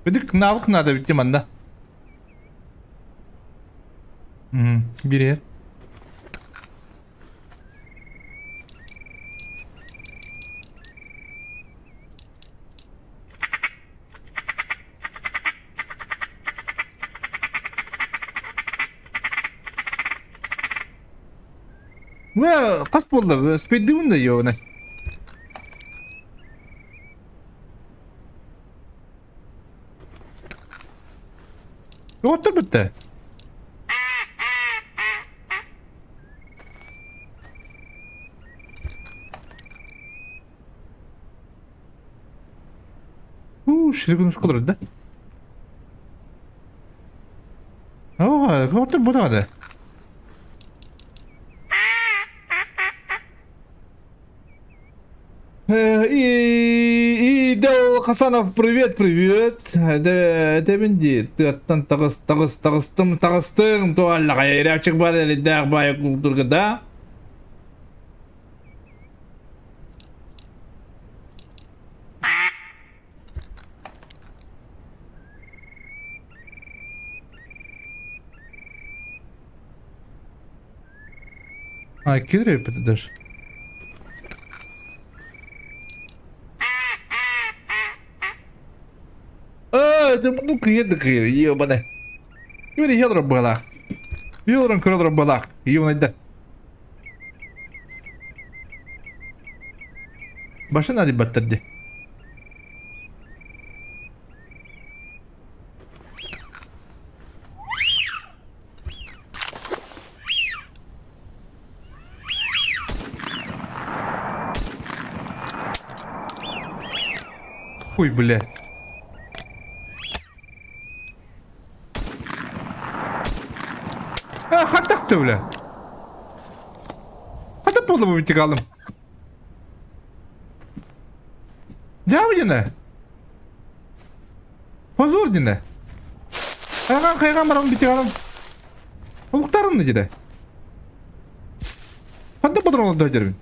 A: Быдык навык надо битти манна. Бириэр. Вэ, хас буолла? Спиддибин да ёбана. Туохтар бүттэ? Уу, ширигин ускалар да? Оо, туохтар бу даҕаны? Идел Хасанов, привет, привет. Этэбин дии, тыаттан таҕыс, таҕыс, таҕыстым, таҕыстым, туаллаҕа ирээчик бар элиддээх баайы културга да. А, кидрей даже. А, это ну кыйыр кыйыр, ебаный. Юрий ядро была. Юрон кродро была. Юнайда. Башына ди баттырды. Ой, бля. А, хаттах бля. Хата буолла бу бүтүк Дьаабы Позор динэ. Хайҕаан хайҕаан баран бүтүк Омуктарын дии Ханна бодорон олордо дербин.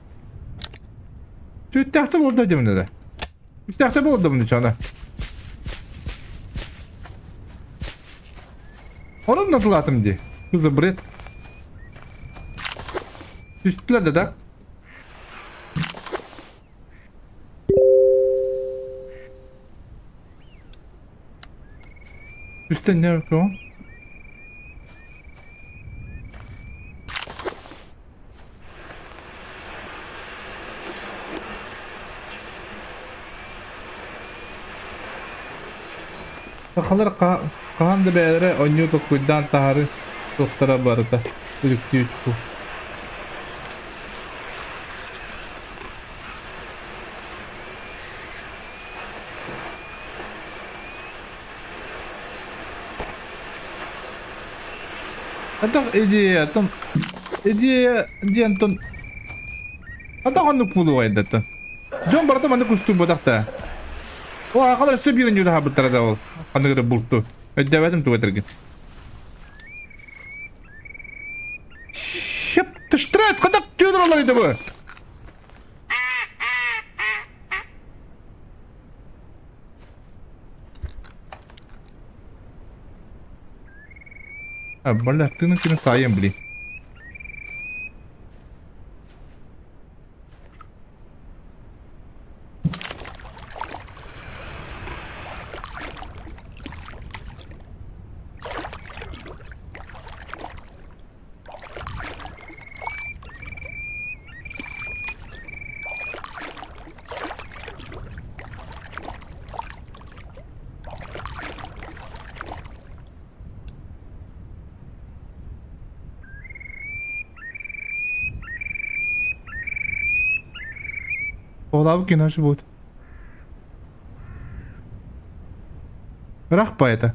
A: Түттээхтэр олордо дебин да. Үстээхтэр олордо буну чана. Onun nasıl atım di? Kızı бред. Üstüler de да. Üstten ne yok o? Сахалар хаһан да бэйэлэрэ оонньуу толкуйдаан таһаары суохтара барыта үлүктүү тутуу. Атах идея, тон идея диэн тон атах оннук буолуоҕай да тон. Дьон барыта маннык устуйбатах да. О, ахалар өссө биир онньуу таһаарбыттара да ол. Аныгыры булту. Өйдөөбөтүм тугу этэргин. Шып, тыштрат, хадак түйдір олар еді bu. А, бля, ты на кино саем, блин. Оҕолообут кино будет. Ыраах поэта.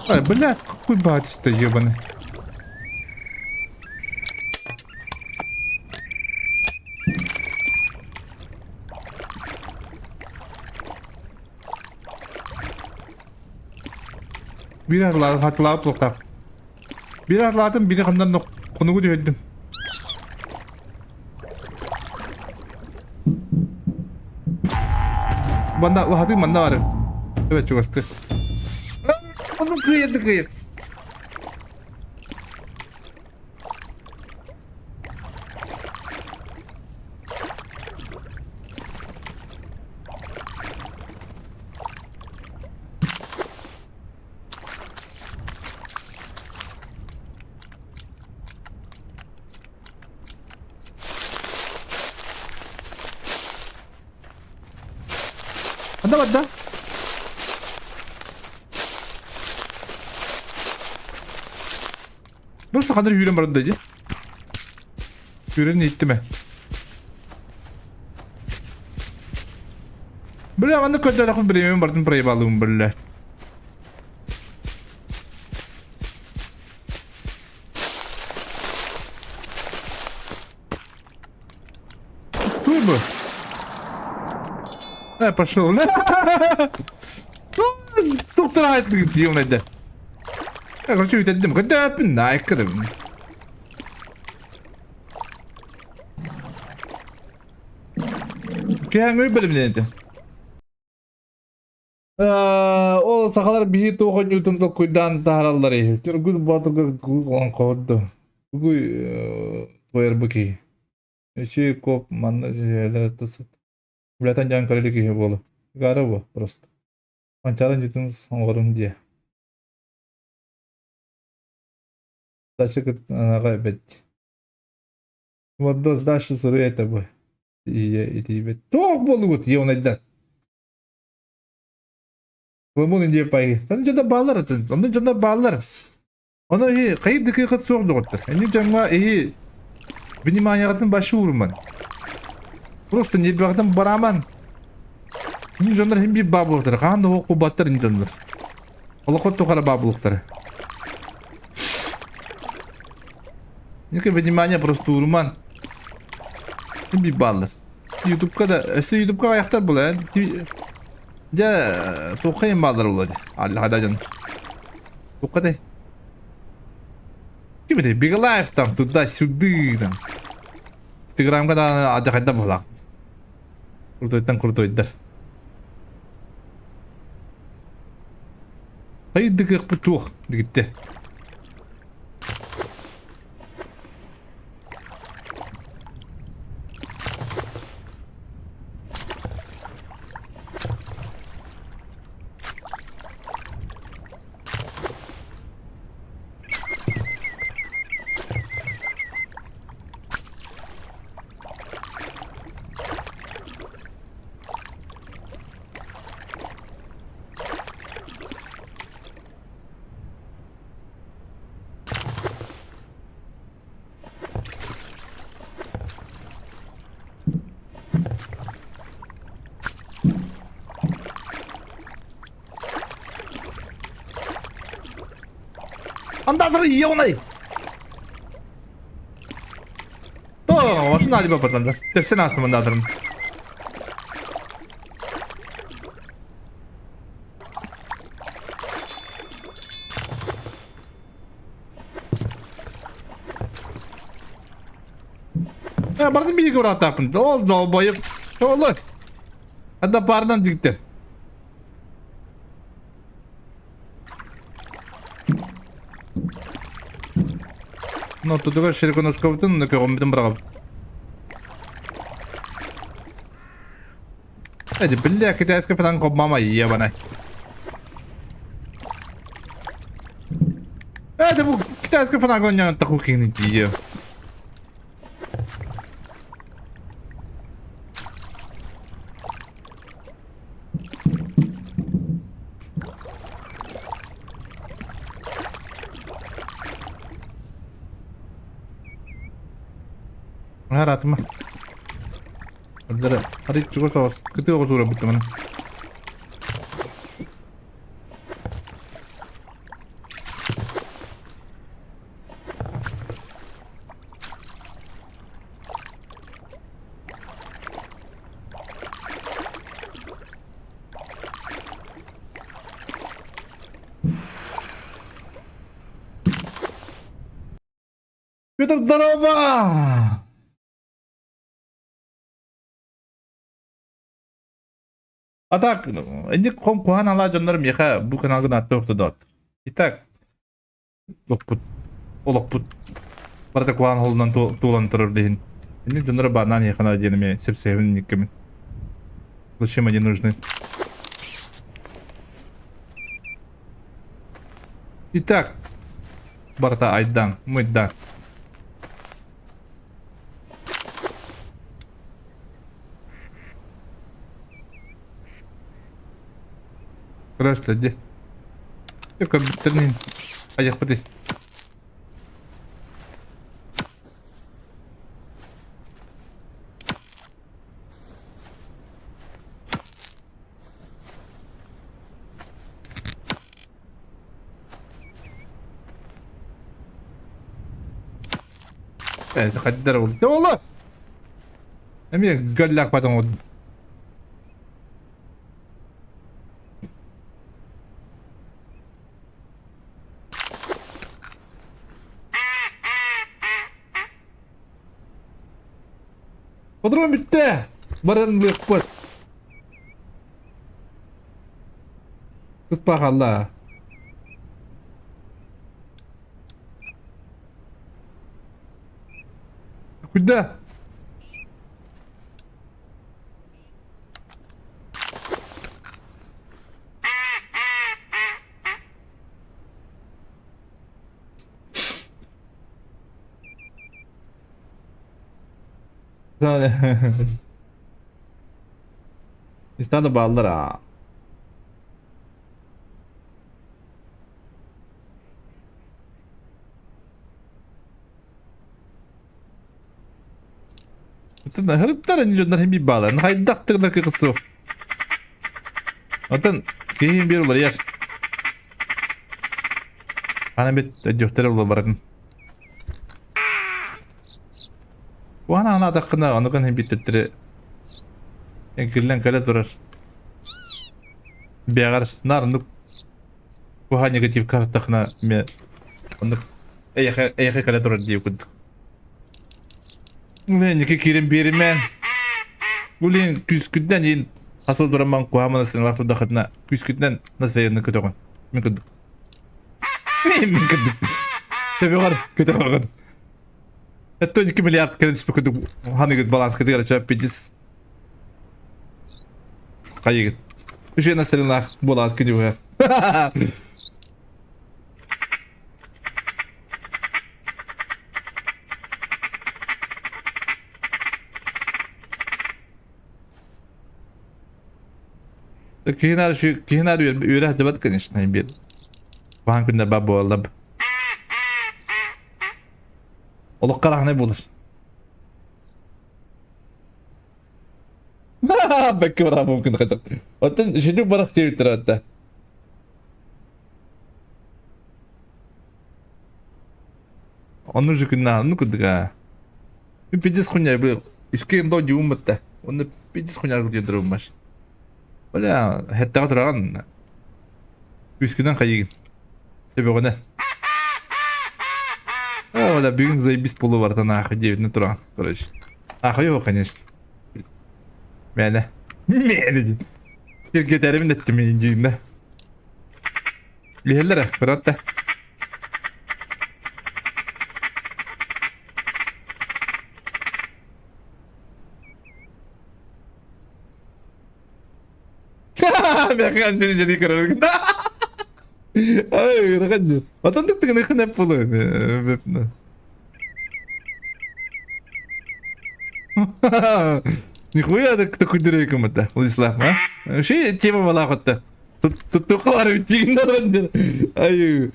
A: Ай, бля, какой батя-то ебаный. Биир хатылаабыт туохтаах. Биир хатылаатым, биири ханнан хонугу түһэрдим. Манна уһатыы манна баар. Evet чугасты. Ону кыйды кыйы. Ханна барда? Просто ханна сүүрэн барда дии. Сүүрэн иттим ээ. Бля, манна көрдөөхпүн бириэмэбин бардым проебалыыбын бля. Туй бу? Э, пошел. Доктор айтты диэн Короче, үтэрдим. Көрдөппүн, наайкадым. Киһи бэлэмнэнэтэ. Ол сахалар биһи туох оонньуутун толкуйдаан таһаараллар иһи. Түргүл Боотурга олоҥхоһут Тугуй туойарбы киһи. Эчи коп манна Үлэтэн дьон көрө киһи буолу. Гара бу просто. Манчаарын дьүтүн оҥорум диэ. Дача кытанаҕа эбит. Мордос дальше суруй это бу. Ие итиибит. Туох буолугут ионайдар. Лымун индия пай. Онно дьонно бааллар атын. Онно дьонно бааллар. Ону иһи хайыр дыкыйхыт суох доҕоттор. Эни дьоҥҥо иһи вниманияҕытын башы ууруман. Просто нервэҕитин барааман. Ини дьоннор иһин биир баа буолуохтара. Хаһан да уох кубаттар ини дьоннор. Олоххо тухары баа буолуохтара. Никакое внимание просто ууруман. Иһин биир бааллар. Ютубка да, өссө Ютубка аяқтар була. Дьэ, туохха иһин бааллар буолуо дии. Аллаһада дьон. Туохха этэй? Ким этэй? Big Life там, туда-сюда там. Инстаграмга да адьахайда буолаах. Крутойтан крутойдар. Хайдыгыахпыт туох дигиттэ. Андаатар ийэҕунай! О, машина алиба бартандар. Тепсен астым андаатарын. Э, бардым биһиги ураатааппын. Ол долбойуп. Олой. Хадда парынан жигиттер. Ортотугар Широконоскобутун көҕүммүтүн быраҕабыт. Эди биллэ китайская фатан мама ебаная. Это бу китайская фатан гоннян такой кинути. Аратыма. Ардара, арый чугас оҕус, кытыы оҕус уура буттамана. Петр, здорово! А так, инник хом куһаан алаа дьоннор миэхэ бу каналгын ааттыы охтодоот. Итак, Олохпут, олохпут барыта куһаҕан холунан туолан турар диһин. Инник дьонноро бааннаан иһиэхэ диэн эмиэ сөпсөһөбүн инниккэмин. Зачем они нужны? Итак, барыта айдан, мыйдан. Здравствуйте. Көбүттэрин айахпыт Хайдар ол. Ола! Эмиэ гөлләк батың ол. Патрон бүттэ! Баран лыахпыт. Кыспа хаалла. Куда? Истана бааллар аа. Хырыттар дьоннор хим баалар. Хайдах тыгдар кыкысу. Оттон киһи биир уларыйар. Ана бит өйдүөхтэрэ була баратын. Уана ана таххына онукун хим биттеттери эҥкиллэн кэлэ турар. Бэҕэр нар нук куһа негатив картахына ме оннук эйэхэ эйэхэ кэлэ турар дии курдук. Блин, ники киирэн биэримэн. Блин, күүскүтүнэн иин асыл турамман куһааман ыстыҥалаах турдахытына күүскүтүнэн настроение көтөҕүн. Мин курдук. Мин курдук. Төбөҕөр көтөҕөҕүн. Это 2 миллиард кэлэн түспүт курдук ханыгыт баланскытыгар ча пидис хайыгыт. Үчүгэй настроениелаах буолаат күнү Киһи наар үөрэ сылдьыбат конечно биир Баһан күннэр баар буолаллар. Олох хараһынай буолар. Бэккэ бараабым күн хатар. Оттон шүлүк барах диэбиттэр атта. Онну же күннэ онну курдук аа. Мин пиздец хуйня бу искем до дьуум бытта. Онно пиздец хуйня курдук дуруммаш. Бля, хэттэҕэ тураҕын. Күскүнэн хайыгын. Төбөҕүнэ. А, бля, бүгүн заебись полу барыта нахуй диэбитинэ тураҕын, короче. Нахуй его, конечно. Мээнэ. Мээнэ диэн. Киргэтэрибин эттим мин диигинэ. Лиһэллэрэ, быраатта. Бэҕээн дьэри көрөргүн. Ай, ырахан. Отон тыктыгын ыхын эп болу. Нихуя так такой дырейком это, Владислав, а? Вообще тема была хоть-то. Тут тухалар тигин Ай.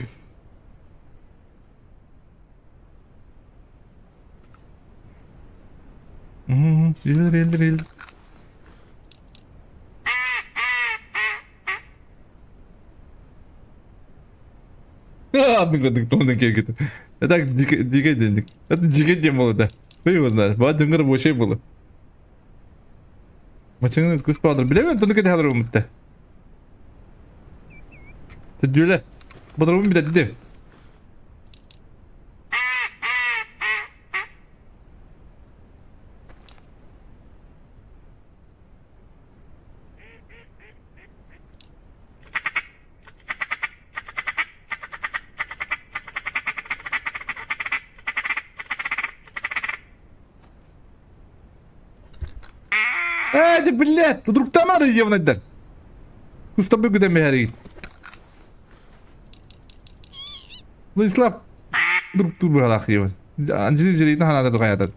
A: Илер, илер, илер. Ладно, тонна кегет. Это дикий денег. Это дикий день был это. Ты его знаешь. Ба дыңгыр вообще было. Мачыңны күс падыр. Билемен тону кете хадыр умутта. Төдүле. Бодорум билетти. Ээ, да блядь, вдруг там ебнать Кустабы куда мэрит. Владислав, друг тур быһалаах ебан. Анжелина Джолиттан ханаата тухайатат.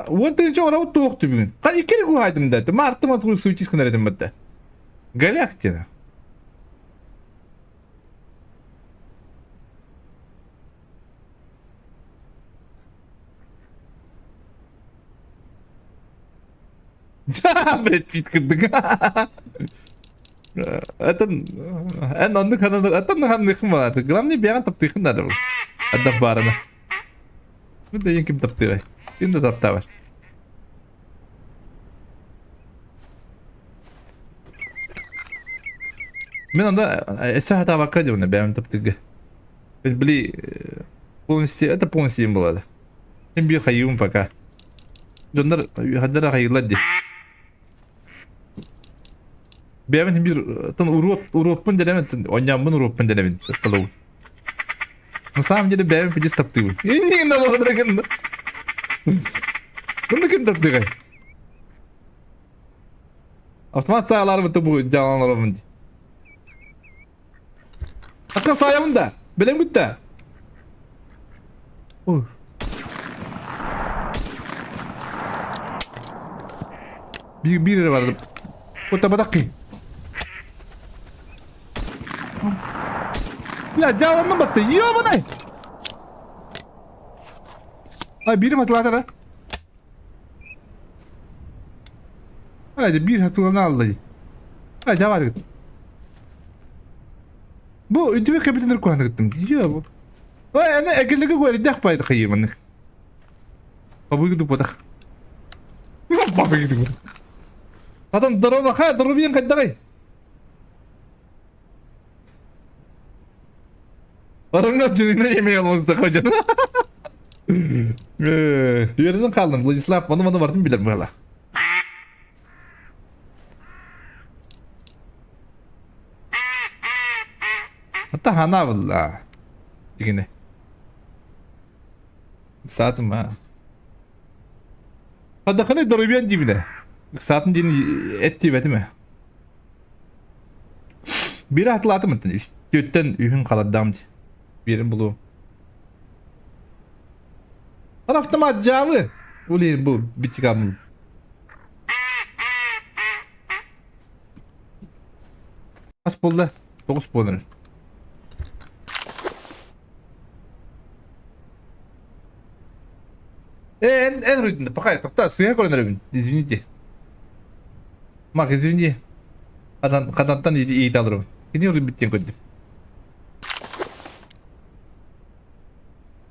A: Уон тыһыынча оҕоробут туох түбүгүн? Ха икки эрэ куһаайдым да, маартым атгы суйтис гынар этим бытта. Галактина. Блять, пит кырдык. Это эн оннук ханан это ханныхын балаты. Главное бэйэҕин таптыахын наада бұл. Аддах баарына. Бу да ким таптыырай? Ким да таптаабат. Мен онда эссе хатаабакка дьыбына бэйэм таптыырга. Били полностью это полностью им болады. Им биир хайыым пока. Дьоннор хаддара хайыылар дии. Бэйэбин биир тын уруот уруоппун дэлэмин онньаммын уруоппун дэлэмин ыккалабын. На самом деле бэйэбин пидис таптыыбын. Иннигин олордоргын. Bunu ким таптыгай? Автомат сааларбы бу жаланарабын ди. Акка саайабын да. Билем бүтті. Ой. Биир биир эрэ бардым. Ота Бля, дьааланным батты. Ёбаный! Ай, биирим атылаатара. Ай, биир хатылана алды. Ай, давай. Бу үтүө кэбитинер куһаны кыттым. Йо, бу. Ой, аны эгилиги көрдөх байд хайыманы. Бабыгы дупатах. Бабыгы дупатах. Адам здорово, ха, здоровье хайдагай. Барыңна жүзүнө эмей алыңызда койжон. Үөрэнэн хааллым Владислав, ону маны бартын билэр быһала. Hatta хана булла. Дигине. Саатым а. Хадаханы доруйан дибиле. Саатын дин эт диэбэтим Биир атылаатым үстүөттэн үһүн халаддаам дии. Биирин булуом. Автомат дьаабы! Блин, бу битикам. Хас буолла? Тоҕус буолар. Эн эн руйдун пока тоқта сыа көрөн эрэбин. Извините. Мак, извини. Хадан хадантан иит алырым. Кини руйбут диэн көрдүм.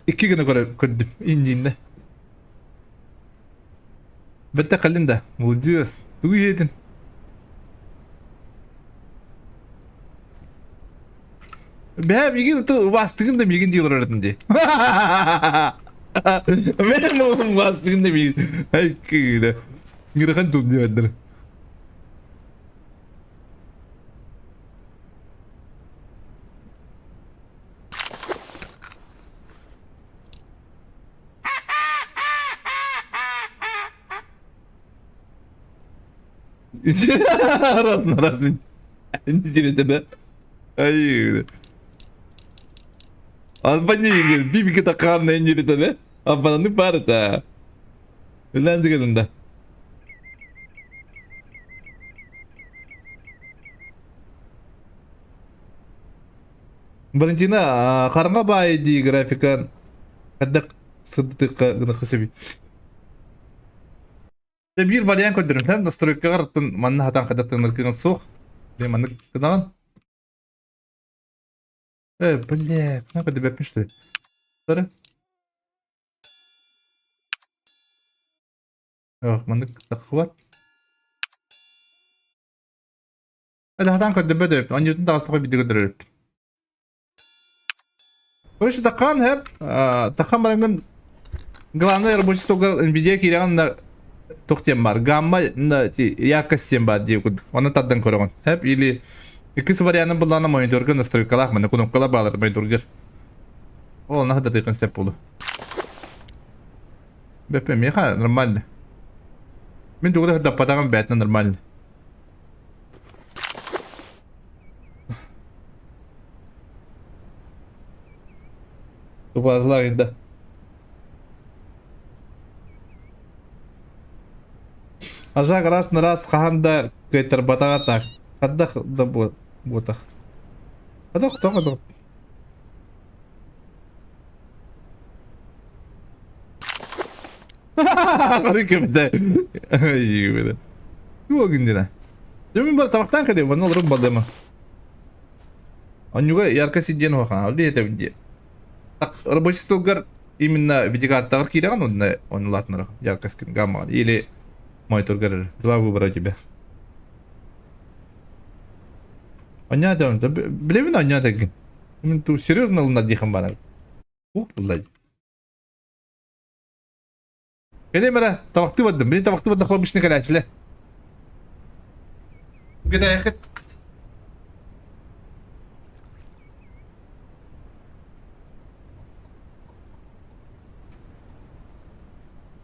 A: Икки гына көрдүм. Индиинде. Бетте калин да. Молодец. Тугу иһэтин? Бээ мигин ту убастыгын да мигин дии олорор дии. Мен убастыгын да мигин. Ай кыыда. Ngiraхан тул диэбэттэр. Раз на раз. Неделя Ай. Албани бибики такаан энниритene. Абананы барыта. Үләнзигенде. Валентина, хараҥа баай дии графика хайдах сырдатыахха гыныахха сөбүй? Дьэ биир вариант көрдөрүм. Настройкаҕар оттон манна хатан хайдах тыынар суох. Дьэ маннык гынаҕын. Э, бля, кына көрдөбөппүн что ли? Sorry. Ох, маннык таххыбат. Хатаан көрдөрбөт эбиппин. Онньутун таҕыстахпа биирдэ көрдөрөр эбиппин. Короче, такаан хэп, такаан бараҥҥын главный рабочий столга NVIDIA киирэҕин да туох диэн баар, гамма яркость диэн баар дии курдук. Оны тардан көрөҕүн. Хэп или иккис варианын буллаҕына мониторга настройкалаах маны кнопкалар баалар мониторгар. Ол наһаа да тыйхан сеп буолу. Бэппэ миэхэ нормально. Мин тугу да даппатаҕым бээтинэ нормально. Тупаатылаах инда. Ажак раз на раз хаһан да кыайтарбатаҕа так. Хаддах да буотах. Хадах тоҕо тоҕо. Кыбыта. Туох гиннина. Дьэ бар табахтаан кэлиэ, манна олорон балыма. Онньуга ярко сидиэн уоха, ол диэтэбин диэ. Так, рабочий столгар именно видеокартаҕар киирэҕин онно оннулаатынара ярко скин гамма или мониторгар два выбора у тебя. Онньаа билэбин онньаа тегин. Мин ту серьезно ылына диэхин барар. Ух, буллай. Кэлиэм эрэ, табахтыы бардым. Били табахтыы бардахпар бишне кэлээччилэр. Гэнээхит.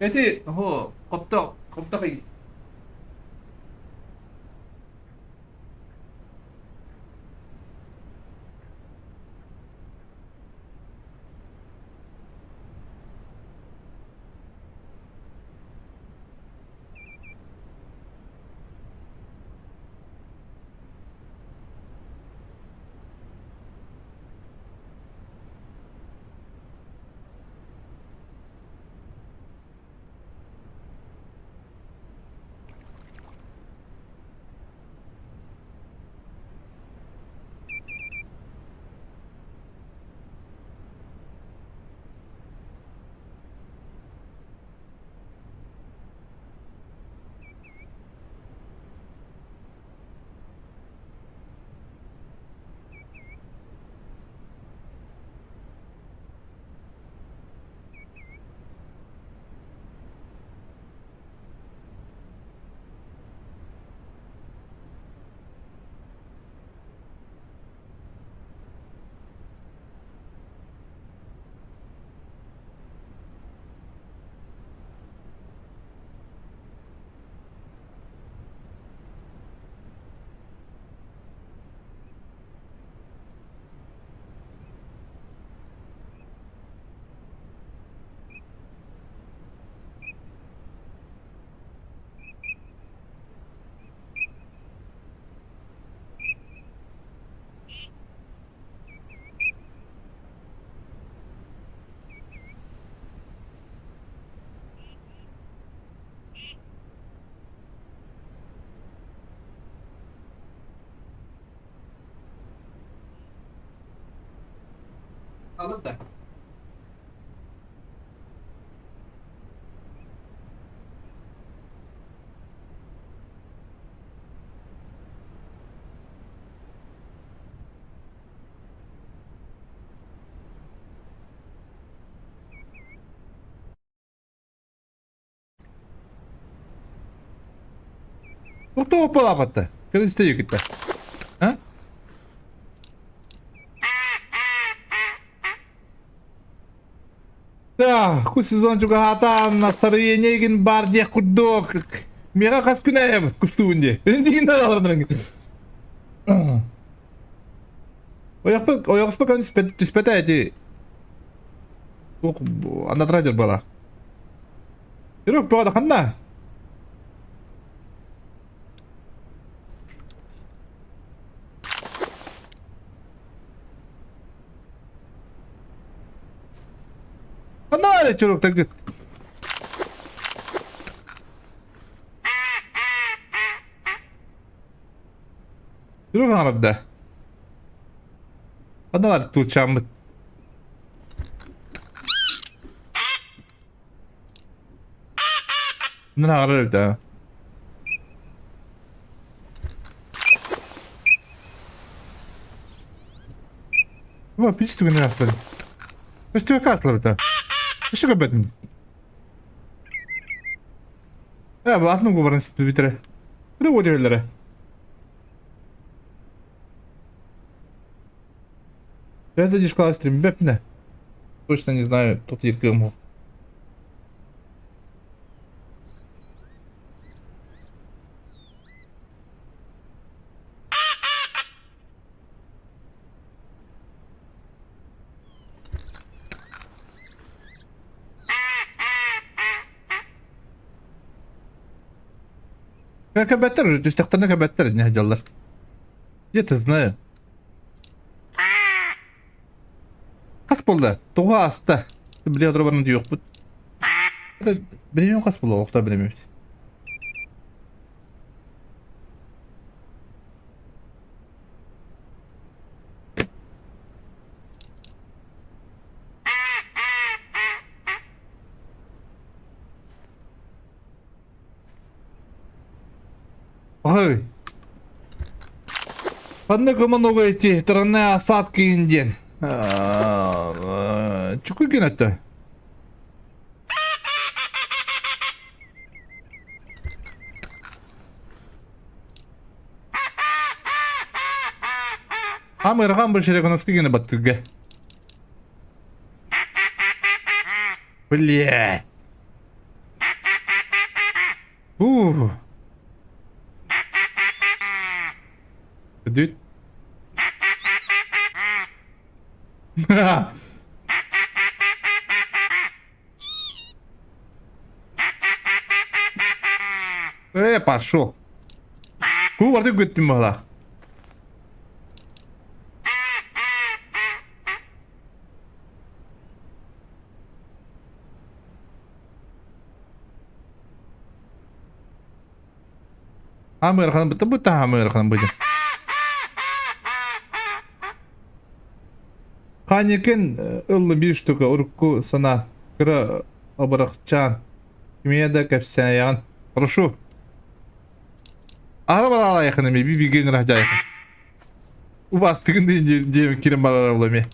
A: Эти, хо, хопто, хопто хай. Алыр да. Тоқтоо оппалаабатта. Кэлин кытта. А? Да, ку сезон чугаһаатаан настроение игин бар диэх курдук. Миэхэ хас күн айабыт кустуун дии. Дигин аларынан. Ойохпут ойохпут кэлин түспэтэ эти. Туох анатра буолар. Юрок бөҕө ханна? Ханна баар чурок тагыт? Чурок хаҥарда. Ханна баар туучааммыт? Наҕарар эбит аа. Во, пич түгэнэ астар. Көстүбэккэ астылар эбит аа. Өссө көрбөтүм. Ээ, бу атын угу баран бүтэрэ. Бу да уодьуһэллэрэ. Я задишкала стрим бэпнэ. Точно не знаю, тут еркем. Кэбэттэр, түстэхтэринэ кэбэттэр не дьаллар. Я-то знаю. Хас буолла? Тоҕо ааста? Били отура баран диэхпит. Билимим хас буолла олохтоо билиммит. Ой. Ханна много эти странные осадки диэн. Чукуй гынатта. Амырған бұл Шерегоновский гене баттырга. Бля. Ух. Дүт. Э, пошел. Ку барды көттүм бала. Амырхан быта быта амырхан быта. Ханикин ыллы биир штука урукку сана кыра абырахчаан кимиэ да кэпсээйэҕин прошу Аһара балаалайахын эми би биген рахжайхын убастыгын диэн кирен барар эми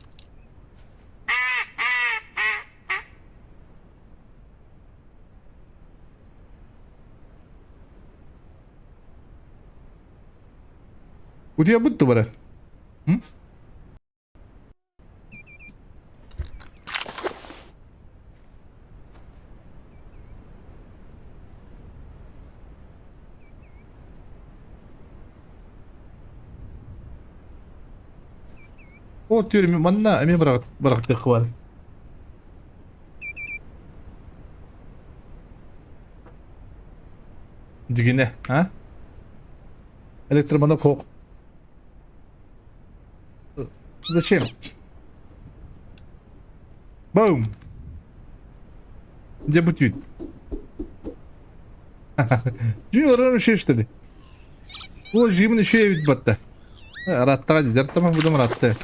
A: Утуйарбыт да бары. О, түөрүм манна эмиэ бырахтыахха бар. Дигинэ, а? Электроманок хок. Зачем? Бум! Где бутют? Дүү орон үше что ли? О, жимин үше эбит батта. Раттаға дедер тамақ будам ратты.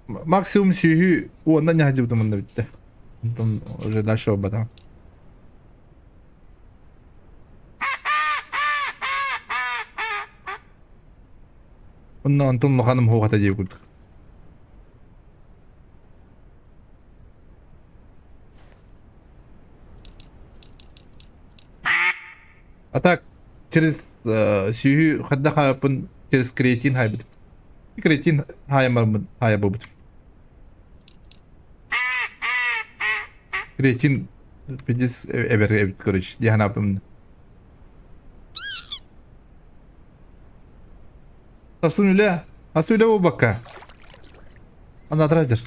A: Максимум сүүһү уонна ньаһдьыбытым онно бүттэ. Онтон уже дальше барбатаҕым. Онно онтон улаханым суох этэ диэбит курдук. А так через сүүһү хайдах хаайбыппын через креатин хаайбытым. Креатин хаайаммын хаайабыбыт. Креатин пиздец эбэр эбит короче дии санаабытым. Сарсын үлэ, асы үлэ буолбакка. Ана дыр.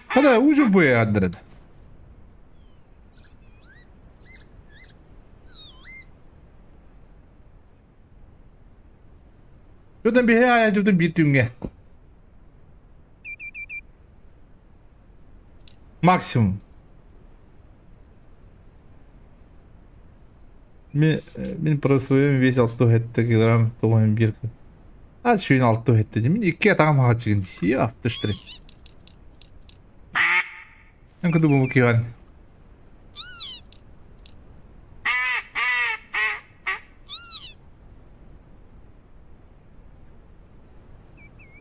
A: Хада ужин буя аддырад. Жотон биһи аайа жотон биир түҥҥэ. Максимум. Мин, мин про своем вес 6 килограмм 91 А сүүн 6 дии. Мин икки атаҕым хаҕаччыгын дии. Автыштырын. Эн куду бу киһан.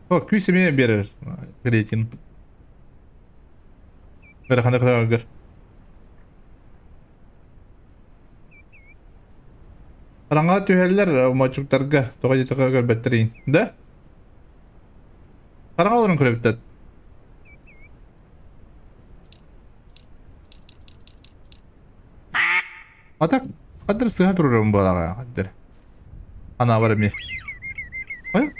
A: О, күүс эмиэ биэрэр креатин. Ыараханы кытараргар. Хараҥаҕа түһэллэр мочуктарга, тоҕо диэтэххэ көрбөттөр иин. Да? Хараҥа олорон көрөбүттэр. А так, хаддыр сыһа турарым буолаҕа, хаддыр. Анаабар эмиэ. Ой?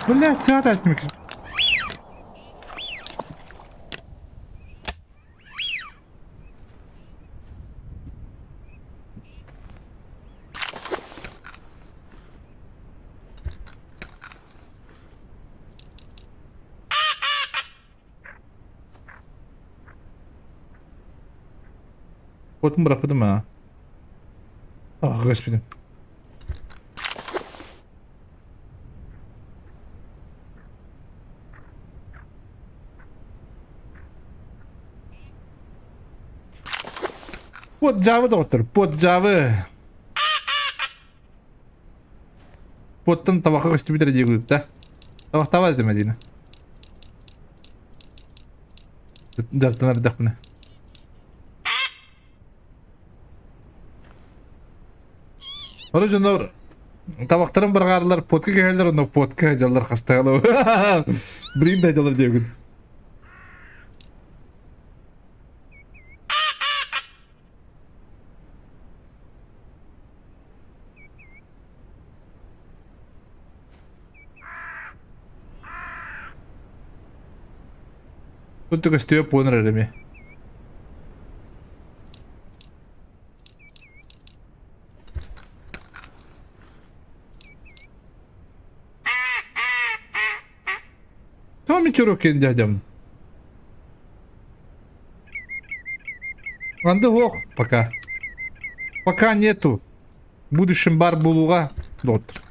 A: Блядь, сыһа тастым Хотун бырахпытым аа. Ах, господи. Под дьаабы доҕоттор, под дьаабы. Подтан табахха көстүбүт эрэ диэбит да. Табахтаабат этим Адина. Дьартанар эрдэхпинэ. Ону дьоннор табахтарын бырҕаарлар, подка кэһэллэр, онно подка дьаллар хастаҕалар. Блин дайдалар диэбит. Тут көстүө пуон эрэр эмиэ. Томми Чурукин дядям. Анды ох, пока. Пока нету. В будущем бар булуга. Доктор.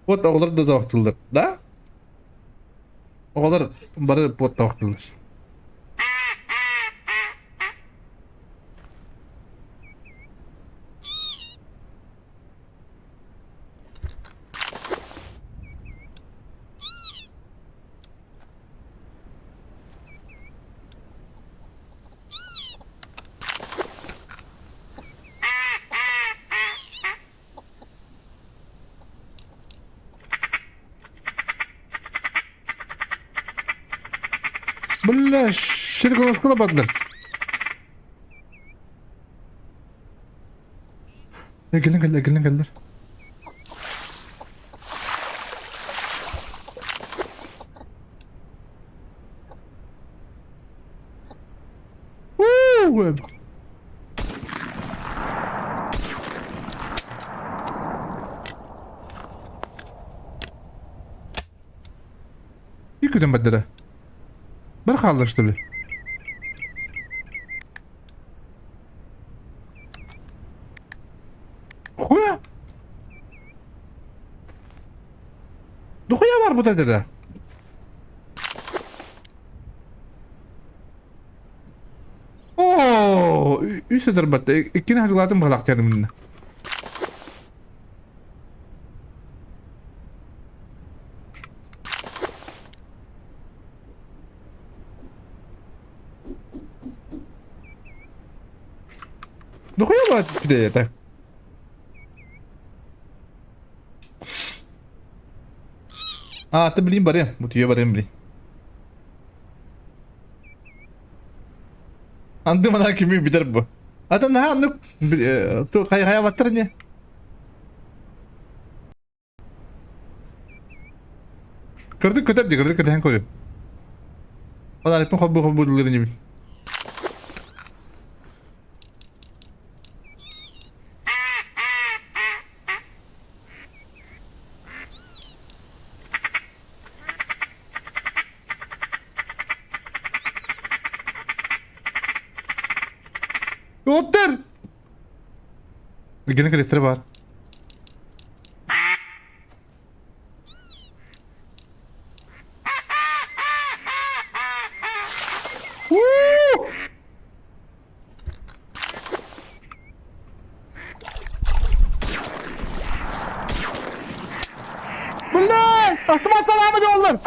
A: Вот оҕолор да тоохтууллар, да? Оҕолор бары вот тоохтууллар. Бля, ширгоноскула бардылар. Кэлин кэллэр, кэлин кэллэр. Уу! Иккитин бардара. Бар хаалла что ли? Хуя? Духуя бар бу да Оо, үс өтөр батта. Иккини хатылаатым быһалаахтыарым. Духуя баар түспүтэ это. А, ты блин барыам. Бутуйа барыам блин. Анды мана кими бүтэр бу. Ата наһаа оннук хайабаттар не? Көрдүк көтөр ди, көрдүк көтөһөн көрүм. Ол арыппын холбуу холбуу дылыр инибин. Оттер! Гene кэлиэхтэрэ баар. Уу! Блядь! Автомат саламы диоллар!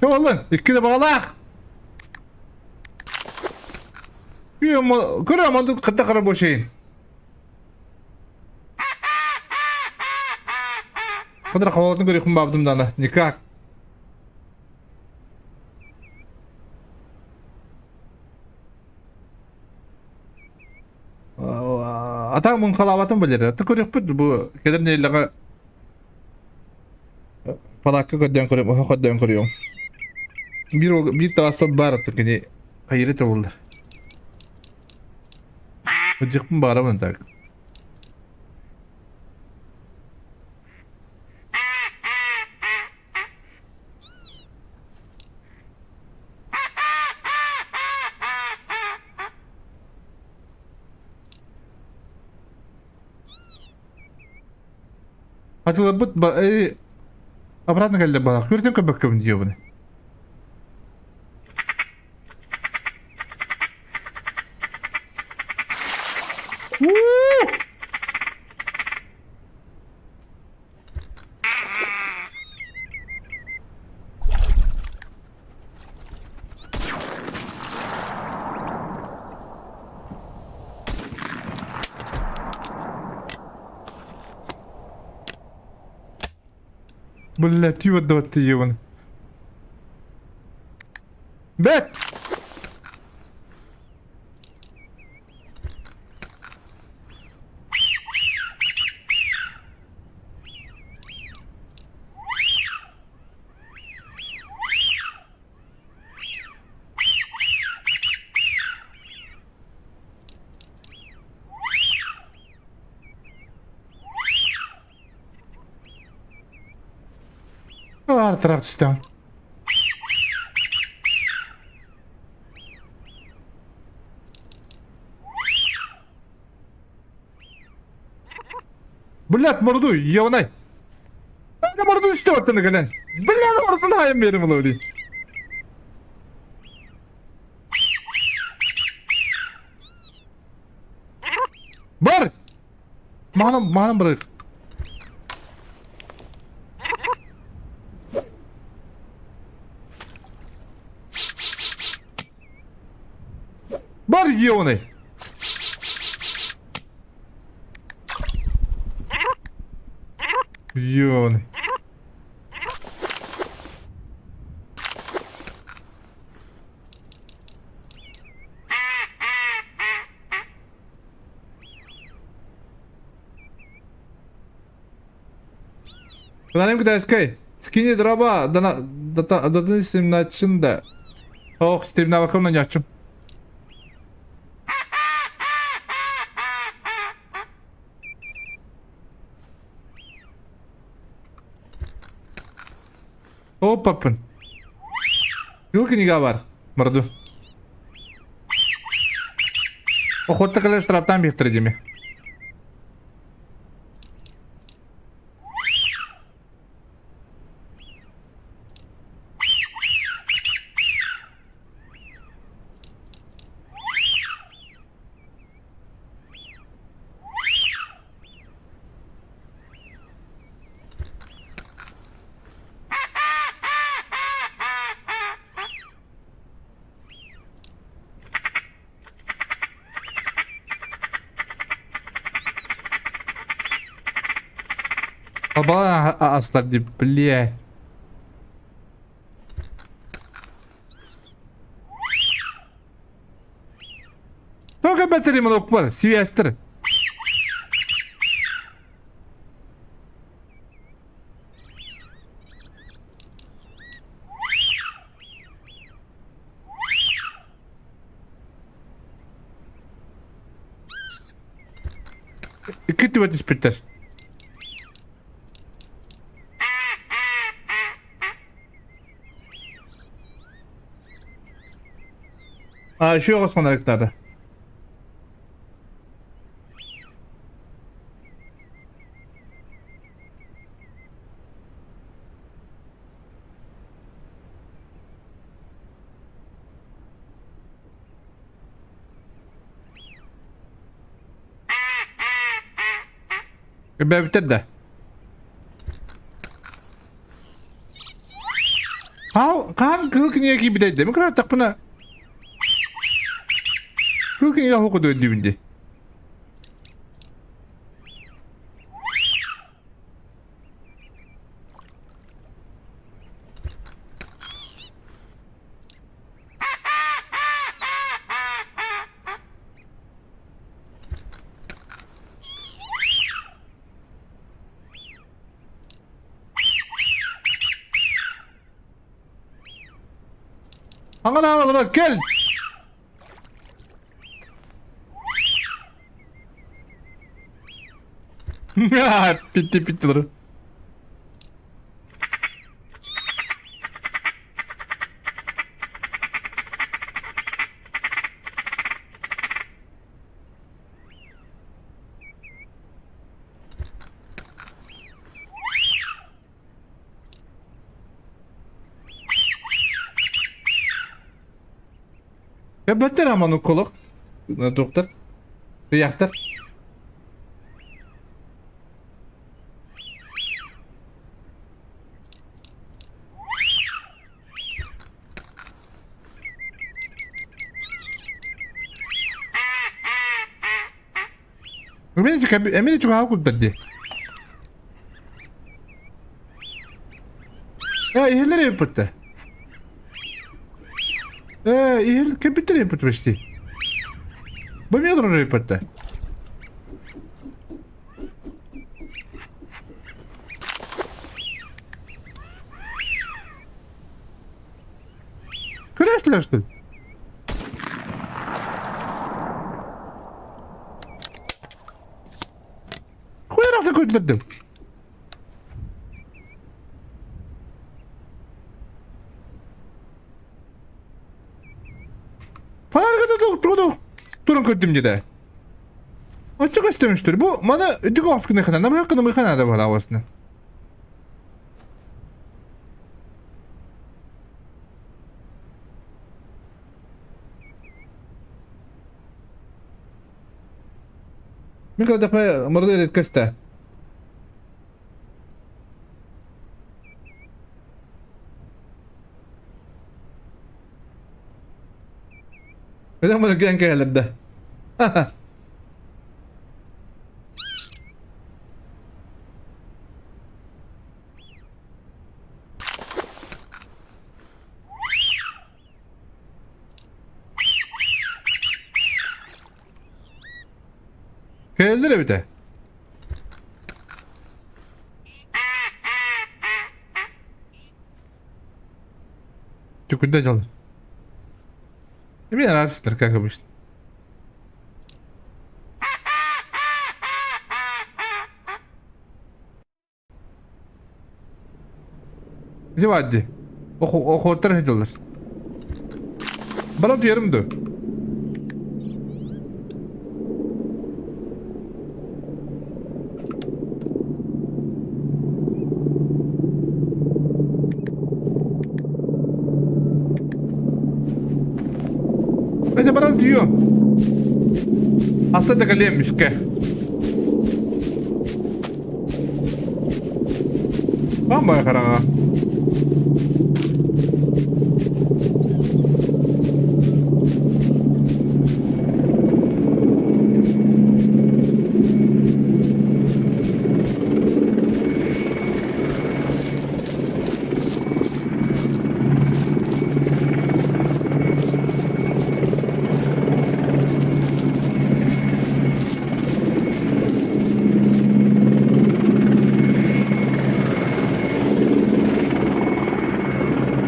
A: Оҕолор, икки да баҕалаах. Көрө аманды кытта кара бошейин. Кыдыр хавалатын көрүхүн бабдым дана. Никак. Атаң муҥхалаабатын билэр. Аты көрүөхпүт бу кэлэр нэһилиэгэ палаакка көрдөөн көрүөм, оһох көрдөөн көрүөм. Биир биир таастан баар аты кини хайыры тобуллар. Ыдьыкпын баарабын так. Атыларбыт обратно кэллэ балах. Күртэн көбөккөбүн диэбин. Блять, ёдот ебан. Бэт! Артырақ түсті. Блядь, морду, ебаный. Это морду істеп кэлэн. Блядь, мордун хайым берим улы Бар! Маҕан, маҕан бырах. Бар ебаный! Ебаный. Кытайскай. Скини дроба датын стримначин да. Ох, стримнавакам на нячым. О, папын. Юу книга бар? Морду. Охотта кэлэр штрафтаан биэхтэрэ диэми. Баба астар дип, блядь. Только бәтірем бар, связьтір. Икки түбэ түспүттэр. А, еще Осман надо. Бэбитэр да. Хаан кыыл кинигэ киирбитэ дии. Мин тахпына кыыл кинигэ хоку дүүбүн дии. Аҥан аҥалара кэл! Bitti bitti. Бэттэр аман уколох. Доктор. Ыйахтар. Эмиэ чугаһа курдар дии. Э, иһиллэр эбиппит Э, иһил кэпиттэр эбиппит почти. Бу эмиэ олорор эбиппит Күрәсілер что ли? Хуй көтүлэрдим. Фонарьга да туран көрдүм деді. Оччо көстөмүштүр. Бу маны үдүк оҕускуну хана, намыһах кынымыха наада буолаабасына. Мин көрдөхпө мырды редкоста. Neden bana gelen geldi? Geldi bir de. Түкүрдэ дьалар. Эмиэ араас как обычно. Ити баар дии. Охуоттар сылдьаллар. Баран туйарым дуо? Эти баран туйуом. Аса да кэлиэм үскэ. Бамбай хараҥа.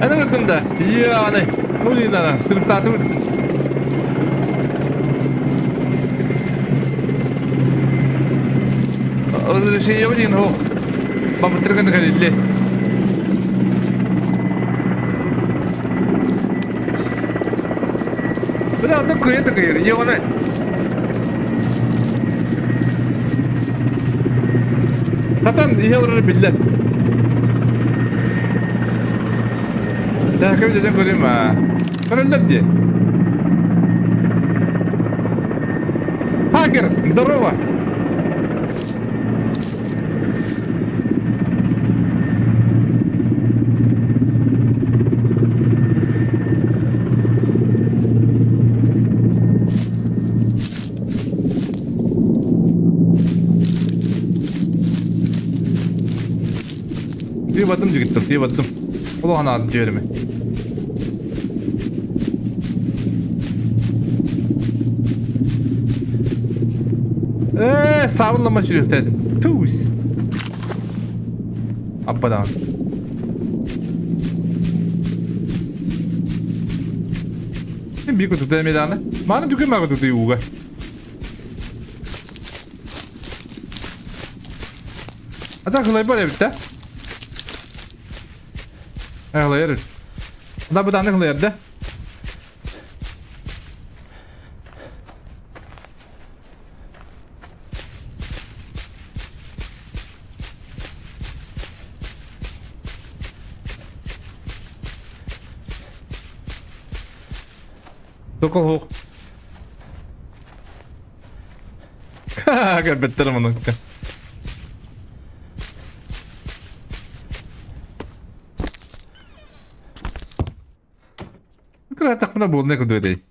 A: Эн ыҥырдым да? Яны. Ну динара, сырыктаатыбыт. Разрешение диэн хоох. Бабыттыргын кэлилли. Бля, онно кыайан да кыайар. Йоҕана. Хатан иһэ олорор биллэр. Сээкэ үлэтин көрүм аа. Көрөллөр дии. Хакер, здорово! Тыыбаттым дьигиттим, тыыбаттым. Олоҕун аатын түөрүмэ. Ээ, саабыллама сүрүхтээтим. Туус. Аппадаан. Биир кутута эмиэ даҕаны. Мааны түгэн баар кутута ууга. Ата кылайбар эбит да. Кылайар. Да бытааны кылайар да. Токол хук. Көрбөттөр мунукка. Кыратахпына буолна курдук этэй.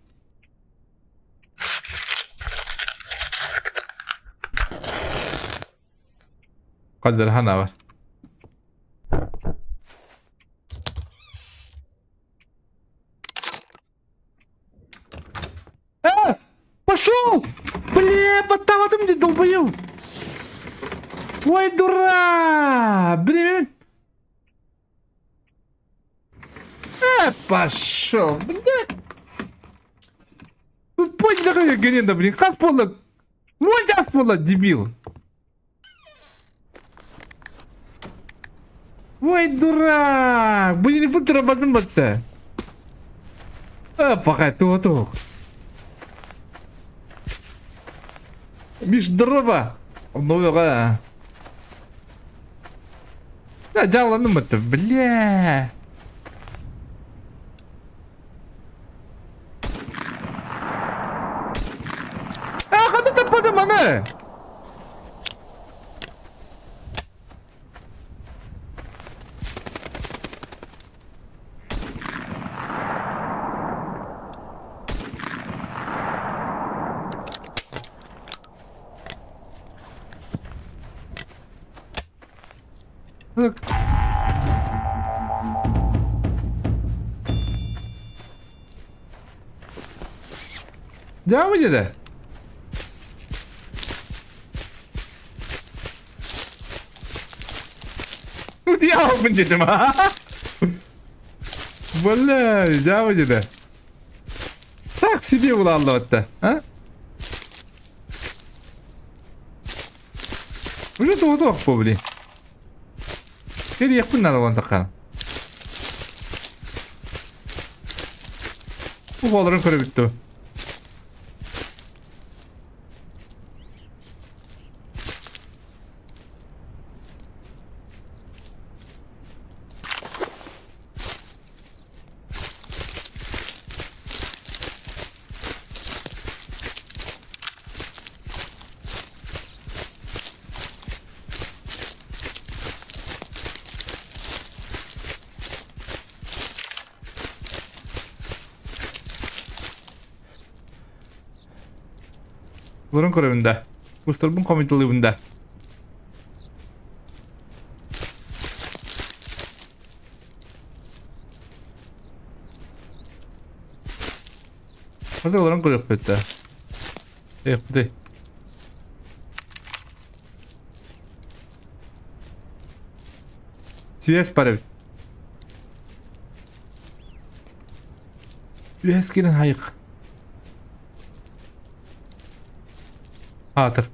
A: Қадыр хана бар. Э! Пошел! Бля, подтаватым где долбоел! Ой, дура! Блин! Э, пошел, блядь! Ну, понял, какой Генеда, блин, хас пола! Мой час пола, дебил! Ой, дурак! Блин, бу турабатын батта. А, пока туох туох. Миш, здорово! Новыга. Да, дьааланым батта, бля. А, ханна таппатым аны! Look. Devam ediyor. Diye dedim ha. Бля, дьаабы дьэ. Так себе улааллыбатта, а? Уже тоҕо бу блин. Кэлиэхпин наада буолан таххана. Бу оҕолорун көрөбүт дуо? Олорон көрөбүн да. Кустарбын хомуйталыыбын да. Hadi олорон көрүөхпүт да. Эпти. Связь бар эбит. Үһэс киирэн хайык. Аатыр.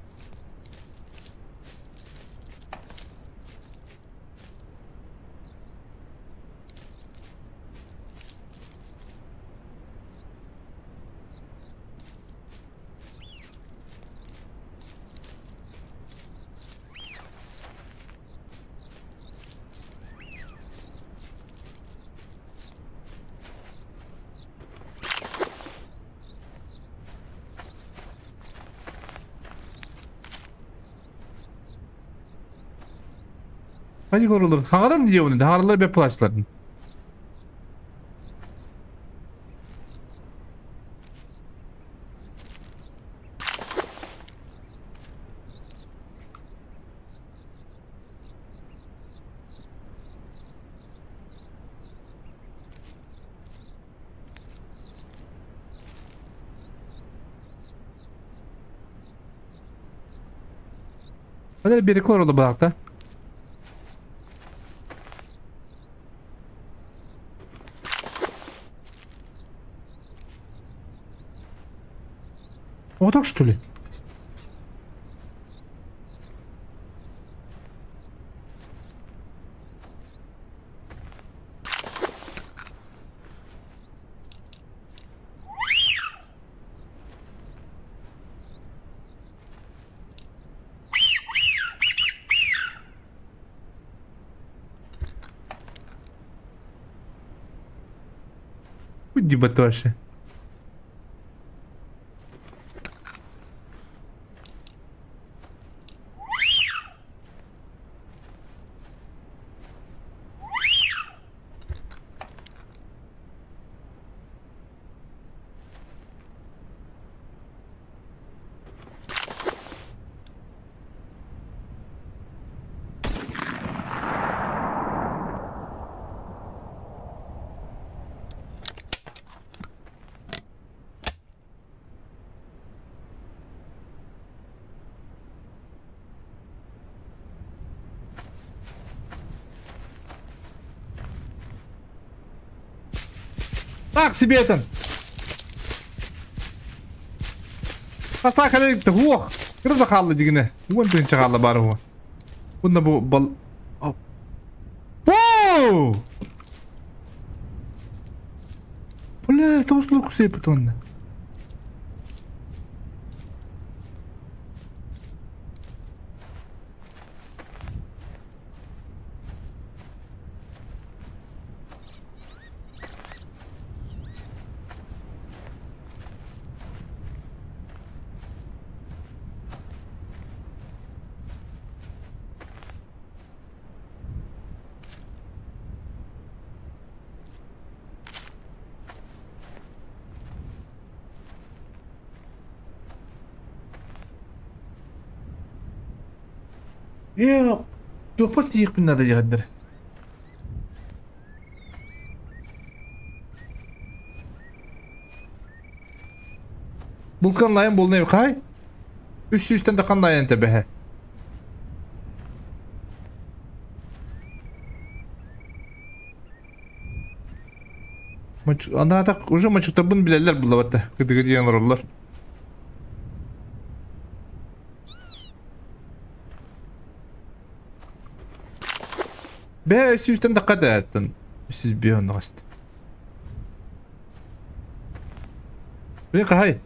A: Hadi korulur. Хаҥаран диэбин, хаҥаралар бэп плачларын. Hadi bir korulu bıraktı. Вот так что ли? Уйди, Батоши. Так себе это! Хаса кэлэ туох кыра да хаалла дигинэ уон тыһыынча хаалла баар уһу Уонна бу бал Воу! Бля, тоҕус лук сыыппыт уонна. Ээ, туохпар тиийиэхпин наада диэҕэрдэр. Булкан лайын буолна хай? Үс сүүстэн да ханна айан тэбэһэ. Анаатах уже мочуктарбын билэллэр буллабатта. Кытыгы диэн олороллор. Бээ сүүстэн тахха да Сүүс биэ онноҕост. Блин, хаһай?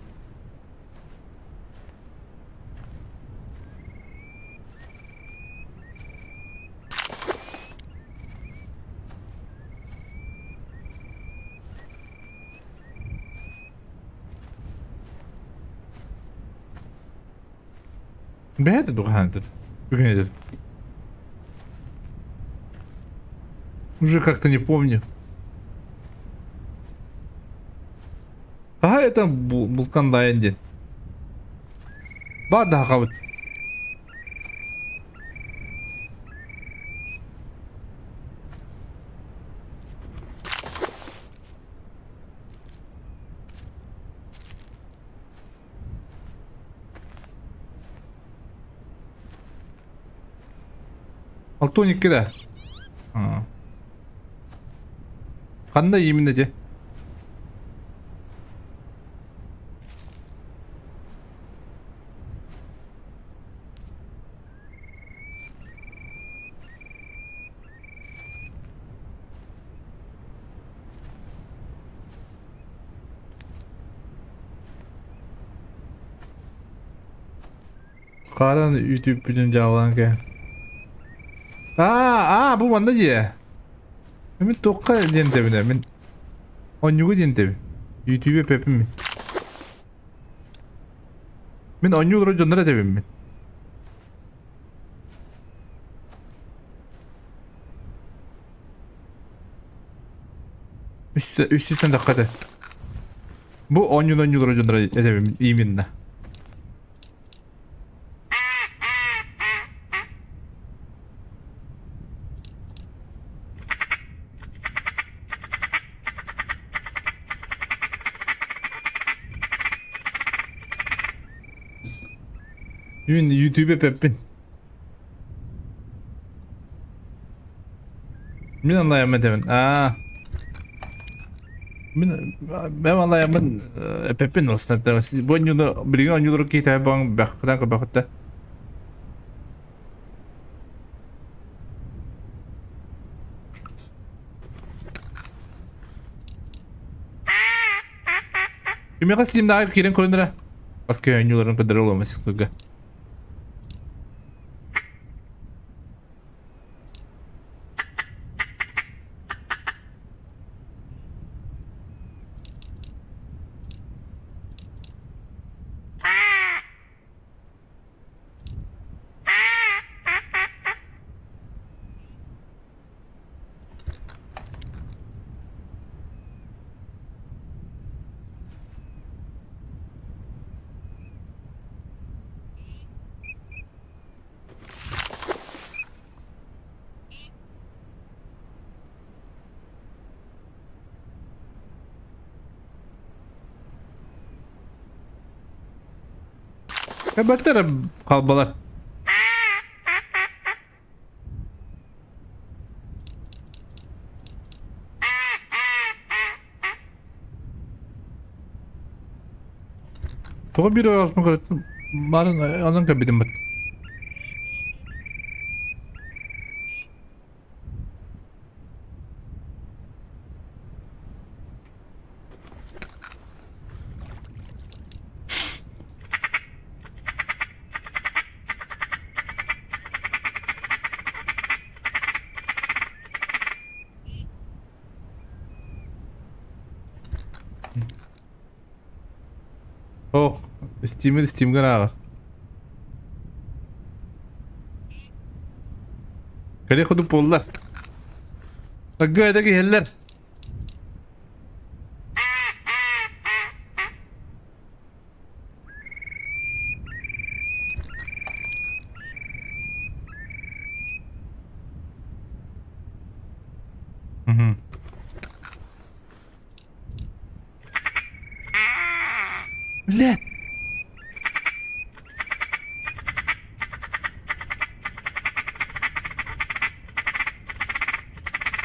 A: Бэйэтэ тухаантыр. Бүгүн Уже как-то не помню. Хаһа это булкандайын диэн. Бар да хабыт. Алтоникка да. Ханна именно де? Харан үтүппүтүн дьаалаан кэ. Аа, аа, бу манна дии. Мин туохха диэн тэбинэ, мин онньугу диэн тэбин. Үтүбэ пепим мин. Мин онньу олорор дьоннор этэбин мин. Үс сүүстэн тахха этэ. Бу оонньууну оонньуулар дьоннор этэбин именно. Мин YouTube эппин. Мин анлайаммын этэбин. Аа. Мин мен анлайаммын эппин ылыстан. Бу оонньууну билигин оонньуулар киһи баҕан бэхтэн көрбөхтө. Кимиэхэ Steam'дааҕы киирэн көрөн эрэ. Баска оонньууларын көрдөрөр оломо сылга. Эбэтэр халбалар. Тоҕо биир оҕосмун көрөттүм. Барын онон көрбүтүм бат. Ох, Steam'in Steam'den ааҕар. Кэлэ кудук буолла. Сагга эдэ киһэллэр. Мгм. Блядь.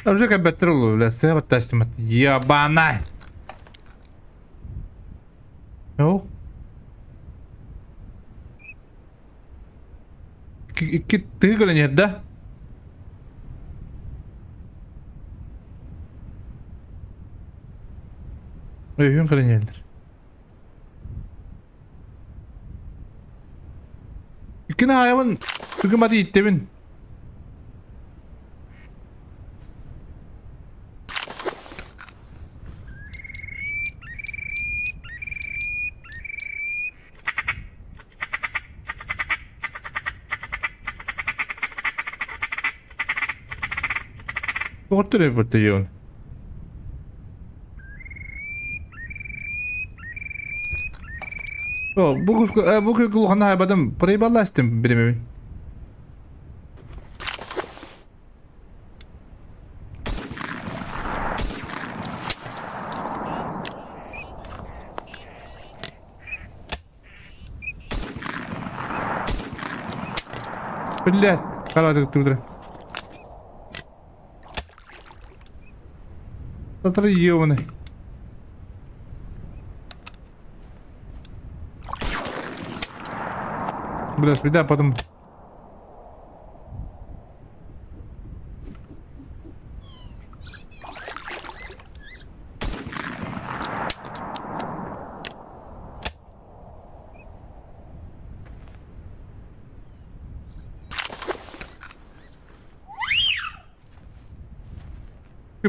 A: Уже кэлбэттэр улуу, бля, сыа баттаастымат. Ебана! Ну? Икки тыы кэлэн да? Өйүн кэлэн иһэллэр. Иккини аайабын, түгүм аты ииттэбин. Тоҕоттор эбит йон. О, бу бу кулухана хайбадым, проебаластым биремебин. Блядь, хараатык тудра. Татары ебаный. Бля, беда, потом...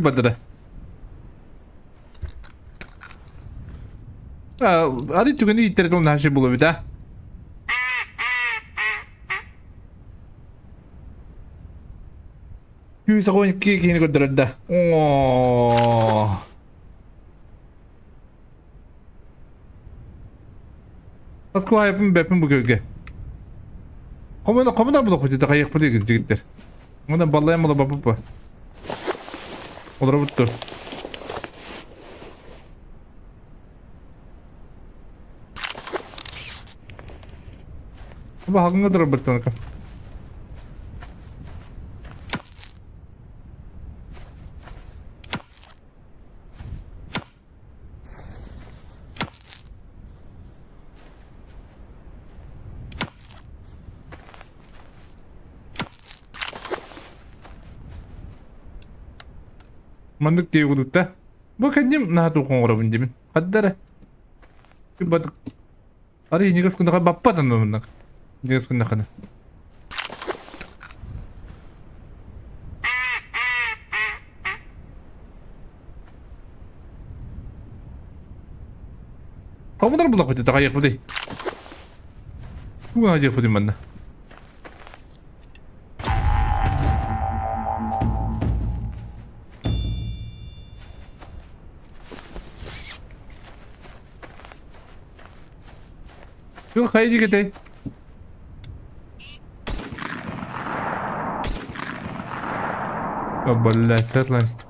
A: Бадыра. Ары түгэни иттер тыл нашы булу да. Күүс огонь киһини көрдөрөр да. Оо. Москва бэппин бу көргө. Комuna комuna булуп бит кайык бу деген жигиттер. Мына баллайм була баппа. Олар бутту. Бу хагыңга дурар баттанка. Маннык дии курдукта. Бу кэнним наһаа оҥоробун диибин. Хаддара. Бат Ары инигас кыннаха баппат аннымыннак. Инигас кыннахана. Хомудар булак бит тагайык бу. Бу диэх бу манна. Бу хайа диэки О, блядь, светлость.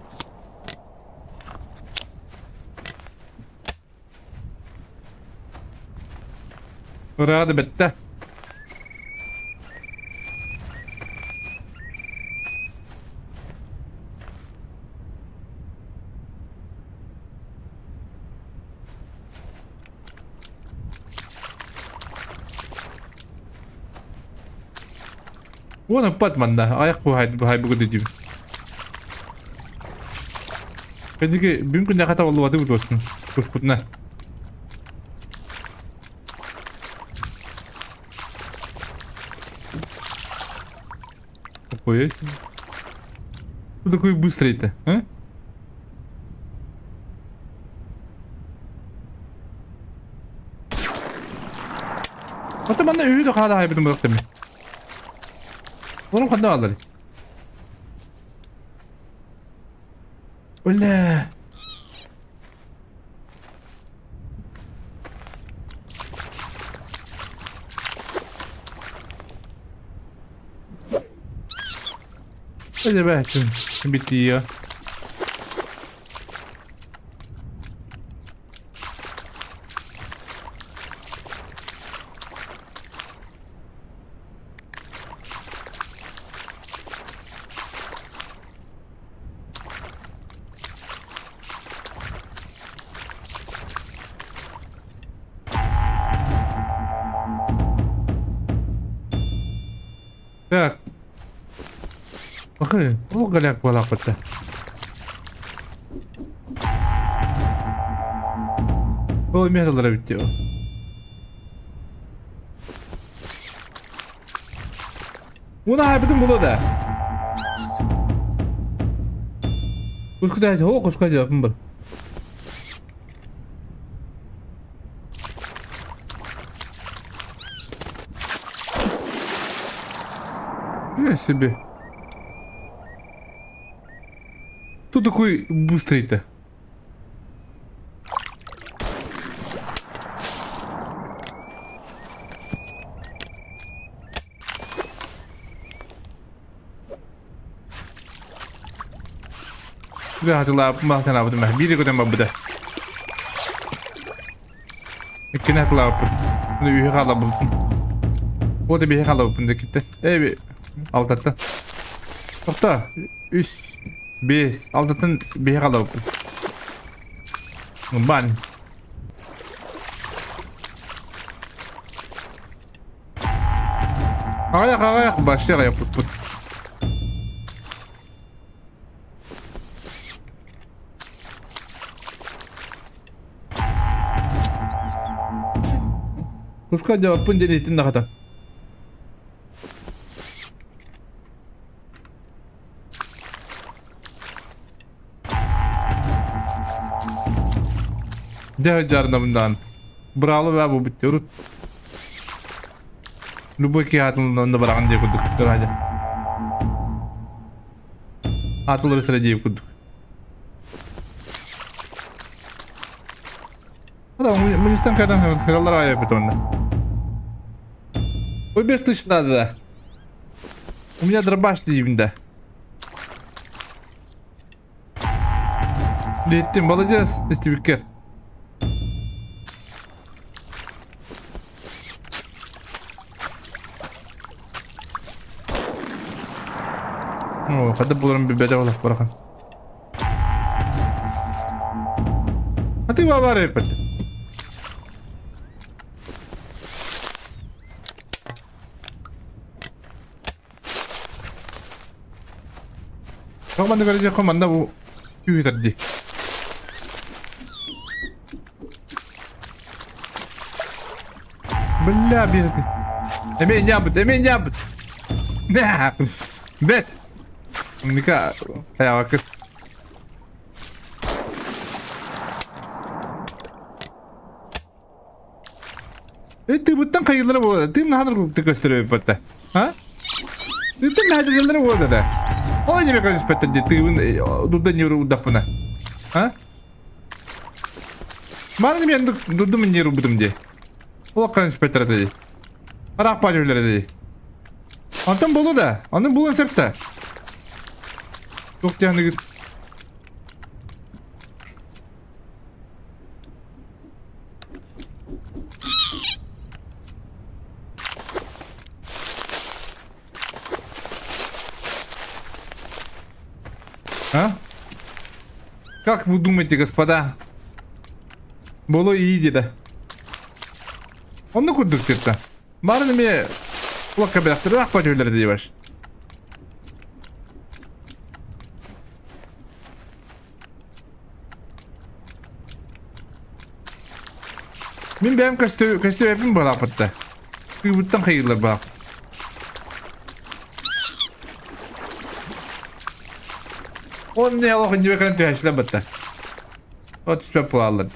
A: Рада бетте. Уон ыппат манна, айах куһай бугу дедим. Кәдиги бүгүн күннэ хата боллубаты бутуосун. Куспутна. Ой, Кто такой быстрый-то, а? Ата манна үһү да хаала хайбытым бырахтым. Oğlum ханна алар. Бля. Hadi be şimdi bitti ya. Так. Бакы, ол голяк буолаахпытта. Ол эмиэ тыллара бүттэ. Уна хайбытын булу да. Кускуда, о, кускуда, был. Не себе. Кто такой быстрый-то? Хатылаабытым биири көтөн барбыта. Иккини хатылаабыппын. Үһү хаалабыппын. Вот биһи хаалабыппын да киттен. Эй, алтаттан. Тохто. Үс, бес, алтаттан биһи хаалабыппын. Бан. Аҕыйах аҕыйах вообще аҕыйахпыппыт. Куска дьабаппын диэн иһиттим да хата. Дьэ дьарнабындаан. Быраалы баа бу бүттэ урут. Любой киһи аатын онно бараҕын диye курдук Радя. Аатылары сыра диye курдук. Да, Мунистан кайдан хыралар аяпыт онно. Ой, 5000 надо да. У меня дробаш деймін да. Леттим, молодец, истибиккер. О, хада буларым билбэтэ олох барахан. А ты бабар эппет. Тоҕо манна көрдөххө манна бу күүһүтэр дии. Бля, бир. Эмиэ ньаабыт, эмиэ ньаабыт. Бэт. Ника, хайаҕаккыт. Тыыбыттан хайыылара буолла. Тыым наһаа көстөр эбиппэтэ. А? Тыыттан наһаа буолла да. Ол не көспөттөр дии тыыбын дурда не урдахпына. А? Маны мен дурдум не урбутум дии. Ол көспөттөр дии. Арақ пажулер дии. Онтон болу да. Оны булан сөп Туох диэхныгыт. А? Как вы думаете, господа? Боло ииди да. Онно курдук тирта. Барын эме улакка бэлэхтэр ах бажулер дии Мин бэйэм көстүбэппин буолааппытта. Тыыбыттан хайыылар баах. Он не олох иннибэ кэлэн түһээччилэр батта. От түспэт буолаллар.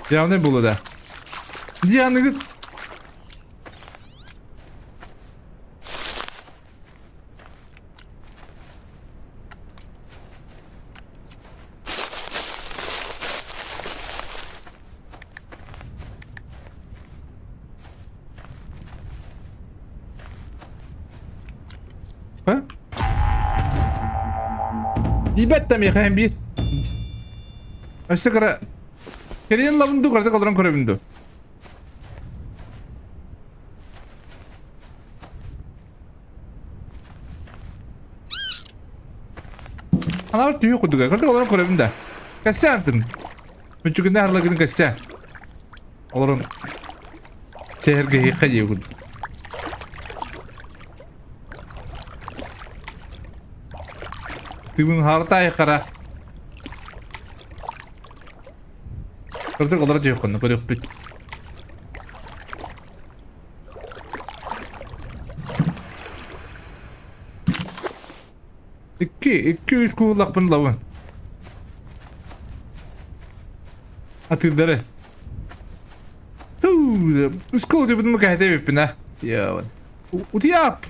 A: Явный булу да. Дианыгыт. А? Ебать там я биир. Өссө кыра Кэрийэн ылабын дуу, кыратык олорон көрөбүн дуу? Анаабыт түһүү курдуга. Кырдык олорон көрөбүн да. Кэссээн Мүччүгүнэ арлагын кэссэ. Олорон сэһэргэһиэххэ диэбин. Тыгын хартай хара. Кырдык олоро диэххин көрүөхпүт. Икки, икки үс кууллахпын лабын. Атыырдары. Туу, үс куул дебин мукаһete биппин а. Я Утуйап.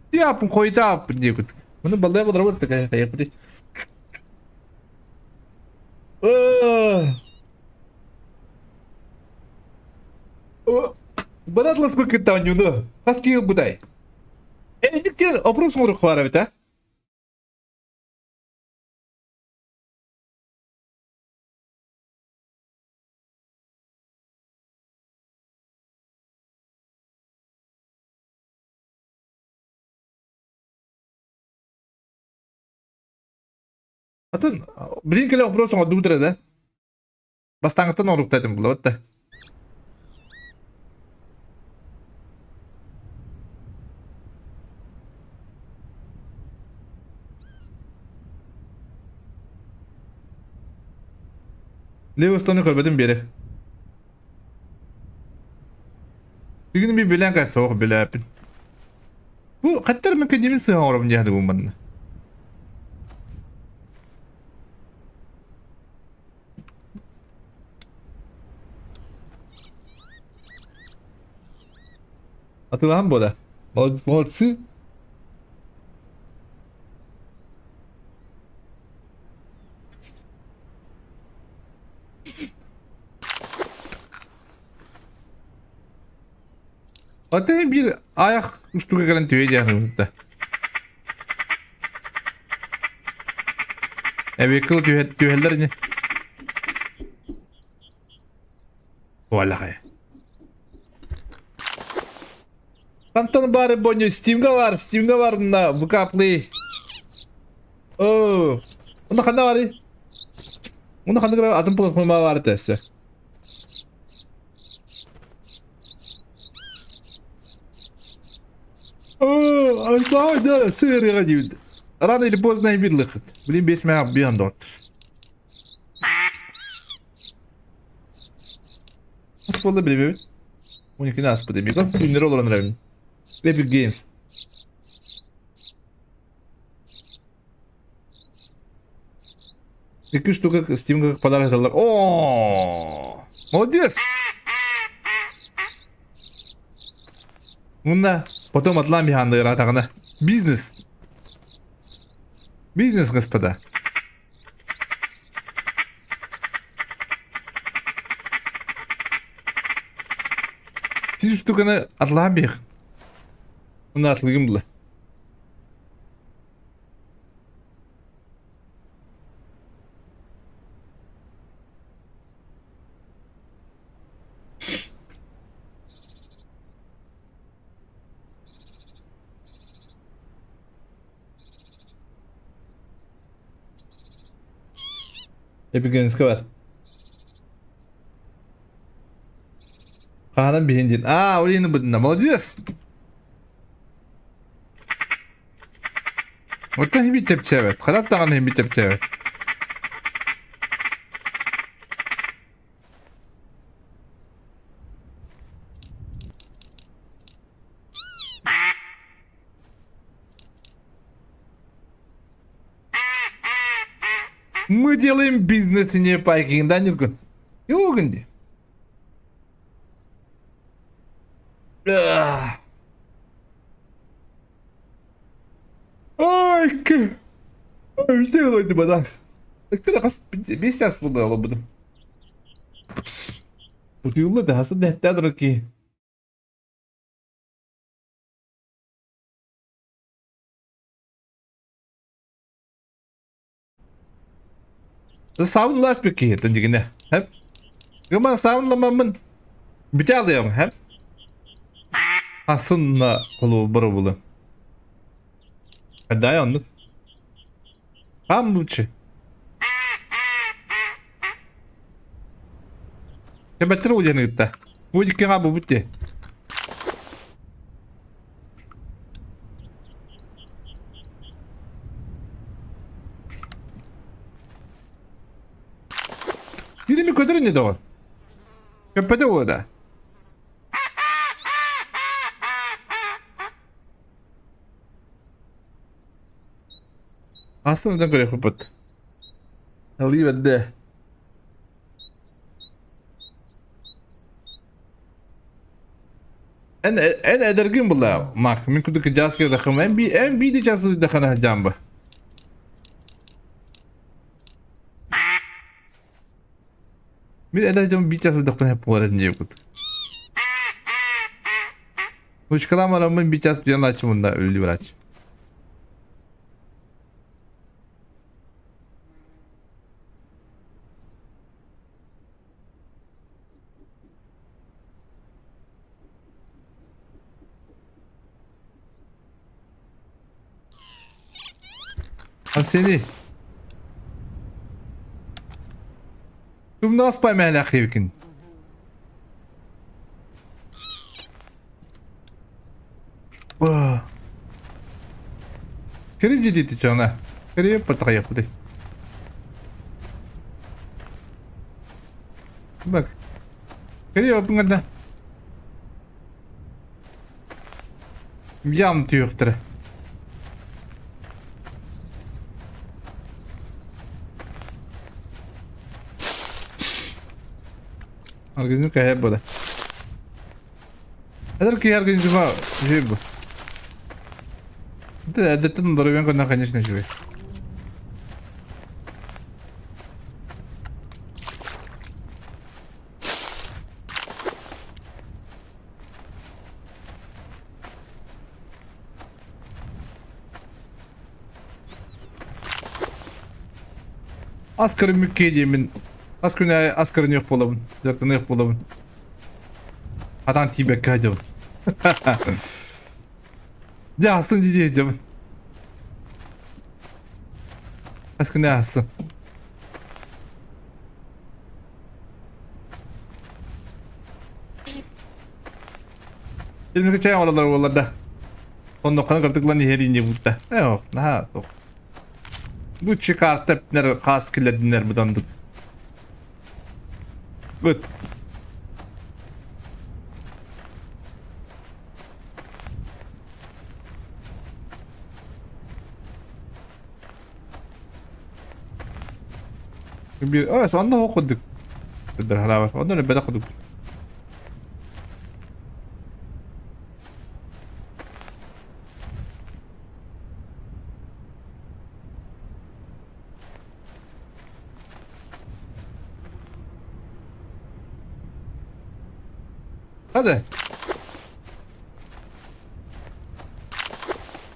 A: Утуйап хойутаап диэбит. Муну баллaya бодорбут такая хайаппыт. Баратласпыт кытта оонньууну. Хас киһи ылбытай? Эдиктер опрос оҥоруох баар эбит а? Атын билин кэлэ опрос оҥордубут эрэ да. Бастааҥҥыттан оҥоруктаатым этим булабыт да. Левостону көрбөтүм биэри. Бүгүн би билэн кай соох билээппин. Бу хаттар мен кэдимин сыһа оҥоробун диэхэ бу манна. Атылаһан буола. Молодцы. Аты биир айах устуга кэлэн түһэ диэн да. Эбиэккэ түһэллэр ини. Туалахай. Антон бары боню Steam'га бар, Steam'га бар мына ВК Play. Оо, онно ханна барый? Онно ханна атын платформа бар этэ Оо, да, сырыга диибит. Рано или поздно бирлыхыт. Блин, бес мя биан дот. Nasıl bolda bilemiyorum. 12 nasıl demiyor. Günleri olan önemli. Epic Games. Икки штука Steam как подарок даллар. О, молодец! Мунна потом атлан биханды ыраатаҕына. Бизнес. Бизнес, господа. Сис штуканы атлаан биэх. Мунна атлыгым була. Epic Games'ка бар. Хаһанан биһин диэн. Аа, ол иһин бытына. Молодец! Оттон иһин чэпчээбэт. Ханан даҕаны иһин чэпчээбэт. Мы делаем бизнес и не пайкинг, да, Нюргун? Югунди. Ай, Ой, бадах. Так хас месяц буолла олорбутум. Утуйулла да хасы дэхтээ дороки. Саабын ласпыт киһиттэн дигинэ. Хэп. Гыман саабынламаммын бүтэ алыам хэп. Асын холу боробулу. Дай оннук. Там лучше. Кэбэттэр улдьаны кытта. Бу иккиҕэ бу бутте. Кинини көтөр ини доҕор. Көппөтө уода. Астын өтөн көрүөхпүт. I'll leave it there. Эн эн эдэргин була Мак мин курдук кыдьаас киһи эн би эн бииди час сылдьаххына сылдьаан ба. Мин эдэр дьон биир час сылдьахпына буолар этим диэбит. Ручкалаан бараммын биир час туйан ааччы мунна үлү барааччы. Арсений. Тумнаас памялах эбикин. Кири дии чона. Кири патайапты. Bak. Кири опыңда. Ям түйөхтөрө. Организм кэһэ буола. Эдэр киһи организма үчүгэй бу. Эдэттэн доруобуйаҥ көрүнэ конечно үчүгэй. Ас көрүммүккэ диэммин ас күн аайы ас көрүнүөх буолабын, дьарыктаныах буолабын. Атаан тиийбэккэ сылдьабын. Дьэ астын дии сылдьабын. Ас күнэ астын. Илмики чай оҥороллор буоллар да. Онноххоно кырдык ылан иһэр иньэ буутта. Э ох, наһаа туох. Бу чекарта эптинэр хаас киллэрдиннэр бутандык. Ыт. Bir, evet, онно ол курдук. Харабар. Онно өлбөтөх курдук. Hadi.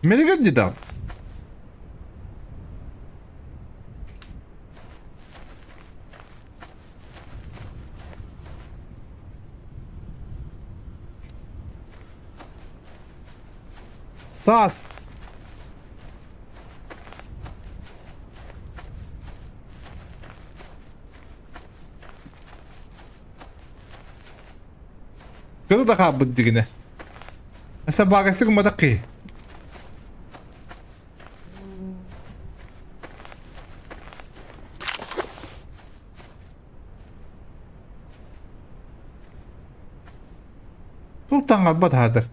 A: Мэлигэр дедам. Саас. Кыры да хаалбыт дигинэ. Собакасы гымматах киһи. Туох таҥарбат аһатар.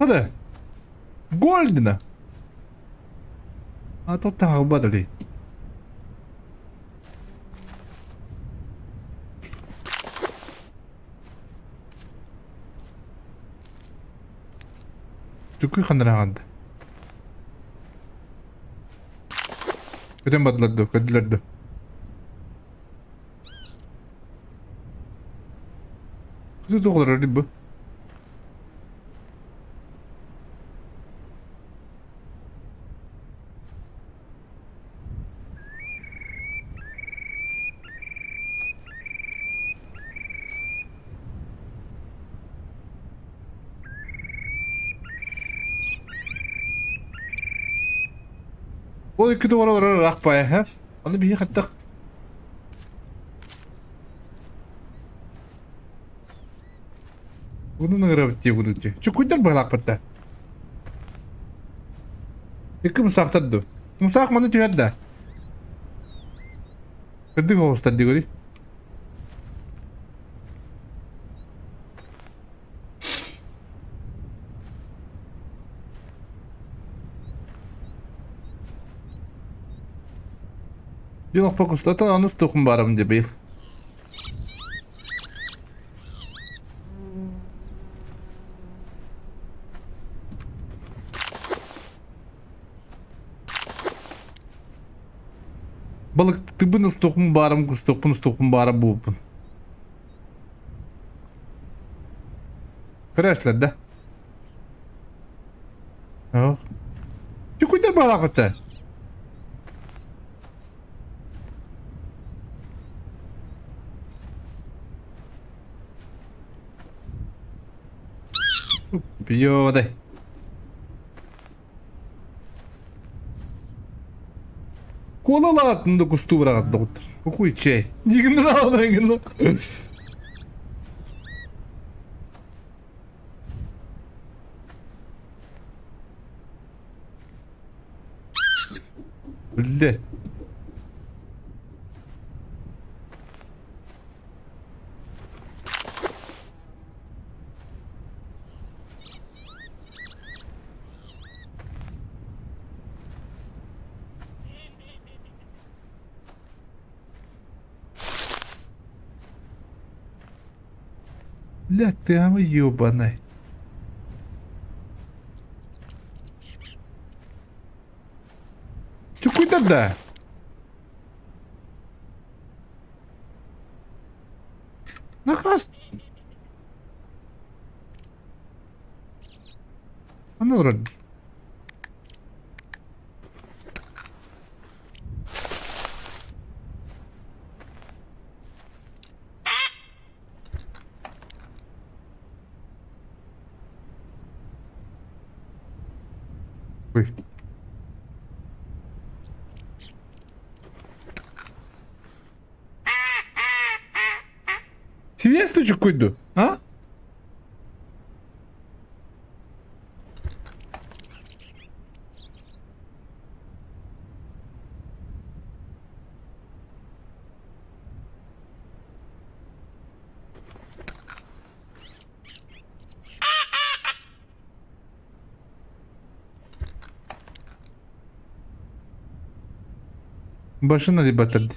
A: Hadi. Golden. А тут таҥарбат Чукуй ханнараҕанды. Көтөн бардылар дуо, көрдүлэр дуо? Кызы туох олорор бу? Ол икки туора олорор ыраах баайа, Ону биһи хаттах Bunun ыҥырабыт дии курдук дии. Чукуйдар быһалаахпыт да. Икки мусаахтар ду. Мусаах маны түһэр да. Кырдык оҕустар дии көрүй. Дьон фокустатан аныс тухум барам дии быйыл. Балыктыбын устуохпун баарым, кустуохпун устуохпун баара буолбун. Көрөөччүлэр да. Ох. Чукуйдар баалаахпыт Пьёдай. Куолалаатын да кустуу быраҕат доҕоттор. Какой чай? Дигиннен алайгынна. Блядь. Бля, ты ама ебаный. Чукуйдар да? Нахас. Аны олорор. Ой. Сибиэс чуккуйду, а? Башына деп батырды.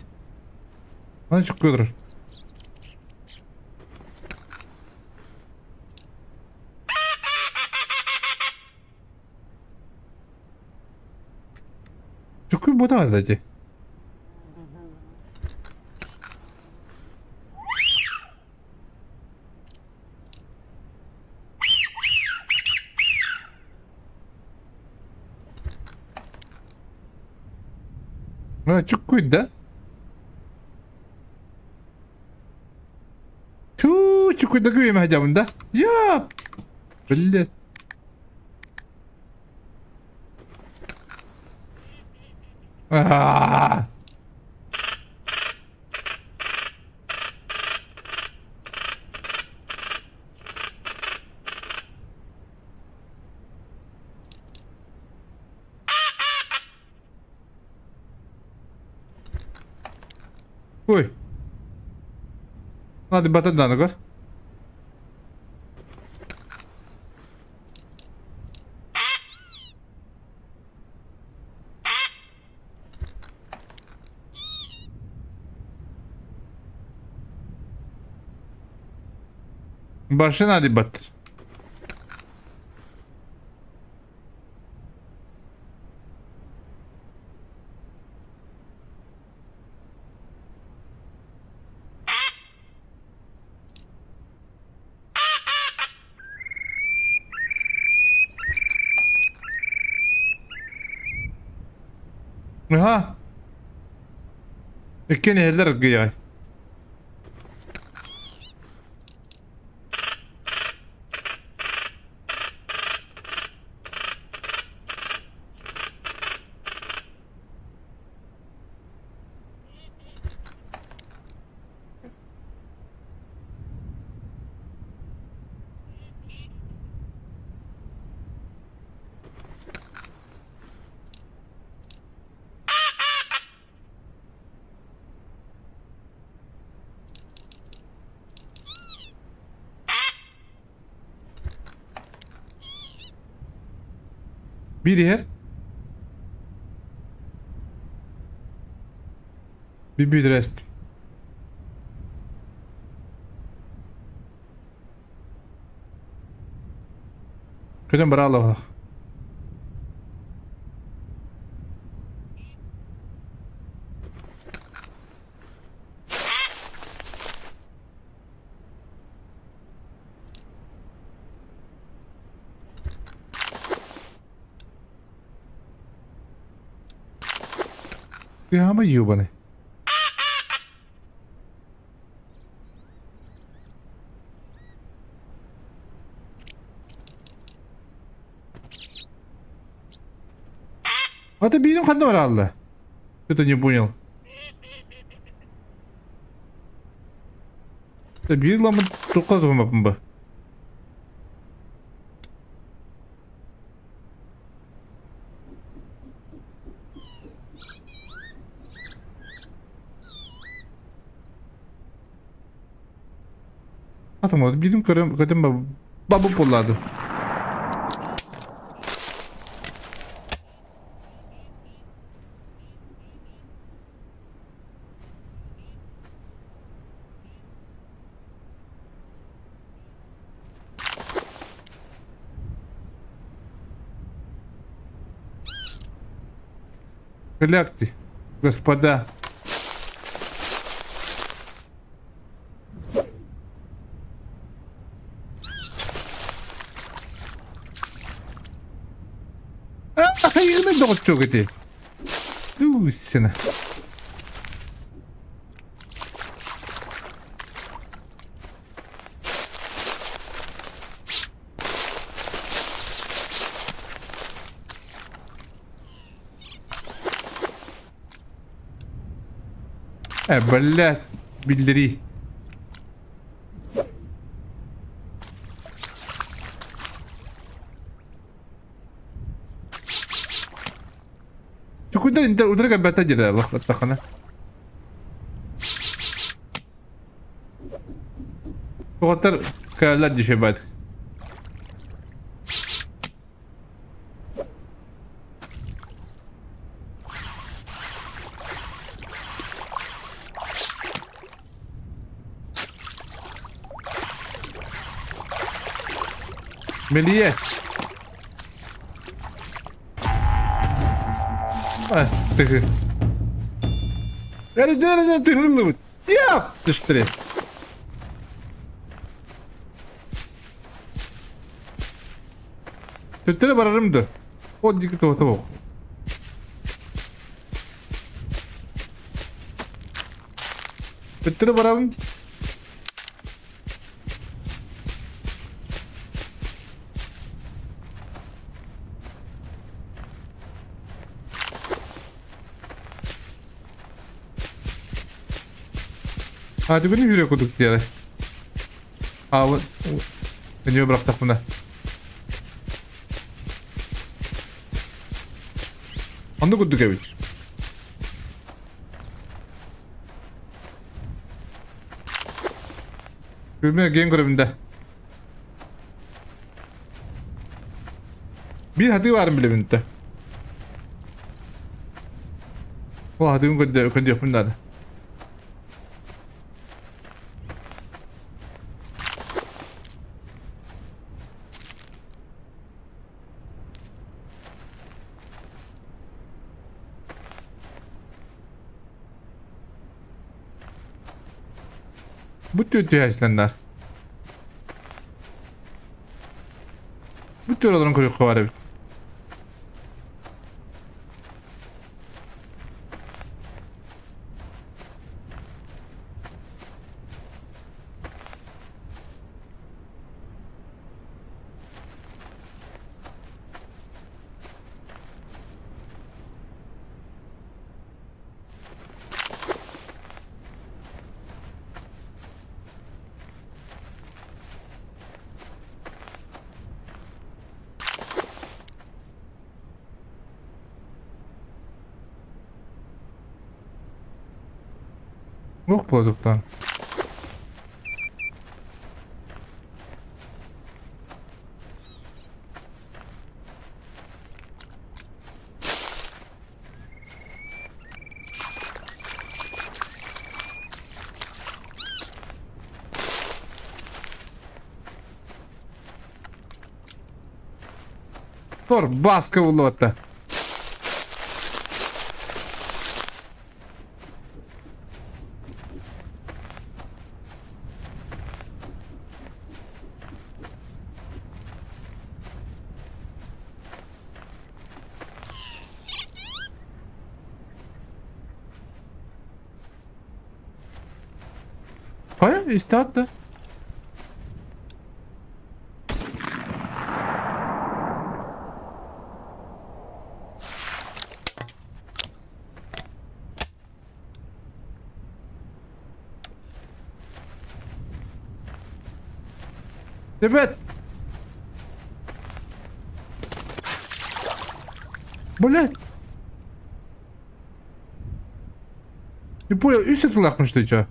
A: Ана чуккуй олорор. Чуккуй буотаҕа да ити. Чуккуй да? Түү, чуккуйда күйеме хадьабын да? Я! Блядь. Аа! Ой. Надо батадану көр. Başına hadi batır. Aha. Иккиэн иһэллэр аргыйаҕай. Биир иһэр. Bir rest. Көтөн бара Ты ебаный. А ты биирим ханна баралла? Что-то не понял. Биир ламын туққа туһумаппын ба? Атам биирим көрөм көтөм бабы буоллаады. Глядьте, господа. А, доҕоччуок ити. Үүсэнэ. Э, блядь, биллэрии. Куда утра кэлбэтэ диэтэ лахтаххына. Оҕоттор кэлэллэр дешевать. Мэлийэ. Астыгы. Тыгыллыбыт. Яп! Түстүрэ. Төттөрө барарым да. О дики тоҕо Төттөрө барабын. Hadi beni yürüyor kuduk diye. Aa, Beni bıraktık buna. Онно курдук эбит. Күмэ ген көрөбүн да. Биир хатыы баарын билэбин да. Ол хатыыбын көрдүөхпүн наада. Бу түһээчилэннэр. Бу түөр олорон көрүөххэ баар эбит. Туох буолуохтаах? Тор баска буллубатта. Хайа, истэ Ребят! Блять! Не понял, үс сыллаахпын что чё?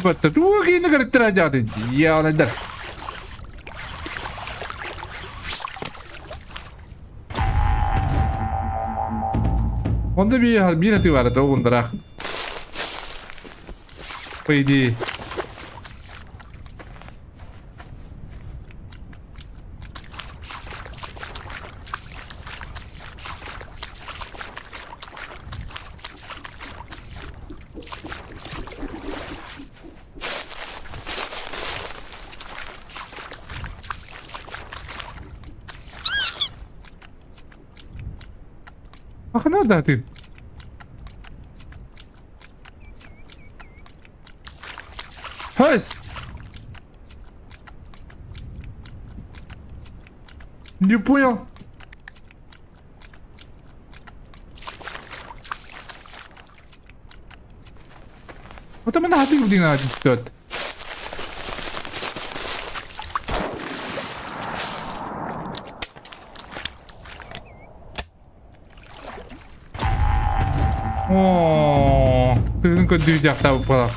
A: Тугу киинэ көрүттэр дьаатын дьиалайдар. Онда биир биир атыы баар этэ угундараах. По идее. Ханна да ты? Хэс! Не понял. Вот там она блин, тот. Оо, тыгын көрдүү дьахтабыппалах.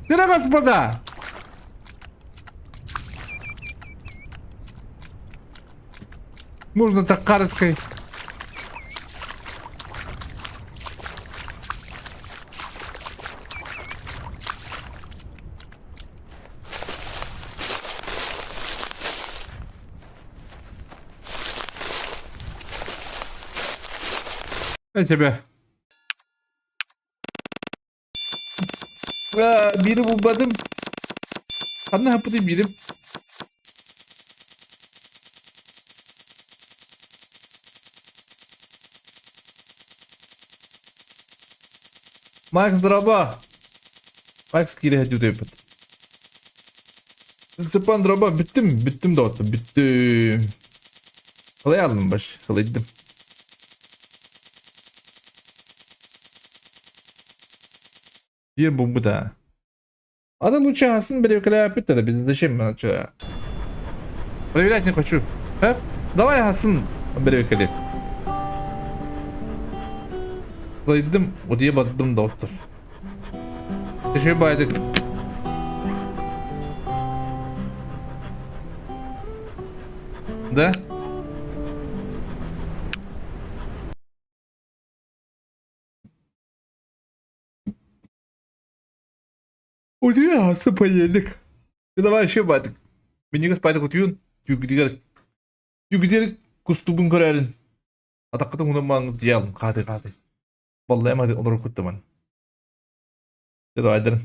A: Кыра господа! Можно так карской. Я тебя. Бири булбатым. Ханна хаппытый биирим. Макс дроба. Макс киирэ сылдьыбыт. Степан дроба бүттүм, бүттүм доҕоттор, бүттүм. Халай алдым баш, халайдым. Диир булбута. Аны лучше асын бирекелээппит да biz зачем что? Проверять не хочу. Э? Давай асын бирекелеп. Халайдым, утуйа бардым доҕоттор. Еще байдык. Да? Утуйа асы поелик. Давай еще байдык. Минигас байдык утуйун. Түүгүтүгэр түүгүтүгэр кустугун көрөрүн. Атаккытын унамаң дьял кааты кааты. Баллайма олору куттаман. Дьэ, давайдарын.